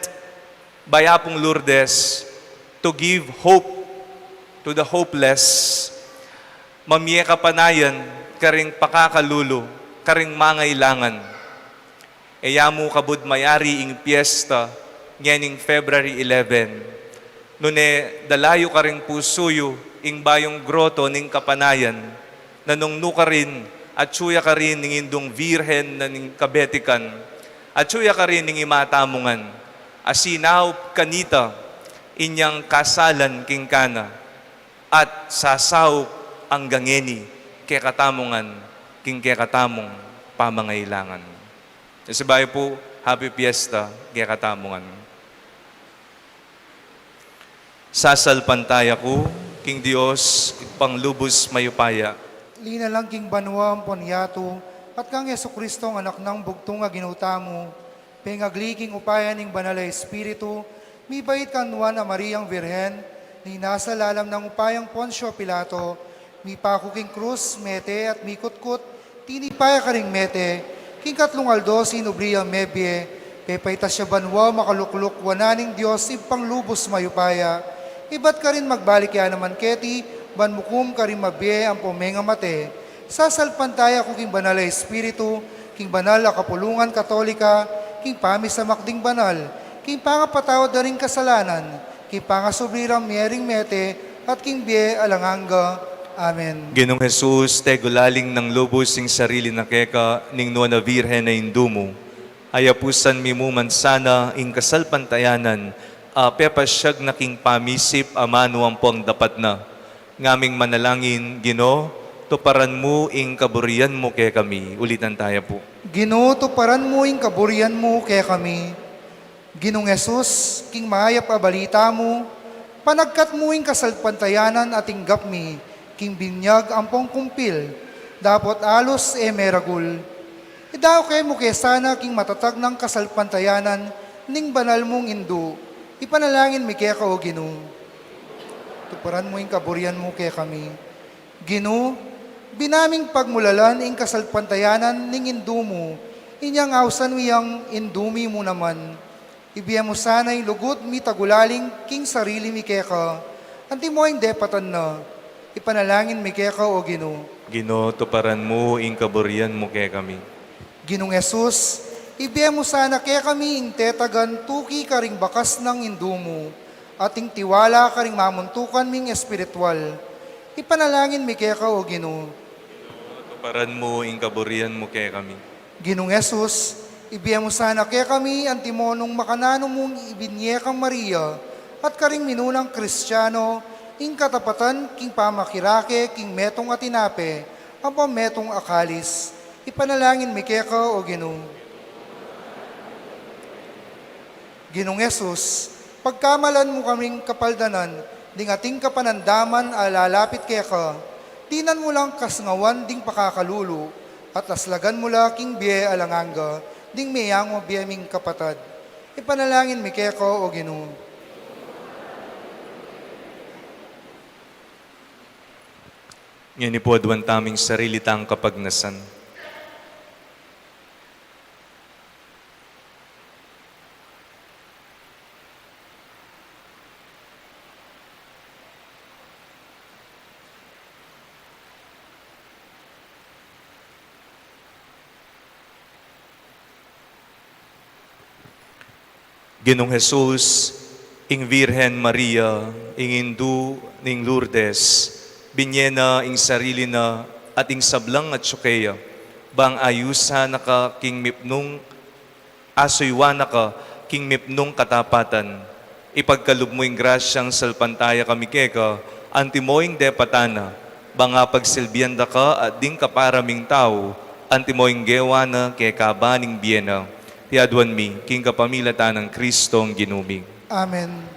by Apung Lourdes to give hope to the hopeless. Mamie kapanayan karing pakakalulu, karing mangailangan. E ya mu kabud mayari ing piesta ngening February eleven, nune dala yu karing pusu yu ing bayung groto ning kapanayan, na nung nukarin atsu ya karin ning Indung Virgen na ning Kabetikan, atsu ya karin ning Ima tamu ngan, a sinaup kanita inyang kasalan king kana, at sasaup angga ngeni kekatamu ngan king kekatamung pamangailangan. Sibayu pu, Happy Fiesta kekatamu ngan. Sasalpantaya ku king Dios, Ibpang lubus mayupaya. Linalang king banua ampon yatu, at kang Jesucristong Anak nang bugtung a Ginu tamu, pengagli king upaya ning Banal a Espiritu, mibait kang Nuan a Mariang Virgen, ninasa lalam nang upayang Poncio Pilato, mipaku king krus, mete at mikutkut, tinipa ya karing mete, king katlung aldo sinubli yang mebie, pepaitas ya banua makalukluk wanan ning Dios Ibpang lubus mayupaya. Ibat karin magbalik ya naman keti, ban mukum karing mabie ampon mengamate. Sasalpantaya ku king Banal a Espiritu, king banal a kapulungan Katolika, king pamisamak ding banal, king pangapatawad da ring kasalanan, king pangasubli rang mie ring mete, at king bie alang angga. Amen. Ginung Jesus, tegulaling nang lubus ing sarili na keka ning Nuan a Virgen a Indu mu, ayapusan mi mu man sana ing kasalpantayanan a pepasyag na king pamisip, amanu ampong dapat na. Ngaming manalangin, Ginu, tuparan mu ing kaburian mu kekami. Ulitan taya pu. Ginu, tuparan mu ing kaburian mu kekami. Ginung Jesus, king mayap a balita mu, panagkat mu ing kasalpantayanan a tinggap mi king binyag ampong kumpil, dapot alus e meragul. Idauke mu ke sana king matatag nang kasalpantayanan ning banal mung Indu. Ipanalangin mi keka, O Ginu. Tuparan mu ing kaburian mu kekami. Ginu, binaming pagmulalan ing kasalpantayanan ning Indu mu, inyang ausan mi yang Indu mi mu naman. Ibie mu sana ing lugud mi tagulaling king sarili mi keka, antimo ing depatan na. Ipanalangin mi keka, O Ginu. Ginu, tuparan mu ing kaburian mu kekami. Ginung Jesus, ibie mu sana kekami ing tetagan tuki karing bakas nang Indu mu, at ing tiwala karing mamuntukan ming espiritual. Ipanalangin mi keka, O Ginu. Tuparan mu ing kaburian mu kekami. Ginung Jesus, ibie mu sana kekami antimo nung makananu mung ibinie kang Maria, at karing minunang Kristiano, ing katapatan king pamakirake king metung a tinape, ampong metung a kalis. Ipanalangin mi keka, O Ginu. Ginung Jesus, pagkamalan mu kaming kapaldanan ding ating kapanandaman a lalapit keka, dinan mu lang kasngawan ding pakakalulu, at aslagan mu la king bie alang angga ding meyangu a bie ming kapatad. Ipanalangin mi keka, O Ginu. Ngeni pu, aduan taming sarili tang kapagnasan. Ginung Jesus, ing Virgen Maria, ing Indu ning Lourdes, Binye na ing sarili na at ing sablang atsu keya, bang ayusan na ka king mipnung, asuyuan na ka king mipnung katapatan. Ipagkalub mu ing grasyang salpantaya kami keka, antimo ing depatan na, bang apagsilbian da ka at ding kapara ming tau, antimo ing gewa na keka ban ing bie na. Iti aduan mi king kapamilatan nang Kristong Ginu mi. Amen.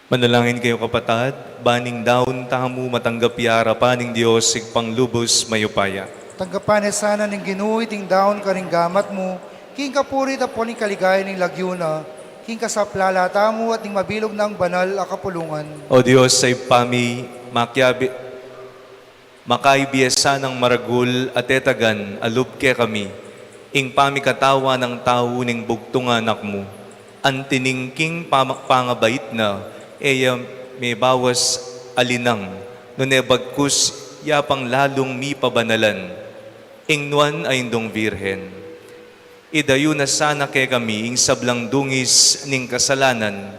Manalangin kayu, kapatad, ban ing daun tamu matanggap ya arapan ning Dios Ibpang lubus mayupaya. Tanggapan na sana ning Ginu iting daun karing gamat mu, king kapurian at king kaligayan ning lagyu na, king kasaplalan tamu at ning mabilug nang banal a kapulungan. O Dios a Ibpa mi, makiabi-, makaibie sanang maragul a tetagan a lub kekami ing pamikatawan nang tau ning bugtung a Anak mu. Anti ning king pama-, pangabait na, e ya mebawas a linang, nune bagkus ya pang lalung mipabanalan ing Nuan a Indung Virgen. Idayu na sana kekami ing sablang dungis ning kasalanan,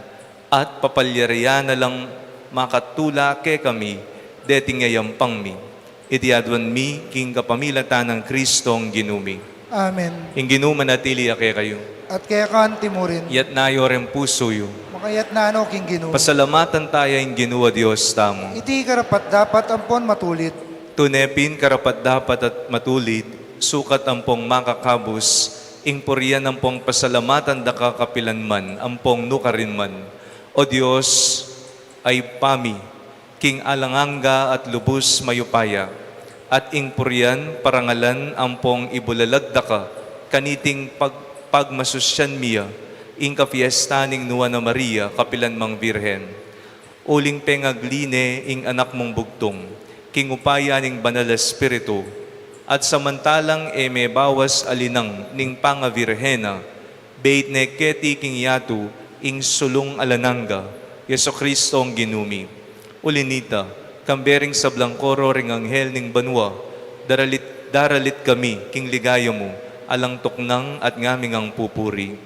at papalyarian na lang makatula kekami deting yayampang mi. Iti aduan mi king kapamilatan nang Kristong Ginu mi. Amen. Ing Ginu manatili ya kekayu. At keka anti mu rin. Iyatas yu ring pusu yu. Makayatas no king Ginu. Pasalamatan taya ing Ginu a Dios tamu. Iti karapat-dapat ampon matulid. Tune pin karapat-dapat at matulid, sukat ampong makakabus, ing purian ampong pasalamatan da ka kapilan man, ampong nukarin man. O Dios a Ibpa mi, king alang angga at lubus mayupaya, at ing purian, parangalan, ampong ibulalag da ka, kaniting pag-, pagmasusyan mi ya, ing kapiestan ning Nuan a Maria, kapilan mang Virgen. Uling pengagli ne ing Anak mung bugtung, king upaya ning Banal a Espiritu, at samantalang e mebawas a linang ning pangavirgen na, beit ne keti king yatu ing sulung alang angga, Jesucristong Ginu mi. Uli nita, kambe ring sablang koro ring anghel ning banua, daralit, daralit kami king ligaya mu, alang tuknang at ngaming pupuri.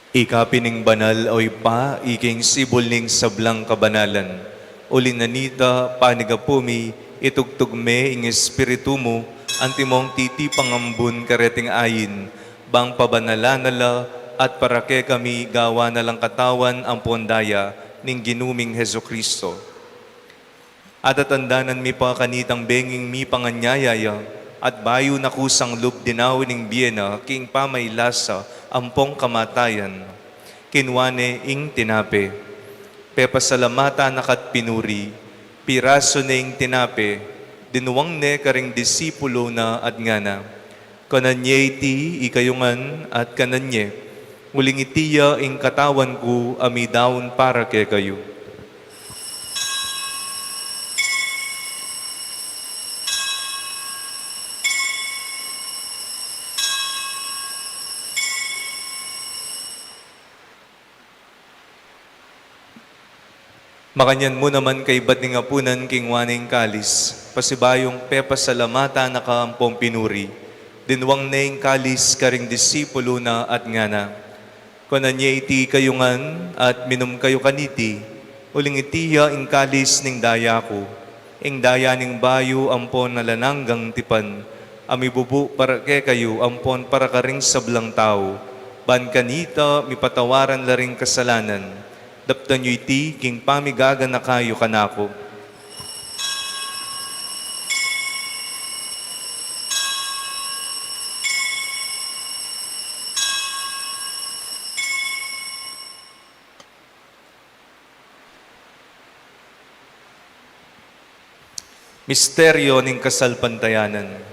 Ika pin ing banal, o Ibpa, ika ing sibul ning sablang kabanalan. Uli na nita, panigapu mi, itugtug me ing Espiritu mu, antimong titipang ambun kareting ain, bang pabanalan na la, at para kekami gawan na lang katawan ampon daya ning Ginu ming Jesucristo. Atatandanan mi pa kanitang benging mipanganyaya ya, at bayu na kusang lub dinawi ning bie na king pamailasa ampong kamatayan. Kinua ne ing tinape, pepasalamatan na ka't pinuri, pirasu ne ing tinape, dinuang ne karing disipulu na at ngana: Kanan ye iti ikayu ngan at kanan ye, uling iti ya ing katawan ku a midaun para kekayu. Makanyan mu naman kaybat ning apunan, kinua ne ing kalis, pasibayung pepasalamatan na ka ampong pinuri, dinuang ne ing kalis karing disipulu na at ngana: Kanan ye iti kayu ngan at minum kayu kaniti, uling iti ya ing kalis ning daya ku, ing daya ning bayu ampon alang anggang tipan, a mibubu para kekayu ampon para karing sablang tau, ban kanita mipatawaran la ring kasalanan. Daptan yu iti king pamigaganaka yu kanaku. Misteryo ning kasalpantayanan.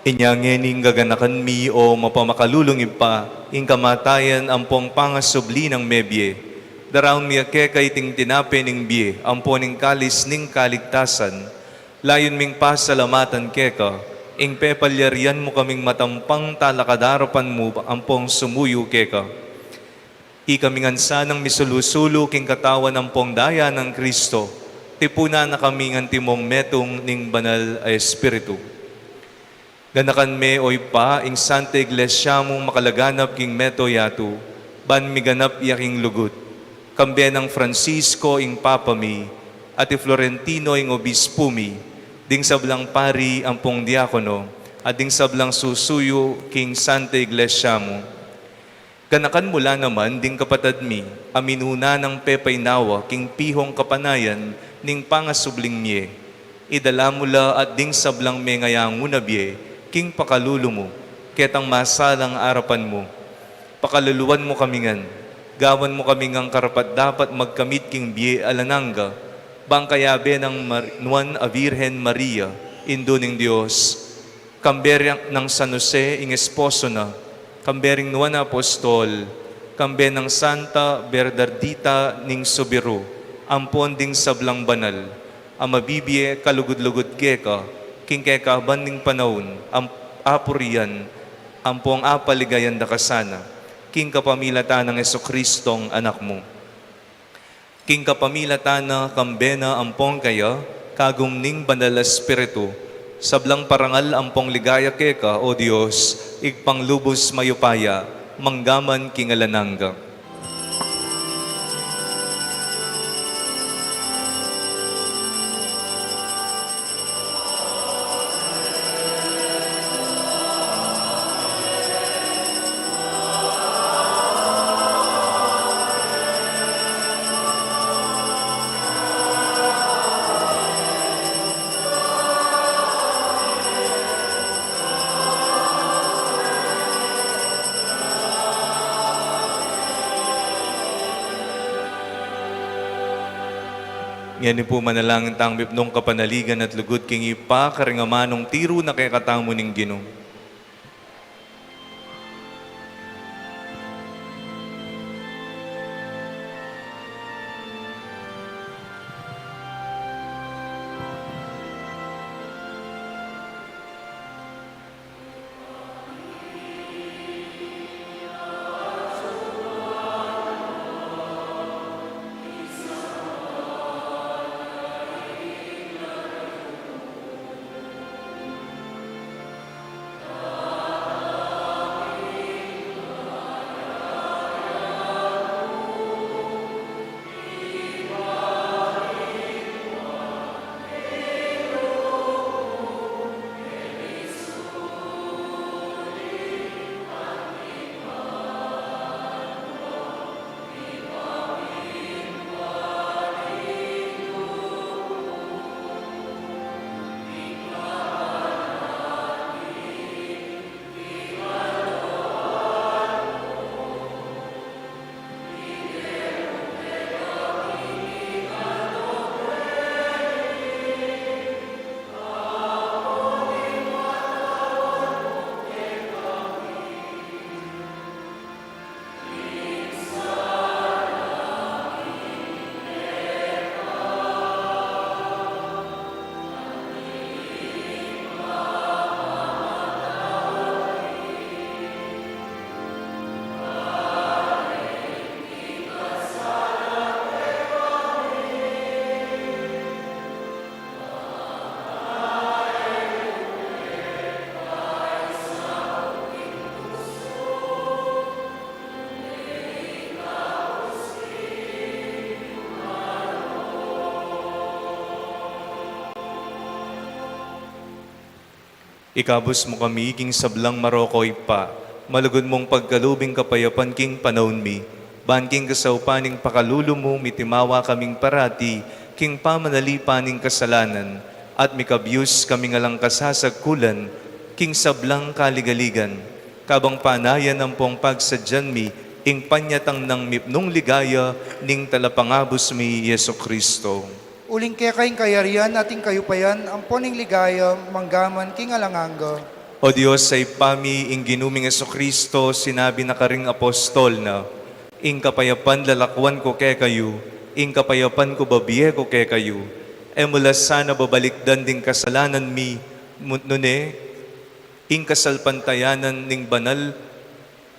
Inya ngeni gaganakan mi, o mapamakalulung Ibpa, ing kamatayan ampong pangasubli nang mebie. Daraun mi keka iting tinape ning bie ampon ing kalis ning kaligtasan. Layun ming pasalamatan keka ing pepalyarian mu kaming matampang talakad arapan mu ampong sumuyu keka. Ikami ngan sanang misulu-sulu king katawan ampong daya nang Kristo, tipunan na kami ngan timong metung ning Banal a Espiritu. Ganakan me, o Ibpa, ing Santa Iglesia mung makalaganap king meto yatu, ban miganap ya king lugud. Kambe nang Francisco ing Papa mi, at i Florentino ing Obispu mi, ding sablang pari ampong diakono, at ding sablang susuyu king Santa Iglesia mu. Ganakan mu la naman ding kapatad mi a minuna nang pepainawa king pihong kapanayan ning pangasubling mie. Idala mu la at ding sablang mengayanguna bie king pakalulu mu, ketang masalang arapan mu. Pakaluluan mu kami ngan, gawan mu kami ngang karapat-dapat magkamit king bie alang angga, bang kayabe nang Mar-, Nuan a Virgen Maria, Indu ning Dios, kambe nang San Jose ing esposo na, kambe ring Nuan a Apostol, kambe nang Santa Bernardita ning Subiru, ampon ding sablang banal a mabibie kalugud-lugud keka king kekaban ning panaun, am-, apurian ampong apaligayan da ka sana, king kapamilatan nang Jesucristong Anak mu. King kapamilatan na, kambe na ampong keya, kagum ning Banal a Espiritu, sablang parangal ampong ligaya keka, O Dios, Ibpang lubus mayupaya, manggaman king alang angga. Ngeni pu manalangin tang mipnung kapanaligan at lugud king Ibpa karing amanung tiru na kekatamu ning Ginu. Ikabus mu kami king sablang maroko, Ibpa, malugud mung pagkalub ing kapayapan king panaun mi, ban king kasaupan ning pakalulu mu mitimawa kaming parati king pamanalipan ning kasalanan, at mikabyus kaming alang kasasagkulan king sablang kaligaligan, kabang panayan ampong pagsadyan mi ing panyatang nang mipnung ligaya ning Talapangabus mi, Jesucristo. Uling keka ing kayarian at ing kayupayan ampon ing ligaya manggaman king alang angga. O Dios a Ibpa mi, ing Ginu ming Jesucristo sinabi na karing apostol na, "Ing kapayapan lalakwan ku kekayu, ing kapayapan ku babie ku kekayu." E mu la sana babalikdan ding kasalanan mi, mu-, nune ing kasalpantayanan ning banal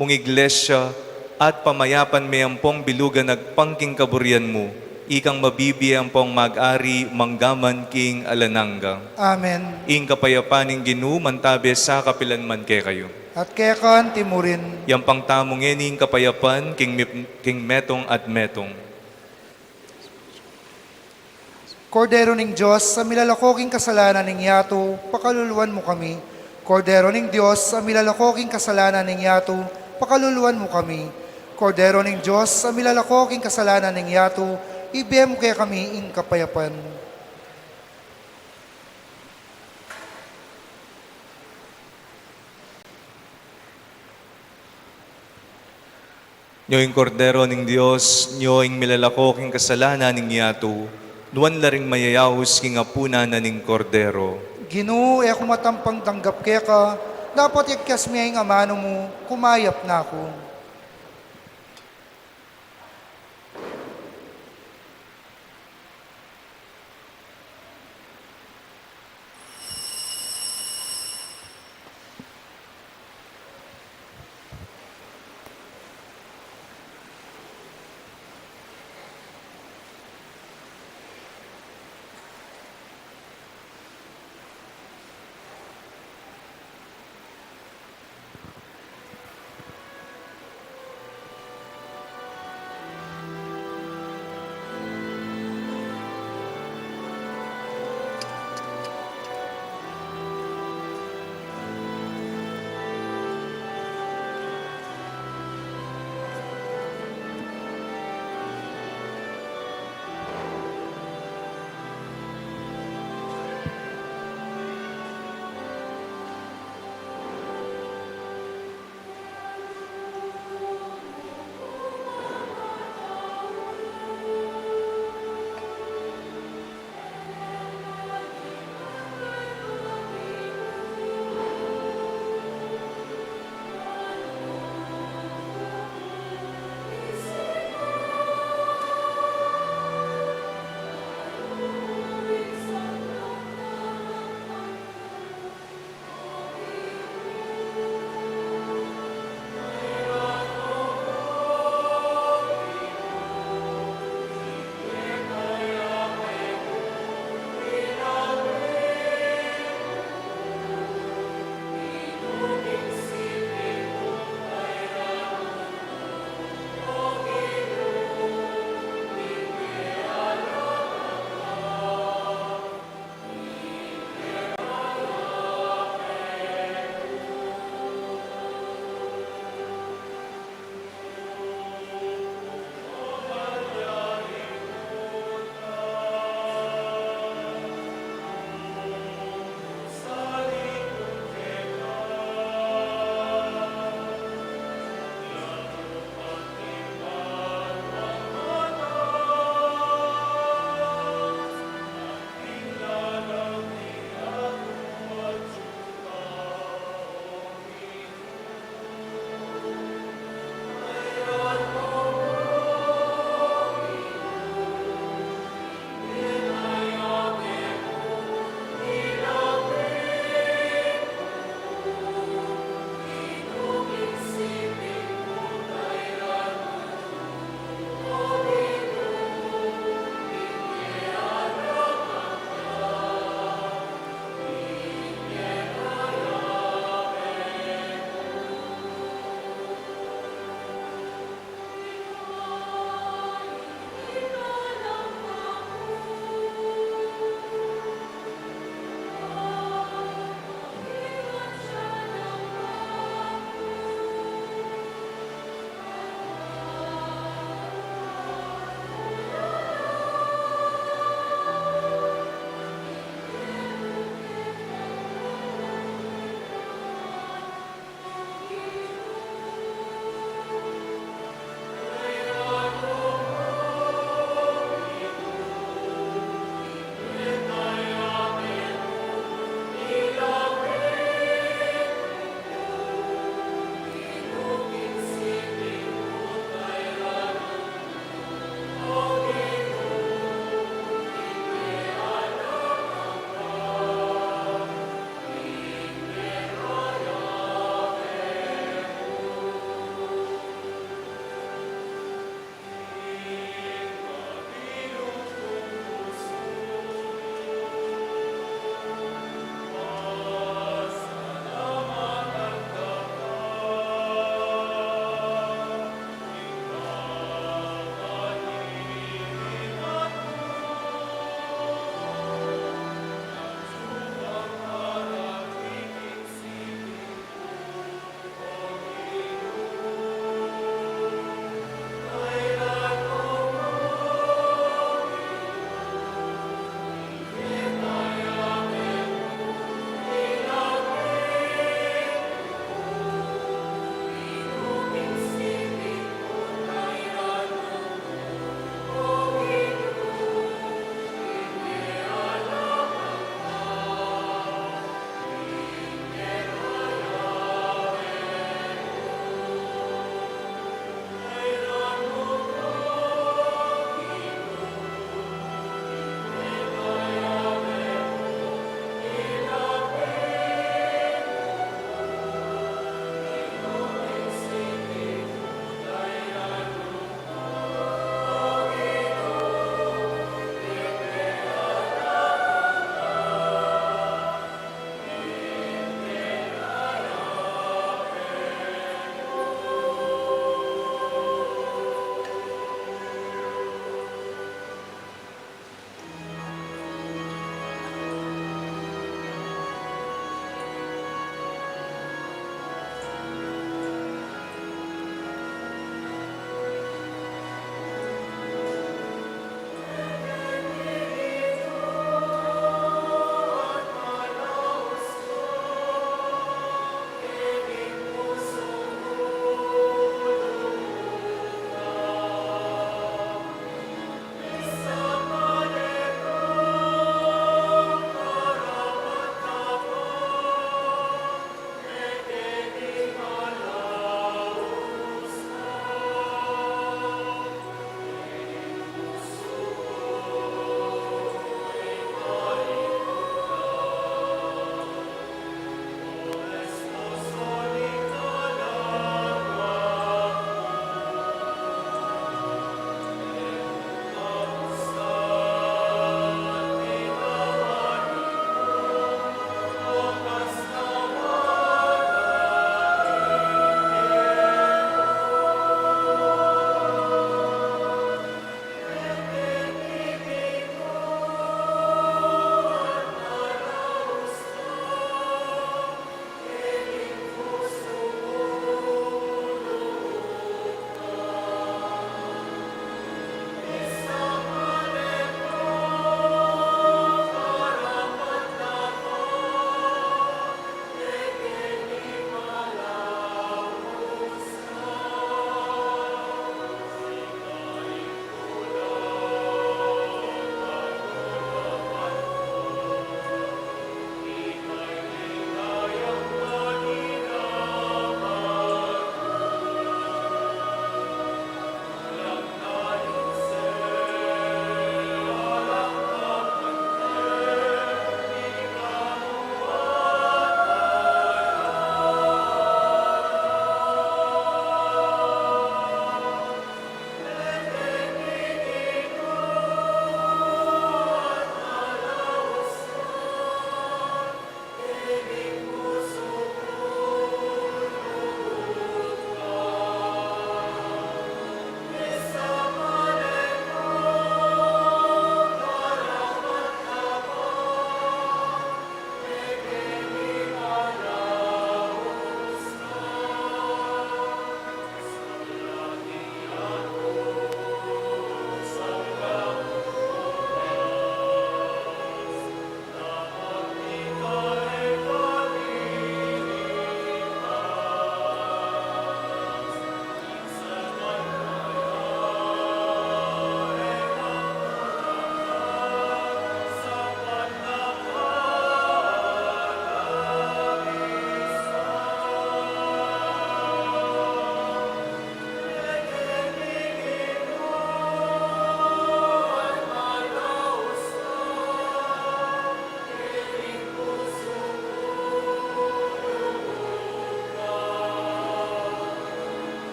mung Iglesia at pamayapan me ampong bilugan agpang king kaburian mu, ikang mabibie ampong mag-ari manggaman king alang angga. Amen. Ing kapayapan ning Ginu mantabe sa kapilan man kekayu. At keka anti mu rin. Yampang tamu ngeni ing kapayapan king mip-, king metung at metung. Kordero ning Dios, a milalako king kasalanan ning yatu, pakaluluan mu kami. Kordero ning Dios, a milalako king kasalanan ning yatu, pakaluluan mu kami. Kordero ning Dios, a milalako king kasalanan ning yatu, ibie mu kekami ing kapayapan. Nyo ing Kordero ning Dios, nyo ing milalako king kasalanan ning yatu, nuan la ring mayayaus king apunan na ning Kordero. Ginu, e ku matampang tanggap keka, dapot ikyas me ing amanu mu, kumayap na ku.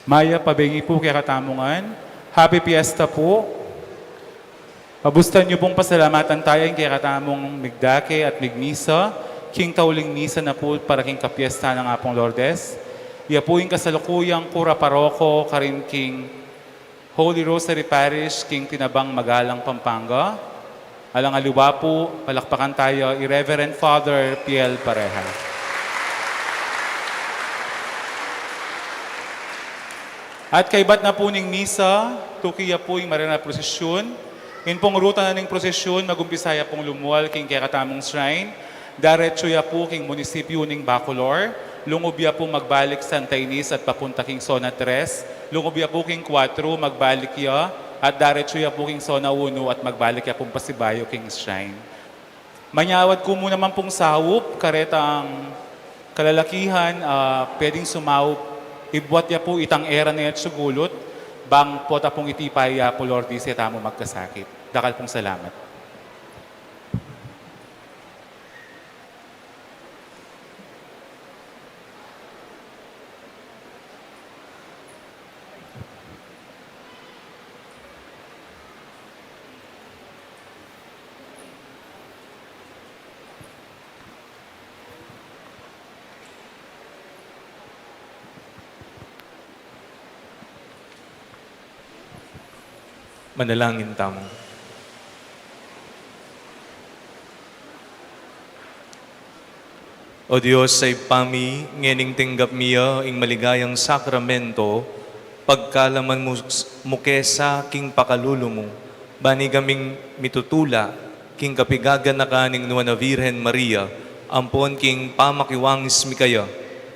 Mayap a bengi pu kekatamu ngan. Happy Fiesta pu. Pabustan yu pung pasalamatan taya ing kekatamung migdake at migmisa king tauling misa na pu para king kapiesta nang Apung Lourdes. Iya pu ing kasalukuyang kura paroko karin king Holy Rosary Parish king Tinabang, Magalang, Pampanga. Alang aliwa pu, palakpakan taya i Reverend Father Piel Pareja. At kaibat na pu ning misa, tuki ya pu ing marinan a prosesyun. Ing pung ruta na ning prosesyun, mag-umpisa ya pung lumual king kekatamung shrine. Daretsu ya pu king munisipyu ning Bacolor, lungub ya pu magbalik Santa Ines at papunta king Zona tres, lungub ya pu king kuatro, magbalik ya, at daretsu ya pu king Zona uno at magbalik ya pung pasibayu king shrine. Manyawad ku mu naman pung saup, karetang kalalakihan, ah, pwedeng sumaup, ibuat ya pu itang era ne at sugulut, bang pota pung itipay ya pu Lourdes, e tamu magkasakit. Dakal pung salamat. Manalangin tamu. O Dios a Ibpa mi, ngening tinggap mi ya ing maligayang sakramento, pagkalaman mu, mu ke sa king pakalulu mu, ban ikaming mitutula king kapigaganakan ning Nuan a Virgen Maria, ampon king pamakiwangis mi kaya,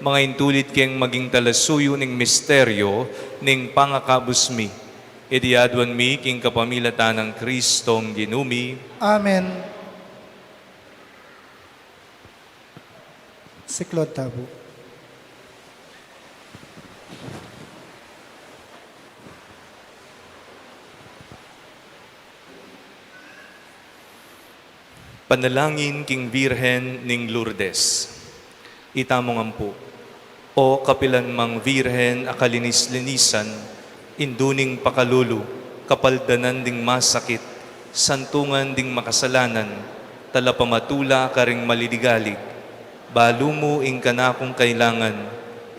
mangintulid keng maging talasuyu ning misteryo ning pangakabus mi. Iti aduan mi king kapamilatan nang Kristong Ginu mi. Amen. Siklaud ta pu. Panalangin king Virgen ning Lourdes. Itamu ngan pu. O kapilan mang Virgen a kalinis-linisan, indu ning pakalulu, kapaldanan ding masakit, santungan ding makasalanan, talapamatula karing maliligalig, balu mu ing kanakung kailangan,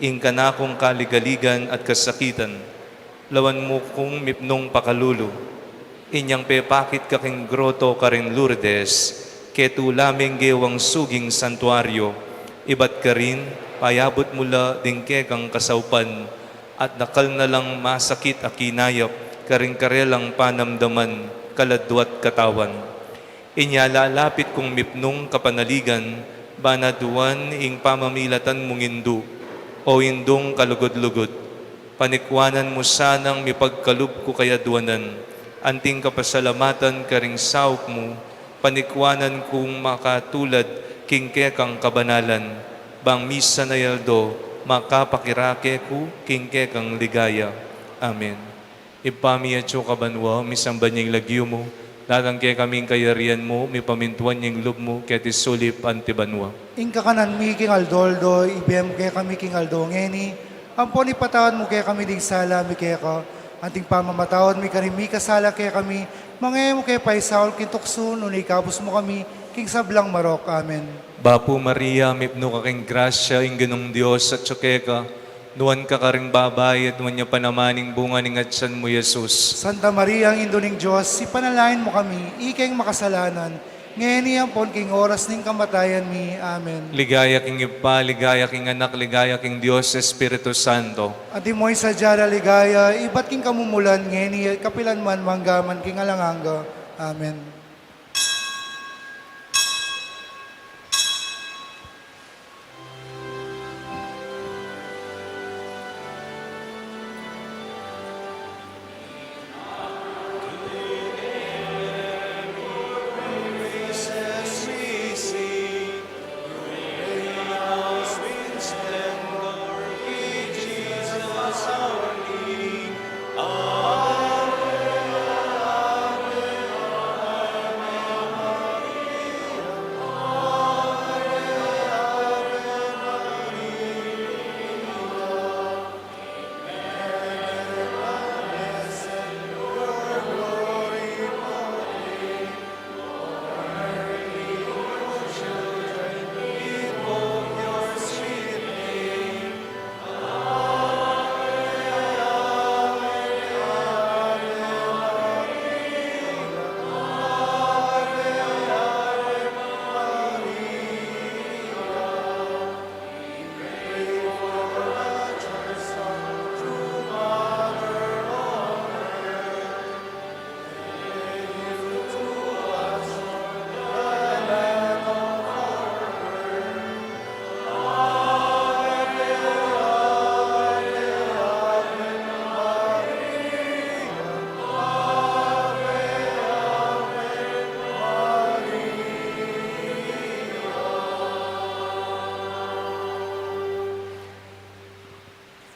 ing kanakung kaligaligan at kasakitan, lawan mu kung mipnung pakalulu. Inyang pepakit ka king groto karing Lourdes, ketula ming gewang suging santuario, ibat karin, payabut mu la ding kekang kasaupan, at dakal na lang masakit a kinayap karing karelang panamdaman, kaladwa't katawan. Inya lalapit kung mipnung kapanaligan, ban aduan ing pamamilatan mung indu, o indung kalugud-lugud. Panikwanan mu sanang mipagkalub ku kayadwanan, anting kapasalamatan karing saup mu, panikwanan kung makatulad king kekang kabanalan, bang misan a aldo makapakirake ku king kekang ligaya. Amen. Ibpa mi atsu ka banua, misamban ya ing lagyu mu, datang kekami ing kayarian mu, mipamintuan ya ing lub mu, keti sulip anti banua. Ing kakanan mi king aldo-aldo, ibie mu kekami king aldo ngeni, ampon ipatawad mu kekami ding sala mi keka, anting pamamatawad mi karing mikasala kekami, manga e mu ke paisaul king tuksu, nune ikabus mu kami king sablang marok. Amen. Bapu Maria, mipnu ka king grasya, ing Ginung Dios atsu keka, nuan ka karing babai, at nuan ya pa naman ing bunga ning atsan mu, Jesus. Santa Maria, Indu ning Dios, ipanalangin mu kami, ikeng makasalanan, ngeni ampon king oras ning kamatayan mi. Amen. Ligaya king Ibpa, ligaya king Anak, ligaya king Dios Espiritu Santo. Antimo ing sadya da ligaya, ibat king kamumulan, ngeni at kapilan man, mangga man king alang angga. Amen.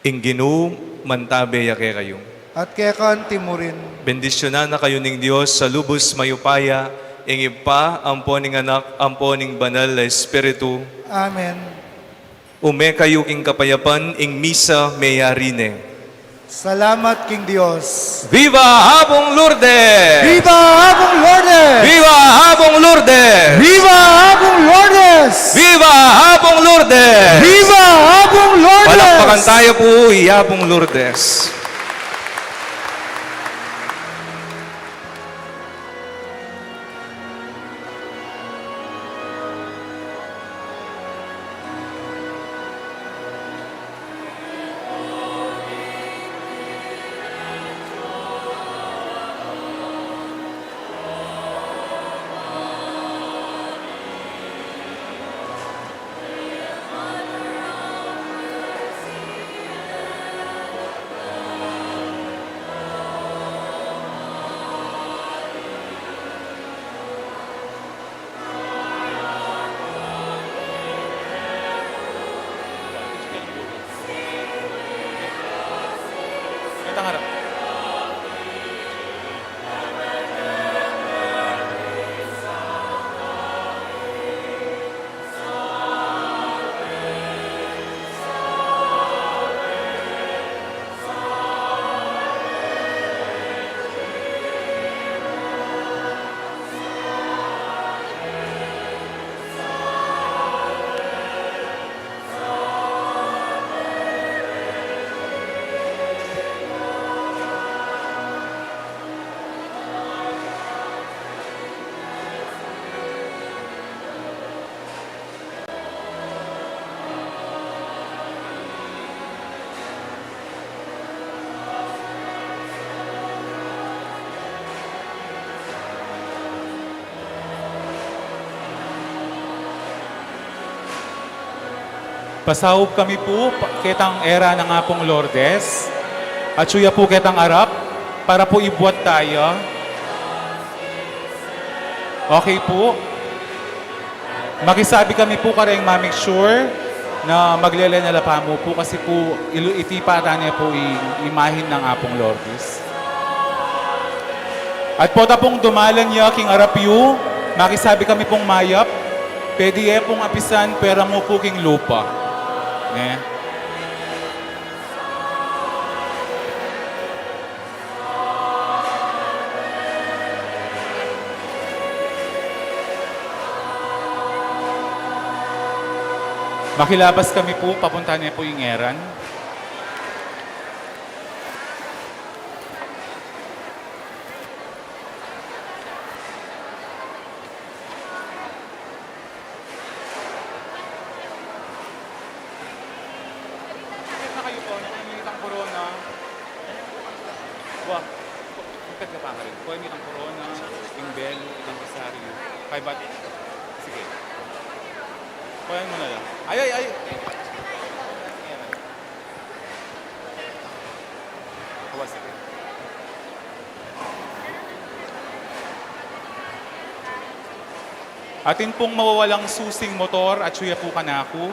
Ing Ginu mantabe ya kekayu. At keka anti mu rin. Bendisyunan na kayu ning Dios a lubus mayupaya, ing Ibpa, ampo ning Anak, ampo ning Banal a Espiritu. Amen. Ume kayu king kapayapan, ing misa meyari ne. Salamat king Dios. Viva Apung Lourdes! Viva Apung Lourdes! Viva Apung Lourdes! Viva Apung Lourdes! Viva Apung Lourdes! Viva Apung Lourdes! Palakpakan tayu pu i Apung Lourdes. Pasaup kami pu pa-, ketang era nang Apung Lourdes. Atsu ya pu ketang arap para pu ibuat taya. Okay pu. Makisabi kami pu kareng ma-make sure na maglele na la pamu pu kasi pu ilu-, iti pa tane pu i imahin nang Apung Lourdes. At pota pung dumalan ya king arap yu, makisabi kami pung mayap, pwede ye pung apisan, pwera mu pu king lupa. Ne? Makilabas kami pu, papunta ne pu ing eran. Akit na kayu pu, nung minit ang korona. Wa, akit ka pa rin. Kuha minit ang korona, ing belu, ing rosaryo. Kay bat-, sige. Kuha mu na la. Ay, ay, ay. Awa, sige. Atin pung mawawalang susing motor, atsu ya pu kanaku.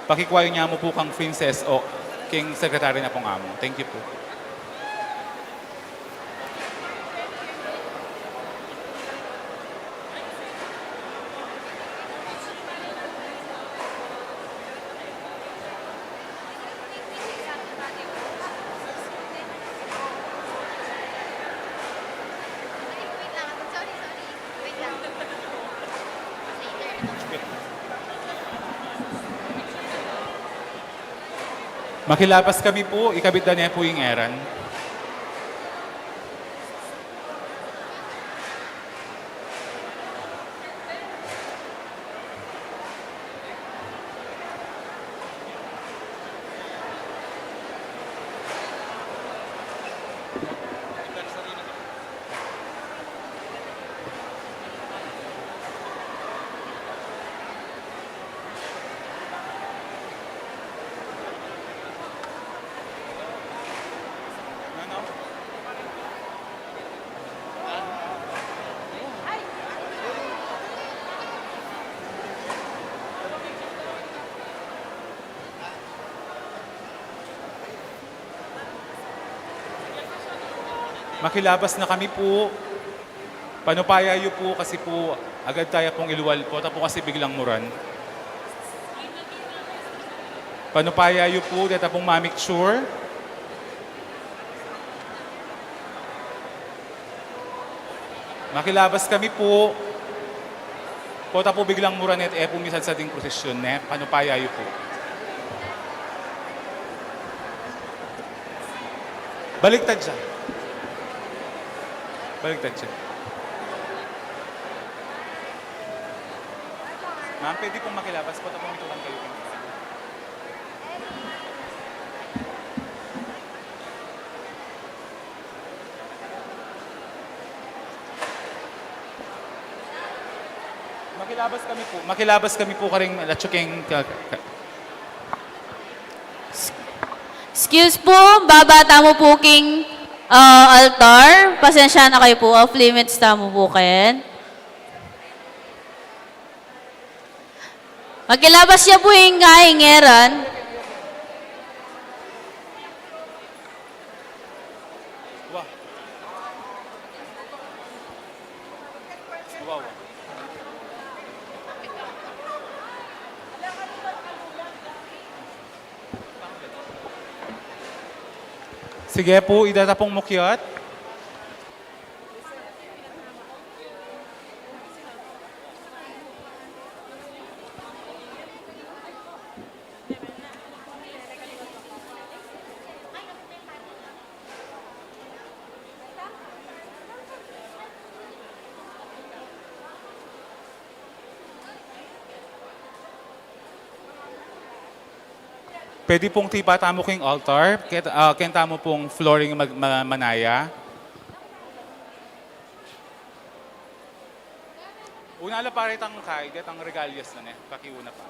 Pakikua yu ne mu pu kang Princess o king secretary na pung amu. Thank you pu. Makilapas kami pu, ikabit da ne pu ing eran. Makilabas na kami pu. Panupaya yu pu kasi pu agad taya pung ilual pu, ta pu kasi biglang muran. Panupaya yu pu, deta pung mamicture. Makilabas kami pu. Pota pu biglang muran et e pu misadsad ing prosesyon, ne? Panupaya yu pu. Baliktad siya. Baliktad siya. Ma'am, pwede pong makilabas? Pota pong ituran kayu. Makilabas kami pu. Makilabas kami pu karing atsu keng ka-, ka-, Excuse po, baba tamu po king, ah, altar. Pasensya na kayu po, off limits tamu po ken. Makilabas ya po ing kaingeran. Wow. Wow. Sige pu, ida ta pung mukyat. Pwede pung tipa tamu king altar, ket-, ah, ken tamu pung flooring mag-, ma-, manaya. Una la pa retang kay, detang regalyas na ne, pakiuna pa.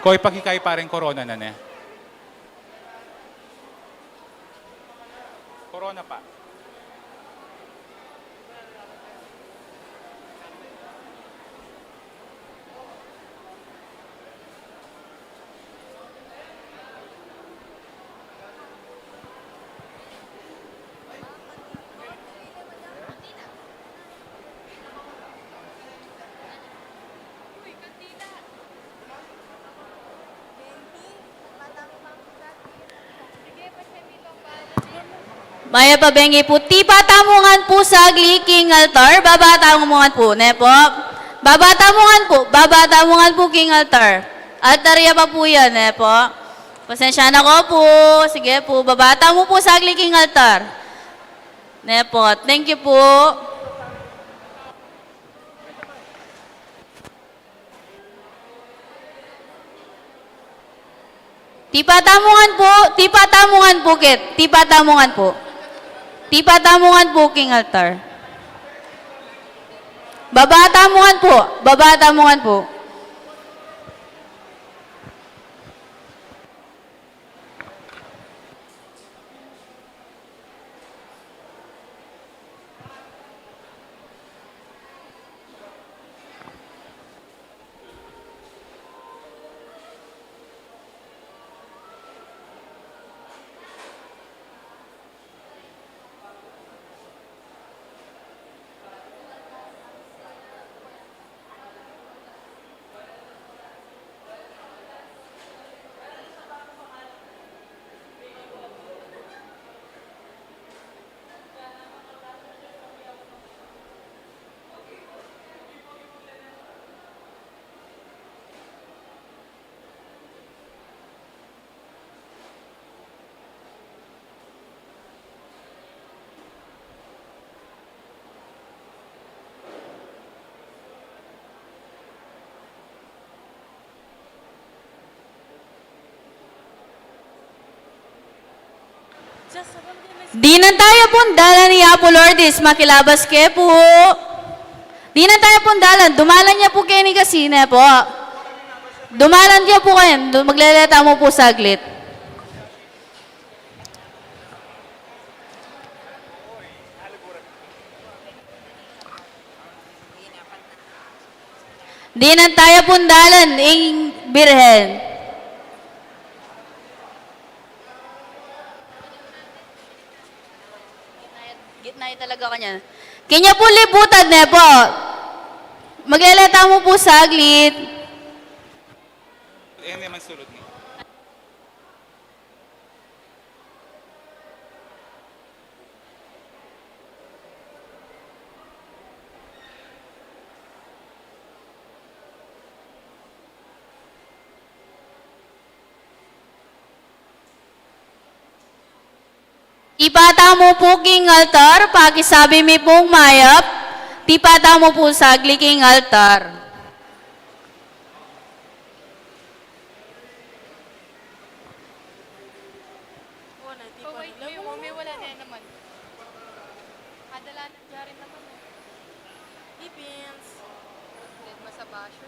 Koy, pakikay pa ring korona na ne. Korona pa. Mayap a bengi pu, tipa tamu ngan pu saglit king altar, baba tamu ngan pu, ne po? Baba tamu ngan pu, baba tamu ngan pu king altar. Altar ya pa pu yan, ne po? Pasensya na ko pu, sige pu, baba tamu pu saglit king altar. Ne po, thank you pu. Tipa tamu ngan pu, tipa tamu ngan pu ket, tipa tamu ngan pu. Tipa tamu ngan pu king altar. Baba tamu ngan pu, baba tamu ngan pu. Dinan taya pung dalan i Apo Lourdes, makilabas ke pu. Dinan taya pung dalan, dumalan ya pu keni kasi, ne po. Dumalan ya pu keni, du-, maglele tamu pu saglit. Dinan taya pung dalan ing Birhen. Gitna ya talaga kanya. Kanya pu libutan ne pu. Maglele tamu pu saglit. Eh, may mansulot ni. Ipatamu pu king altar, pakisabi mi pung mayap, tipatamu pu saglit king altar. Wala na, di pa. Wait, wala na naman. Adala na. Yari naman, eh. Ipins. Dead masabasyo.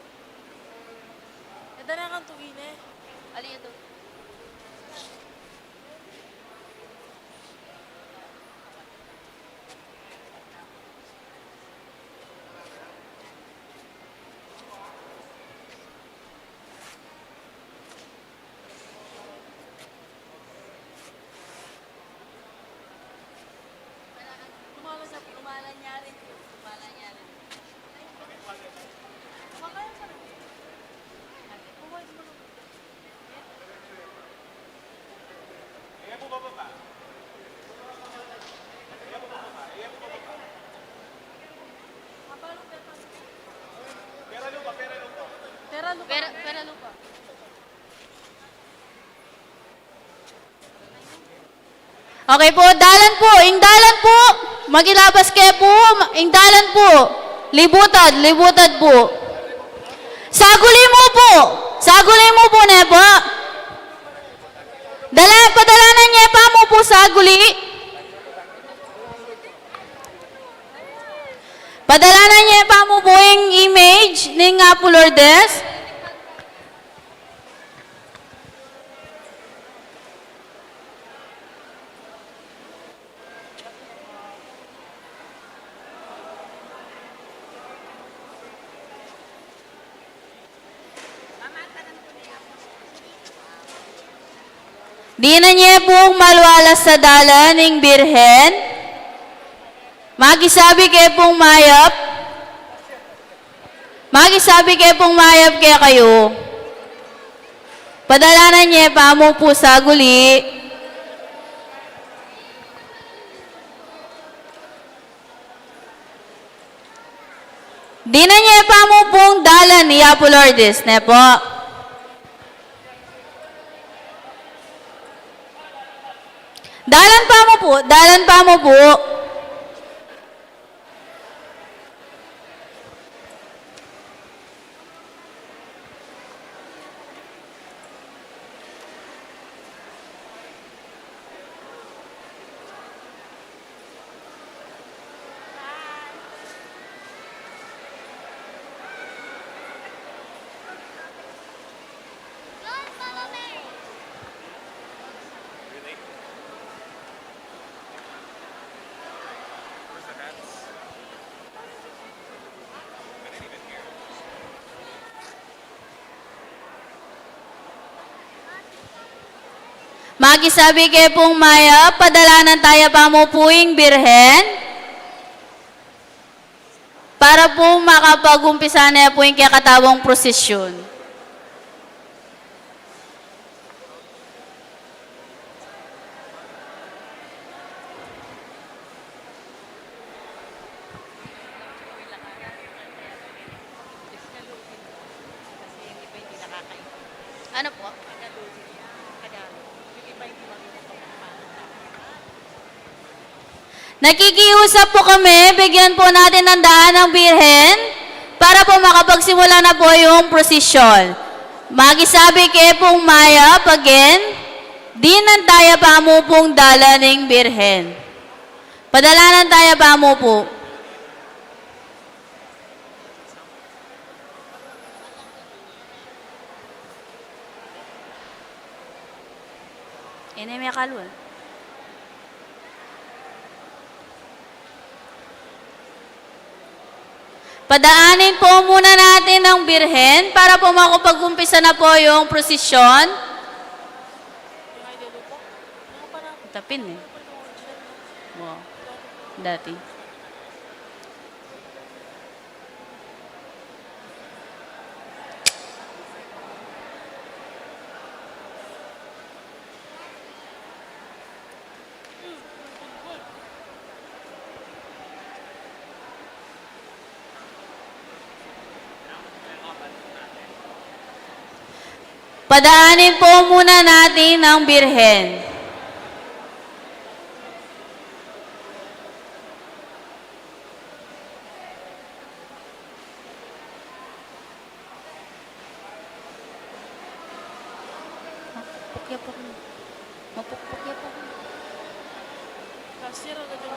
E, dara kang tuwi ne. Ali ito. Pera, pera lupa. Okay pu, dalan pu, ing dalan pu, makilabas ke pu, ing dalan pu, libutan, libutan pu. Saguli mu pu, saguli mu pu ne pu. Dala, padalanan ye pa mu pu saguli. Padalanan ye pa mu pu ing image ning Apu Lourdes. Dinan ye pung malualas a dalan ing Birhen. Makisabi ke pung mayap. Makisabi ke pung mayap kekayu. Padalanan ye pa mu pu saguli. Dinan ye pa mu pung dalan i Apu Lourdes, ne pu? Dalan pa mu pu, dalan pa mu pu. Makisabi ke pung mayap, padalanan taya pa mu pu ing Birhen para pu makapag-umpisa ne pu ing kekatamung prosesyon. Ano po? Nakikiusap po kami, bigyan po natin ng daan ang Birhen para po makapagsimula na po yung prosesyon. Makisabi ke pung mayap, again, dinan taya pa mu pung dalan ing Birhen. Padalanan taya pa mu pu. Ini me kaluan. Padaanin po muna natin ang Birhen para po makapag-umpisa na po yung prosesyon. Tapin eh. Wow. Dati. Padaanin po muna natin ang Birhen. Mapukpuk ya pa. Mapukpuk ya pa. Kasir agad ya.